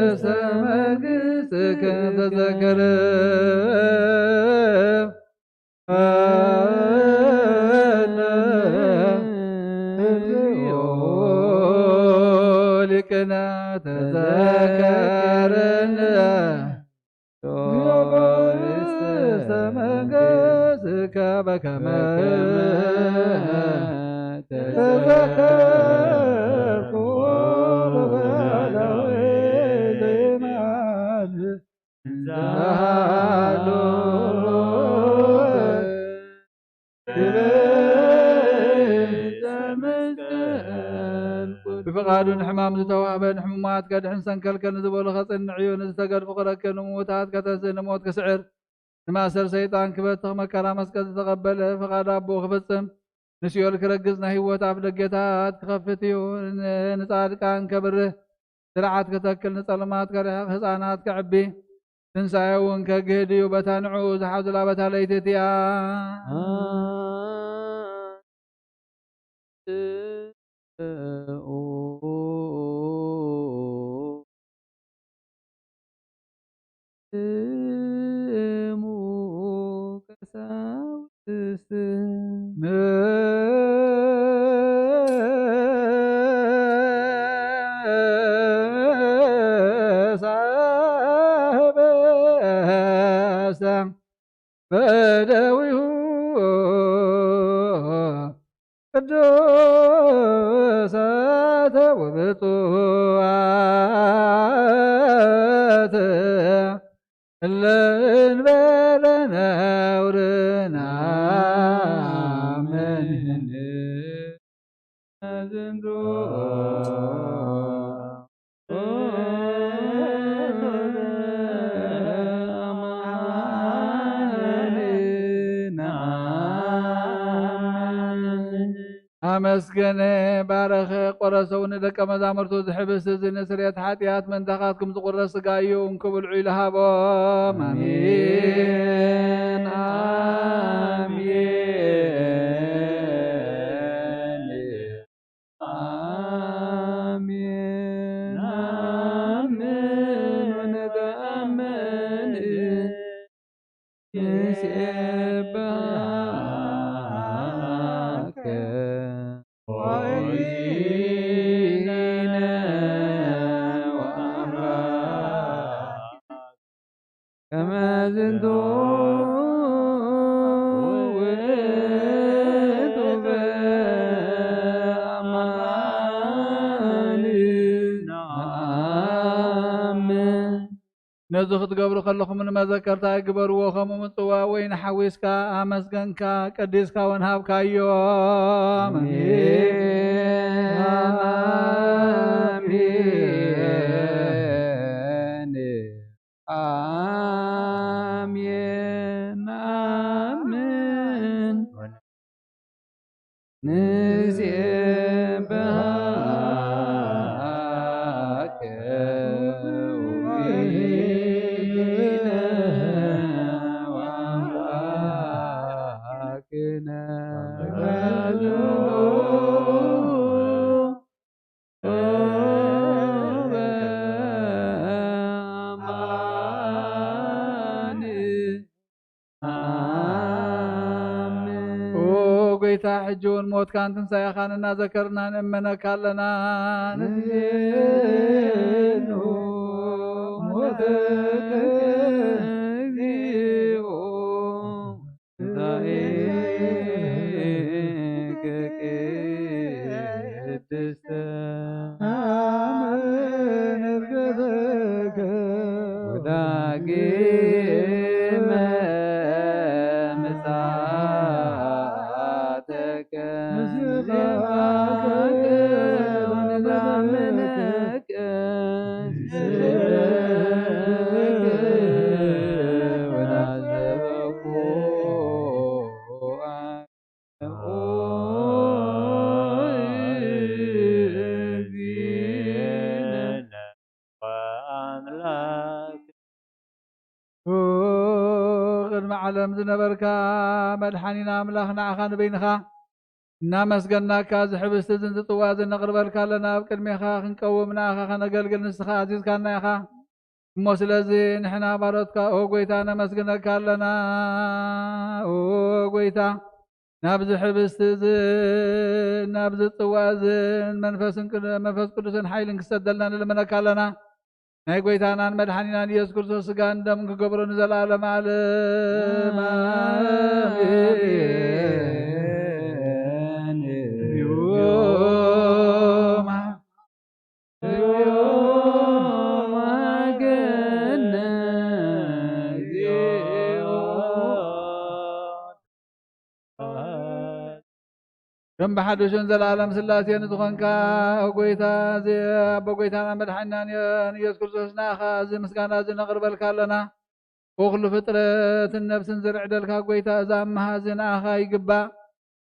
ውስተ መንግሥትከ ተዘከረ። ሊቅነ ተዘከረነ። ውስተ መንግሥትከ በከመ ተዘከርኩ በባህላዊ ዜማን እንዘሃሎ ብፍቓዱ ንሕማም ዝተዋህበ፣ ንሕሙማት ከድሕን፣ ሰንከልከል ንዝበሉ ከጽንዕ እዩ፣ ንዝተገድፉ ክረክብ፣ ንምውታት ከተንስእ፣ ንሞት ክስዕር፣ ንማእሰር ሰይጣን ክበትኽ፣ መከራ መስቀል ዝተቐበለ፣ ፍቓድ ኣቦኡ ክፍጽም፣ ንሲኦል ክረግጽ፣ ናይ ህይወት ኣፍ ደገታት ክኸፍት እዩ። ን-፣ ንጻድቃን ከብርህ፣ ስርዓት ከተክል፣ ንጸልማት ከርሕቕ፣ ህጻናት ከዕቢ፣ ትንሳኤ እውን ከግህድ እዩ። በታ ንዕኡ ዝሓዙላ በታ ለይቲ እቲኣ። ስሙ ቀሳውስት ሳበሰ በደዊሁ ቅዱሳተ ወብፁዓት እለ እንበለ ነውርና ምንህን ዝንዶ ኣመስገነ፣ ባረኸ፣ ቆረሰ፣ እውን ንደቀ መዛሙርቱ ዝሕብስ እዚ ንስርየት ሓጢኣት ምእንታኻትኩም ዝቑረስ ስጋ እዩ፣ እንኩ ብልዑ ኢሉ ሃቦም። ኣሜን። ኣሜን። ኣሜን። ኣሜን። ወነተኣመን ንሴብሐከ ወእግዚእነ ወአምላክ ከመ ዝንቱ ውእቱ በአማን ነአምን። ነዚ ክትገብሩ ከለኹም ንመዘከርታ ግበርዎ። ከምኡ ምጽዋእ ወይኒ ሓዊስካ ኣመስገንካ፣ ቀዲስካ እውን ሃብካዮም። ኣሜን። ኣሜን። ኣሜን። ንሴብሐከ ውእነ ወአምላክነ። ኣሜን። ኦ ጎይታ፣ ሕጂ እውን ሞትካን ትንሳኤኻን እናዘከርና ንእመነካ ኣለና። ንዜኑ ሞተከ እግዚኦ ትንሳኤከ ቅድስተ አመ ዕርገተከ ወዳግመ ምጽኣተከ ንሴብሐከ ወንዛምነከ ንሴብሐከ ወናዘኩ። ቅድሚ ዓለም ዝነበርካ መድሓኒና ኣምላኽ፣ ንዓኻ ንበይንኻ እናመስገናካ፣ እዚ ሕብስቲ እዝን ዝጽዋ እዝን ነቕርበልካ ኣለና። ኣብ ቅድሜኻ ክንቀውም፣ ንኣኻ ከነገልግል ንስኻ ኣዚዝካና ኢኻ። እሞ ስለዚ ንሕና ባሮትካ፣ ኦ ጎይታ፣ ነመስግነካ ኣለና። ኦ ጎይታ፣ ናብዚ ሕብስቲ እዝን ናብዚ ጽዋ እዝን መንፈስን ቅዱ-፣ መንፈስ ቅዱስን ሓይልን ክሰደልና ንልምነካ ኣለና። ናይ ጎይታናን መድሓኒናን ኢየሱስ ክርስቶስ ስጋን ደምን ክገብሮ ንዘለኣለም ዓለም ኣሜን። ከም ብሓድሽን ዘለኣለም ስላሴ ንዝኾንካ ጎይታ፣ እዚ ኣቦ ጎይታና መድሓኒና ንኢየሱስ ክርስቶስ፣ ንኣኻ እዚ ምስጋና እዚ ነቕርበልካ ኣለና። ወኩሉ ፍጥረትን ነፍስን ዝርዕደልካ ጎይታ፣ እዛ መሃዚ ንኣኻ ይግባእ።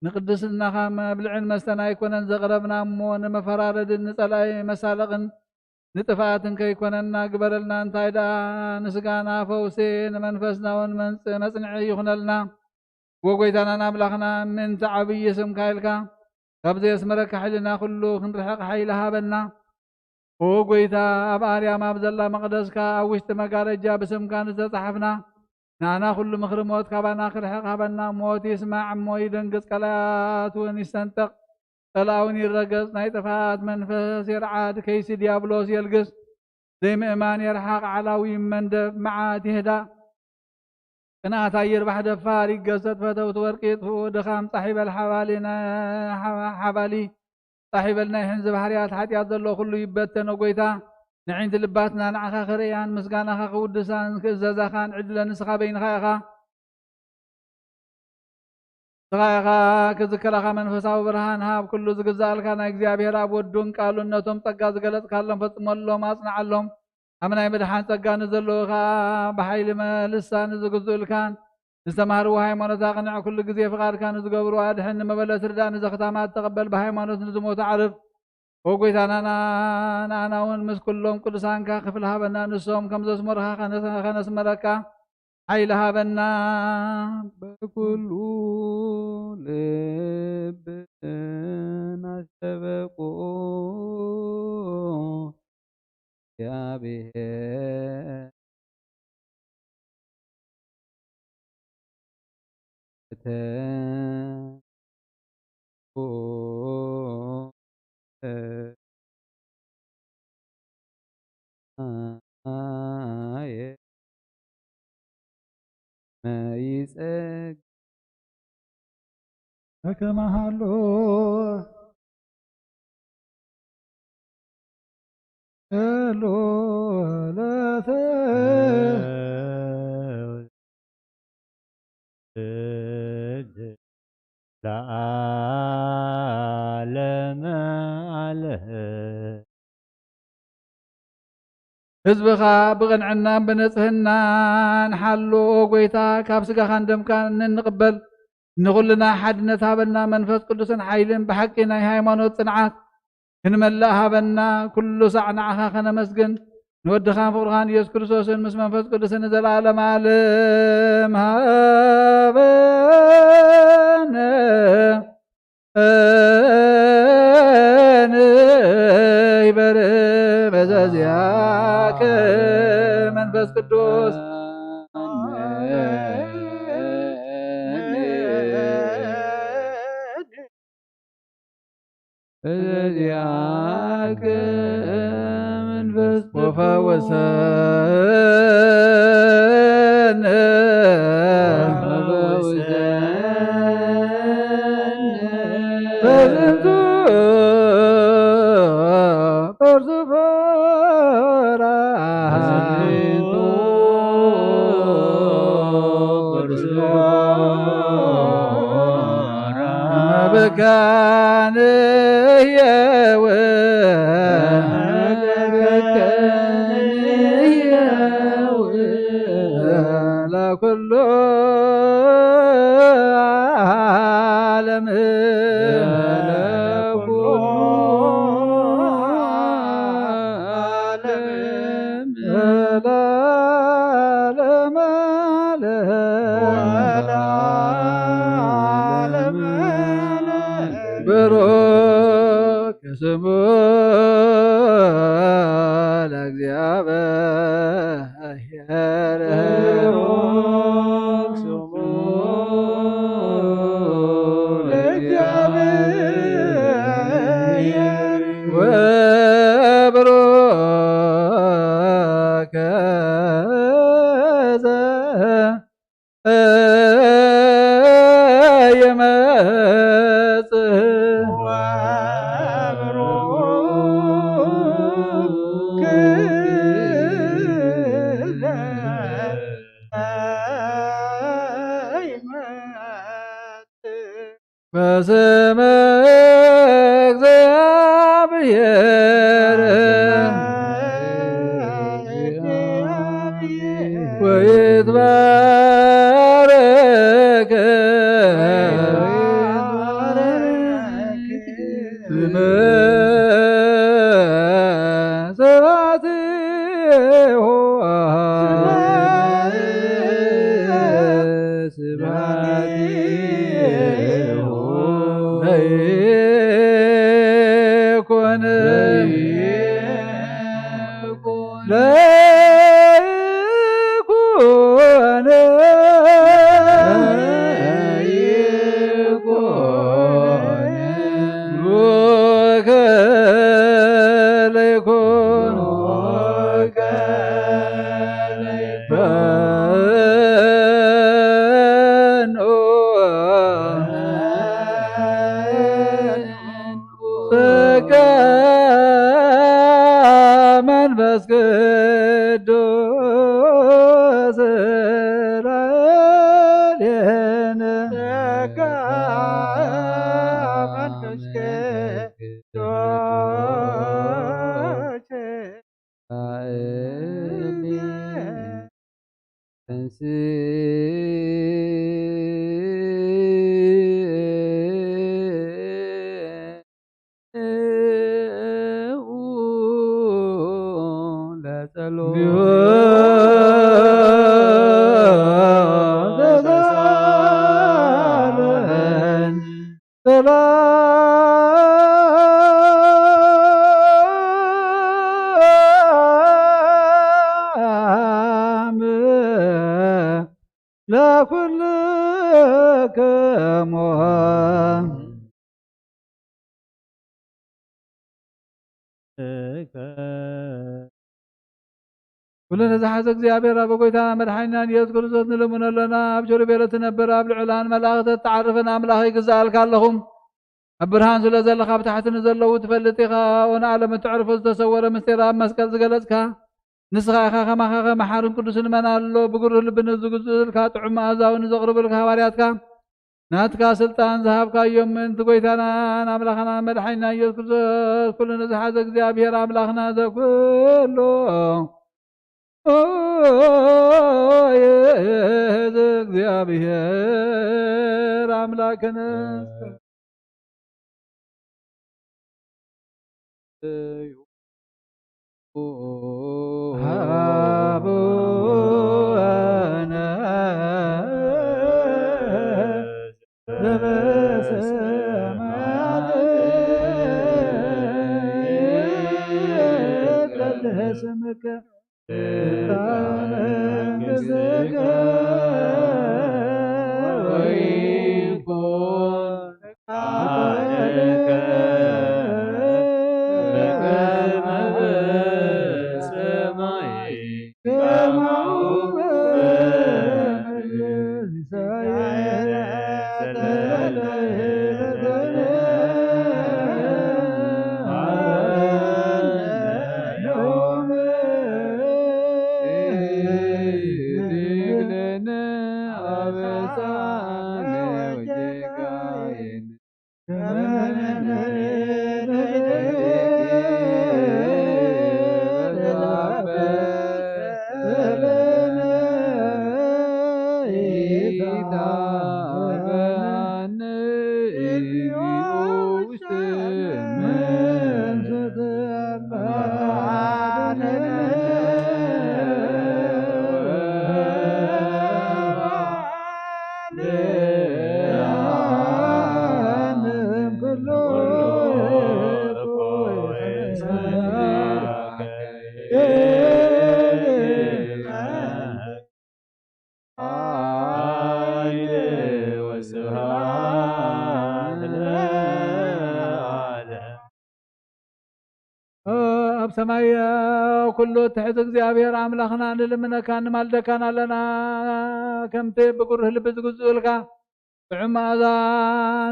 ንቅድስናኻ መብልዕን መስተን ኣይኮነን ዘቕረብና እሞ፣ ንመፈራረድን ንጸላኢ መሳለቕን ንጥፍኣትን ከይኮነና ግበረልና። እንታይ ደኣ ንስጋና ፈውሲ፣ ንመንፈስና እውን መንጽ-፣ መጽንዒ ይኹነልና። ወጎይታናን ኣምላኽና፣ ምእንቲ ዓብዪ ስምካ ኢልካ፣ ካብ ዘየስመረካ ሓይልና ኩሉ ክንርሕቕ ሓይሊ ሃበና። ኦ ጎይታ፣ ኣብ ኣርያም ኣብ ዘላ መቕደስካ፣ ኣብ ውሽጢ መጋረጃ ብስምካ ንዝተጻሕፍና፣ ንኣና ኩሉ ምኽሪ ሞት ካባና ክርሕቕ ሃበና። ሞት ይስማዕ እሞ ይደንግጽ፣ ቀላያት እውን ይሰንጠቕ፣ ጸላእ እውን ይረገጽ፣ ናይ ጥፍኣት መንፈስ ይርዓድ፣ ከይሲ ዲያብሎስ የልግስ፣ ዘይምእማን የርሓቕ፣ ዓላዊ ይመንደብ፣ መዓት ይህዳእ። ቅንኣት ኣይርባሕ ደፋር ይገሰጥ፣ ፈተውቲ ወርቂ ይጥፍኡ፣ ድኻም ጻሕ ይበል ሓባሊ ናይ ሓባ-፣ ሓባሊ ጻሕ ይበል ናይ ሕንዚ ባህርያት ሓጢኣት ዘሎ ኩሉ ይበተን። ኦ ጎይታ፣ ንዒንቲ ልባትና ንዓኻ ክርእያን ምስጋናኻ ክውድሳን ክእዘዛኻን ዕድለ ንስኻ በይንኻ ኢኻ። ንስኻ ኢኻ ክዝከረኻ መንፈሳዊ ብርሃን ሃብ። ኩሉ ዝግዛእልካ ናይ እግዚኣብሔር ኣብ ወዱን ቃሉን ነቶም ጸጋ ዝገለጽካሎም ፈጽመሎም፣ ኣጽንዓሎም። ኣብ ናይ ምድሓን ጸጋ ንዘለዉ ኸኣ ብሓይሊ መልሳ። ንዝግዝኡልካን ንዝተማህርዎ ሃይማኖት ኣቕንዕ። ኩሉ ግዜ ፍቓድካ ንዝገብሩ ኣድሕን። ንመበለት ርዳእ። ንዘኽታማት ተቐበል። ብሃይማኖት ንዝሞቱ ዓርፍ። ኦ ጎይታና፣ ንኣና እውን ምስ ኩሎም ቅዱሳንካ ክፍሊ ሃበና። ንሶም ከም ዘስመሩኻ ከነ-፣ ከነስመረካ ሓይሊ ሃበና። በኩሉ ልብና ሸበቁ እግዚኣብሔር። እተ መይጸግ ከመሃሎ ሎለተ ለዓለመ ዓለም። ህዝብኻ ብቕንዕናን ብንጽህናን ሓሉ። ኦ ጎይታ፣ ካብ ስጋኻን ደምካን እንንቕበል ንኹልና ሓድነት ሃበና፣ መንፈስ ቅዱስን ሓይልን ብሓቂ ናይ ሃይማኖት ጽንዓት ክንመልእ ሃበና። ኩሉ ሳዕ ንዓኻ ከነመስግን፣ ንወድኻን ፍቕርኻን ኢየሱስ ክርስቶስን ምስ መንፈስ ቅዱስን ንዘለዓለም ዓለም ሃበነ። ንበረ መዘዚያከ መንፈስ ቅዱስ። መዘዚያከ መንፈስ ቅዱስ። ወፈወሰነ። በዝንቱ በርሱ ፈራ። በርሱ ፈራ። መብካንየው። ለኩሉ ዓለም። ለኩሉ ዓለም። ለዓለመ ዓለም። ብሩክ ስሙ ለእግዚአብሔር። ብሩክ ስሙ ለእግዚአብሔር። ወብሩክ ዘ ይመጽእ። በስመ እግዚአብሔር ወይትበ ስብሐቲሁ ስብሐቲሁ ለይኩን ለይኩን ቡሩከ ለይኩን በኑ ጸጋ መንፈስ ቅዱስ ላዕሌነ። ጸጋ መንፈስ ቅዱስ ሰላም ለኩልክሙ። ኩሉ ንዝሓዘ እግዚኣብሔር ኣብ ጎይታና መድሓኒና ኢየሱስ ክርስቶስ ንልምኖ ኣለና። ኣብ ሸሩቤል እትነብር ኣብ ልዑላን መላእኽቲ እትዓርፍን ኣምላኽ ይግዛእልካ ኣለኹ። ኣብ ብርሃን ስለ ዘለኻ ኣብ ታሕቲ ንዘለዉ ትፈልጥ ኢኻ። ኦነ ዓለም እተዕርፎ ዝተሰወረ ምስጢር ኣብ መስቀል ዝገለጽካ ንስኻ ኢኻ። ከማኻ ከ መሓርን ቅዱስን መን ኣሎ? ብግሩህ ልቢ ንዝግዝኡልካ ጥዑም መኣዛዊ ንዘቕርብልካ ሃዋርያትካ ናትካ ስልጣን ዝሃብካዮም ምእንቲ ጎይታናን ኣምላኽናን መድሓኒና ኢየሱስ ክርስቶስ ኩሉ ንዝሓዘ እግዚኣብሔር ኣምላኽና ዘኩሉ ኦየ እግዚኣብሔር ኣምላክነ እዩ። አቡነ ዘበሰማያት ይትቀደስ ስምከ ትምጻእ መንግሥትከ ወይኩን ፈቃድከ በከመ በሰማይ ከማሁ በምድር። ሲሳየነ ዘለለ ዕለትነ ሀበነ ዮም። ኢትግለነ አበሳነ ወጌጋየነ። ኣብ ሰማይ ኩሉ እትሕዝ እግዚኣብሔር ኣምላኽና ንልምነካን ንማልደካን ኣለና። ከምቲ ብግሩህ ልቢ ዝግዝኡልካ ጥዑም መኣዛ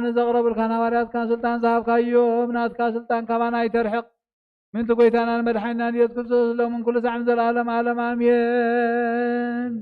ንዘቕረቡልካን ሃዋርያትካን ስልጣን ዝሃብካዮም ናትካ ስልጣን ካባና ኣይተርሕቕ። ምእንቲ ጎይታናን መድሓኒናን ኢየሱስ ክርስቶስ ሎምን ኩሉ ሳዕን ዘለዓለም ዓለም ኣሜን።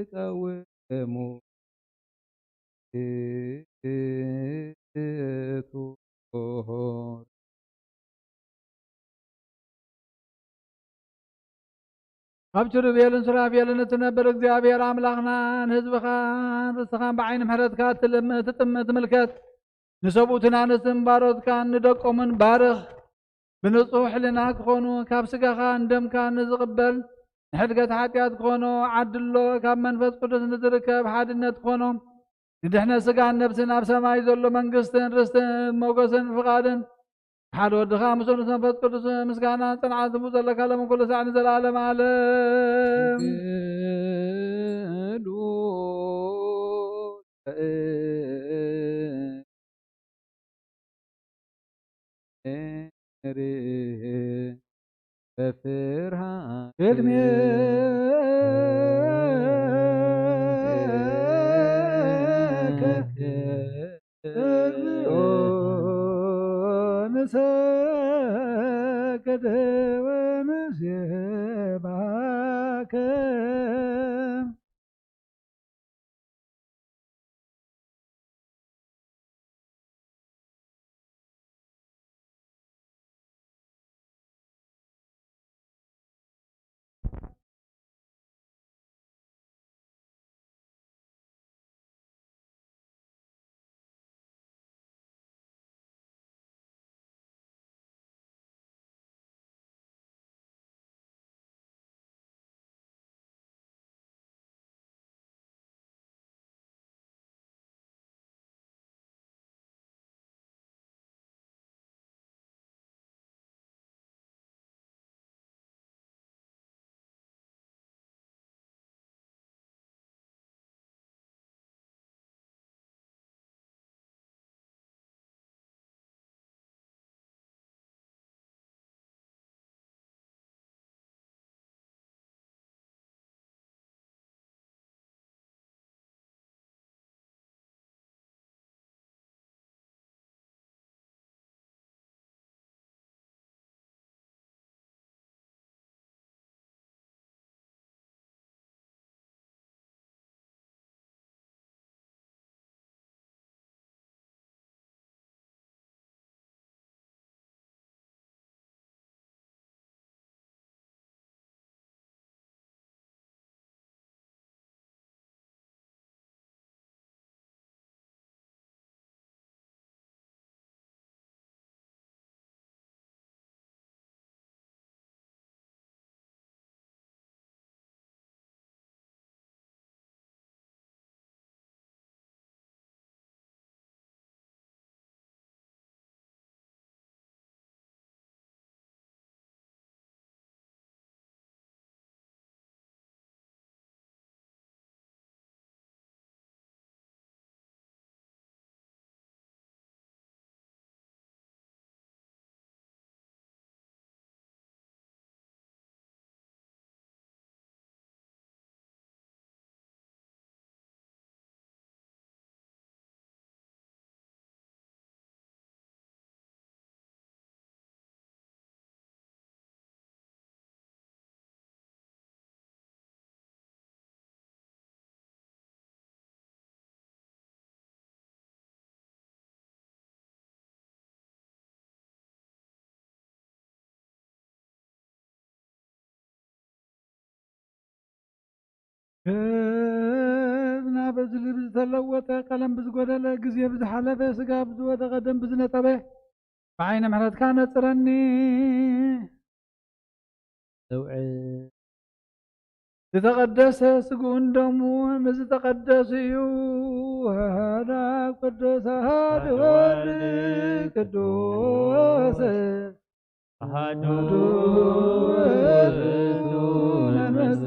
ይቀውሙ። ኣብ ኪሩቤልን ሱራፌልን እትነብር እግዚኣብሔር ኣምላኽና፣ ንህዝብኻን ርስትኻን ብዓይኒ ምሕረትካ ትልም-፣ ትጥም-፣ ትምልከት። ንሰብኡትን ኣንስትን ባሮትካን ንደቆምን ባርኽ። ብንጹህ ሕልና ክኾኑ፣ ካብ ስጋኻን ደምካን ንዝቕበል፣ ንሕድገት ሓጢኣት ክኾኖ ዓድሎ፣ ካብ መንፈስ ቅዱስ ንዝርከብ ሓድነት ክኾኖ፣ ንድሕነት ስጋን ነፍስን ኣብ ሰማይ ዘሎ መንግስትን ርስትን ሞገስን ፍቓድን ሓደ ወድኻ ምስ ወልድ መንፈስ ቅዱስ ምስጋና ጽንዓት ዝቡ ዘለካ ሎም ኩሉ ሳዕ ንዘለዓለም ዓለም። በፍርሃት ቅድሜከ እግዚኦ ንሰግድ ወንሴባከ። ናብ እዝሊ ብዝተለወጠ ቀለም ብዝጎደለ ግዜ ብዝሓለፈ ስጋ ብዝወደቐ ደም ብዝነጠበ ብዓይነ ምሕረትካ ነጽረኒ። ዘውዕል ዝተቐደሰ ስግኡን ደሙን ዝተቐደስ እዩ። ወሃዳ ቅዱስ ኣሃዱ ወልድ ቅዱስ ኣሃዱ ውእቱ መንፈስ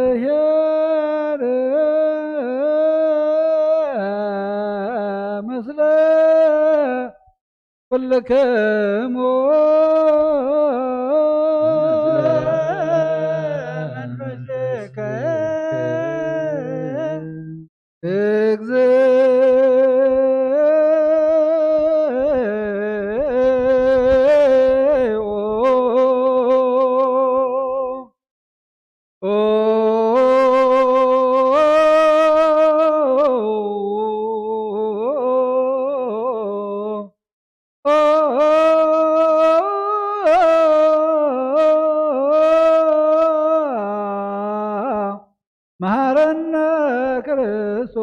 እግዚኣብሔር ምስለ ኩልክሙ። ክርስቶስ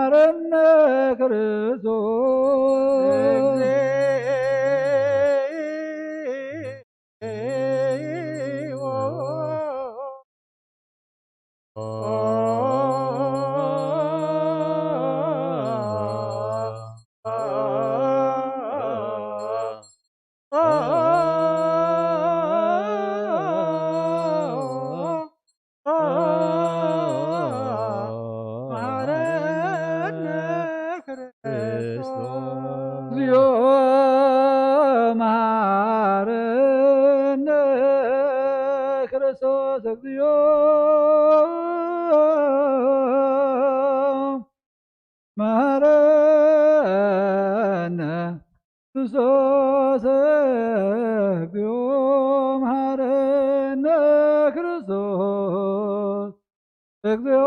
መሃረነ ክርስቶስ። መሃረነ ክርስቶስ። እግዚኦ መሐረነ ክርስቶስ። እግዚኦ መሐረነ ክርስቶስ። እግዚኦ መሐረነ ክርስቶስ። እግዚኦ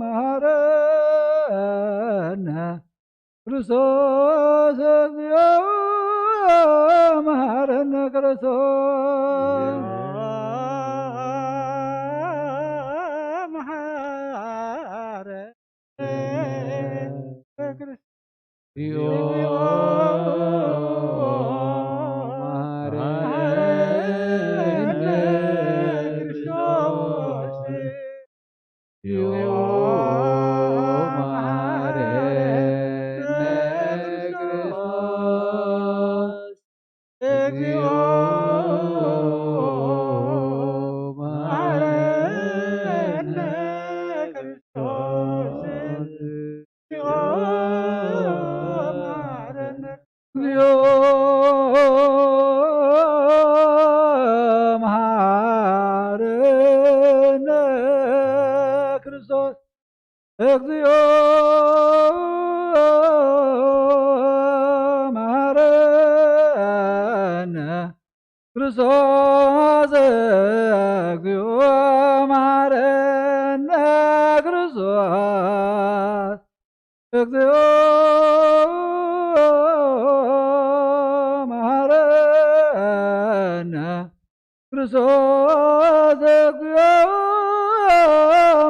መሐረነ ክርስቶስ። እግዚኦ መሐረነ ክርስቶስ። መሐረነ ክርስቶስ። እግዚኦ መሐረነ ክርስቶስ። እግዚኦ መሐረነ ክርስቶስ። እግዚኦ መሐረነ ክርስቶስ። እግዚኦ መሐረነ ክርስቶስ። እግዚኦ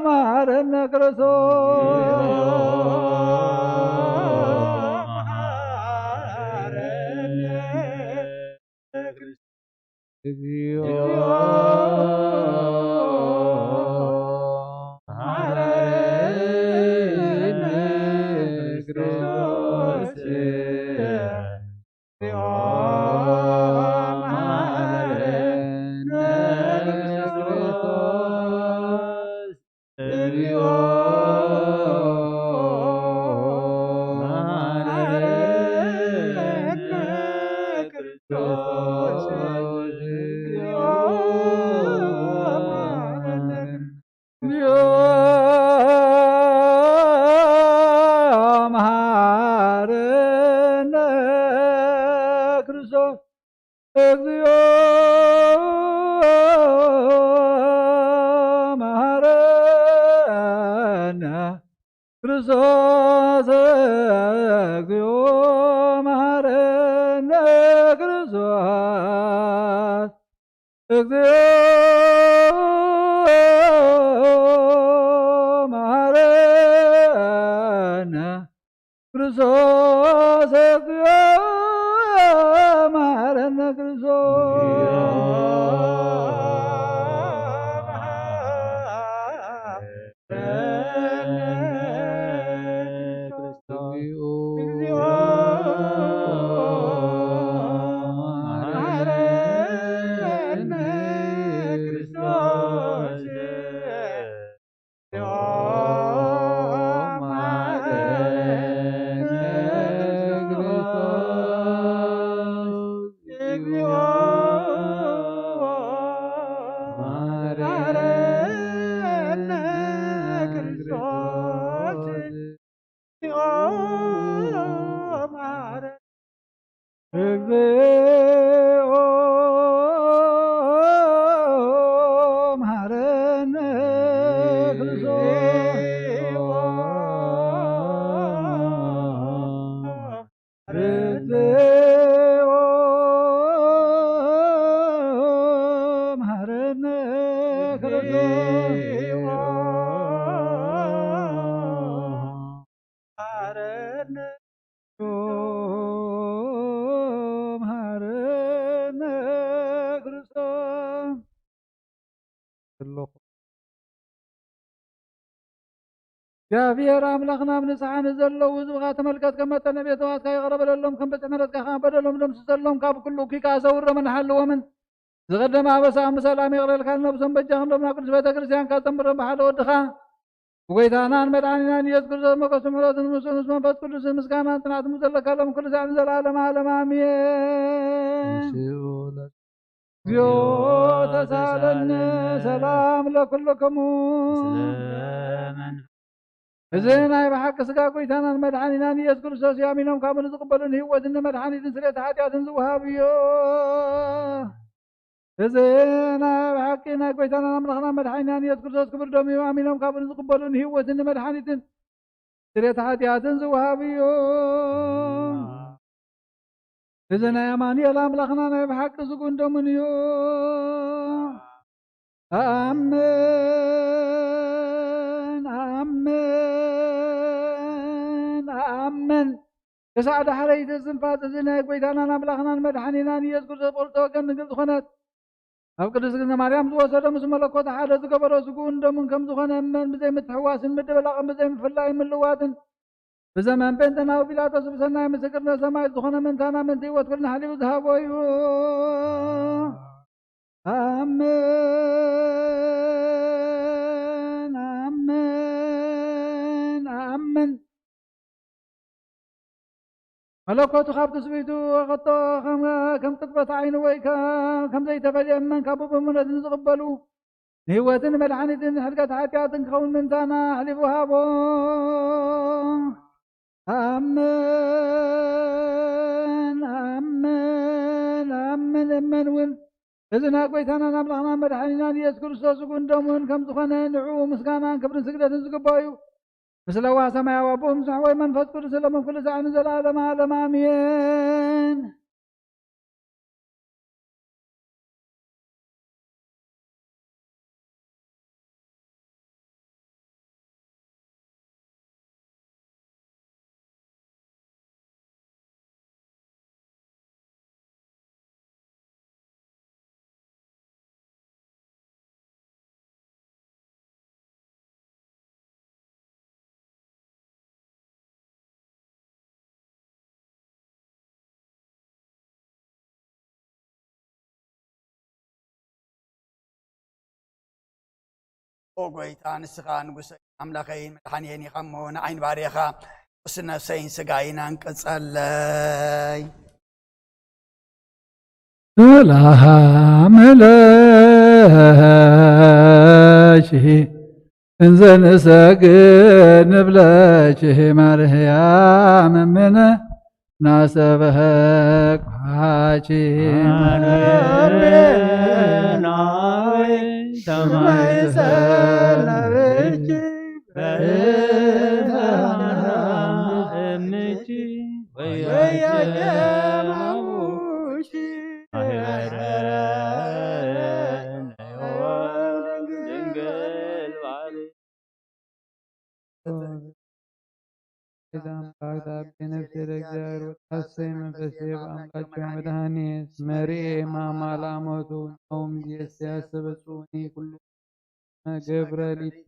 መሐረነ ክርስቶስ። እግዚኦ መሐረነ ክርስቶስ። እግዚኦ መሐረነ ክርስቶስ። እግዚኦ ክርስቶስ እግዚኦ መሐረነ ክርስቶስ እግዚኦ መሐረነ ክርስቶስ እግዚኦ መሐረነ ክርስቶስ። እግዚኦ መሐረነ ክርስቶስ። እግዚኦ መሐረነ ክርስቶስ። መሐረነ መሐረነ ክርስቶስ። ዘለኹ። እግዚኣብሔር ኣምላኽና፣ ኣብ ንስሓ ንዘለዉ ህዝብኻ ተመልከት፣ ከም መጠን ቤተዋትካ ይቕረ በለሎም፣ ከም ብዝሒ ምሕረትካ ኸዓ በደሎም ደምስሰሎም፣ ካብ ኩሉ እኩይ ከኣ ሰውሮምን ሓልዎምን። ዝቐደመ ኣበሳኦም ብሰላም ይቕረልካ፣ ነብሶም በጃ ክንዶም ናብ ቅዱስ ቤተ ክርስቲያንካ ዘምብሮም ብሓደ ወድኻ ብጎይታናን መድሓኒናን ኢየሱስ ክርስቶስ ሞገስ ምሕረትን ምስኡ ምስ መንፈስ ቅዱስ ምስጋናን ጽንዓትን ዘለካ ሎም ኩሉ ሳዕ ንዘለዓለመ ዓለም ኣሜን። ንስኡ ለ- እግዚኦ ተሳለነ ሰላም ለኩልክሙ። ምስለ መን- እዚ ናይ ብሓቂ ስጋ ጎይታናን መድሓኒናን ኢየሱስ ክርስቶስ እዩ። ኣሚኖም ካብኡ ንዝቕበሉ ንህይወትን ንመድሓኒትን ስርየት ሓጢኣትን ዝወሃብ እዩ። እዚ ናይ ብሓቂ ናይ ጎይታናን ኣምላኽናን መድሓኒናን ኢየሱስ ክርስቶስ ክቡር ደሙ እዩ። ኣሚኖም ካብኡ ንዝቕበሉ ንህይወትን ንመድሓኒትን ስርየት ሓጢኣትን ዝወሃብ እዩ። እዚ ናይ ኣማኑኤል ኣምላኽና ናይ ብሓቂ ዝጉን ደሙን እዩ። ኣሜን፣ ኣሜን፣ ኣሜን። ክሳዕ ዳሕረይቲ እስትንፋስ እዚ ናይ ጎይታናን ኣምላኽናን መድሓኒናን ኢየሱስ ክርስቶስ ብኽልተ ወገን ድንግል ዝኾነት ኣብ ቅድስት ድንግል ማርያም ዝወሰዶ ምስ መለኮት ሓደ ዝገበሮ ስግኡን ደሙን ከም ዝኾነ እመን። ብዘይ ምትሕዋስን ምድብላቕን ብዘይ ምፍላይን ምልዋጥን ብዘመን ጴንጠናዊ ጲላጦስ ብሰናይ ምስክርነት ሰማዕት ዝኾነ መንታና ምእንቲ ህይወት ኩልና ሓሊፉ ዝሃቦ እዩ። ኣሜን፣ ኣሜን፣ ኣሜን። መለኮቱ ካብ ትስብእቱ ወቐቶ ከም፣ ከም ቅጽበት ዓይኑ ወይ ከ-፣ ከም ዘይተፈልየ እመን። ካብ ብእምነት ንዝቕበሉ ንህይወትን መድሓኒትን ሕድገት ሓጢኣትን ክኸውን ምንታና ኣሕሊፉ ሃቦ። ኣሜን፣ ኣሜን፣ ኣሜን። እመን እውን እዚ ናይ ጎይታናን ኣምላኽናን መድሓኒናን ኢየሱስ ክርስቶስ ስግኡን ደሙን ከም ዝኾነ ንዕኡ ምስጋናን ክብርን ስግደትን ዝግባእ እዩ። ምስለ ዋህ ሰማያዊ ኣቦኡ ምስ ኣሕዋይ መንፈስ ቅዱስ ለምን ኩሉ ሳዕ ንዘለዓለመ ዓለም ኣሜን። ኦ ጎይታ፣ ንስኻ ንጉሰይ ኣምላኸይን መድሓንየን ኢኻ እሞ፣ ንዓይ ንባርያኻ ቅዱስ ነፍሰይን ስጋይን ኣንቅጸለይ። ሰላም ለኪ እንዘ ንሰግድ ንብለኪ ማርያም እምነ ናስተበህኳኪ ማርያም ሰማይ ሰላምኪ ቤዛ አምላክ ተአቤ ነፍሴ ለእግዚአብሔር ወተሐሰይ መንፈሴ በአምላኬ መድኃኒት መርኤ ማማ ለአመቱ። ናሁም ጊዜ ያሰበጽኡኒ ኩሉ ገብረ ሊት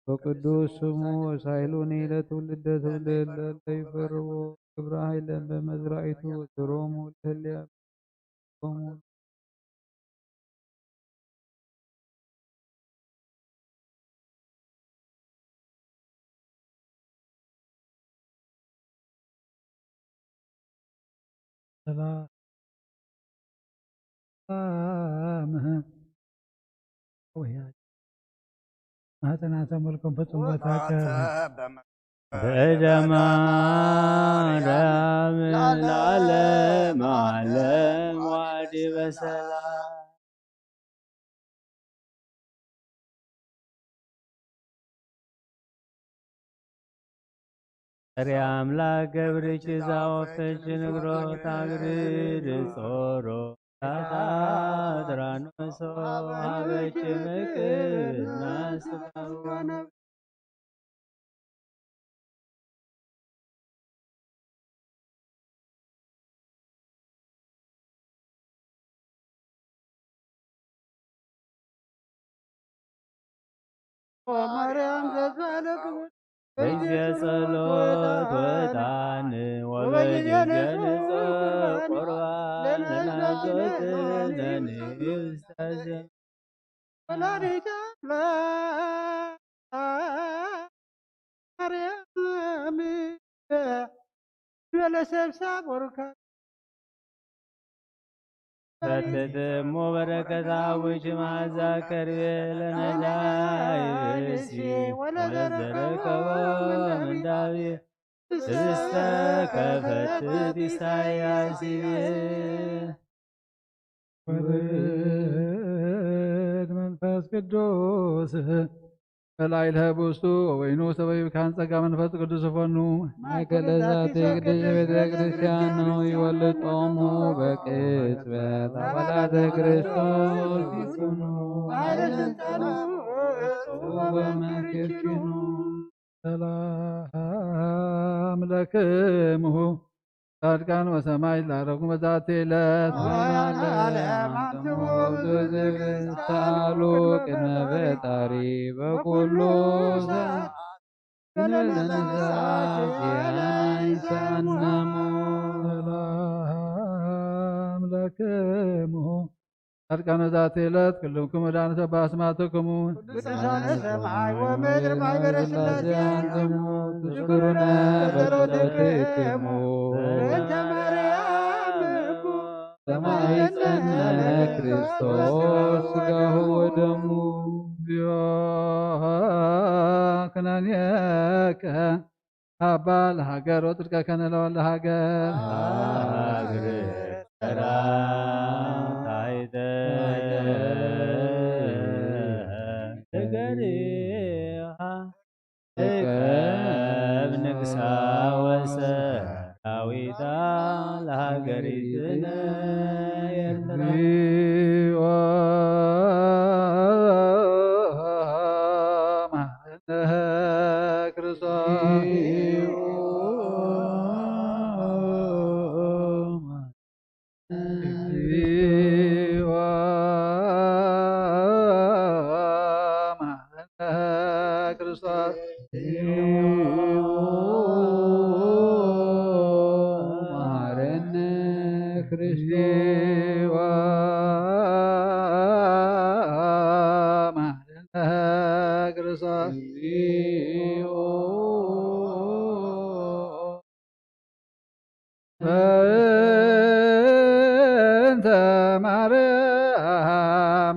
በቅዱስ ስሙ ወሳይሉኒ ለትውልደ ትውልድ ለለ ይፈርዎ ግብረ ኃይለ በመዝራኢቱ ስሮሙ ለህልያ ሆሙ። ሰላም ወያ ማህፀና ተመልኮም ፈጽሞ ታቀ በእደ ማርያም ለዓለመ ዓለም ዋዲ በሰላም። ጸሪ አምላክ ገብርኪ ዛወፈች ንግሮ ታግርድ ጾሮ ታጥራኖሶ አበች ምቅና ስጋዋነ ማርያም ዘዛለክሙ በጊዜ ጸሎት ወጣን ወበጊዜ ንጹሕ ቁርባን ለናዘዝነኒ ይብዛዘ ወላዲተ አምላክ ማርያም በለሰብሳ ቦርካ ፈትትሞ በረከት አቡኪ መዓዛ ከርቤ ለነዳይ ብእሲ ወለዘረከቦ ምንዳቤ ስስተ ከፈትት ኢሳያስ ይቤ። ወልድ መንፈስ ቅዱስ በላዕለ ህቡስቱ ወወይኑ ሰበዩ ካህን ጸጋ መንፈስ ቅዱስ ፈኑ። ማእከለ ዛቲ ቅድስት ቤተ ክርስቲያን ነው ይወልድ ጦሙ በቅጽበት አባላተ ክርስቶስ ይኩኑ። ኃይለ ስልጣኑ ወመንክርኪኑ። ሰላም ለክሙ ጻድቃን ወሰማዕት ላረጉ በዛቲ ዕለት። ወመድኃኔ ዓለም አንትሙ ውእቱ ዝግስታሉ ቅድመ ፈጣሪ በኩሉ ሰዓት። ሰላም ለክሙ ጻድቃነ ዛቲ ዕለት ኩልክሙ ዳን ሰባ አስማትክሙ ቅዱሳነ ሰማይ ወምድር ማይበረ ስላሴ አንትሙ ትዝክሩነ በጸሎትክሙ። በእንተ ማርያም እኮ ሰማይ ጸነ ክርስቶስ ስጋሁ ወደሙ። እግዚኦ ኩነኔከ አባ ለሀገር ወጽድቀ ከነ ለወልደ ሀገር። ሀገር ጸራ ታይተ ነገሪሃ እከብ ንግሳ ወሰራዊታ ለሀገሪትነ ኤርትራ። በእንተ ማርያም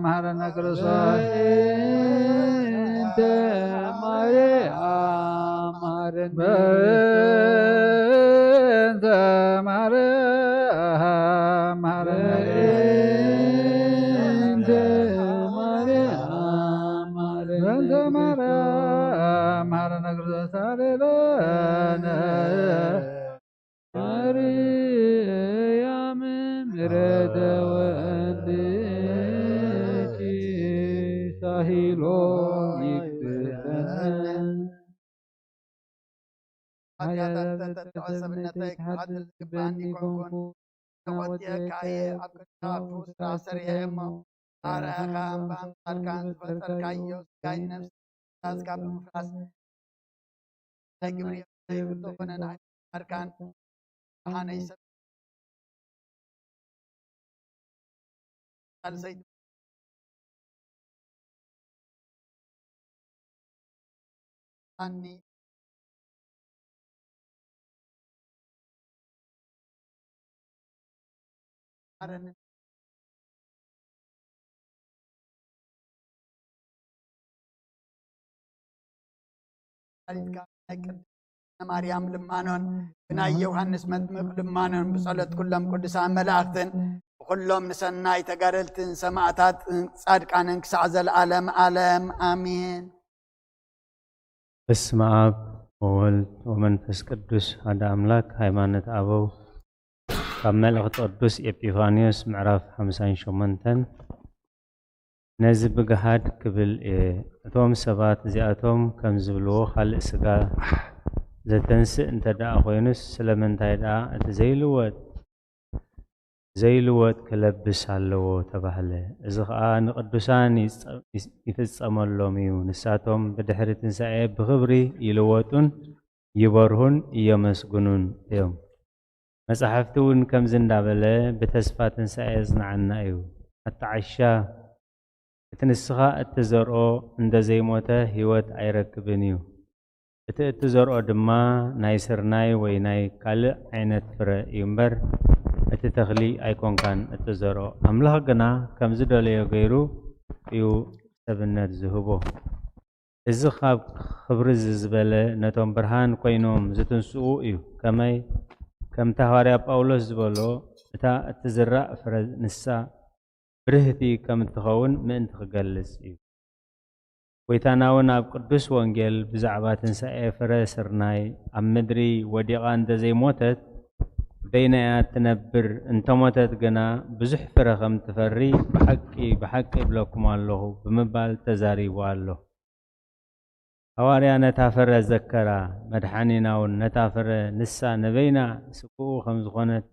መሐረነ ክርስቶስ። በእንተ ማርያም መሐረነ። በእንተ ማርያም መሐረነ። በእንተ ማርያም መሐረነ። በእንተ ማርያም መሐረነ ክርስቶስ ሳሌለነ። ማርያም ምሕረተ ወልድኪ ሳሂሎ ይክፍለነ። ሓጢኣታት ተተጥዖ ሰብነተይ ክሓድር ዝግብኣኒ ኮንኩን። ተቖጢዐካ እየ፣ ኣብ ቅድሚኻ ክፉእ ስራሕ ሰሪሐ እሞ፣ ኣርኣኻ እምባ ኣምሳልካን ዝፈጠርካዮ ስጋይ ነፍሲ ትእዛዝካ ብምፍራስ ናይ ግብሪ ዘይብሉ ኮነ ንዓይ ምምሃርካን ኣነይ ሰብ ሳልሰይቲ ኣኒ ኣረኒ ኣሊልካ ናይ ቅድስተ ማርያም ልማኖን ብናይ ዮሃንስ መጥምቅ ልማኖን ብጸሎት ኩሎም ቅዱሳን መላእክትን ብኩሎም ንሰናይ ተጋደልትን ሰማዕታትን ጻድቃንን ክሳዕ ዘለዓለም ዓለም ኣሜን። በስመ ኣብ ወወልድ ወመንፈስ ቅዱስ ሓደ ኣምላክ። ሃይማኖት ኣበው ካብ መልእኽቲ ቅዱስ ኤጲፋንዮስ ምዕራፍ ሓምሳን ሸሞንተን። ነዚ ብግሃድ ክብል እየ። እቶም ሰባት እዚኣቶም ከም ዝብልዎ ካልእ ስጋ ዘተንስእ እንተ ደኣ ኮይኑስ ስለምንታይ ደኣ እቲ ዘይልወጥ ዘይልወጥ ክለብስ ኣለዎ ተባህለ። እዚ ኸኣ ንቅዱሳን ይጸ- ይፍጸመሎም እዩ። ንሳቶም ብድሕሪ ትንሳኤ ብኽብሪ ይልወጡን ይበርሁን የመስግኑን እዮም። መጻሕፍቲ እውን ከምዚ እንዳበለ ብተስፋ ትንሳኤ የጽንዓና እዩ። ኣተዓሻ እቲ ንስኻ እትዘርኦ እንተ ዘይሞተ ህይወት ኣይረክብን እዩ። እቲ እትዘርኦ ድማ ናይ ስርናይ ወይ ናይ ካልእ ዓይነት ፍረ እዩ እምበር፣ እቲ ተኽሊ ኣይኮንካን እትዘርኦ። ኣምላኽ ግና ከም ዝደለዮ ገይሩ እዩ ሰብነት ዝህቦ። እዚ ካብ ክብሪ እዚ ዝበለ ነቶም ብርሃን ኮይኖም ዝትንስኡ እዩ። ከመይ? ከምቲ ሃዋርያ ጳውሎስ ዝበሎ፣ እታ እትዝራእ ፍረ ንሳ ብርህቲ ከም እትኸውን ምእንቲ ክገልጽ እዩ። ጎይታና እውን ኣብ ቅዱስ ወንጌል ብዛዕባ ትንሳኤ ፍረ ስርናይ ኣብ ምድሪ ወዲቓ እንተ ዘይሞተት በይና እያ እትነብር፣ እንተ ሞተት ግና ብዙሕ ፍረ ከም ትፈሪ ብሓቂ ብሓቂ እብለኩም ኣለኹ ብምባል ተዛሪቡ ኣሎ። ሃዋርያ ነታ ፍረ ዘከራ፣ መድሓኒና እውን ነታ ፍረ ንሳ ንበይና ስግኡ ከም ዝኾነት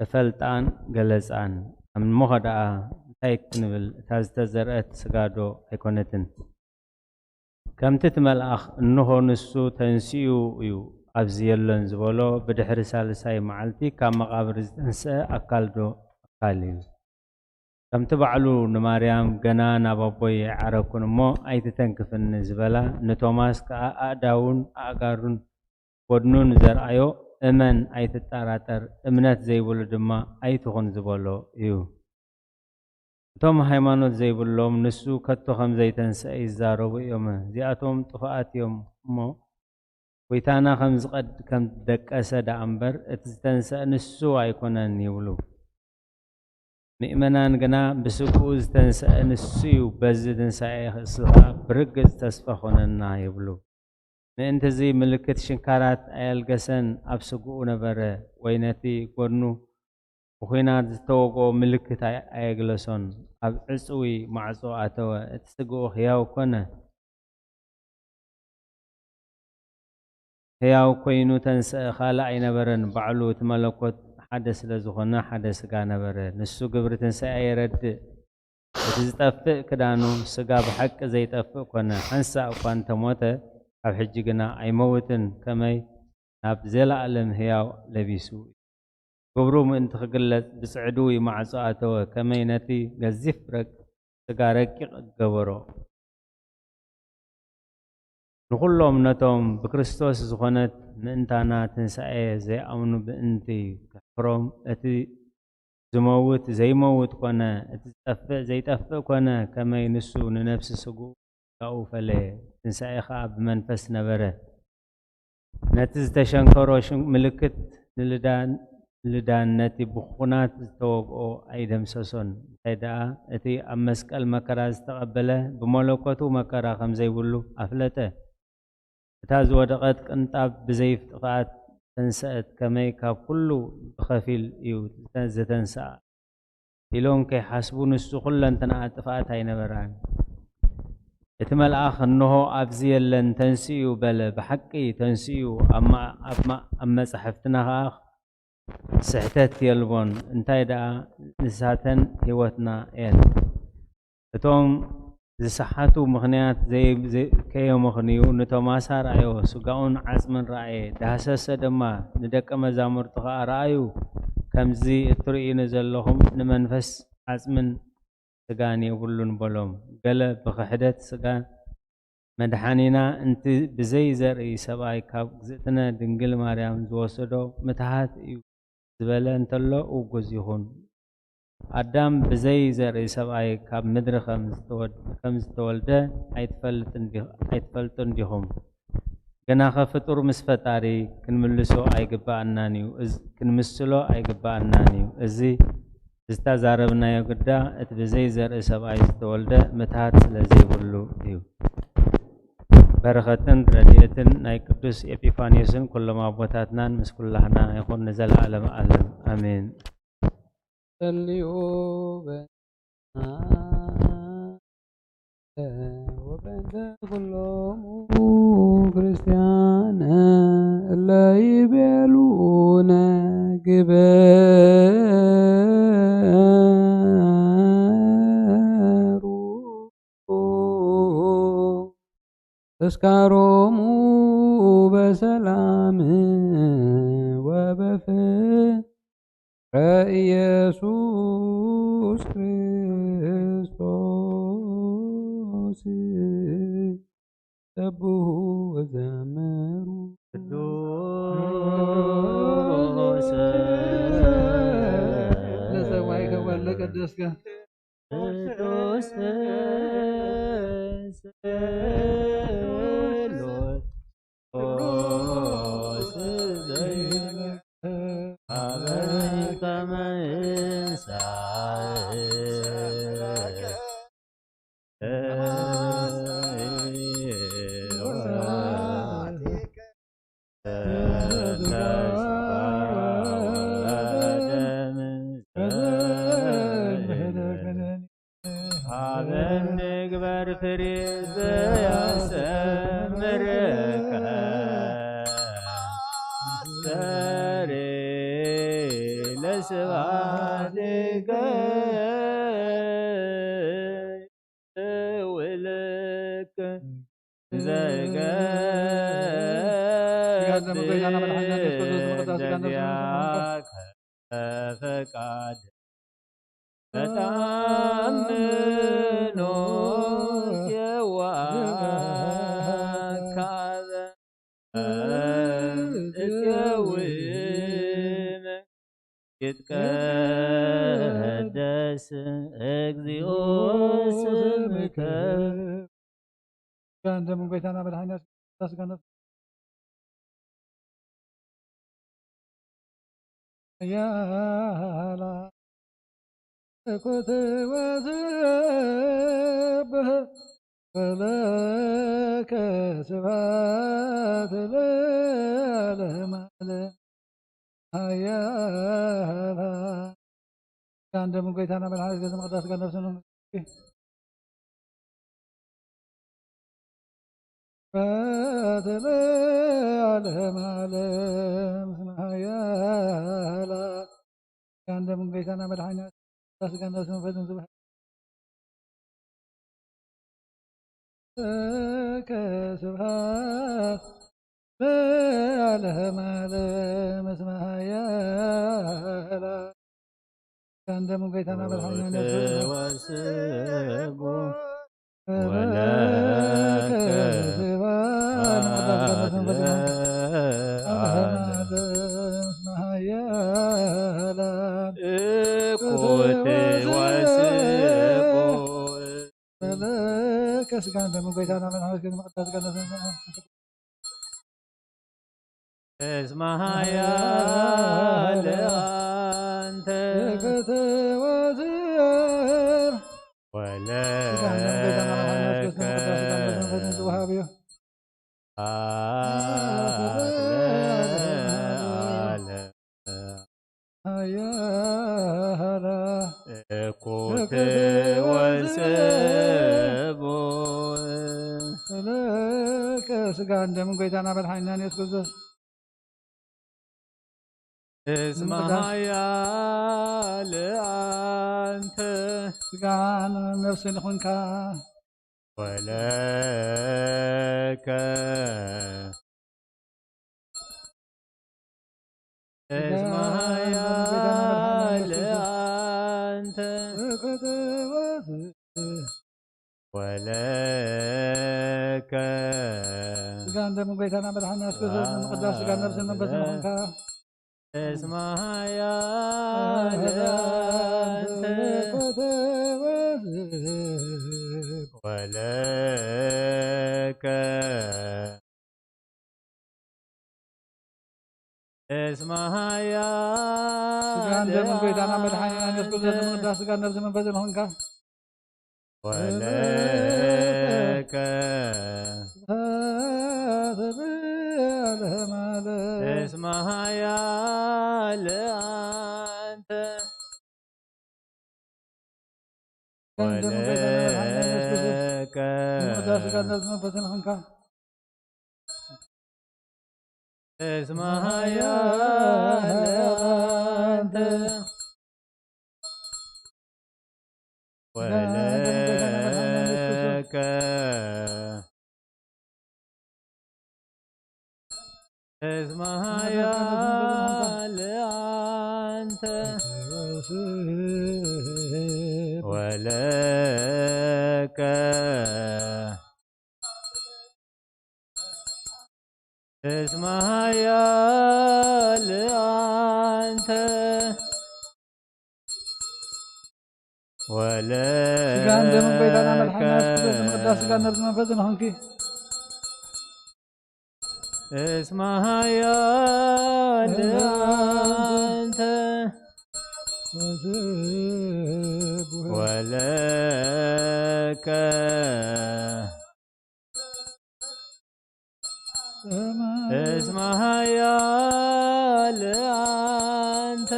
ተፈልጣን ገለጻን። እሞ ኸ ደኣ እንታይ ክንብል? እታ ዝተዘርአት ስጋ ዶ ኣይኮነትን? ከምቲ እቲ መልኣኽ እንሆ ንሱ ተንሲኡ እዩ ኣብዚ የሎን ዝበሎ፣ ብድሕሪ ሳልሳይ መዓልቲ ካብ መቓብር ዝተንስአ ኣካል ዶ ኣካል እዩ? ከምቲ ባዕሉ ንማርያም ገና ናብ ኣቦይ ኣይዓረግኩን እሞ ኣይትተንክፍኒ ዝበላ፣ ንቶማስ ከኣ ኣእዳዉን ኣእጋሩን ጎድኑን ዘርኣዮ፣ እመን ኣይትጠራጠር፣ እምነት ዘይብሉ ድማ ኣይትኹን ዝበሎ እዩ። እቶም ሃይማኖት ዘይብሎም ንሱ ከቶ ከም ዘይተንስአ ይዛረቡ እዮም። እዚኣቶም ጥፉኣት እዮም እሞ፣ ጎይታና ከም ዝቐድ ከም ደቀሰ ደኣ እምበር፣ እቲ ዝተንስአ ንሱ ኣይኮነን ይብሉ። ምእመናን ግና ብስግኡ ዝተንስአ ንሱ እዩ፣ በዚ ትንሳኤ ንሱ ኸኣ ብርግጽ ተስፋ ኾነና ይብሉ። ምእንቲ እዚ ምልክት ሽንካራት ኣየልገሰን፣ ኣብ ስግኡ ነበረ፣ ወይ ነቲ ጎድኑ ብኲናት ዝተወግኦ ምልክት ኣየ- ኣየግለሶን። ኣብ ዕጽዊ ማዕጾ ኣተወ፣ እቲ ስግኡ ህያው ኮነ። ህያው ኮይኑ ተንስአ፣ ካልእ ኣይነበረን። ባዕሉ እቲ መለኮት ሓደ ስለ ዝኾነ ሓደ ስጋ ነበረ። ንሱ ግብሪ ትንሳኤ የረድእ። እቲ ዝጠፍእ ክዳኑ ስጋ ብሓቂ ዘይጠፍእ ኮነ። ሓንሳእ እኳ እንተሞተ፣ ካብ ሕጂ ግና ኣይመውትን። ከመይ? ናብ ዘለኣለም ህያው ለቢሱ። ግብሩ ምእንቲ ክግለጽ ብጽዕድዊ ማዕጾ ኣተወ። ከመይ? ነቲ ገዚፍ ረቅ- ስጋ ረቂቕ ገበሮ። ንኹሎም ነቶም ብክርስቶስ ዝኾነት ምእንታና ትንሳኤ ዘይኣምኑ ምእንቲ ክሕፍሮም፣ እቲ ዝመውት ዘይመውት ኮነ፣ እቲ ዝጠፍእ ዘይጠፍእ ኮነ፣ ከመይ ንሱ ንነፍሲ ስግኡ ስጋኡ ፈለየ፣ ትንሳኤ ኸኣ ብመንፈስ ነበረ። ነቲ ዝተሸንከሮ ሽን- ምልክት ንልዳን፣ ልዳን ነቲ ብኹናት ዝተወግኦ ኣይደምሰሶን። እንታይ ደኣ፣ እቲ ኣብ መስቀል መከራ ዝተቐበለ ብመለኮቱ መከራ ከም ዘይብሉ ኣፍለጠ። እታ ዝወደቐት ቅንጣብ ብዘይፍጥቓት ተንሰአት፣ ከመይ ካብ ኩሉ ብኸፊል እዩ ዝተንስኣ ኢሎም ከይሓስቡ፣ ንሱ ኩለንትናኣ ጥፍኣት ኣይነበራን። እቲ መልኣኽ፣ "እንሆ ኣብዚ የለን፣ ተንሲኡ" በለ። ብሓቂ ተንሲኡ፣ ኣብ ማ-፣ ኣብ ማ-፣ ኣብ መጻሕፍትና ኸኣ ስሕተት የልቦን። እንታይ ደኣ፣ ንሳተን ህይወትና እየን። እቶም ዝሰሓቱ ምኽንያት ዘይ-፣ ዘይ-፣ ከየምኽንዩ ንቶማስ ኣርኣዮ፣ ስጋኡን ዓጽምን ረኣየ፣ ዳህሰሰ ድማ፣ ንደቀ መዛሙርቱ ኸኣ፣ "ረኣዩ፣ ከምዚ እትርእዩኒ ዘለኹም ንመንፈስ ዓጽምን ስጋን የብሉን" በሎም። ገለ ብኽሕደት ስጋ መድሓኒና እንቲ ብዘይ ዘርኢ ሰብኣይ ካብ እግዝእትነ ድንግል ማርያም ዝወሰዶ ምትሃት እዩ ዝበለ እንተሎ ውጉዝ ይኹን። ኣዳም ብዘይ ዘርኢ ሰብኣይ ካብ ምድሪ ከም ዝተወድ-፣ ከም ዝተወልደ ኣይትፈልጥን ዲ-፣ ኣይትፈልጡን ዲኹም? ግናኸ ፍጡር ምስ ፈጣሪ ክንምልሶ ኣይግብኣናን እዩ፣ እዝ-፣ ክንምስሎ ኣይግብኣናን እዩ። እዚ ዝተዛረብናዮ ግዳ እቲ ብዘይ ዘርኢ ሰብኣይ ዝተወልደ ምትሃት ስለ ዘይብሉ እዩ። በረኸትን ረድኤትን ናይ ቅዱስ ኤጲፋንዮስን ኩሎም ኣቦታትናን ምስ ኩላህና ይኹን ንዘለዓለመ ዓለም። ኣሜን። ጸልዩ በ-፣ ወበእንተ ኩሎሙ ክርስቲያን እለ ይቤሉነ ግበሩ ተስካሮሙ በሰላም ወበፍቅረ ኢየሱስ ክርስቶስ። ሰብሑ ወዘምሩ። ቅዱስ ለሰማይ ከመለ ቀደስከ። ቅዱስ ስሉስ ዘይነ አበይከ መንሳእ አበን ንግበር ፍሬ ዘያሰምርከ ማስተሬ ለስብሐትከ ውልክ ዘይገድፍ በዚያከ ፈቃድ በተአምኖ የዋካበ እትየውም ይትቀደስ እግዚኦ ስምከ። ስጋን ደምን ጎይታና መድኃኒና ስጋ ነፍስ ያላ እኩት ወስብህ ወለከ ስብሐት ለዓለመ ዓለም። ኃያላ ስጋን ደምን ጎይታና መድኃኒት ገጽ መቅደስ ገነፍስን በትለ ዓለም ዓለም ስመ ኃያላ ስጋን ደምን ጎይታና መድኃኒት ስጋን ነፍስን ፈትን ስብሐት ለከ ስብሐት ለዓለመ ዓለም እስመ ኃያላ ስጋን ደምን ጎይታና መድኃኒነ ኢየሱስ ወስጎ ወለከ ስብሐት ለዓለመ ዓለም እስመ ኃያላ እኩት ወስጎ ለከ ስጋን ደምን ጎይታና መድኃኒት ግን መቅደስ ገነት እስመ ኃያል አንተ ወለከ ስብሐት ለዓለም እኩት ወስቡሕ ጎይታና መድሓኒና ኢየሱስ ክርስቶስ እስመ ንምቅዳስ ሓያል ኣንተ ስጋን ነፍስን ይኹንካ። ወለከ እስመ ሓያል ኣንተ ወለከ ስጋን ደምን ጎይታና መድሓኒና ኢየሱስ ክርስቶስ ንምቅዳስ ስጋን ነፍስን መንፈስን ይኹንካ። እስመ ሓያል ኣንተ ወለከ እስመ ስጋን ደምን ጎይታና መድሓኒና ኢየሱስ ክርስቶስ ንምቅዳስ ስጋን ነፍስን መንፈስን ይኹንካ። ወለከ እስመ ሓያል ኣንተ ስጋን ደምን ጎይታና መድሓኒና ኢየሱስ ክርስቶስ ወለከ ንምቅዳስ ስጋን ነፍስን መንፈስን ይኹንካ። እስመ ሓያል ኣንተ ወለከ እስመ ሓያል ኣንተ ወለከ እስመ ሓያል ኣንተ ወለከ ስጋን ደምን ጎይታና መድሓኒና ኢየሱስ ክርስቶስ ንምቅዳስ ስጋን ነፍስን መንፈስን ይኹንኪ። እስመ ሓያል ኣንተ ወለከ እስመ ሓያል ኣንተ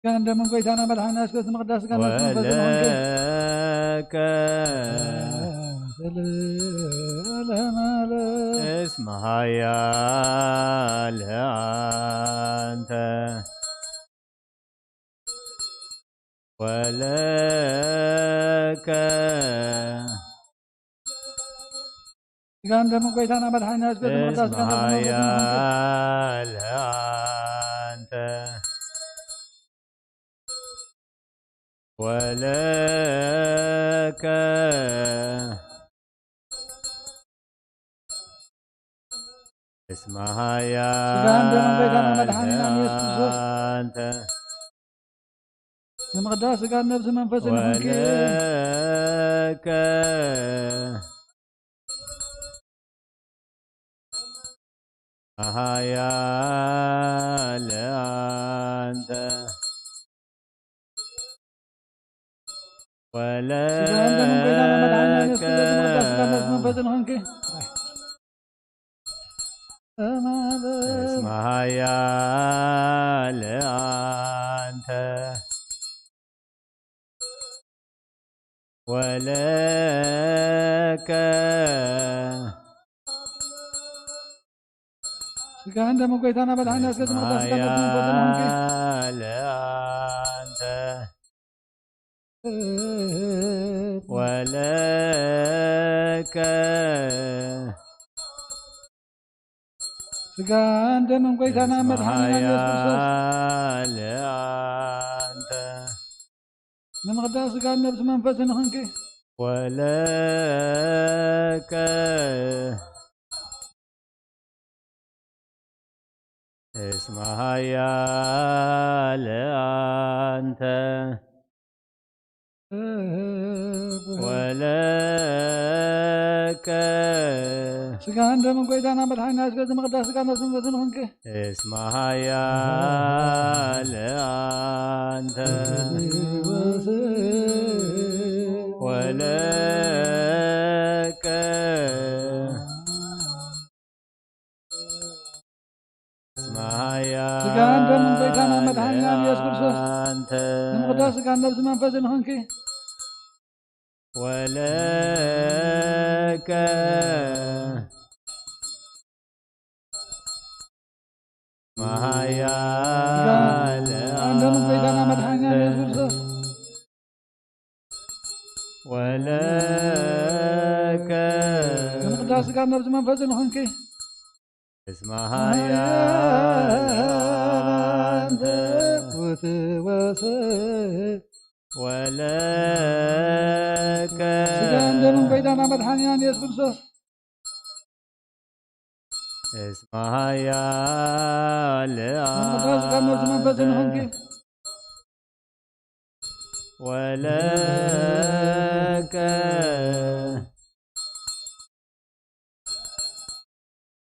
ስጋን ደምን ጎይታና መድሓኒና ኢየሱስ ክርስቶስ ንምቅዳስ ስጋን ነፍስን መንፈስን ይኹንኪ። ወለከ እስመ ሓያል ኣንተ ወለከ ስጋን ደምን ጎይታና መድሓኒና ኢየሱስ ክርስቶስ ንምቅዳስ እስመ ስጋን ነፍስን መንፈስን ይኹንኪ። ሓያል ኣንተ ወለከ እስመ ስጋን ደምን ጎይታና ሓያል መድሓኒና ኢየሱስ ክርስቶስ ኣንተ ንምቅዳስ ስጋን ነፍስን መንፈስን ይኹንኪ። ወለከ ሓያል ኣንተ ስጋን ደምን ጎይታና መድሓኒና ኢየሱስ ክርስቶስ ንምቅዳስ ስጋን ነፍስን መንፈስን ይኹንኪ። እስመ ሓያል ኣንተ ወለከ ስጋን ደምን ጎይታና መድሓኒና ኢየሱስ ክርስቶስ ንምቅዳስ ስጋን ነፍስን መንፈስን ይኹንኪ። ሓያል ኣንተ ወለከ ስጋን ደምን ጎይታና መድሓኒና ኢየሱስ ክርስቶስ ሓያል ኣንተ ንምቅዳስ ስጋን ነፍስን መንፈስን ይኹንኪ። ወለከ እስመ ሓያል ኣንተ ወለከ ስጋን ደምን ጎይታና መድሓኒና ኢየሱስ ክርስቶስ ንምቅዳስ ስጋን ነፍስን መንፈስን ይኹንኪ። እስመ ሓያል ኣንተ ወለከ እስመ ሓያል ስጋን ደምን ጎይታና መድሓኒና ኢየሱስ ክርስቶስ ኣንተ ንምቅዳስ ስጋን ነፍስን መንፈስን ይኹንኪ። ወለከ መሃያል ስጋ ደምን ጎይታና መድሓኒና ኢየሱስ ክርስቶስ ወለከ ንምቅዳስ ስጋን ነብሲ መንፈስን ይኹንኪ። እስመ ኃያል አንተ ወትወስእ ወለከ ስጋን ደምን ጎይታና መድሓኒናን ኢየሱስ ክርስቶስ እስመ ኃያል ስጋን ነብሲ መንፈስን ይኹንኪ። ወለከ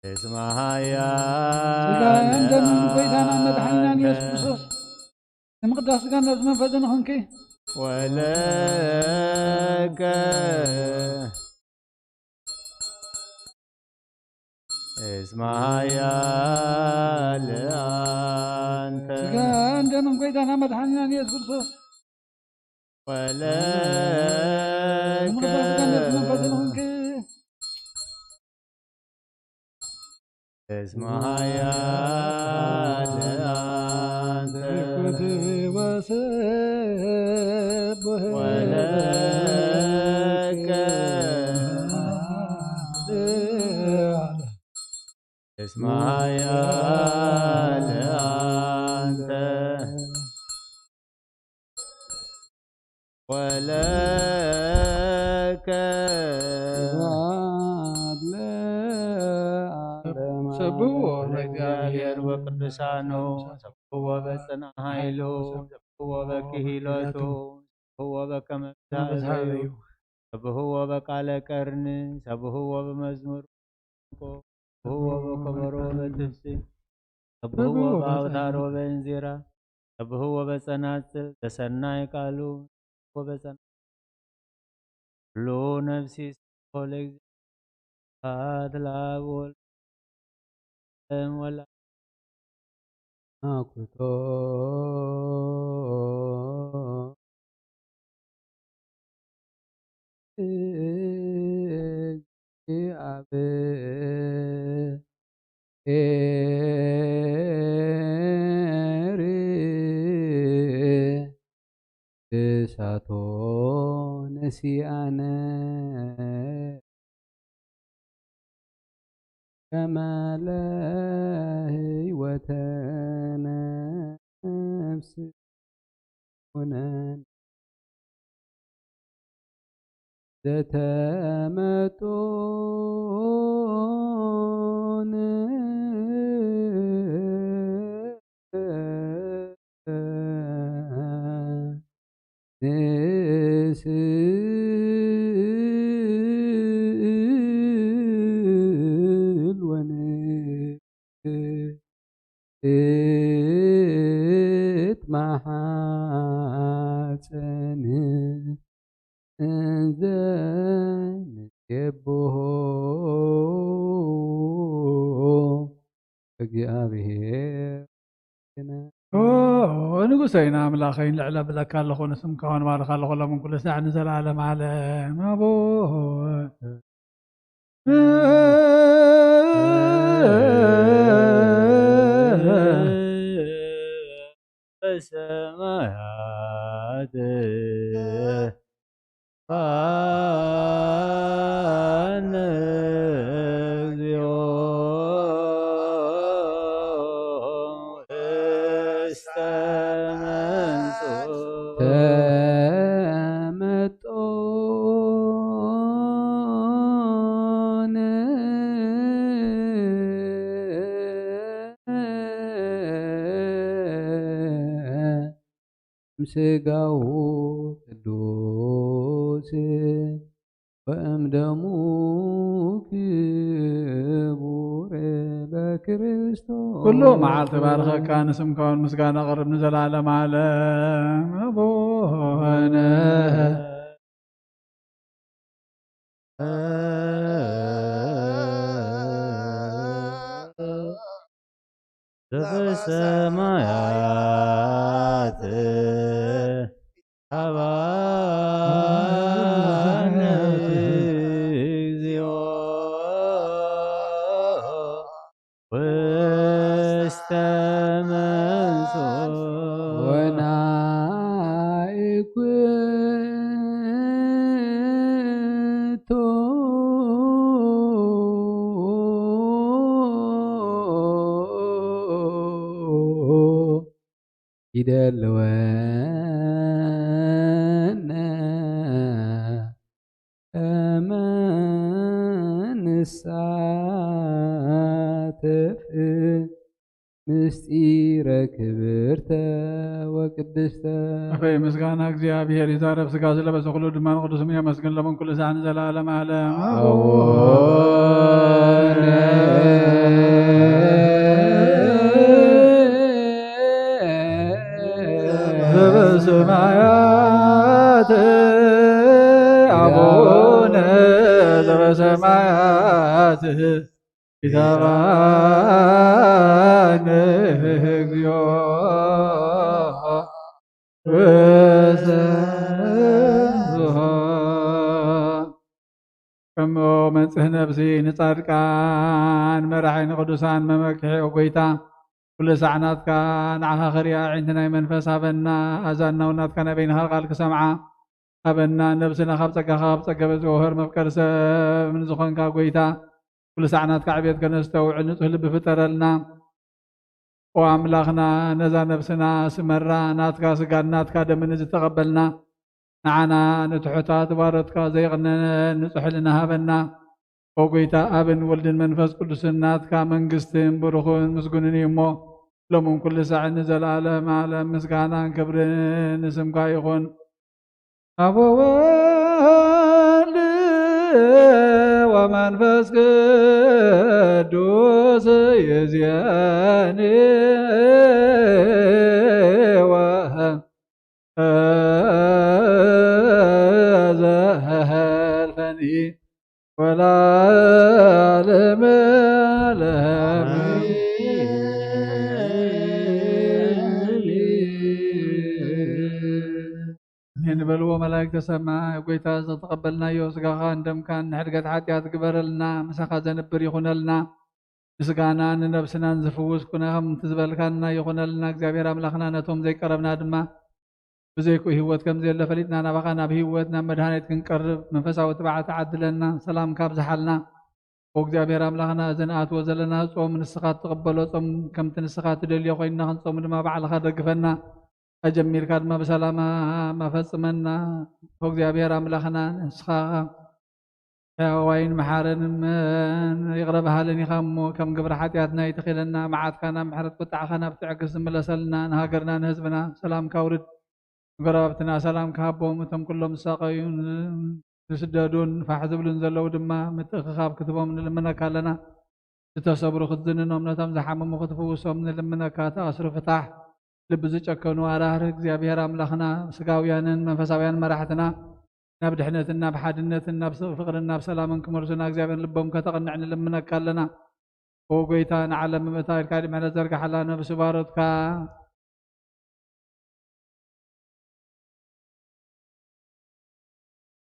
እስመ ኃያል ስጋን ደምን ጎይታና መድሓኒናን ኢየሱስ ክርስቶስ ንምቅዳስ ስጋን ነብሲ መንፈስን ይኹንኪ። ወለከ እስመ ኃያል አንተ ስጋን ደምን ጎይታና መድሓኒናን ኢየሱስ ክርስቶስ ወለከ ስጋን ነብሲ መንፈስን ይኹንኪ። እስመ ኃያል አንተ ትኩት ወሰብህ ወለከ እስመ ኃያል አንተ ወለከ ስብሐት ለዓለመ ሰብሕዎ ዓለም። ለእግዚአብሔር ወቅዱሳኑ ሰብሕዎ በጽንዓ ኃይሉ ሰብሕዎ በክሂሎቱ ሰብሕዎ በከመ ሰብሕዎ በቃለ ቀርኒ ሰብሕዎ በመዝሙር ሰብሕዎ በከበሮ በትፍሲ ሰብሕዎ በአውታሮ በእንዚራ ሰብሕዎ በጸናጽል ዘሰናይ ቃሉ ሰብሕዎ በጸና ኩሉ ነፍሲ ስብሖ ለእግዚአብሔር ስብሐት ለአብ ወወልድ ወመንፈስ ቅዱስ አኩቶ እግዚአብሔር እሳቶ ነሲአነ ከመ ለህይወተ ነፍስ ኩነን ዘተመጦን ንስእል ወንእት ማሓፀን እንዘ ንሴብሖ እግዚኣብሔር። ኦ፣ ንጉሰይን ኣምላኸይን ልዕል ኣብለካ ኣለኹ፣ ንስምካ ውን ባርኽ ኣለኹ፣ ሎምን ኩሉ ሳዕ ንዘለዓለም ዓለም። ኣቦ በሰማያት ፋነ እግዚኦ ውስተ መንሱ ተመጦ ስጋሁ ቅዱስ ወእም ደሙ ክቡር በክርስቶስ። ኩሉ መዓልቲ ባርኸካ፣ ንስምካ እውን ምስጋና ኣቕርብ ንዘለዓለም ዓለም። ኣቦነ ዘበሰማያት ሀበነ እግዚኦ ውስተ ይደልወነ ከመ ንሳተፍ ምስጢረ ክብርተ ወቅድስተ። ኣፈይ ምስጋና እግዚኣብሔር ይዛረብ፣ ስጋ ዝለበሰ ኩሉ ድማ ንቅዱስ ስሙ የመስግን፣ ሎምን ኩሉ ሳዕ ንዘለዓለም ዓለም። ኣቡነ ዘበሰማያት፣ ኣቡነ ዘበሰማያት፣ ይትባረክ እግዚኦ። እሞ መንጽህ ነፍሲ ንጻድቃን፣ መራሒ ንቅዱሳን፣ መመክሒ፣ ኦ ጎይታ፣ ኩሉ ሳዕ ናትካ፣ ንዓኻ ክሪኣ ኣዒንቲ ናይ መንፈስ ሃበና፣ ኣዛናው ናትካ ናይ በይንኻ ቃል ክሰምዓ ሃበና። ነብስና ካብ ጸጋኻ፣ ካብ ጸገበ ዝወህር መፍቀሪ ሰብ ንዝኾንካ ጎይታ፣ ኩሉ ሳዕ ናትካ ዕቤት ከነስተውዕል ንጹህ ልቢ ፍጠረልና። ኦ ኣምላኽና፣ ነዛ ነብስና ስመራ፣ ናትካ ስጋን ናትካ ደምን ዝተቐበልና፣ ንዓና ንትሑታት ባሮትካ ዘይቕነነ ንጹሕ ሕልና ሃበና። ኦ ጎይታ፣ ኣብን ወልድን መንፈስ ቅዱስን ናትካ መንግስትን ብሩኽን ምስጉንን እዩ እሞ፣ ሎምን ኩሉ ሳዕን ንዘለዓለም ዓለም ምስጋናን ክብርን ንስምካ ይኹን። ኣብ ወወልድ ወመንፈስ ቅዱስ ይእዜኒ ወዘልፈኒ ወለዓለመ ዓለም። ኣሜን በልዎ መላእክተ ሰማይ። ጎይታ፣ ዝተቐበልናዮ ስጋኻን ደምካን ንሕድገት ሓጢኣት ግበረልና፣ ምሳኻ ዘንብር ይኹነልና። ንስጋና ንነብስናን ዝፍውስ ኩነ፣ ከምቲ ዝበልካና ይኹነልና። እግዚኣብሔር ኣምላኽና፣ ነቶም ዘይቀረብና ድማ ብዘይኩ ህይወት ከም ዘየለ ፈሊጥና፣ ናባኻ ናብ ህይወት ናብ መድሃኒት ክንቀርብ መንፈሳዊ ትብዓት ዓድለና። ሰላምካ ኣብዝሓልና። ኦ እግዚኣብሔር ኣምላኽና፣ እዚ ንኣትዎ ዘለና ጾም ንስኻ ትቕበሎ ጾም፣ ከምቲ ንስኻ ትደልዮ ኮይንና ክንጾም ድማ ባዕልኻ ደግፈና። ኣጀሚርካ ድማ ብሰላም ኣፈጽመና። ኦ እግዚኣብሔር ኣምላኽና፣ ንስኻ ሕያዋይን መሓረንን ይቕረ በሃልን ኢኻ እሞ፣ ከም ግብሪ ሓጢኣትና ኣይትኺለና፣ መዓትካ ናብ ምሕረት፣ ቁጣዕኻ ናብ ትዕግስቲ ምለሰልና። ንሃገርና ንህዝብና ሰላምካ ኣውርድ። ንጎረባብትና ሰላም ክሃቦም፣ እቶም ኩሎም ዝሳቐዩ ዝስደዱን ፋሕ ዝብሉን ዘለዉ ድማ ምትእኽኻብ ክትቦም ንልምነካ ኣለና። ዝተሰብሩ ክትዝንኖም፣ ነቶም ዝሓመሙ ክትፍውሶም ንልምነካ። ተኣስሩ ፍታሕ። ልቢ ዝጨከኑ ኣራህርህ እግዚኣብሔር ኣምላኽና፣ ስጋውያንን መንፈሳውያን መራሕትና ናብ ድሕነትን ናብ ሓድነትን ናብ ፍቕርን ናብ ሰላምን ክመርሱና እግዚኣብሔር ልቦም ከተቕንዕ ንልምነካ ኣለና። ኦ ጎይታ፣ ንዓለም ብምእታው ኢልካ ምሕረት ዘርግሓላ ነብሲ ባሮትካ።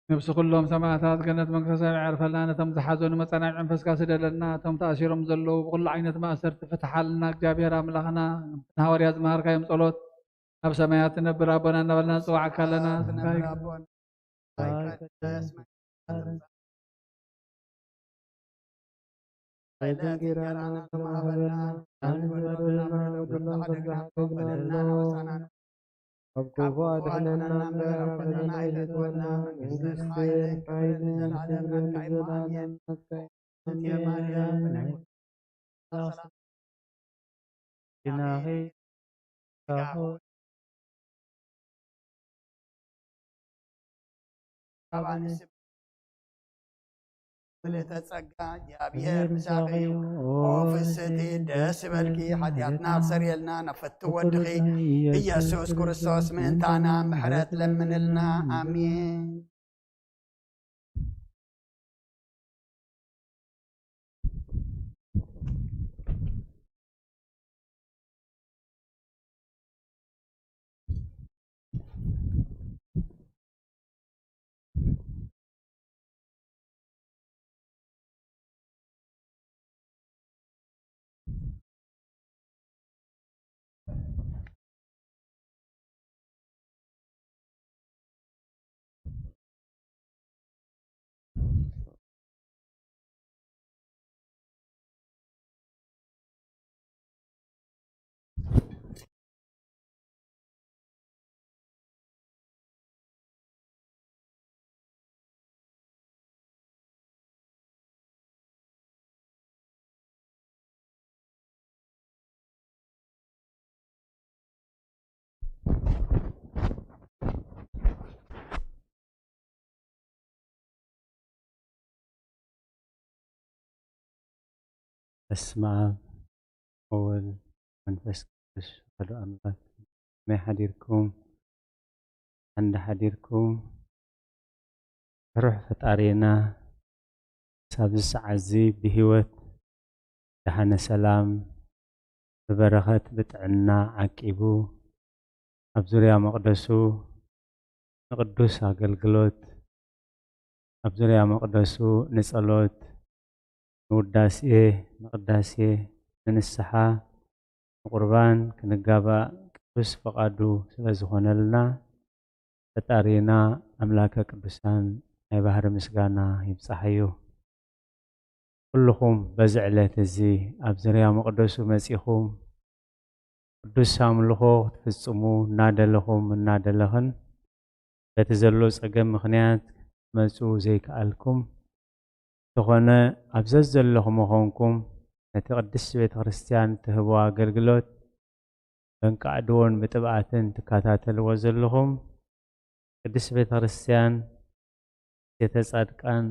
ነብሲ ኩሎም ሰማዕታት ገነት መንግስተ ሰማይ የዕርፈልና። ነቶም ዝሓዘኑ መጸናንዒ መንፈስካ ስደደልና። እቶም ተኣሲሮም ዘለዉ ብኩሉ ዓይነት ማእሰርቲ ፍትሓልና። እግዚኣብሔር ኣምላኽና፣ ንሃዋርያ ዝመሃርካዮም ጸሎት፣ ኣብ ሰማያት ትነብር ኣቦና እናበልና ንጽዋዓካ ኣለና። ትነብር ኣቦና፣ ኣይቀደስ መንግስትካ ትምጻእ። ዕለታዊ እንጀራና ሃበና፣ ንበደልና ከም ንበድል ንበደል፣ ናብ ክፉ ኣይተግብረና፣ ወለና፣ ኣብ ክፉ ኣድሕነና እምበር፣ ኣብ ፈተና ኣይተእትወና፣ መንግስቲ፣ ሓይሊ፣ ክብርን ዘለዓለም ናትካ እዩ። ኣሜን። ኣንትየ ማርያም፣ ብናይ ኩሉ ሰላም፣ ግናኺ ካብ ኣንስቲ ምልእተ ጸጋ፣ እግዚኣብሔር ምሳኺ እዩ። ኦ ፍስቲ፣ ደስ ይበልኪ፣ ሓጢኣትና ክሰርየልና ናብ ፍቱ ወድኺ ኢየሱስ ክርስቶስ ምእንታና ምሕረት ለምንልና። ኣሜን። በስመ አብ ወወልድ መንፈስ ቅዱስ አሐዱ አምላክ። ከመይ ሓዲርኩም? እንዳ ሓዲርኩም? ሩሕ ፈጣሪና ሳብ እዚ ሰዓት እዚ ብህይወት ደሓነ ሰላም ብበረኸት ብጥዕና ዓቂቡ ኣብ ዙርያ መቕደሱ ንቕዱስ ኣገልግሎት ኣብ ዙርያ መቕደሱ ንጸሎት ንውዳሴ ንቕዳሴ ንንስሓ ንቁርባን ክንጋባእ ቅዱስ ፈቓዱ ስለ ዝኾነልና ፈጣሪና ኣምላከ ቅዱሳን ናይ ባህሪ ምስጋና ይብጻሓዩ። ኩልኹም በዚ ዕለት እዚ ኣብ ዝርያ መቕደሱ መጺኹም ቅዱስ ኣምልኾ ክትፍጽሙ እናደለኹም እናደለኽን በቲ ዘሎ ጸገም ምኽንያት ክትመጹ ዘይከኣልኩም እንተኾነ ኣብ ዘዘለኹም ኾንኩም ነቲ ቅድስቲ ቤተ ክርስቲያን ትህቦ ኣገልግሎት በንቃዕድዎን ብጥብኣትን ትከታተልዎ ዘለኹም ቅድስቲ ቤተ ክርስቲያን ቤተ ጻድቃን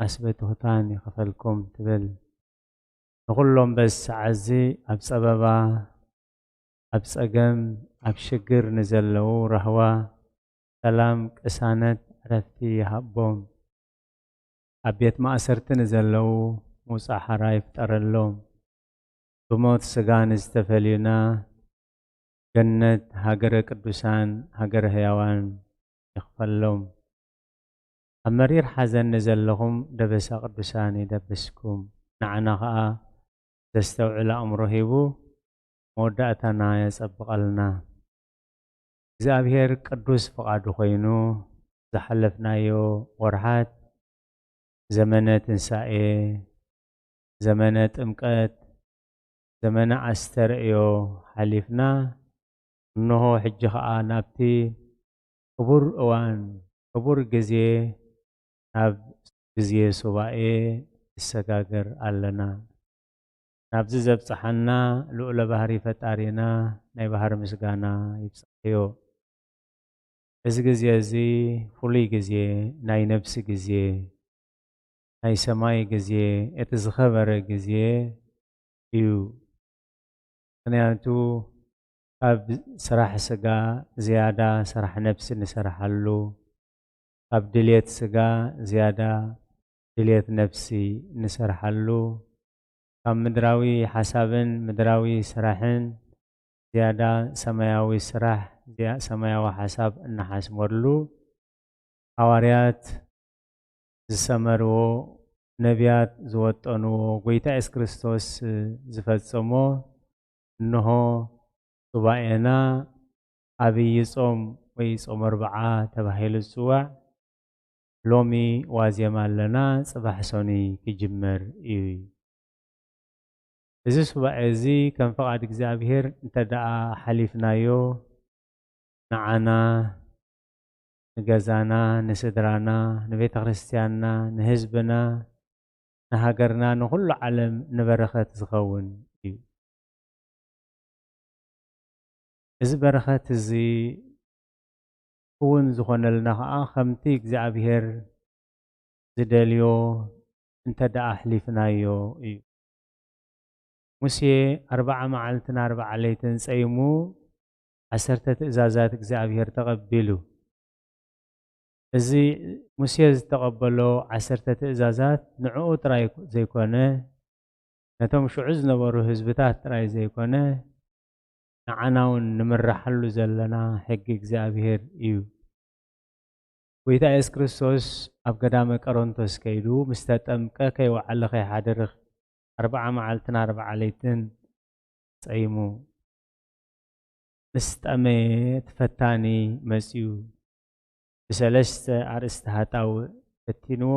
ኣስበትኹታን ይኸፈልኩም ትብል። ንኹሎም በዚ ሰዓት እዚ ኣብ ጸበባ ኣብ ጸገም ኣብ ሽግር ንዘለዉ ራህዋ ሰላም ቅሳነት ዕረፍቲ ይሃቦም። ኣብ ቤት ማእሰርቲ ንዘለዉ ምውጻእ ሓራ ይፍጠረሎም። ብሞት ስጋ ንዝተፈልዩና ገነት ሃገረ ቅዱሳን ሃገረ ህያዋን ይኽፈሎም። ኣብ መሪር ሓዘን ንዘለኹም ደበሳ ቅዱሳን ይደብስኩም። ንዓና ኸኣ ዘስተውዕል ኣእምሮ ሂቡ መወዳእታና የጸብቐልና። እግዚኣብሔር ቅዱስ ፍቓዱ ኮይኑ ዝሓለፍናዮ ወርሓት ዘመነ ትንሳኤ፣ ዘመነ ጥምቀት፣ ዘመነ ኣስተርእዮ ሓሊፍና እንሆ ሕጂ ኸኣ ናብቲ ክቡር እዋን ክቡር ግዜ ናብ ግዜ ሱባኤ ንሰጋገር ኣለና። ናብዚ ዘብጽሓና ልኡለ ባህሪ ፈጣሪና ናይ ባህሪ ምስጋና ይብጻሕዮ። እዚ ግዜ እዚ ፍሉይ ግዜ ናይ ነብሲ ግዜ ናይ ሰማይ ግዜ እቲ ዝኸበረ ግዜ እዩ። ምኽንያቱ ካብ ስራሕ ስጋ ዝያዳ ስራሕ ነብሲ ንሰርሓሉ፣ ካብ ድልየት ስጋ ዝያዳ ድልየት ነብሲ ንሰርሓሉ፣ ካብ ምድራዊ ሓሳብን ምድራዊ ስራሕን ዝያዳ ሰማያዊ ስራሕ፣ ዝያ- ሰማያዊ ሓሳብ እንሓስበሉ፣ ሃዋርያት ዝሰመርዎ፣ ነቢያት ዝወጠንዎ፣ ጎይታ የሱስ ክርስቶስ ዝፈጸሞ፣ እንሆ ሱባኤና ዓብዪ ጾም ወይ ጾም ኣርብዓ ተባሂሉ ዝጽዋዕ ሎሚ ዋዜማ ኣለና፣ ጽባሕ ሰኑይ ክጅመር እዩ። እዚ ሱባኤ እዚ ከም ፍቓድ እግዚኣብሔር እንተ ደኣ ሓሊፍናዮ ንዓና ንገዛና ንስድራና ንቤተ ክርስቲያንና ንህዝብና ንሃገርና ንኹሉ ዓለም ንበረኸት ዝኸውን እዩ። እዚ በረኸት እዚ እውን ዝኾነልና ኸዓ ከምቲ እግዚኣብሔር ዝደልዮ እንተ ደኣ ኣሕሊፍናዮ እዩ። ሙሴ ኣርብዓ መዓልትን ኣርብዓ ለይትን ጸይሙ ዓሰርተ ትእዛዛት እግዚኣብሔር ተቐቢሉ። እዚ ሙሴ ዝተቐበሎ ዓሰርተ ትእዛዛት ንዕኡ ጥራይ ዘይኮነ ነቶም ሽዑ ዝነበሩ ህዝብታት ጥራይ ዘይኮነ ንዓና እውን ንምራሓሉ ዘለና ሕጊ እግዚኣብሔር እዩ። ጎይታ የሱስ ክርስቶስ ኣብ ገዳመ ቀሮንቶስ ከይዱ ምስ ተጠምቀ ከይወዓለ ከይሓደረ ኣርብዓ መዓልትን ኣርብዓ ለይትን ጸይሙ። ምስ ጠመየ እቲ ፈታኒ መጺኡ ብሰለስተ ኣርእስቲ ሃጣውእ ፈቲንዎ፣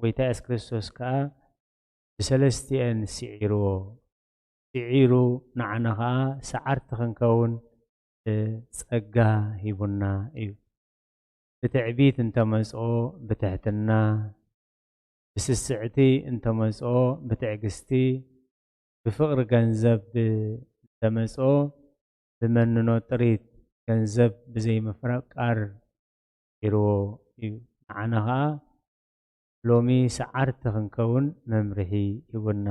ጎይታ የሱስ ክርስቶስ ከኣ ብሰለስቲኤን ስዒርዎ። ስዒሩ ንዓና ኸኣ ሰዓርቲ ክንከውን ጸጋ ሂቡና እዩ። ብትዕቢት እንተመጽኦ ብትሕትና፣ ብስስዕቲ እንተመጽኦ ብትዕግስቲ፣ ብፍቕሪ ገንዘብ እንተመጽኦ ብመንኖ ጥሪት ገንዘብ ብዘይምፍቃር ኢርዎ እዩ። ንዓና ኸኣ ሎሚ ሰዓርቲ ክንከውን መምርሒ ሂቡና።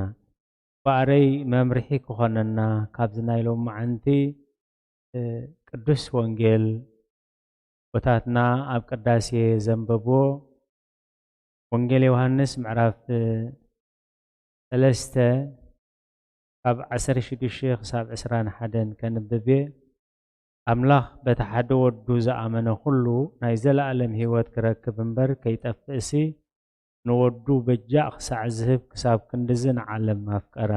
በኣረይ መምርሒ ክኾነና ካብዚ ናይ ሎማዓንቲ ቅዱስ ወንጌል ቦታትና ኣብ ቅዳሴ ዘንበብዎ ወንጌል ዮሃንስ ምዕራፍ ሰለስተ ካብ ዓሰርተ ሽዱሽተ ክሳብ ዕስራን ሓደን ከንብብ እየ። ኣምላኽ በቲ ሓደ ወዱ ዝኣመነ ኩሉ ናይ ዘለኣለም ህይወት ክረክብ እምበር ከይጠፍእሲ ንወዱ በጃ ክሳዕ ዝህብ ክሳብ ክንድዚ ንዓለም ኣፍቀራ።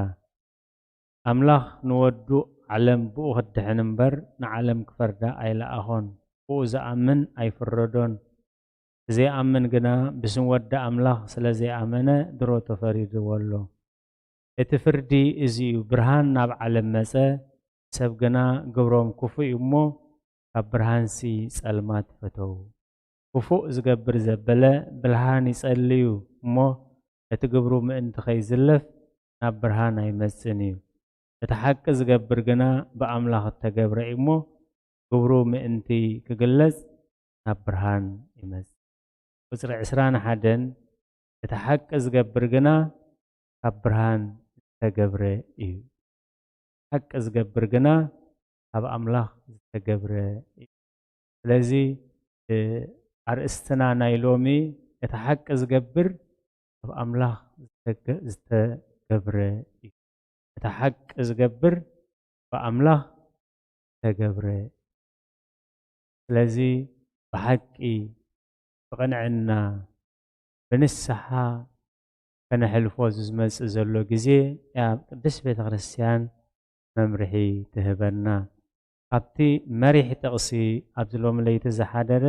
ኣምላኽ ንወዱ ዓለም ብኡ ክድሕን እምበር ንዓለም ክፈርዳ ኣይለኣኾን። ብኡ ዝኣምን ኣይፍረዶን። ዘይኣምን ግና ብስም ወዲ ኣምላኽ ስለ ዘይኣመነ ድሮ ተፈሪድዎ ኣሎ። እቲ ፍርዲ እዚ እዩ፣ ብርሃን ናብ ዓለም መጸ፣ ሰብ ግና ግብሮም ክፉእ እዩ እሞ ካብ ብርሃንሲ ጸልማት ፈተዉ። ክፉእ ዝገብር ዘበለ ብልሃን ይጸሊ እዩ እሞ እቲ ግብሩ ምእንቲ ከይዝለፍ ናብ ብርሃን ኣይመጽእን እዩ። እቲ ሓቂ ዝገብር ግና ብኣምላኽ እተገብረ እዩ እሞ ግብሩ ምእንቲ ክግለጽ ናብ ብርሃን ይመጽእ። ቁጽሪ ዕስራን ሓደን እቲ ሓቂ ዝገብር ግና ካብ ብርሃን ዝተገብረ እዩ። ሓቂ ዝገብር ግና ካብ ኣምላኽ ዝተገብረ እዩ። ስለዚ ኣርእስትና ናይ ሎሚ እቲ ሓቂ ዝገብር ካብ ኣምላኽ ዝተገብረ እዩ። እቲ ሓቂ ዝገብር ብኣምላኽ ዝተገብረ። ስለዚ ብሓቂ ብቕንዕና ብንስሓ ከነሕልፎ ዝመጽእ ዘሎ ግዜ እያ ቅድስት ቤተ ክርስቲያን መምርሒ ትህበና። ካብቲ መሪሕ ጥቕሲ ኣብዚ ሎሚ ለይቲ ዝሓደረ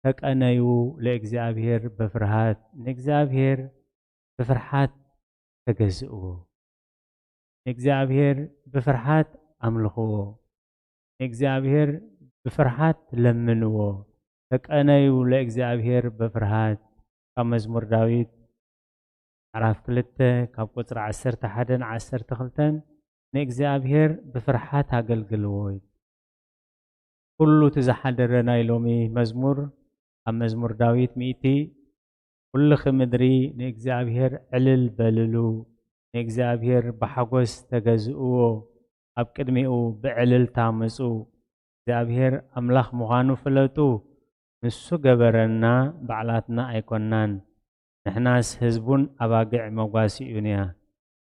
ተቀነዩ ለእግዚኣብሔር በፍርሃት፣ ንእግዚኣብሔር ብፍርሓት ተገዝእዎ። ንእግዚኣብሔር ብፍርሓት ኣምልኽዎ። ንእግዚኣብሔር ብፍርሓት ለምንዎ። ተቀነዩ ለእግዚኣብሔር በፍርሃት። ካብ መዝሙር ዳዊት ምዕራፍ ክልተ ካብ ቁጽሪ ዓሰርተ ሓደ ን ዓሰርተ ክልተ ንእግዚኣብሔር ብፍርሓት ኣገልግልዎ። ኩሉ እቲ ዝሓደረ ናይ ሎሚ መዝሙር ኣብ መዝሙር ዳዊት ሚእቲ፣ ኩልኺ ምድሪ ንእግዚኣብሔር ዕልል በልሉ፣ ንእግዚኣብሔር ብሓጎስ ተገዝእዎ፣ ኣብ ቅድሚኡ ብዕልልታ ምጹ። እግዚኣብሔር ኣምላኽ ምዃኑ ፍለጡ፣ ንሱ ገበረና፣ ባዕላትና ኣይኮናን። ንሕናስ ህዝቡን ኣባግዕ መጓሲኡን እያ።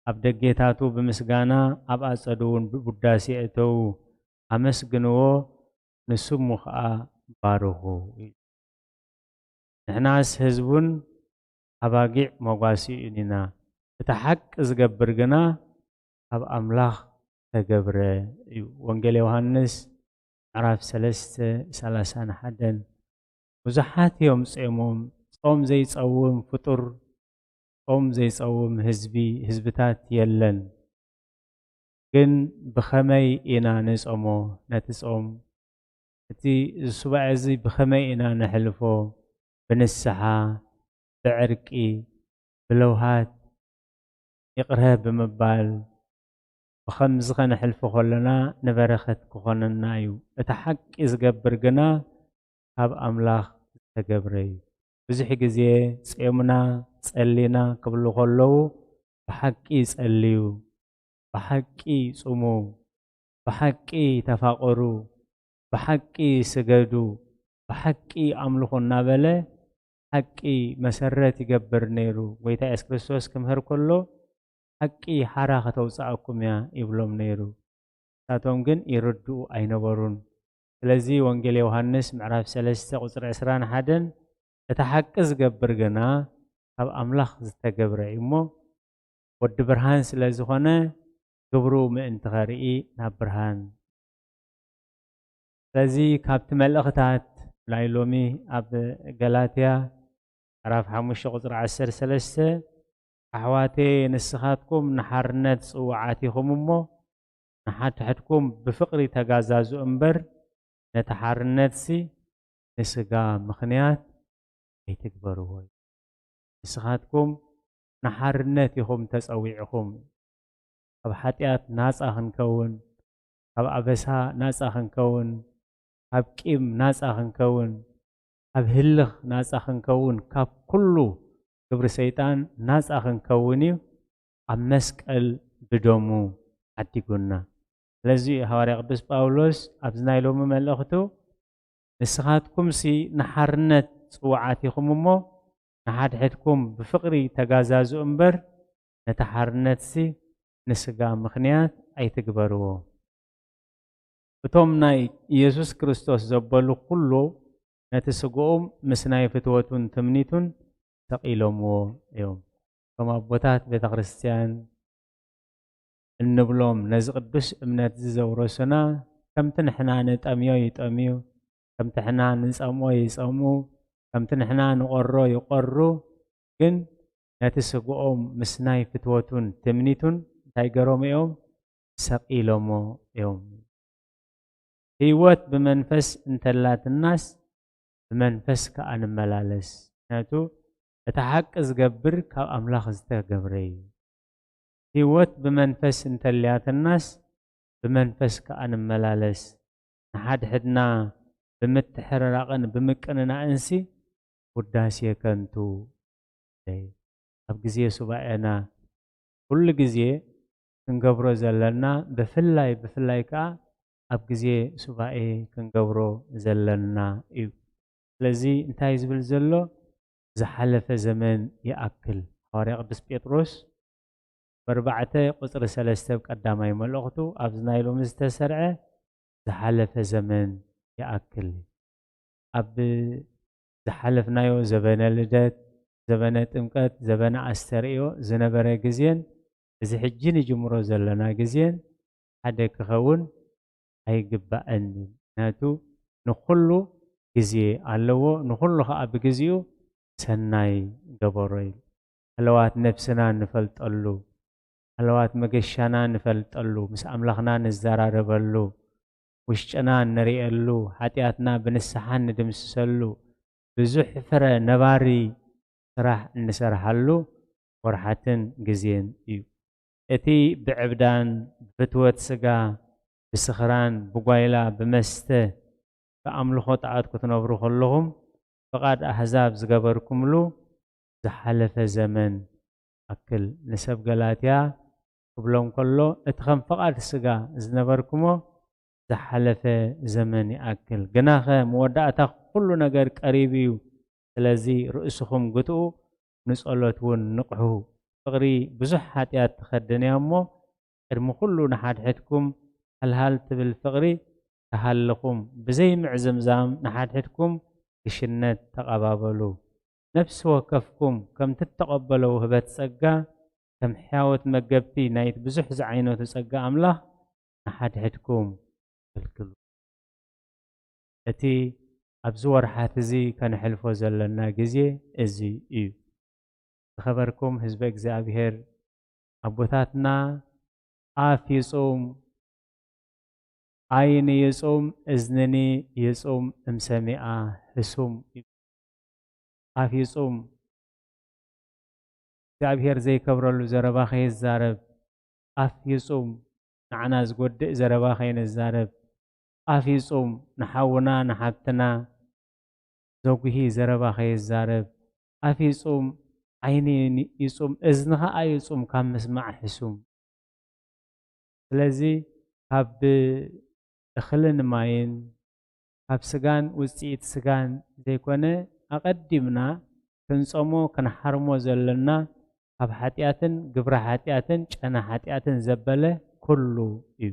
ኣብ ደጌታቱ ብምስጋና፣ ኣብ ኣጸዱ እውን ብውዳሴ እተዉ፣ ኣመስግንዎ፣ ንስሙ ኸኣ ባርኹ። ንሕናስ ህዝቡን ኣባጊዕ መጓሲኡን ኢና። እቲ ሓቂ ዝገብር ግና ካብ ኣምላኽ ዝተገብረ እዩ። ወንጌል ዮሃንስ ምዕራፍ ሰለስተ ሰላሳን ሓደን። ብዙሓት እዮም ጾሞም። ጾም ዘይጸውም ፍጡር፣ ጾም ዘይጸውም ህዝቢ፣ ህዝብታት የለን። ግን ብኸመይ ኢና ንጾሞ? ነቲ ጾም፣ እቲ ሱባኤ እዚ ብኸመይ ኢና ነሕልፎ? ብንስሓ፣ ብዕርቂ፣ ብለውሃት፣ ይቕረ ብምባል፣ ብኸምዚ ኸነሕልፎ ኸለና ንበረኸት ክኾነና እዩ። እቲ ሓቂ ዝገብር ግና ካብ ኣምላኽ ዝተገብረ እዩ። ብዙሕ ግዜ ጾምና፣ ጸሊና ክብሉ ኸለዉ፣ ብሓቂ ጸልዩ፣ ብሓቂ ጽሙ፣ ብሓቂ ተፋቐሩ፣ ብሓቂ ስገዱ፣ ብሓቂ ኣምልኹ እናበለ ሓቂ መሰረት ይገብር ነይሩ። ጎይታ የሱስ ክርስቶስ ክምህር ከሎ ሓቂ ሓራ ከተውጽኣኩም እያ ይብሎም ነይሩ። ንሳቶም ግን ይርድኡ ኣይነበሩን። ስለዚ ወንጌል ዮሃንስ ምዕራፍ ሰለስተ ቁጽሪ ዕስራን ሓደን እቲ ሓቂ ዝገብር ግና ካብ ኣምላኽ ዝተገብረ እዩ እሞ ወዲ ብርሃን ስለ ዝኾነ ግብሩ ምእንቲ ኸርኢ ናብ ብርሃን። ስለዚ ካብቲ መልእኽታት ናይ ሎሚ ኣብ ገላትያ ምዕራፍ ሓሙሽተ ቁጽሪ ዓሰርተ ሰለስተ ኣሕዋተየ ንስኻትኩም ንሓርነት ጽውዓት ኢኹም እሞ ንሓድሕድኩም ብፍቕሪ ተጋዛዙ እምበር ነቲ ሓርነትሲ ንስጋ ምኽንያት ኣይትግበርዎ። ንስኻትኩም ንሓርነት ኢኹም ተጸዊዕኹም። ካብ ሓጢኣት ናጻ ክንከውን፣ ካብ ኣበሳ ናጻ ክንከውን፣ ካብ ቂም ናጻ ክንከውን፣ ካብ ህልኽ ናጻ ክንከውን፣ ካብ ኩሉ ግብሪ ሰይጣን ናጻ ክንከውን እዩ ኣብ መስቀል ብደሙ ዓዲጉና። ስለዚ ሃዋርያ ቅዱስ ጳውሎስ ኣብዚ ናይ ሎሚ መልእኽቱ፣ ንስኻትኩምሲ ንሓርነት ጽውዓት ኢኹም እሞ፣ ንሓድሕድኩም ብፍቕሪ ተጋዛዝኡ እምበር፣ ነቲ ሓርነትሲ ንስጋ ምኽንያት ኣይትግበርዎ። እቶም ናይ ኢየሱስ ክርስቶስ ዘበሉ ኩሉ ነቲ ስግኡም ምስ ናይ ፍትወቱን ትምኒቱን ሰቒሎምዎ እዮም። ከም ኣቦታት ቤተ ክርስቲያን እንብሎም ነዚ ቅዱስ እምነት እዚ ዘውረሱና፣ ከምቲ ንሕና ንጠምዮ ይጠምዩ፣ ከምቲ ንሕና ንጸምኦ ይጸምኡ፣ ከምቲ ንሕና ንቆሮ ይቆሩ፣ ግን ነቲ ስግኦም ምስ ናይ ፍትወቱን ትምኒቱን እንታይ ገሮም እዮም? ሰቒሎሞ እዮም። ህይወት ብመንፈስ እንተላትናስ ብመንፈስ ከኣ ንመላለስ። ምክንያቱ እቲ ሓቂ ዝገብር ካብ ኣምላኽ ዝተገብረ እዩ። ህይወት ብመንፈስ እንተልያትናስ ብመንፈስ ከኣ ንመላለስ። ንሓድሕድና ብምትሕርራቕን ብምቅንናእንሲ ውዳሴ ከንቱ። ኣብ ግዜ ሱባኤና ኩሉ ግዜ ክንገብሮ ዘለና፣ ብፍላይ ብፍላይ ከኣ ኣብ ግዜ ሱባኤ ክንገብሮ ዘለና እዩ። ስለዚ እንታይ ዝብል ዘሎ? ዝሓለፈ ዘመን ይኣክል። ሃዋርያ ቅዱስ ጴጥሮስ በርባዕተ ቁጽሪ ሰለስተ ኣብ ቀዳማይ መልእኽቱ ኣብዚ ናይ ሎሚ ዝተሰርዐ ዝሓለፈ ዘመን ይኣክል። ኣብ ዝሓለፍናዮ ዘበነ ልደት፣ ዘበነ ጥምቀት፣ ዘበነ ኣስተርእዮ ዝነበረ ግዜን እዚ ሕጂ ንጅምሮ ዘለና ግዜን ሓደ ክኸውን ኣይግባእን። ምክንያቱ ንኹሉ ግዜ ኣለዎ፣ ንኹሉ ኸኣ ብግዜኡ ሰናይ ገበሮ ኢሉ። ሃለዋት ነፍስና ንፈልጠሉ፣ ሃለዋት መገሻና ንፈልጠሉ፣ ምስ ኣምላኽና ንዘራረበሉ፣ ውሽጥና ንርእየሉ፣ ሓጢኣትና ብንስሓ ንድምስሰሉ፣ ብዙሕ ፍረ ነባሪ ስራሕ እንሰርሓሉ ወርሓትን ግዜን እዩ። እቲ ብዕብዳን፣ ብፍትወት ስጋ፣ ብስኽራን፣ ብጓይላ፣ ብመስተ፣ ብኣምልኾ ጣዖት ክትነብሩ ከለኹም፣ ፍቓድ ኣህዛብ ዝገበርኩምሉ ዝሓለፈ ዘመን ኣክል። ንሰብ ገላትያ ክብሎም ከሎ፣ እቲ ከም ፍቓድ ስጋ ዝነበርኩሞ ዝሓለፈ ዘመን ይኣክል። ግናኸ መወዳእታ ኩሉ ነገር ቀሪቡ እዩ። ስለዚ ርእስኹም ግትኡ፣ ንጸሎት እውን ንቕሑ። ፍቕሪ ብዙሕ ሓጢኣት ትኸድን እያ እሞ፣ ቅድሚ ኩሉ ንሓድሕድኩም ሃልሃል ትብል ፍቕሪ ተሃልኹም፣ ብዘይ ምዕዝምዛም ንሓድሕድኩም ግሽነት ተቐባበሉ። ነፍሲ ወከፍኩም ከምቲ እተቐበሎ ውህበት ጸጋ፣ ከም ሕያዎት መገብቲ ናይቲ ብዙሕ ዝዓይነቱ ጸጋ ኣምላኽ ንሓድሕድኩም ኣገልግሉ። እቲ ኣብዚ ወርሓት እዚ ከነሕልፎ ዘለና ግዜ እዚ እዩ። ዝኸበርኩም ህዝበ እግዚኣብሔር፣ ኣቦታትና፣ ኣፍ ይጹም፣ ዓይኒ ይጹም፣ እዝንኒ ይጹም፣ እምሰሚኣ ህሱም እዩ። ኣፍ ይጹም፣ እግዚኣብሔር ዘይከብረሉ ዘረባ ከይዛረብ፣ ኣፍ ይጹም፣ ንዓና ዝጎድእ ዘረባ ከይንዛረብ፣ ኣፍ ይጹም፣ ንሓውና ንሓብትና ዘጉሂ ዘረባ ከይዛረብ፣ ኣፍ ይጹም፣ ዓይኒ ይጹም፣ እዝኒ ኸኣ ይጹም ካብ ምስማዕ ሕሱም። ስለዚ ካብ እኽልን ማይን፣ ካብ ስጋን ውጽኢት ስጋን ዘይኮነ፣ ኣቐዲምና ክንጸሞ ክንሓርሞ ዘለና ካብ ሓጢኣትን ግብረ ሓጢኣትን ጨና ሓጢኣትን ዘበለ ኩሉ እዩ።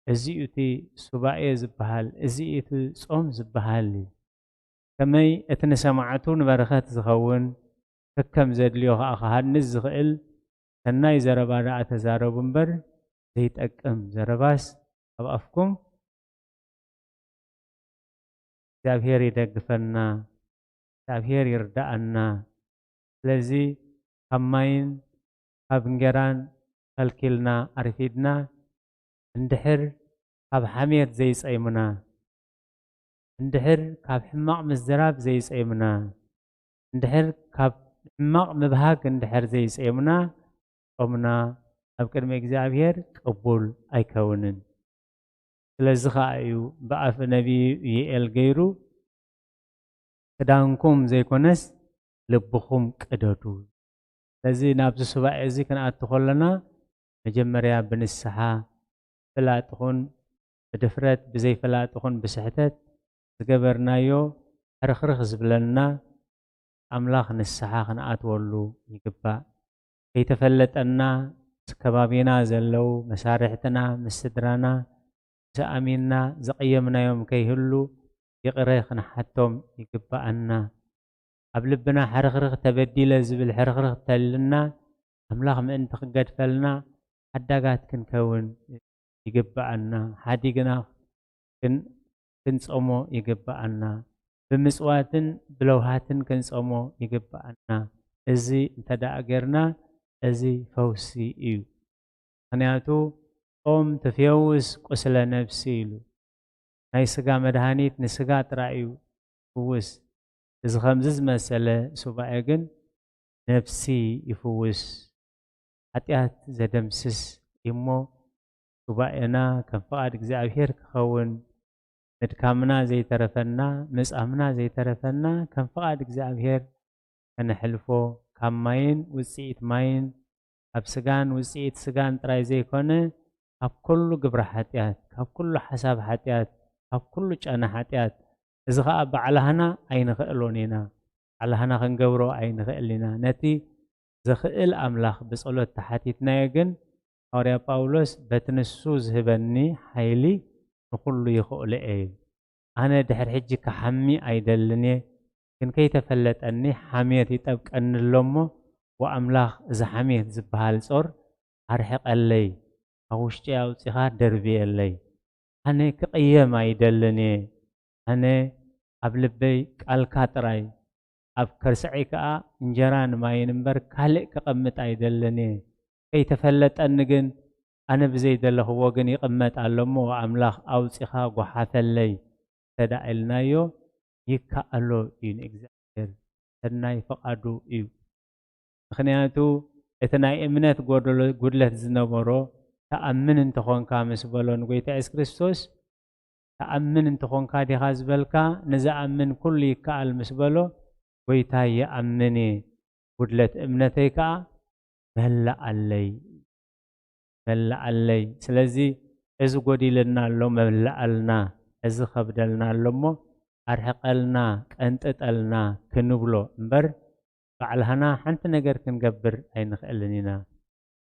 እዚ እዩ እቲ ሱባኤ ዝበሃል፣ እዚ እዩ እቲ ጾም ዝበሃል እዩ። ከመይ እቲ ንሰማዕቱ ንበረኸት ዝኸውን፣ ከከም ዘድልዮ ኸኣ ክሃንጽ ዝኽእል ሰናይ ዘረባ ደኣ ተዛረቡ እምበር፣ ዘይጠቅም ዘረባስ ካብ ኣፍኩም እግዚኣብሔር ይደግፈና፣ እግዚኣብሔር ይርድኣና። ስለዚ ካብ ማይን ካብ እንጌራን ከልኪልና ኣርፊድና፣ እንድሕር ካብ ሓሜት ዘይጸይሙና፣ እንድሕር ካብ ሕማቕ ምዝራብ ዘይጸይሙና፣ እንድሕር ካብ ሕማቕ ምብሃግ እንድሕር ዘይጸይሙና፣ ጾምና ኣብ ቅድሚ እግዚኣብሔር ቅቡል ኣይከውንን። ስለዚ ኸኣ እዩ ብኣፍ ነቢዩ ዩኤል ገይሩ፣ "ክዳንኩም ዘይኮነስ ልብኹም ቅደዱ።" ስለዚ ናብዚ ሱባኤ እዚ ክንኣቱ ከለና፣ መጀመርያ ብንስሓ፣ ፍላጥ ኹን ብድፍረት፣ ብዘይፍላጥ ኹን ብስሕተት ዝገበርናዮ ሕርኽርኽ ዝብለና ኣምላኽ ንስሓ ክንኣትወሉ ይግባእ። ከይተፈለጠና ምስ ከባቢና ዘለዉ መሳርሕትና፣ ምስ ስድራና፣ ምስ ኣሚንና ዘቐየምናዮም ከይህሉ ይቕረ ክንሓቶም ይግባኣና። ኣብ ልብና ሕርኽርኽ ተበዲለ ዝብል ሕርኽርኽ ተልና ኣምላኽ ምእንቲ ክገድፈልና ሓዳጋት ክንከውን ይግባኣና። ሓዲግና ክን-፣ ክንጸሞ ይግባኣና። ብምጽዋትን ብለውሃትን ክንጸሞ ይግባኣና። እዚ እንተ ደኣ ጌርና፣ እዚ ፈውሲ እዩ። ምኽንያቱ፣ ጾም ትፌውስ ቁስለ ነፍሲ ኢሉ። ናይ ስጋ መድሃኒት ንስጋ ጥራይ እዩ ይፍውስ። እዚ ከምዚ ዝመሰለ ሱባኤ ግን ነፍሲ ይፍውስ። ሓጢኣት ዘደምስስ እሞ፣ ሱባኤና ከም ፍቓድ እግዚኣብሔር ክኸውን፣ ምድካምና ዘይተረፈና፣ ምጻምና ዘይተረፈና፣ ከም ፍቓድ እግዚኣብሔር ከነሕልፎ፣ ካብ ማይን ውጽኢት ማይን፣ ካብ ስጋን ውጽኢት ስጋን ጥራይ ዘይኮነ፣ ካብ ኩሉ ግብረ ሓጢኣት፣ ካብ ኩሉ ሓሳብ ሓጢኣት፣ ካብ ኩሉ ጨና ሓጢኣት፣ እዚ ኸኣ ባዕላህና ኣይንኽእሎን ኢና። ባዕላህና ክንገብሮ ኣይንኽእል ኢና። ነቲ ዘኽእል ኣምላኽ ብጸሎት ተሓቲትናዮ ግን፣ ሃዋርያ ጳውሎስ፣ "በቲ ንሱ ዝህበኒ ሓይሊ ንኹሉ ይኽእሎ እየ" ኢሉ። ኣነ ድሕሪ ሕጂ ክሓሚ ኣይደልን እየ፣ ግን ከይተፈለጠኒ ሓምየት ይጠብቀኒ ኣሎ እሞ፣ ወኣምላኽ፣ እዚ ሓምየት ዝበሃል ጾር ኣርሕቐለይ፣ ካብ ውሽጢ ኣውጺኻ ደርብየለይ። ኣነ ክቕየም ኣይደልን እየ። ኣነ ኣብ ልበይ ቃልካ ጥራይ፣ ኣብ ከርሰዐይ ከኣ እንጀራን ማይን እምበር ካልእ ክቐምጥ ኣይደልን እየ። ከይተፈለጠኒ ግን፣ ኣነ ብዘይደለኽዎ ግን ይቕመጥ ኣሎ እሞ፣ ኣምላኽ ኣውጺኻ ጓሓፈለይ እንተ ደኣ ኢልናዮ፣ ይከኣሎ እዩ ንእግዚኣብሔር። ሰናይ ፍቓዱ እዩ። ምኽንያቱ፣ እቲ ናይ እምነት ጎደሎ-፣ ጉድለት ዝነበሮ፣ "ተኣምን እንተኾንካ" ምስ በሎ ንጎይታ የሱስ ክርስቶስ፣ "ተኣምን እንተኾንካ ዲኻ ዝበልካ? ንዝኣምን ኩሉ ይከኣል" ምስ በሎ፣ "ጎይታይ፣ ይኣምን እየ፣ ጉድለት እምነተይ ከኣ መላኣለይ፣ መላኣለይ። ስለዚ እዚ ጎዲልና ኣሎ፣ መላኣልና፣ እዚ ከብደልና ኣሎ እሞ ኣርሕቐልና፣ ቀንጥጠልና" ክንብሎ እምበር፣ ባዕልህና ሓንቲ ነገር ክንገብር ኣይንኽእልን ኢና።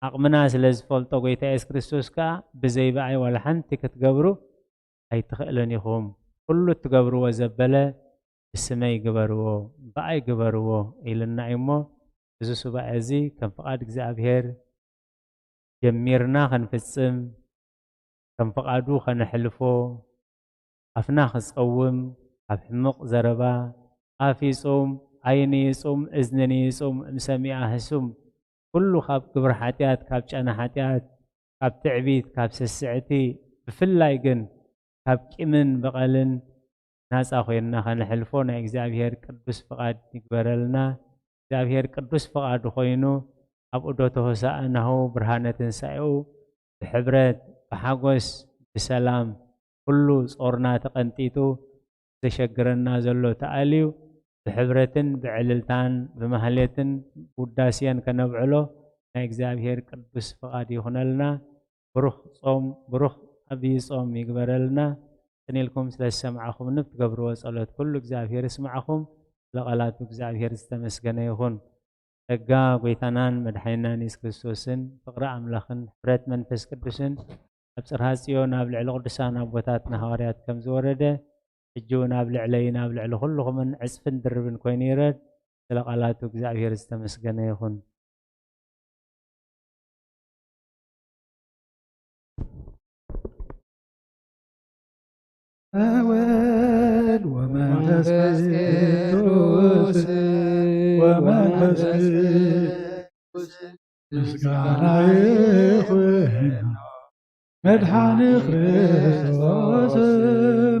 ዓቕምና ስለ ዝፈልጦ፣ ጎይታ የሱስ ክርስቶስ ከኣ፣ "ብዘይ ብኣይ ዋላ ሓንቲ ክትገብሩ ኣይትኽእልን ኢኹም። ኩሉ እትገብርዎ ዘበለ ብስመይ ግበርዎ፣ ብኣይ ግበርዎ" ኢልና እዩ እሞ፣ እዚ ሱባኤ እዚ ከም ፍቓድ እግዚኣብሔር ጀሚርና ከንፍጽም፣ ከም ፍቓዱ ከነሕልፎ፣ ኣፍና ክጸውም፣ ካብ ሕሙቕ ዘረባ፣ ኣፍ ይጹም፣ ዓይኒ ይጹም፣ እዝንን ይጹም፣ እምሰሚኣ ህሱም፣ ኩሉ ካብ ግብሪ ሓጢኣት፣ ካብ ጨና ሓጢኣት፣ ካብ ትዕቢት፣ ካብ ስስዕቲ፣ ብፍላይ ግን ካብ ቂምን በቐልን ናጻ ኮይንና ከነሕልፎ ናይ እግዚኣብሔር ቅዱስ ፍቓድ ይግበረልና። እግዚኣብሔር ቅዱስ ፍቓዱ ኮይኑ ኣብ ዑደተ ሆሳዕናሁ ብርሃነ ትንሳኤኡ ብሕብረት፣ ብሓጎስ፣ ብሰላም፣ ኩሉ ጾርና ተቐንጢጡ፣ ዘሸግረና ዘሎ ተኣልዩ፣ ብሕብረትን ብዕልልታን ብማህሌትን ውዳሴን ከነብዕሎ ናይ እግዚኣብሔር ቅዱስ ፍቓድ ይኹነልና። ብሩኽ ጾም፣ ብሩኽ ዓብዪ ጾም ይግበረልና። ጽን ኢልኩም ስለ ዝሰምዓኹምኒ ብትገብርዎ ጸሎት ኩሉ እግዚኣብሔር ይስምዓኹም። ስለ ቃላቱ እግዚኣብሔር ዝተመስገነ ይኹን። ጸጋ ጐይታናን መድሓኒናን የሱስ ክርስቶስን ፍቕሪ ኣምላኽን ሕብረት መንፈስ ቅዱስን ኣብ ጽርሃ ጽዮን ኣብ ልዕሊ ቅዱሳን ኣቦታትና ሃዋርያት ከም ዝወረደ፣ ሕጂ እውን ኣብ ልዕለይን ኣብ ልዕሊ ኩልኹምን ዕጽፍን ድርብን ኮይኑ ይረድ። ስለ ቃላቱ እግዚኣብሔር ዝተመስገነ ይኹን። ወወልድ ወመንፈስ ቅዱስ ወመንፈስ ቅዱስ ምስጋና ይኹን መድሓኒ ክርስቶስ፣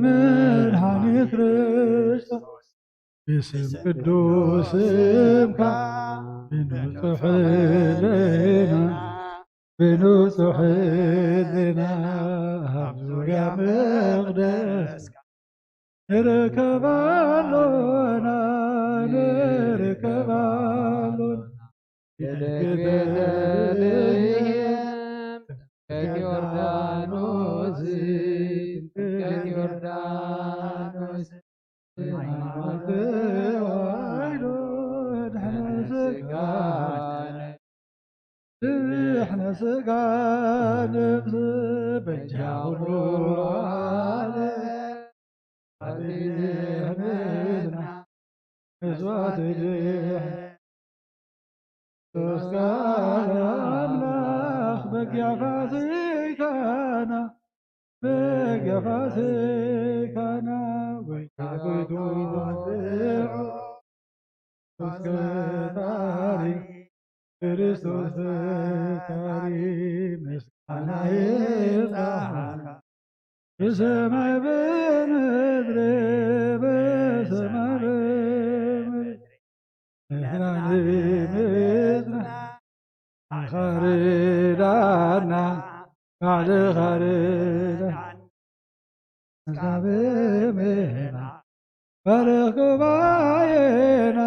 መድሓኒ ክርስቶስ። ብስም ቅዱስ ስምካ ብንጹሕ ህሊና፣ ብንጹሕ ህሊና ኣብ ዙርያ መቕደስ ንርከብ ኣሎና፣ ንርከብ ኣሎና። ቤተ ቤተልሔም ስጋ ነፍስ በጃ ኩሉ ዓለም ኣድሕነና መስዋዕት ድሕነት። ቃል ኣምላኽ በጊዕ ፋሲካና፣ በጊዕ ፋሲካና፣ ጎይታ ጎይታ ፈጣሪ፣ ክርስቶስ ፈጣሪ፣ ምስጋና ይብጻሕካ። ብሰማይ ብምድሪ፣ ብሰማይ ብምድሪ፣ ንሕና ንምጽና፣ ባዕልኻ ርዳና፣ ባዕልኻ ርዳና። ዛብምና ባርኽ ጉባኤና፣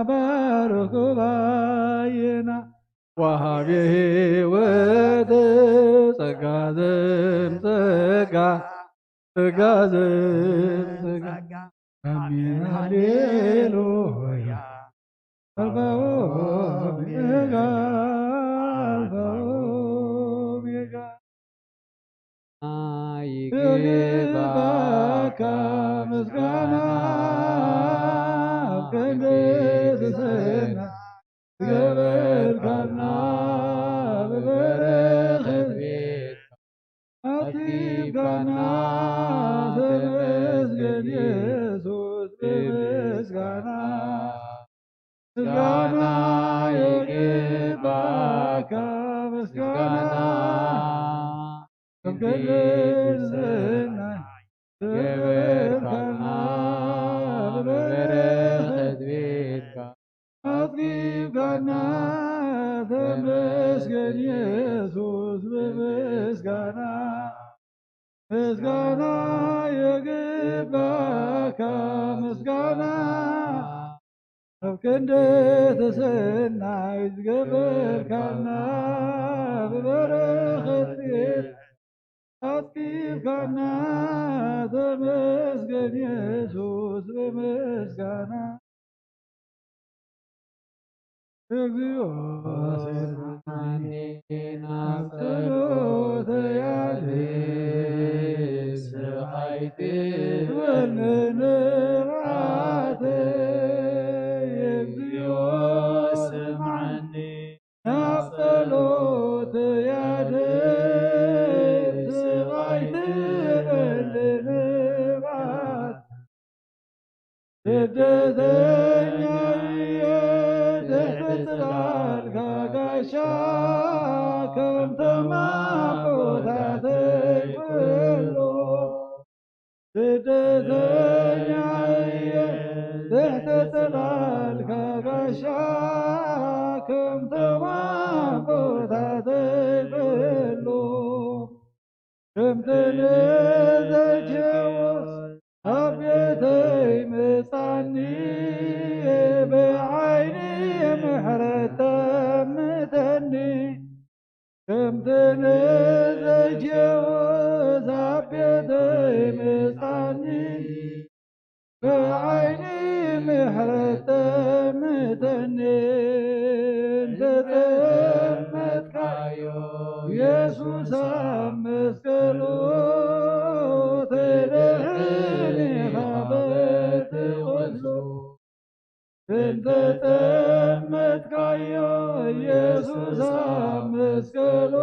ባርኽ ጉባኤና፣ ወሃቢ ህይወት ጸጋ ዘምጸጋ፣ ጸጋ ዘምጸጋ። ኣሜን ሃሌሉያ። ኣልፋ ኦሜጋ፣ ኣልፋ ኦሜጋ። ይግባካ ምስጋና፣ ኣብ ክንዲ ትሕትና ዝገበርካልና፣ ብበረኸት ቤትካ ኣኪብካና። ተመስገን የሱስ ብምስጋና። ምስጋና ይግባካ፣ ምስጋና። ከም ክንዲ ትሕትና ዝገበርካና፣ ብበረኸት ቤትካ ኣኪብካና። ተመስገን የሱስ ብምስጋና። ምስጋና ይግባካ፣ ምስጋና። ኣብ ክንዲ ትሕትና ዝገበርካና፣ ብበረኸት ቤት ኣኪብካና። ተመስገን የሱስ ብምስጋና። እግዚኦ ስምዓኒ፣ ናብ ጸሎተይ ኣድምጽ፣ ስቓይ ትበል ንብዓተይ። እግዚኦ ስምዓኒ፣ ናብ ጸሎተይ ኣድምጽ፣ ስቓይ ትበል ንብዓተይ። ስደተኛ እየ፣ ትሕቲ ጽላልካ ጋሻ፣ ከምቶም ኣቦታተይ ኩሉ። ስደተኛ እየ፣ ትሕቲ ጽላልካ ጋሻ፣ ከምቶም ኣቦታተይ ኩሉ። ከምቲ ንዘኬዎስ ኣብ ቤተይ ምጻኒ፣ ብዓይኒ ምሕረት ጠምተኒ። ከምቲ ንዘኬዎስ ኣብ ቤተይ ምጻኒ፣ ብዓይኒ ምሕረት ጠምተኒ። እንተጠመትካዮ የሱስ ኣብ መስቀሉ፣ ትድሕን ኢኻ በቲ ቁስሉ። እንተጠመትካዮ የሱስ ኣብ መስቀሉ፣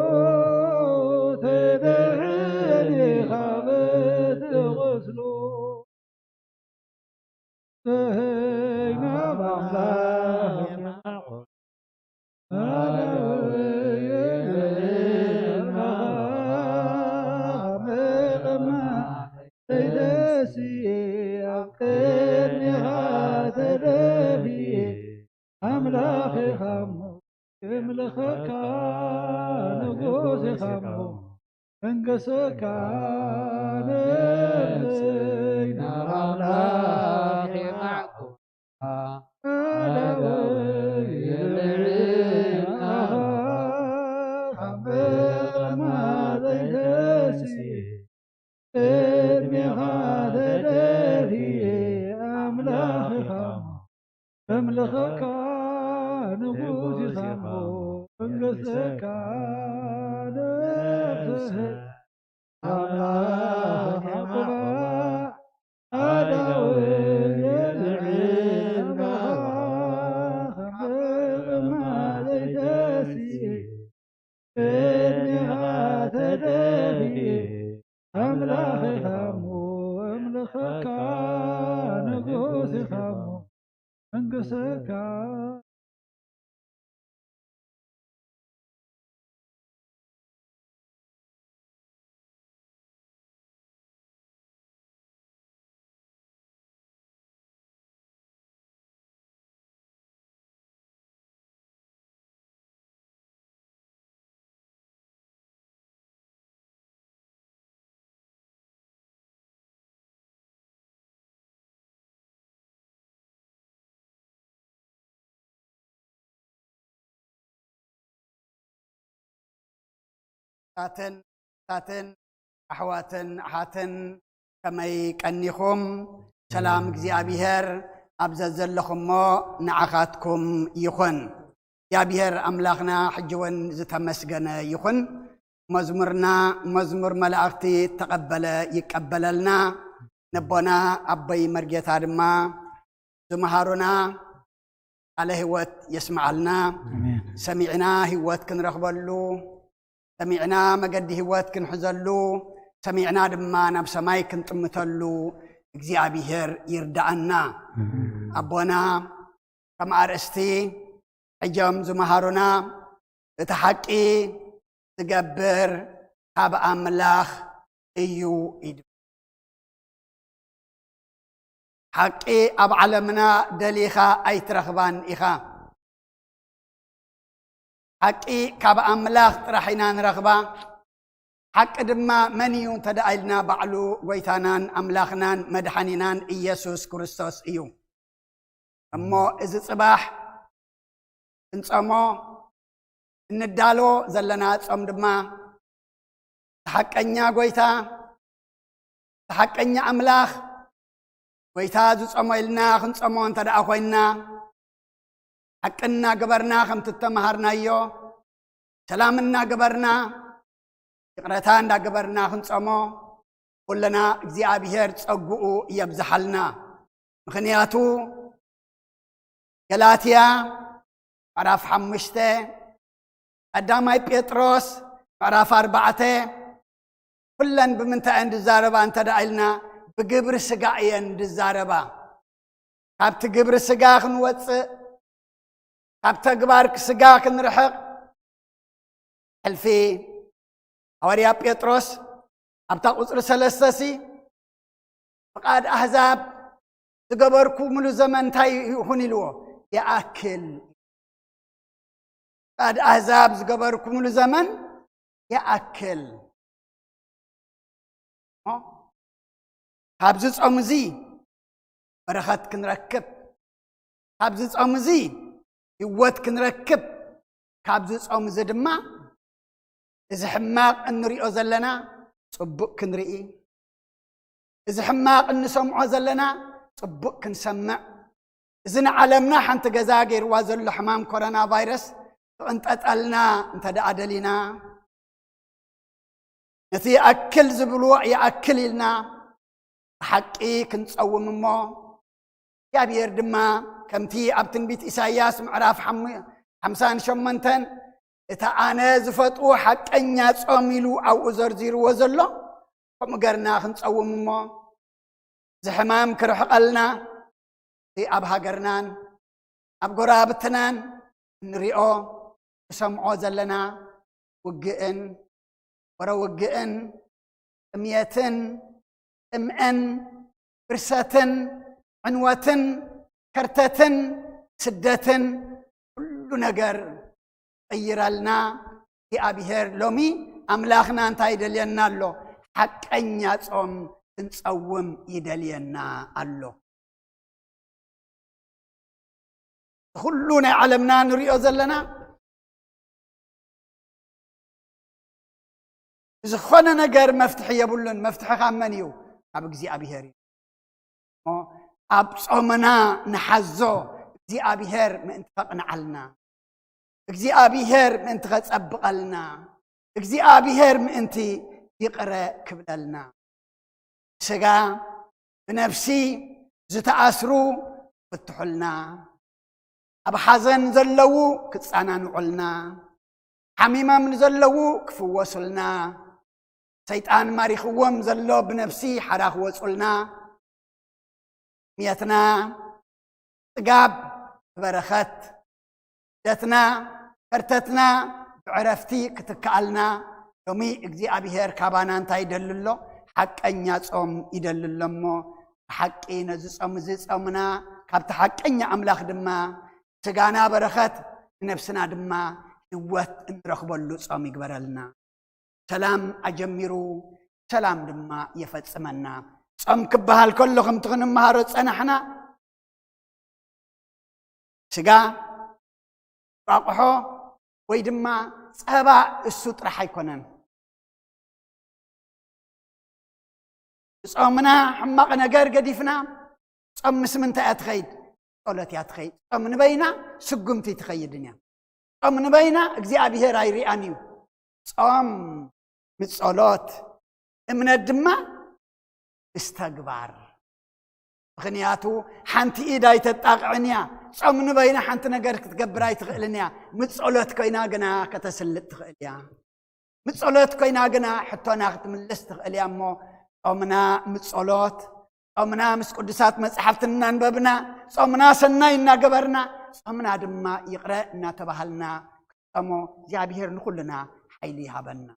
ትድሕን ኢኻ በቲ ቁስሉ። ኣምላኽ ኢኻ እሞ ክምልኸካ፣ ንጉስ ኢኻ እሞ እንገሰካ። ነፍሰይ ናብ ኣምላኽ የማዕኩ፣ ኣዳወይ የብዕናኻ፣ ካብ ምቕማጠይ ተንስኤ ቅድሜኻ ተደፊኤ። ኣምላኽ ኢኻ እሞ ከምልኸካ፣ ንጉስ ኢኻ እሞ መንግሥትካ ንፍስህ ኣምላኽ ያዕቆባ ኣዳውል የልዕል ኣምላኽ ብማለይ ደሲ ቅድሜኻ ተደፊ ኣምላኽ ኢኻ እሞ ኣምልኸካ ንጉስ ኢኻ እሞ መንግሥትካ ኣሕዋትን ኣሕዋትን ኣሓትን ከመይ ቀኒኹም? ሰላም እግዚኣብሔር ኣብ ዘዘለኹሞ ንዓኻትኩም ይኹን። እግዚኣብሔር ኣምላኽና ሕጂ እውን ዝተመስገነ ይኹን። መዝሙርና መዝሙር መላእኽቲ ተቐበለ ይቀበለልና። ነቦና ኣቦይ መርጌታ ድማ ዝመሃሩና ቃለ ህይወት የስምዓልና። ኣሜን። ሰሚዕና ህይወት ክንረኽበሉ፣ ሰሚዕና መገዲ ህይወት ክንሕዘሉ፣ ሰሚዕና ድማ ናብ ሰማይ ክንጥምተሉ እግዚኣብሔር ይርዳኣና። ኣቦና ከም ኣርእስቲ ሕጆም ዝመሃሩና እቲ ሓቂ ዝገብር ካብ ኣምላኽ እዩ ኢሉ። ሓቂ ኣብ ዓለምና ደሊኻ ኣይትረኽባን ኢኻ። ሓቂ ካብ ኣምላኽ ጥራሕ ኢና ንረኽባ። ሓቂ ድማ መን እዩ እንተ ደኣ ኢልና፣ ባዕሉ ጐይታናን ኣምላኽናን መድሓኒናን ኢየሱስ ክርስቶስ እዩ። እሞ እዚ ጽባሕ ክንጸሞ እንዳሎ ዘለና ጾም ድማ፣ እቲ ሓቀኛ ጐይታ፣ እቲ ሓቀኛ ኣምላኽ፣ ጐይታ ዝጾሞ ኢልና ክንጾሞ እንተ ደኣ ኾይንና፣ ሓቂ እናገበርና ከምቲ እተመሃርናዮ፣ ሰላም እናገበርና፣ ይቕረታ እንዳገበርና ክንጾሞ፣ ኩልና እግዚኣብሔር ጸግኡ የብዝሓልና። ምኽንያቱ፣ ገላትያ ምዕራፍ ሓሙሽተ፣ ቀዳማይ ጴጥሮስ ምዕራፍ ኣርባዕተ፣ ኩለን ብምንታይ እየን ዝዛረባ እንተ ደኣ ኢልና፣ ብግብሪ ስጋ እየን ዝዛረባ። ካብቲ ግብሪ ስጋ ክንወጽእ፣ ካብ ተግባር ስጋ ክንርሕቕ፣ ሕልፊ ሃዋርያ ጴጥሮስ ኣብታ ቁጽሪ ሰለስተ ሲ፣ ፍቓድ ኣህዛብ ዝገበርኩምሉ ዘመን እንታይ ይኹን ኢልዎ? ይኣክል። ፍቓድ ኣህዛብ ዝገበርኩምሉ ዘመን ይኣክል። እሞ ካብዚ ጾም እዚ በረኸት ክንረክብ፣ ካብዚ ጾም እዚ ህይወት ክንረክብ፣ ካብዚ ጾም እዚ ድማ እዚ ሕማቕ እንሪኦ ዘለና ጽቡቕ ክንርኢ፣ እዚ ሕማቕ እንሰምዖ ዘለና ጽቡቕ ክንሰምዕ፣ እዚ ንዓለምና ሓንቲ ገዛ ገይርዋ ዘሎ ሕማም ኮሮና ቫይረስ ክቕንጠጠልና እንተ ደኣ ደሊና፣ ነቲ ይኣክል ዝብልዎ ይኣክል ኢልና ብሓቂ ክንጸውም እሞ፣ እግዚኣብሔር ድማ ከምቲ ኣብ ትንቢት ኢሳይያስ ምዕራፍ ሓሙ-፣ ሓምሳን ሸሞንተን፣ "እቲ ኣነ ዝፈትዎ ሓቀኛ ጾም" ኢሉ ኣብኡ ዘርዚርዎ ዘሎ፣ ከምኡ ገርና ክንጸውም እሞ፣ እዚ ሕማም ክርሕቐልና፣ እቲ ኣብ ሃገርናን ኣብ ጎረባብትናን እንሪኦ፣ ንሰምዖ ዘለና ውግእን፣ ወረ ውግእን፣ ጥምየትን፣ ጥምእን፣ ብርሰትን፣ ዕንወትን፣ ከርተትን፣ ስደትን፣ ኩሉ ነገር ቀይረልና። እግዚኣብሔር ሎሚ ኣምላኽና እንታይ ይደልየና ኣሎ? ሓቀኛ ጾም ክንጸውም ይደልየና ኣሎ። ኩሉ ናይ ዓለምና ንሪኦ ዘለና፣ ዝኾነ ነገር መፍትሒ የብሉን። መፍትሒ ካብ መን እዩ? ካብ እግዚኣብሔር እዩ። እሞ ኣብ ጾምና ንሓዞ፣ እግዚኣብሔር ምእንቲ ከቕንዓልና። እግዚኣብሔር ምእንቲ ኸጸብቐልና፣ እግዚኣብሔር ምእንቲ ይቕረ ክብለልና። ስጋ ብነፍሲ ዝተኣስሩ ክፍትሑልና፣ ኣብ ሓዘን ዘለዉ ክጻናንዑልና፣ ሓሚሞም ንዘለዉ ክፍወሱልና፣ ሰይጣን ማሪኽዎም ዘሎ ብነፍሲ ሓራ ክወጹልና፣ ጥሜትና ጽጋብ ብበረኸት፣ ስደትና ከርተትና ብዕረፍቲ ክትከኣልና፣ ሎሚ እግዚኣብሔር ካባና እንታይ ይደሊ ኣሎ? ሓቀኛ ጾም ይደሊ ኣሎ እሞ፣ ብሓቂ ነዚ ጾም እዚ ጾምና ካብቲ ሓቀኛ ኣምላኽ ድማ ስጋና በረኸት፣ ንነፍስና ድማ ህይወት እንረኽበሉ ጾም ይግበረልና። ሰላም ኣጀሚሩ፣ ሰላም ድማ የፈጽመና። ጾም ክበሃል ከሎ ከምቲ ክንመሃሮ ጸናሕና፣ ስጋ፣ ቋቑሖ ወይ ድማ ጸባ እሱ ጥራሕ ኣይኮነን። ብጾምና ሕማቕ ነገር ገዲፍና፣ ጾም ምስ ምንታይ እያ ትኸይድ? ጸሎት እያ ትኸይድ። ጾም ንበይና ስጉምቲ ትኸይድን እያ። ጾም ንበይና እግዚኣብሔር ኣይርኣን እዩ። ጾም ምስ ጸሎት፣ እምነት ድማ ምስ ተግባር። ምኽንያቱ ሓንቲ ኢድ ኣይተጣቕዕን እያ። ጾም ንበይና ሓንቲ ነገር ክትገብር ኣይትኽእልን እያ። ምስ ጸሎት ኮይና ግና ከተስልጥ ትኽእል እያ። ምስ ጸሎት ኮይና ግና ሕቶና ክትምልስ ትኽእል እያ እሞ፣ ጾምና ምስ ጸሎት፣ ጾምና ምስ ቅዱሳት መጻሕፍቲ እናንበብና፣ ጾምና ሰናይ እናገበርና፣ ጾምና ድማ ይቕረ እናተባሃልና ክንጾሞ እግዚኣብሔር ንኹልና ሓይሊ ይሃበና።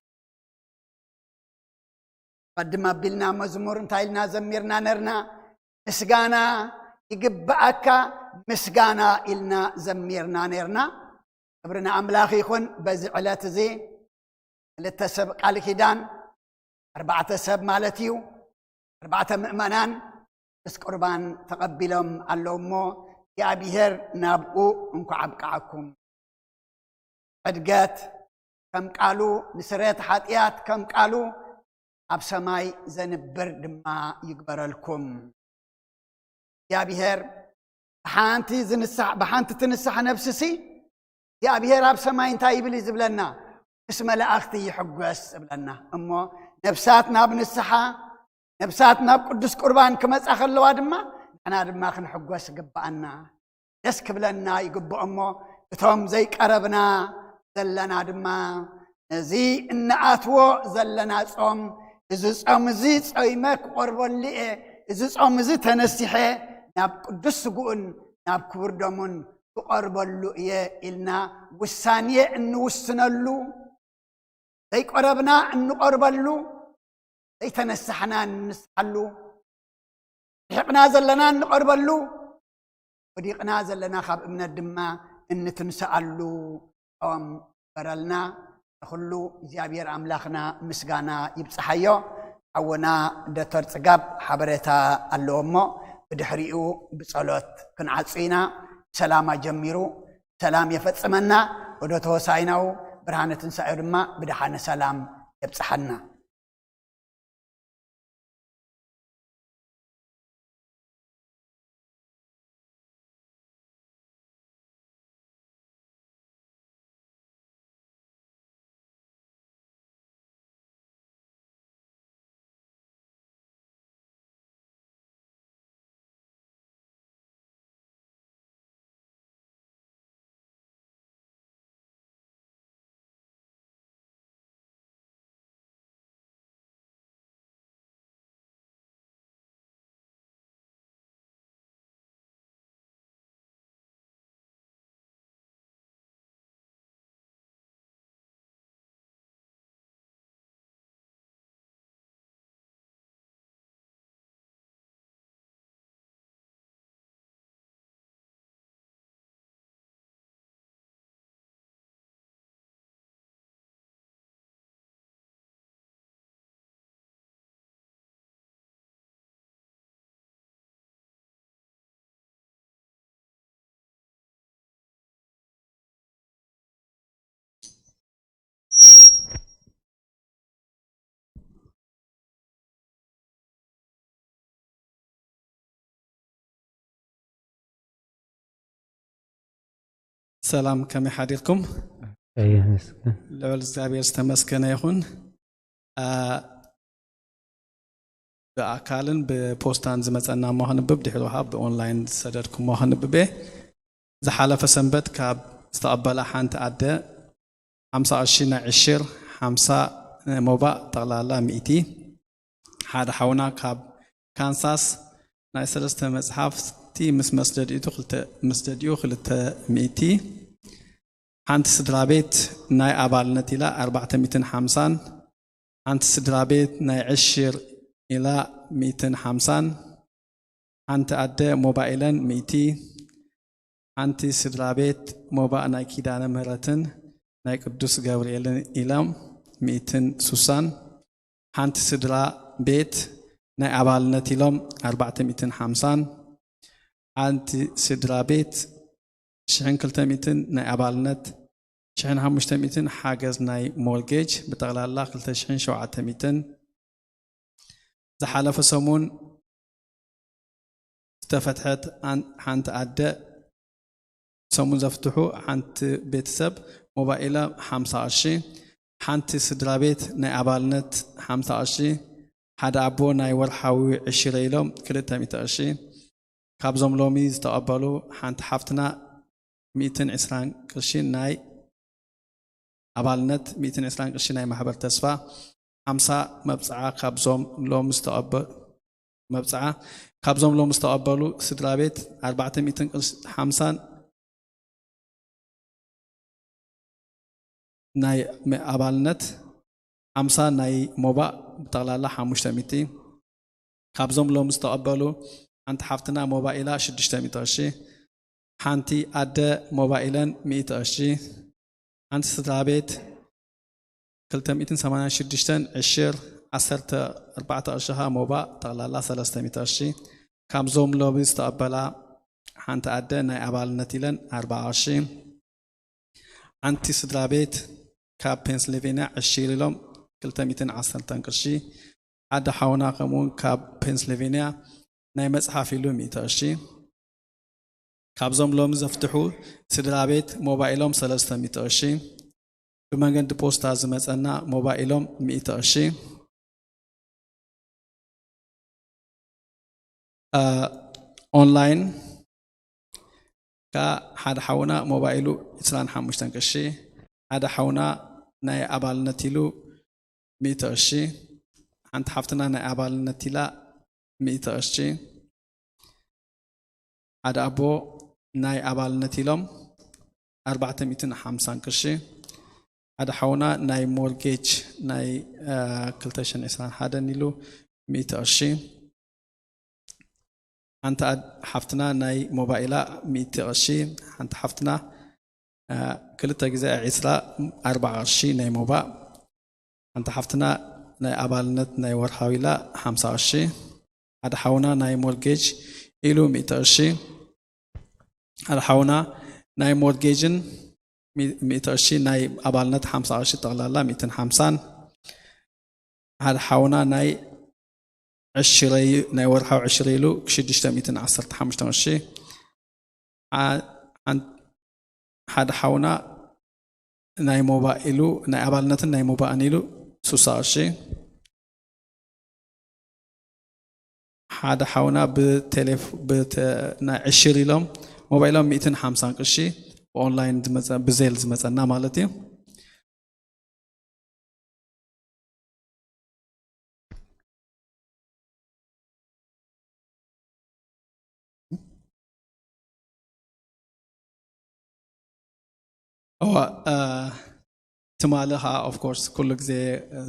ቀድም ኣቢልና መዝሙር እንታይ ኢልና ዘሚርና ነርና? ምስጋና ይግብኣካ ምስጋና ኢልና ዘሚርና ነርና። ክብሪ ንኣምላኽ ይኹን። በዚ ዕለት እዚ ክልተ ሰብ ቃል ኪዳን፣ ኣርባዕተ ሰብ ማለት እዩ፣ ኣርባዕተ ምእመናን ምስ ቁርባን ተቐቢሎም ኣለዉ እሞ፣ እግዚኣብሔር ናብኡ እንኳዕ ኣብቅዓኩም። ዕድገት ከም ቃሉ፣ ንስርየት ሓጢኣት ከም ቃሉ፣ ኣብ ሰማይ ዘንብር ድማ ይግበረልኩም። እግዚኣብሔር ብሓንቲ ዝንሳሕ፣ ብሓንቲ ትንሳሕ ነፍስሲ፣ እግዚኣብሔር ኣብ ሰማይ እንታይ ይብል እዩ ዝብለና? ምስ መላእኽቲ ይሕጎስ ዝብለና። እሞ ነፍሳት ናብ ንስሓ፣ ነፍሳት ናብ ቅዱስ ቁርባን ክመጻ ከለዋ ድማ፣ ንሕና ድማ ክንሕጎስ ይግብኣና። ደስ ክብለና ይግብኦ እሞ፣ እቶም ዘይቀረብና ዘለና ድማ፣ ነዚ እንኣትዎ ዘለና ጾም፣ እዚ ጾም እዚ ጾይመ ክቆርበሉ እየ፣ እዚ ጾም እዚ ተነሲሐ ናብ ቅዱስ ስግኡን ናብ ክቡር ደሙን ክቆርበሉ እየ ኢልና ውሳኔ እንውስነሉ፣ ዘይቆረብና እንቆርበሉ፣ ዘይተነሳሕና እንንስሓሉ፣ ርሒቕና ዘለና እንቐርበሉ፣ ወዲቕና ዘለና ካብ እምነት ድማ እንትንስኣሉ ጾም ይግበረልና። ንኹሉ እግዚኣብሔር ኣምላኽና ምስጋና ይብጽሓዮ። ሓውና ዶክተር ጽጋብ ሓበሬታ ኣለዎ እሞ ብድሕሪኡ ብጸሎት ክንዓጹ ኢና። ሰላም ኣጀሚሩ ሰላም የፈጽመና። ወደ ተወሳይናው ብርሃነ ትንሳኤው ድማ ብደሓነ ሰላም የብጽሓና። ሰላም፣ ከመይ ሓዲርኩም? ይመስገን። ልዑል እግዚኣብሔር ዝተመስገነ ይኹን። አ፣ ብኣካልን ብፖስታን ዝመጸና እሞ ክንብብ፣ ድሕሪ ውሃብ ብኦንላይን ዝሰደድኩሞ ክንብብ እየ። ዝሓለፈ ሰንበት ካብ ዝተቐበላ ሓንቲ ኣደ ሓምሳ ቅርሺ ናይ ዕሽር፣ ሓምሳ ናይ ሞባእ፣ ጠቕላላ ሚእቲ። ሓደ ሓውና ካብ ካንሳስ ናይ ሰለስተ መጽሓፍቲ ምስ መስደድኡ ክልተ፣ መስደድኡ ክልተ ሚእቲ። ሓንቲ ስድራ ቤት ናይ ኣባልነት ኢላ ኣርባዕተ ሚእትን ሓምሳን፣ ሓንቲ ስድራ ቤት ናይ ዕሽር ኢላ ሚእትን ሓምሳን፣ ሓንቲ ኣደ ሞባእ ኢለን ሚእቲ፣ ሓንቲ ስድራ ቤት ሞባእ ናይ ኪዳነ ምህረትን ናይ ቅዱስ ገብርኤልን ኢሎም ሚእትን ሱሳን፣ ሓንቲ ስድራ ቤት ናይ ኣባልነት ኢሎም ኣርባዕተ ሚእትን ሓምሳን፣ ሓንቲ ስድራ ቤት ሽሕን ክልተ ሚእትን ናይ ኣባልነት፣ ሽሕን ሓሙሽተ ሚእትን ሓገዝ ናይ ሞርጌጅ፣ ብጠቕላላ ክልተ ሽሕን ሸውዓተ ሚእትን። ዝሓለፈ ሰሙን ዝተፈትሐት ኣን-፣ ሓንቲ ኣደ ሰሙን ዘፍትሑ ሓንቲ ቤተሰብ ሞባእ ኢላ ሓምሳ ቅርሺ፣ ሓንቲ ስድራ ቤት ናይ ኣባልነት ሓምሳ ቅርሺ፣ ሓደ ኣቦ ናይ ወርሓዊ ዕሽረ ኢሎም ክልተ ሚእቲ ቅርሺ። ካብዞም ሎሚ ዝተቐበሉ ሓንቲ ሓፍትና ሚእትን ዕስራን ቅርሺ ናይ ኣባልነት፣ ሚእትን ዕስራን ቅርሺ ናይ ማሕበር ተስፋ፣ ሓምሳ መብጽዓ ካብዞም ሎም ዝተቐበ-፣ መብጽዓ ካብዞም ሎም ዝተቐበሉ ስድራ ቤት ኣርባዕተ ሚእትን ቅርሺ፣ ሓምሳን ናይ መ-፣ ኣባልነት፣ ሓምሳ ናይ ሞባእ፣ ብጠቕላላ ሓሙሽተ ሚእቲ። ካብዞም ሎም ዝተቐበሉ ሓንቲ ሓፍትና ሞባእ ኢላ ሽዱሽተ ሚእቲ ቅርሺ፣ ሓንቲ ኣደ ሞባእ ኢለን ሚእቲ ቅርሺ፣ ሓንቲ ስድራ ቤት ክልተ ሚእትን ሰማንያን ሽዱሽተን ዕሽር፣ ዓሰርተ ኣርባዕተ ቅርሺ ኸኣ ሞባእ፣ ጠቕላላ ሰለስተ ሚእቲ ቅርሺ። ካብዞም ሎሚ ዝተቐበላ ሓንቲ ኣደ ናይ ኣባልነት ኢለን ኣርብዓ ቅርሺ፣ ሓንቲ ስድራ ቤት ካብ ፔንስልቬንያ ዕሽር ኢሎም ክልተ ሚእትን ዓሰርተን ቅርሺ፣ ሓደ ሓውና ከምኡውን ካብ ፔንስልቬንያ ናይ መጽሓፍ ኢሉ ሚእቲ ቅርሺ። ካብዞም ሎሚ ዘፍትሑ ስድራ ቤት ሞባእ ኢሎም ሰለስተ ሚእቲ ቅርሺ፣ ብመንገዲ ፖስታ ዝመጸና ሞባእ ኢሎም ሚእቲ ቅርሺ፣ አ፣ ኦንላይን ከኣ ሓደ ሓውና ሞባእ ኢሉ ዕስራን ሓሙሽተን ቅርሺ፣ ሓደ ሓውና ናይ ኣባልነት ኢሉ ሚእቲ ቅርሺ፣ ሓንቲ ሓፍትና ናይ ኣባልነት ኢላ ሚእቲ ቅርሺ፣ ሓደ ኣቦ ናይ ኣባልነት ኢሎም ኣርባዕተ ሚእትን ሓምሳን ቅርሺ፣ ሓደ ሓውና ናይ ሞርጌጅ ናይ፣ አ፣ ክልተ ሽሕን ዕስራን ሓደን ኢሉ ሚእቲ ቅርሺ፣ ሓንቲ ኣድ-፣ ሓፍትና ናይ ሞባእ ኢላ ሚእቲ ቅርሺ፣ ሓንቲ ሓፍትና፣ አ፣ ክልተ ግዜ ዕስራ፣ ኣርብዓ ቅርሺ ናይ ሞባእ፣ ሓንቲ ሓፍትና ናይ ኣባልነት ናይ ወርሃዊ ኢላ ሓምሳ ቅርሺ፣ ሓደ ሓውና ናይ ሞርጌጅ ኢሉ ሚእቲ ቅርሺ፣ ሓደ ሓውና ናይ ሞርጌጅን ሚ-፣ ሚእቲ ቅርሺ፣ ናይ ኣባልነት ሓምሳ ቅርሺ፣ ጠቕላላ ሚእትን ሓምሳን፣ ሓደ ሓውና ናይ ዕሽረይ፣ ናይ ወርሓዊ ዕሽረይ ኢሉ ሽዱሽተ ሚእትን ዓሰርተ ሓሙሽተን ቅርሺ፣ ዓ-፣ ሓን-፣ ሓደ ሓውና ናይ ሞባእ ኢሉ፣ ናይ ኣባልነትን ናይ ሞባእን ኢሉ ሱሳ ቅርሺ፣ ሓደ ሓውና ብቴሌፍ-፣ ብተ-፣ ናይ ዕሽር ኢሎም ሞባይሎም ሚእትን ሓምሳን ቅርሺ ብኦንላይን ዝመጸ-፣ ብዜል ዝመጸና ማለት እዩ። እዋ፣ እ፣ ትማሊ ኸዓ፣ of course፣ ኩሉ ግዜ፣ እ፣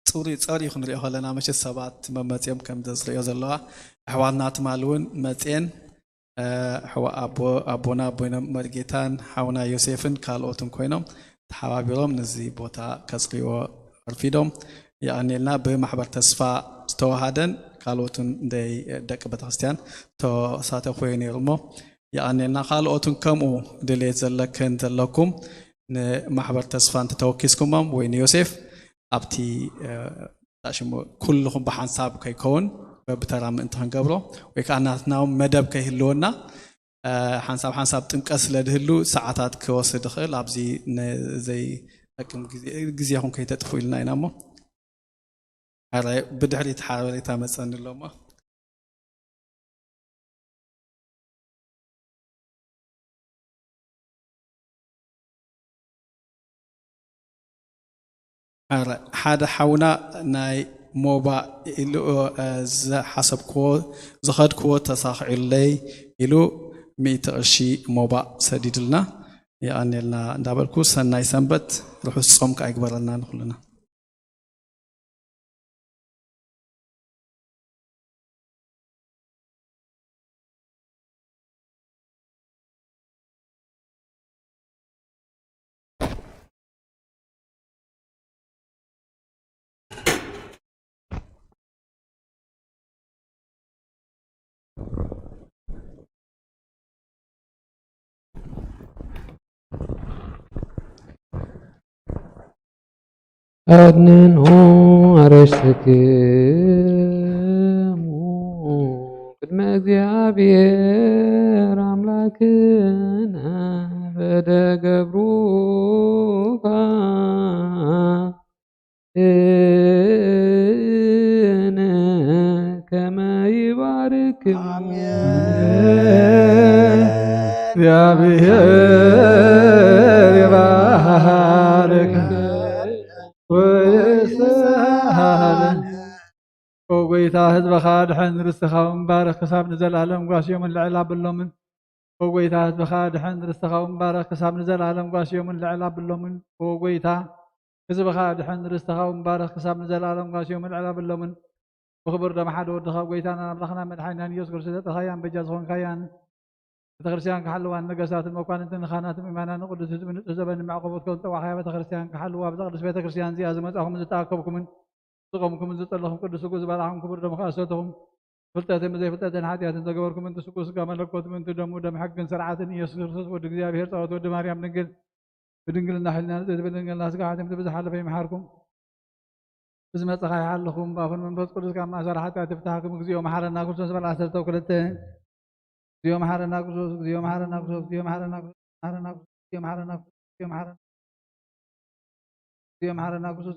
ጽሩይ ጸሪዩ ክንሪኦ ከለና፣ መቸስ ሰባት መመጽኦም ከም ዘዝርእዮ ዘለዋ፣ ኣሕዋትና ትማሊ እውን መጽኤን፣ እ፣ ኣሕዋ-፣ ኣቦ-፣ ኣቦና ኣቦይኖም መርጌታን ሓውና ዮሴፍን ካልኦትን ኮይኖም ተሓባቢሮም ነዚ ቦታ ከጽርይዎ ኣርፊዶም። የቐንየልና። ብማሕበር ተስፋ ዝተዋሃደን ካልኦትን ደይ-፣ ደቂ ቤተክርስትያን ተሳተፉ እዩ ነይሩ እሞ፣ የቐንየልና። ካልኦትን ከምኡ ድሌት ዘለክን ዘለኩም ንማሕበር ተስፋ እንተተወኪስኩሞም ወይ ንዮሴፍ ኣብቲ፣ እ፣ ሽሙ ኩልኹም ብሓንሳብ ከይከውን በብተራ ምእንቲ ክንገብሮ ወይ ከዓ ናትና እውን መደብ ከይህልወና ሓንሳብ ሓንሳብ ጥምቀት ስለ ድህሉ ሰዓታት ክወስድ ይኽእል። ኣብዚ ዘይጠቅም ግዜኹም ከይተጥፉ ኢልና ኢና እሞ፣ ብድሕሪት ሓበሬታ መፀኒ ኣሎ እሞ። ሓደ ሓውና ናይ ሞባእ ኢሉ ዝሓሰብክዎ ዝኸድክዎ ተሳኺዑለይ ኢሉ ሚእቲ ቅርሺ ሞባእ ሰዲድልና፣ የቐንየልና እንዳበልኩ፣ ሰናይ ሰንበት፣ ርሑስ ጾም ከኣ ይግበረልና ንኹልና። ኣድንንሁ ኣርእስትክሙ ቅድመ እግዚኣብሔር ኣምላክነ በደ ገብሩ ካህነ ከመ ይባርክሙ። ኣሜን። እግዚኣብሔር ይባርክ። ወይስሃለን። ኦ ጎይታ፣ ህዝብኻ ድሐን፣ ርስትኻ እውን ባርኽ፣ ክሳብ ንዘለኣለም ጓስዮምን ልዕል ኣብሎምን። ኦ ጎይታ፣ ህዝብኻ ድሐን፣ ርስትኻ እውን ባርኽ፣ ክሳብ ንዘለኣለም ጓስዮምን ልዕል ኣብሎምን። ኦ ጎይታ፣ ህዝብኻ ድሐን፣ ርስትኻ እውን ባርኽ፣ ክሳብ ንዘለኣለም ጓስዮምን ልዕል ኣብሎምን። ብኽቡር ደም ሓደ ወድኻ፣ ጎይታናን ኣምላኽናን መድሓኒናን ኢየሱስ ክርስቶስ፣ ዘጥረኻያን በጃ ዝኾንካያን፣ ቤተ ክርስቲያን ክሓልዋ፣ ንነገስታትን መኳንንትን ንኻህናትን ምእመናንን ንቅዱስ ህዝቢ ንጹህ ዘበን መዕቆቦት ከም ዝጸዋዕኻያ ቤተ ክርስቲያን ክሓልዋ፣ ኣብዛ ቅድስት ቤተ ክርስቲያን እዚኣ ዝመጻኹምን ዝተኣከብኩምን ዝቆምኩምን ዝጸለኹም ቅዱስ ስግኡ ዝበላዕኹም ክቡር ደሙ ከኣ ዝሰተኹም፣ ፍልጠትን ብዘይፍልጠትን ሓጢኣትን ዘገበርኩም፣ ምእንቲ ስግኡ ስጋ መለኮት፣ ምእንቲ ደሙ ደም ሕግን ስርዓትን ኢየሱስ ክርስቶስ ወዲ እግዚኣብሔር፣ ጸሎት ወዲ ማርያም ድንግል፣ ብድንግልና ሕልና ንጽሕቲ፣ ብድንግልና ስጋ ሓቲምቲ ብዝሓለፈ ይምሓርኩም። ብዝመጸኻ ይሓልኹም፣ ብኣፉን መንፈስ ቅዱስ ካብ ማእሰር ሓጢኣት ይፍታሕኩም። እግዚኦ መሓረና ክርስቶስ በል ዓሰርተ ክልተ። እግዚኦ መሓረና ክርስቶስ፣ እግዚኦ መሓረና ክርስቶስ፣ እግዚኦ መሓረና ክርስቶስ፣ መሓረና ክርስቶስ፣ እግዚኦ መሓረና ክርስቶስ፣ እግዚኦ መሓረና፣ እግዚኦ መሓረና ክርስቶስ።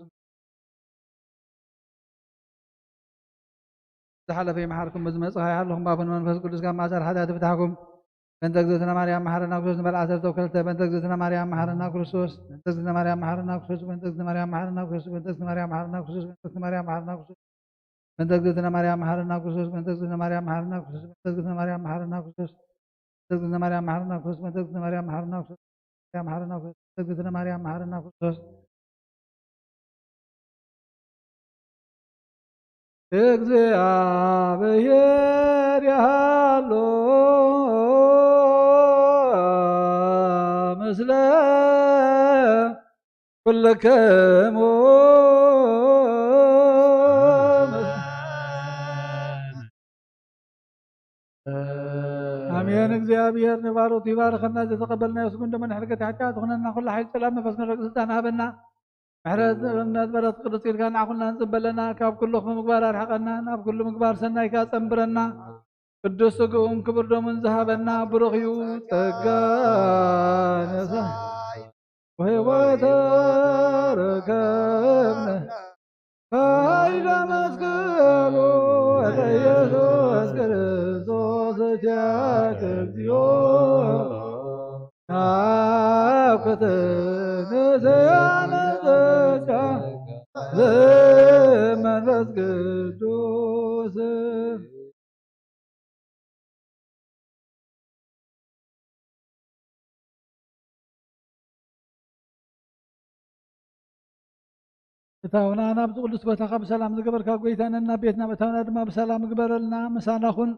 ዝሓለፈ ይምሓርኩም፣ ብዝመጽእ ይሓልኹም፣ ብኣፉን መንፈስ ቅዱስ ካብ ማእሰር ሓጢኣት ይፍታሕኩም። በእንተ እግዝእትነ ማርያም መሓረና ክርስቶስ ንበል ዓሰርተ ክልተ። በእንተ እግዝእትነ ማርያም መሓረና ክርስቶስ፣ በእንተ እግዝእትነ ማርያም መሓረና ክርስቶስ፣ በእንተ እግዝእትነ ማርያም መሓረና ክርስቶስ፣ በእንተ እግዝእትነ ማርያም መሓረና ክርስቶስ፣ በእንተ እግዝእትነ ማርያም መሓረና ክርስቶስ፣ በእንተ እግዝእትነ ማርያም መሓረና ክርስቶስ፣ በእንተ እግዝእትነ ማርያም መሓረና ክርስቶስ፣ በእንተ እግዝእትነ ማርያም መሓረና ክርስቶስ፣ በእንተ እግዝእትነ ማርያም መሓረና ክርስቶስ፣ በእንተ እግዝእትነ ማርያም መሓረና ክርስቶስ። እግዚኣብሔር ያሃሎ ምስለ ኩልክሙ። ኣሜን። እግዚኣብሔር ንባሮቱ ይባርኸና። ዝተቐበልናዮ ስጉን ደመን ሕርገት ሓጢኣት ዝኾነና ኩሉ ሓይል ጸላም መንፈስ ንረግ ስልጣን ሃበና። ምሕረት፣ እምነት፣ በረከት ቅዱስ ኢልካ ንዓኹልና ንጽበለና። ካብ ኩሉ ክፉ ምግባር ኣርሕቐና፣ ናብ ኩሉ ምግባር ሰናይካ ጸንብረና። ቅዱስ ስግኡን ክቡር ደሙን ዝሃበና ብሩኽ እዩ። ጸጋ ነሳ ወህይወት ረከብነ ኃይለ መስቀሉ ወደ ኢየሱስ ክርስቶስ እቲያከ እግዚኦ። ናብ ክትንስያነ ጸጋ ዘመንፈስ ቅዱስ። እታውና ናብዚ ቅዱስ ቦታኻ ብሰላም ዝገበርካ ጎይታ፣ ነና ቤትና ምእታውና ድማ ብሰላም ግበረልና። ምሳና ኩን።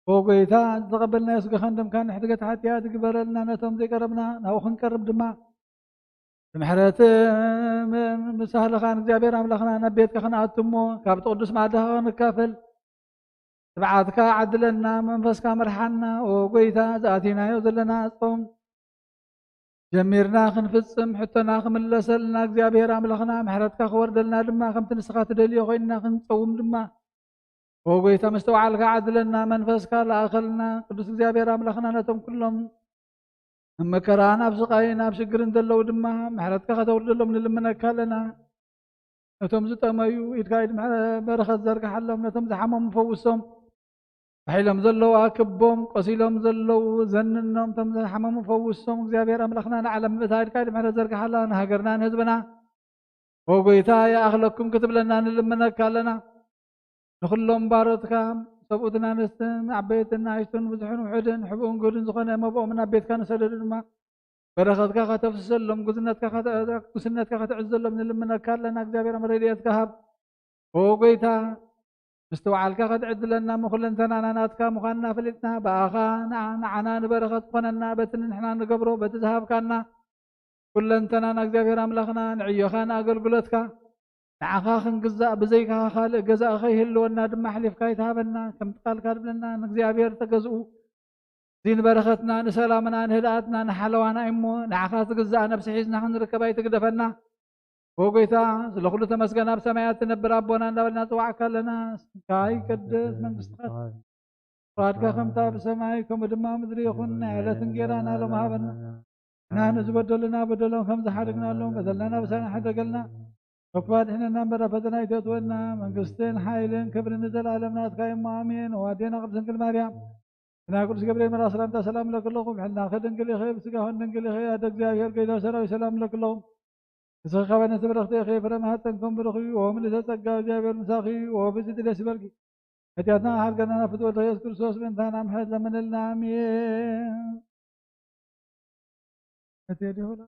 ኦ ጎይታ፣ ዝተቐበልናዮ ስጋኻን ደምካን ንሕድገት ሓጢኣት ግበረልና። ነቶም ዘይቀረብና ናብኡ ክንቀርብ ድማ ብምሕረት ምሳህልኻን እግዚኣብሔር ኣምላኽና ናብ ቤትካ ክንኣቱ እሞ ካብቲ ቅዱስ መኣድኻ ክንካፈል ትብዓትካ ዓድለና፣ መንፈስካ መርሓና። ኦ ጎይታ፣ ዝኣቲናዮ ዘለና ጾም ጀሚርና ክንፍጽም፣ ሕቶና ክምለሰልና፣ እግዚኣብሔር ኣምላኽና፣ ምሕረትካ ክወርደልና ድማ፣ ከምቲ ንስኻ ትደልዮ ኮይንና ክንጸውም ድማ፣ ኦ ጎይታ፣ ምስተውዓልካ ዓድለና፣ መንፈስካ ለኣኸልና። ቅዱስ እግዚኣብሔር ኣምላኽና፣ ነቶም ኩሎም ኣብ መከራን ኣብ ስቓይን ኣብ ሽግርን ዘለዉ ድማ ምሕረትካ ከተውርደሎም ንልምነካ ኣለና። ነቶም ዝጠመዩ ኢድካ ኢድ ምሕረ-፣ በረኸት ዘርግሓሎም፣ ነቶም ዝሓመሙ ፈውሶም፣ ባሒሎም ዘለዉ ኣክቦም፣ ቆሲሎም ዘለዉ ዘንኖም፣ እቶም ዝሓመሙ ፈውሶም። እግዚኣብሔር ኣምላኽና፣ ንዓለም ምእታ ኢድካ ኢድ ምሕረት ዘርግሓላ፣ ንሃገርና ንህዝብና ኦ ጎይታ፣ ይኣኽለኩም ክትብለና ንልምነካ ኣለና። ንኹሎም ባሮትካ፣ ሰብኡትን ኣንስትን፣ ዓበይትን ንኣሽቱን፣ ብዙሕን ውሑድን፣ ሕቡእን ግሁድን ዝኾነ መብኦም ናብ ቤትካ ንሰደዱ ድማ፣ በረኸትካ ከተፍስሰሎም፣ ጉዝነትካ ከተ-፣ ጉስነትካ ከተዕዘሎም ንልምነካ ኣለና። እግዚኣብሔር ረድኤትካ ሃብ። ኦ ጎይታ፣ ምስትውዓልካ ክትዕድለና፣ እሞ ኩለንተናና ናትካ ምዃንና ፈሊጥና፣ ብኣኻ ንዓ-፣ ንዓና ንበረኸት ትኾነና፣ በቲ ንሕና ንገብሮ፣ በቲ ዝሃብካና፣ ኩለንተናና እግዚኣብሔር ኣምላኽና ንዕዮኻ ንኣገልግሎትካ ንዓኻ ክንግዛእ፣ ብዘይካኻ ካልእ ገዛኢ ከይህልወና ድማ ኣሕሊፍካ ኣይትሃበና። ከምቲ ቃልካ ድብለና ንእግዚኣብሔር ተገዝኡ። እዚ ንበረኸትና፣ ንሰላምና፣ ንህድኣትና፣ ንሓለዋና እዩ እሞ፣ ንዓኻ ትግዛእ ነብሲ ሒዝና ክንርከብ ኣይትግደፈና። ኦ ጎይታ፣ ስለ ኩሉ ተመስገን። ኣብ ሰማያት ትነብር ኣቦና እንዳበልና ንጽዋዕካ ኣለና። ስምካ ይቀደስ፣ መንግስትኻ ትምጻእ፣ ፍቓድካ ከምታ ብሰማይ ከምኡ ድማ ኣብ ምድሪ ይኹን። ናይ ዕለት እንጌራና ሎም ሃበና። ንሕና ንዝበደሉና በደሎም ከም ዝሓደግናሎም በደልና ንበሳና ሕደገልና። ካብ ክፉእ ኣድሕነና እምበር ኣብ ፈተና ኣይተእትወና። መንግስትን ሓይልን ክብርን ንዘለኣለም ናትካ እዩ እሞ ኣሜን። ኦ ኣዴና ቅድስት ድንግል ማርያም፣ ናይ ቅዱስ ገብርኤል መልኣኽ ሰላምታ ሰላም እለኪ ኣለኹ። ብሕልናኺ ድንግል ኢኺ፣ ብስጋኺ ድንግል ኢኺ። ኣደ እግዚኣብሔር፣ ጎይታ ሰራዊት፣ ሰላም እለኪ ኣለኹ። ንስኺ ካብ ኣንስቲ ብርኽቲ ኢኺ፣ ፍረ ማህፀንኪ እውን ብሩኽ እዩ። ኦ ምልዕተ ጸጋ፣ እግዚኣብሔር ምሳኺ እዩ። ኦ ብፅድቂ ደስ ይበልኪ። ሓጢኣትና ሓርገና ናብ ፍትወልደ ኢየሱስ ክርስቶስ ምእንታና ምሕረት ለምንልና። ኣሜን። እቲ ዲኹላ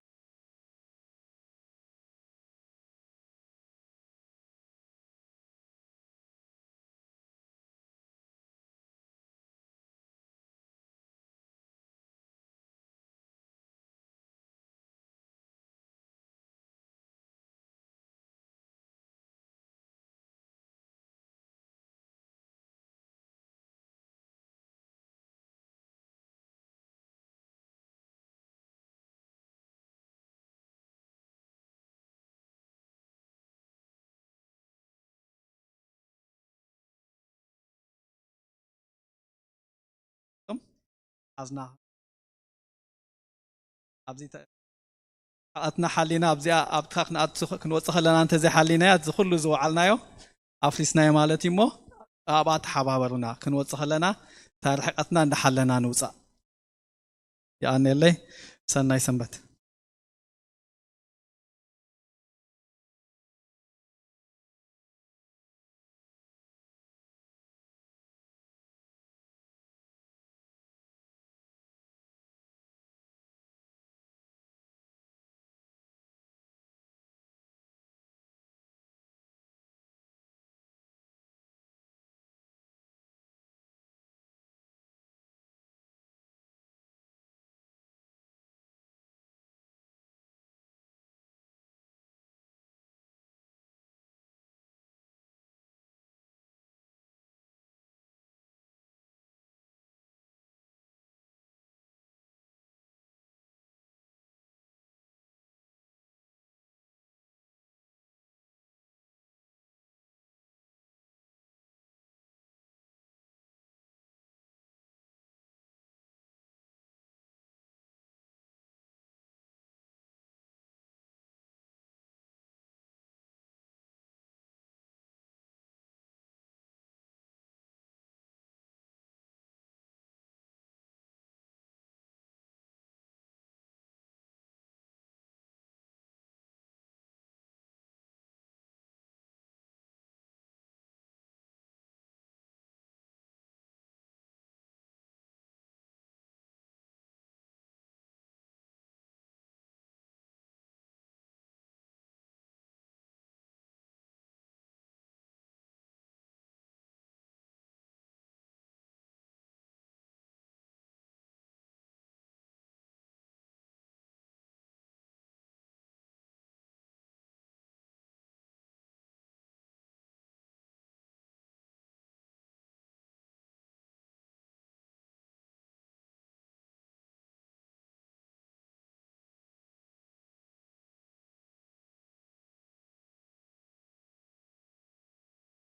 ኣዝና ኣብዚ ተ-፣ ኣትና ሓሊና ኣብዚኣ ኣብትኻ ክንኣቱ-፣ ክንወጽእ ከለና እንተዘይሓሊናያ፣ እዚ ኩሉ ዝወዓልናዮ ኣፍሪስናዮ ማለት እዩ እሞ፣ ኣብኣ ተሓባበሩና። ክንወጽእ ከለና እታ ርሕቀትና እንዳሓለና ንውጻእ። የቐንየለይ። ሰናይ ሰንበት።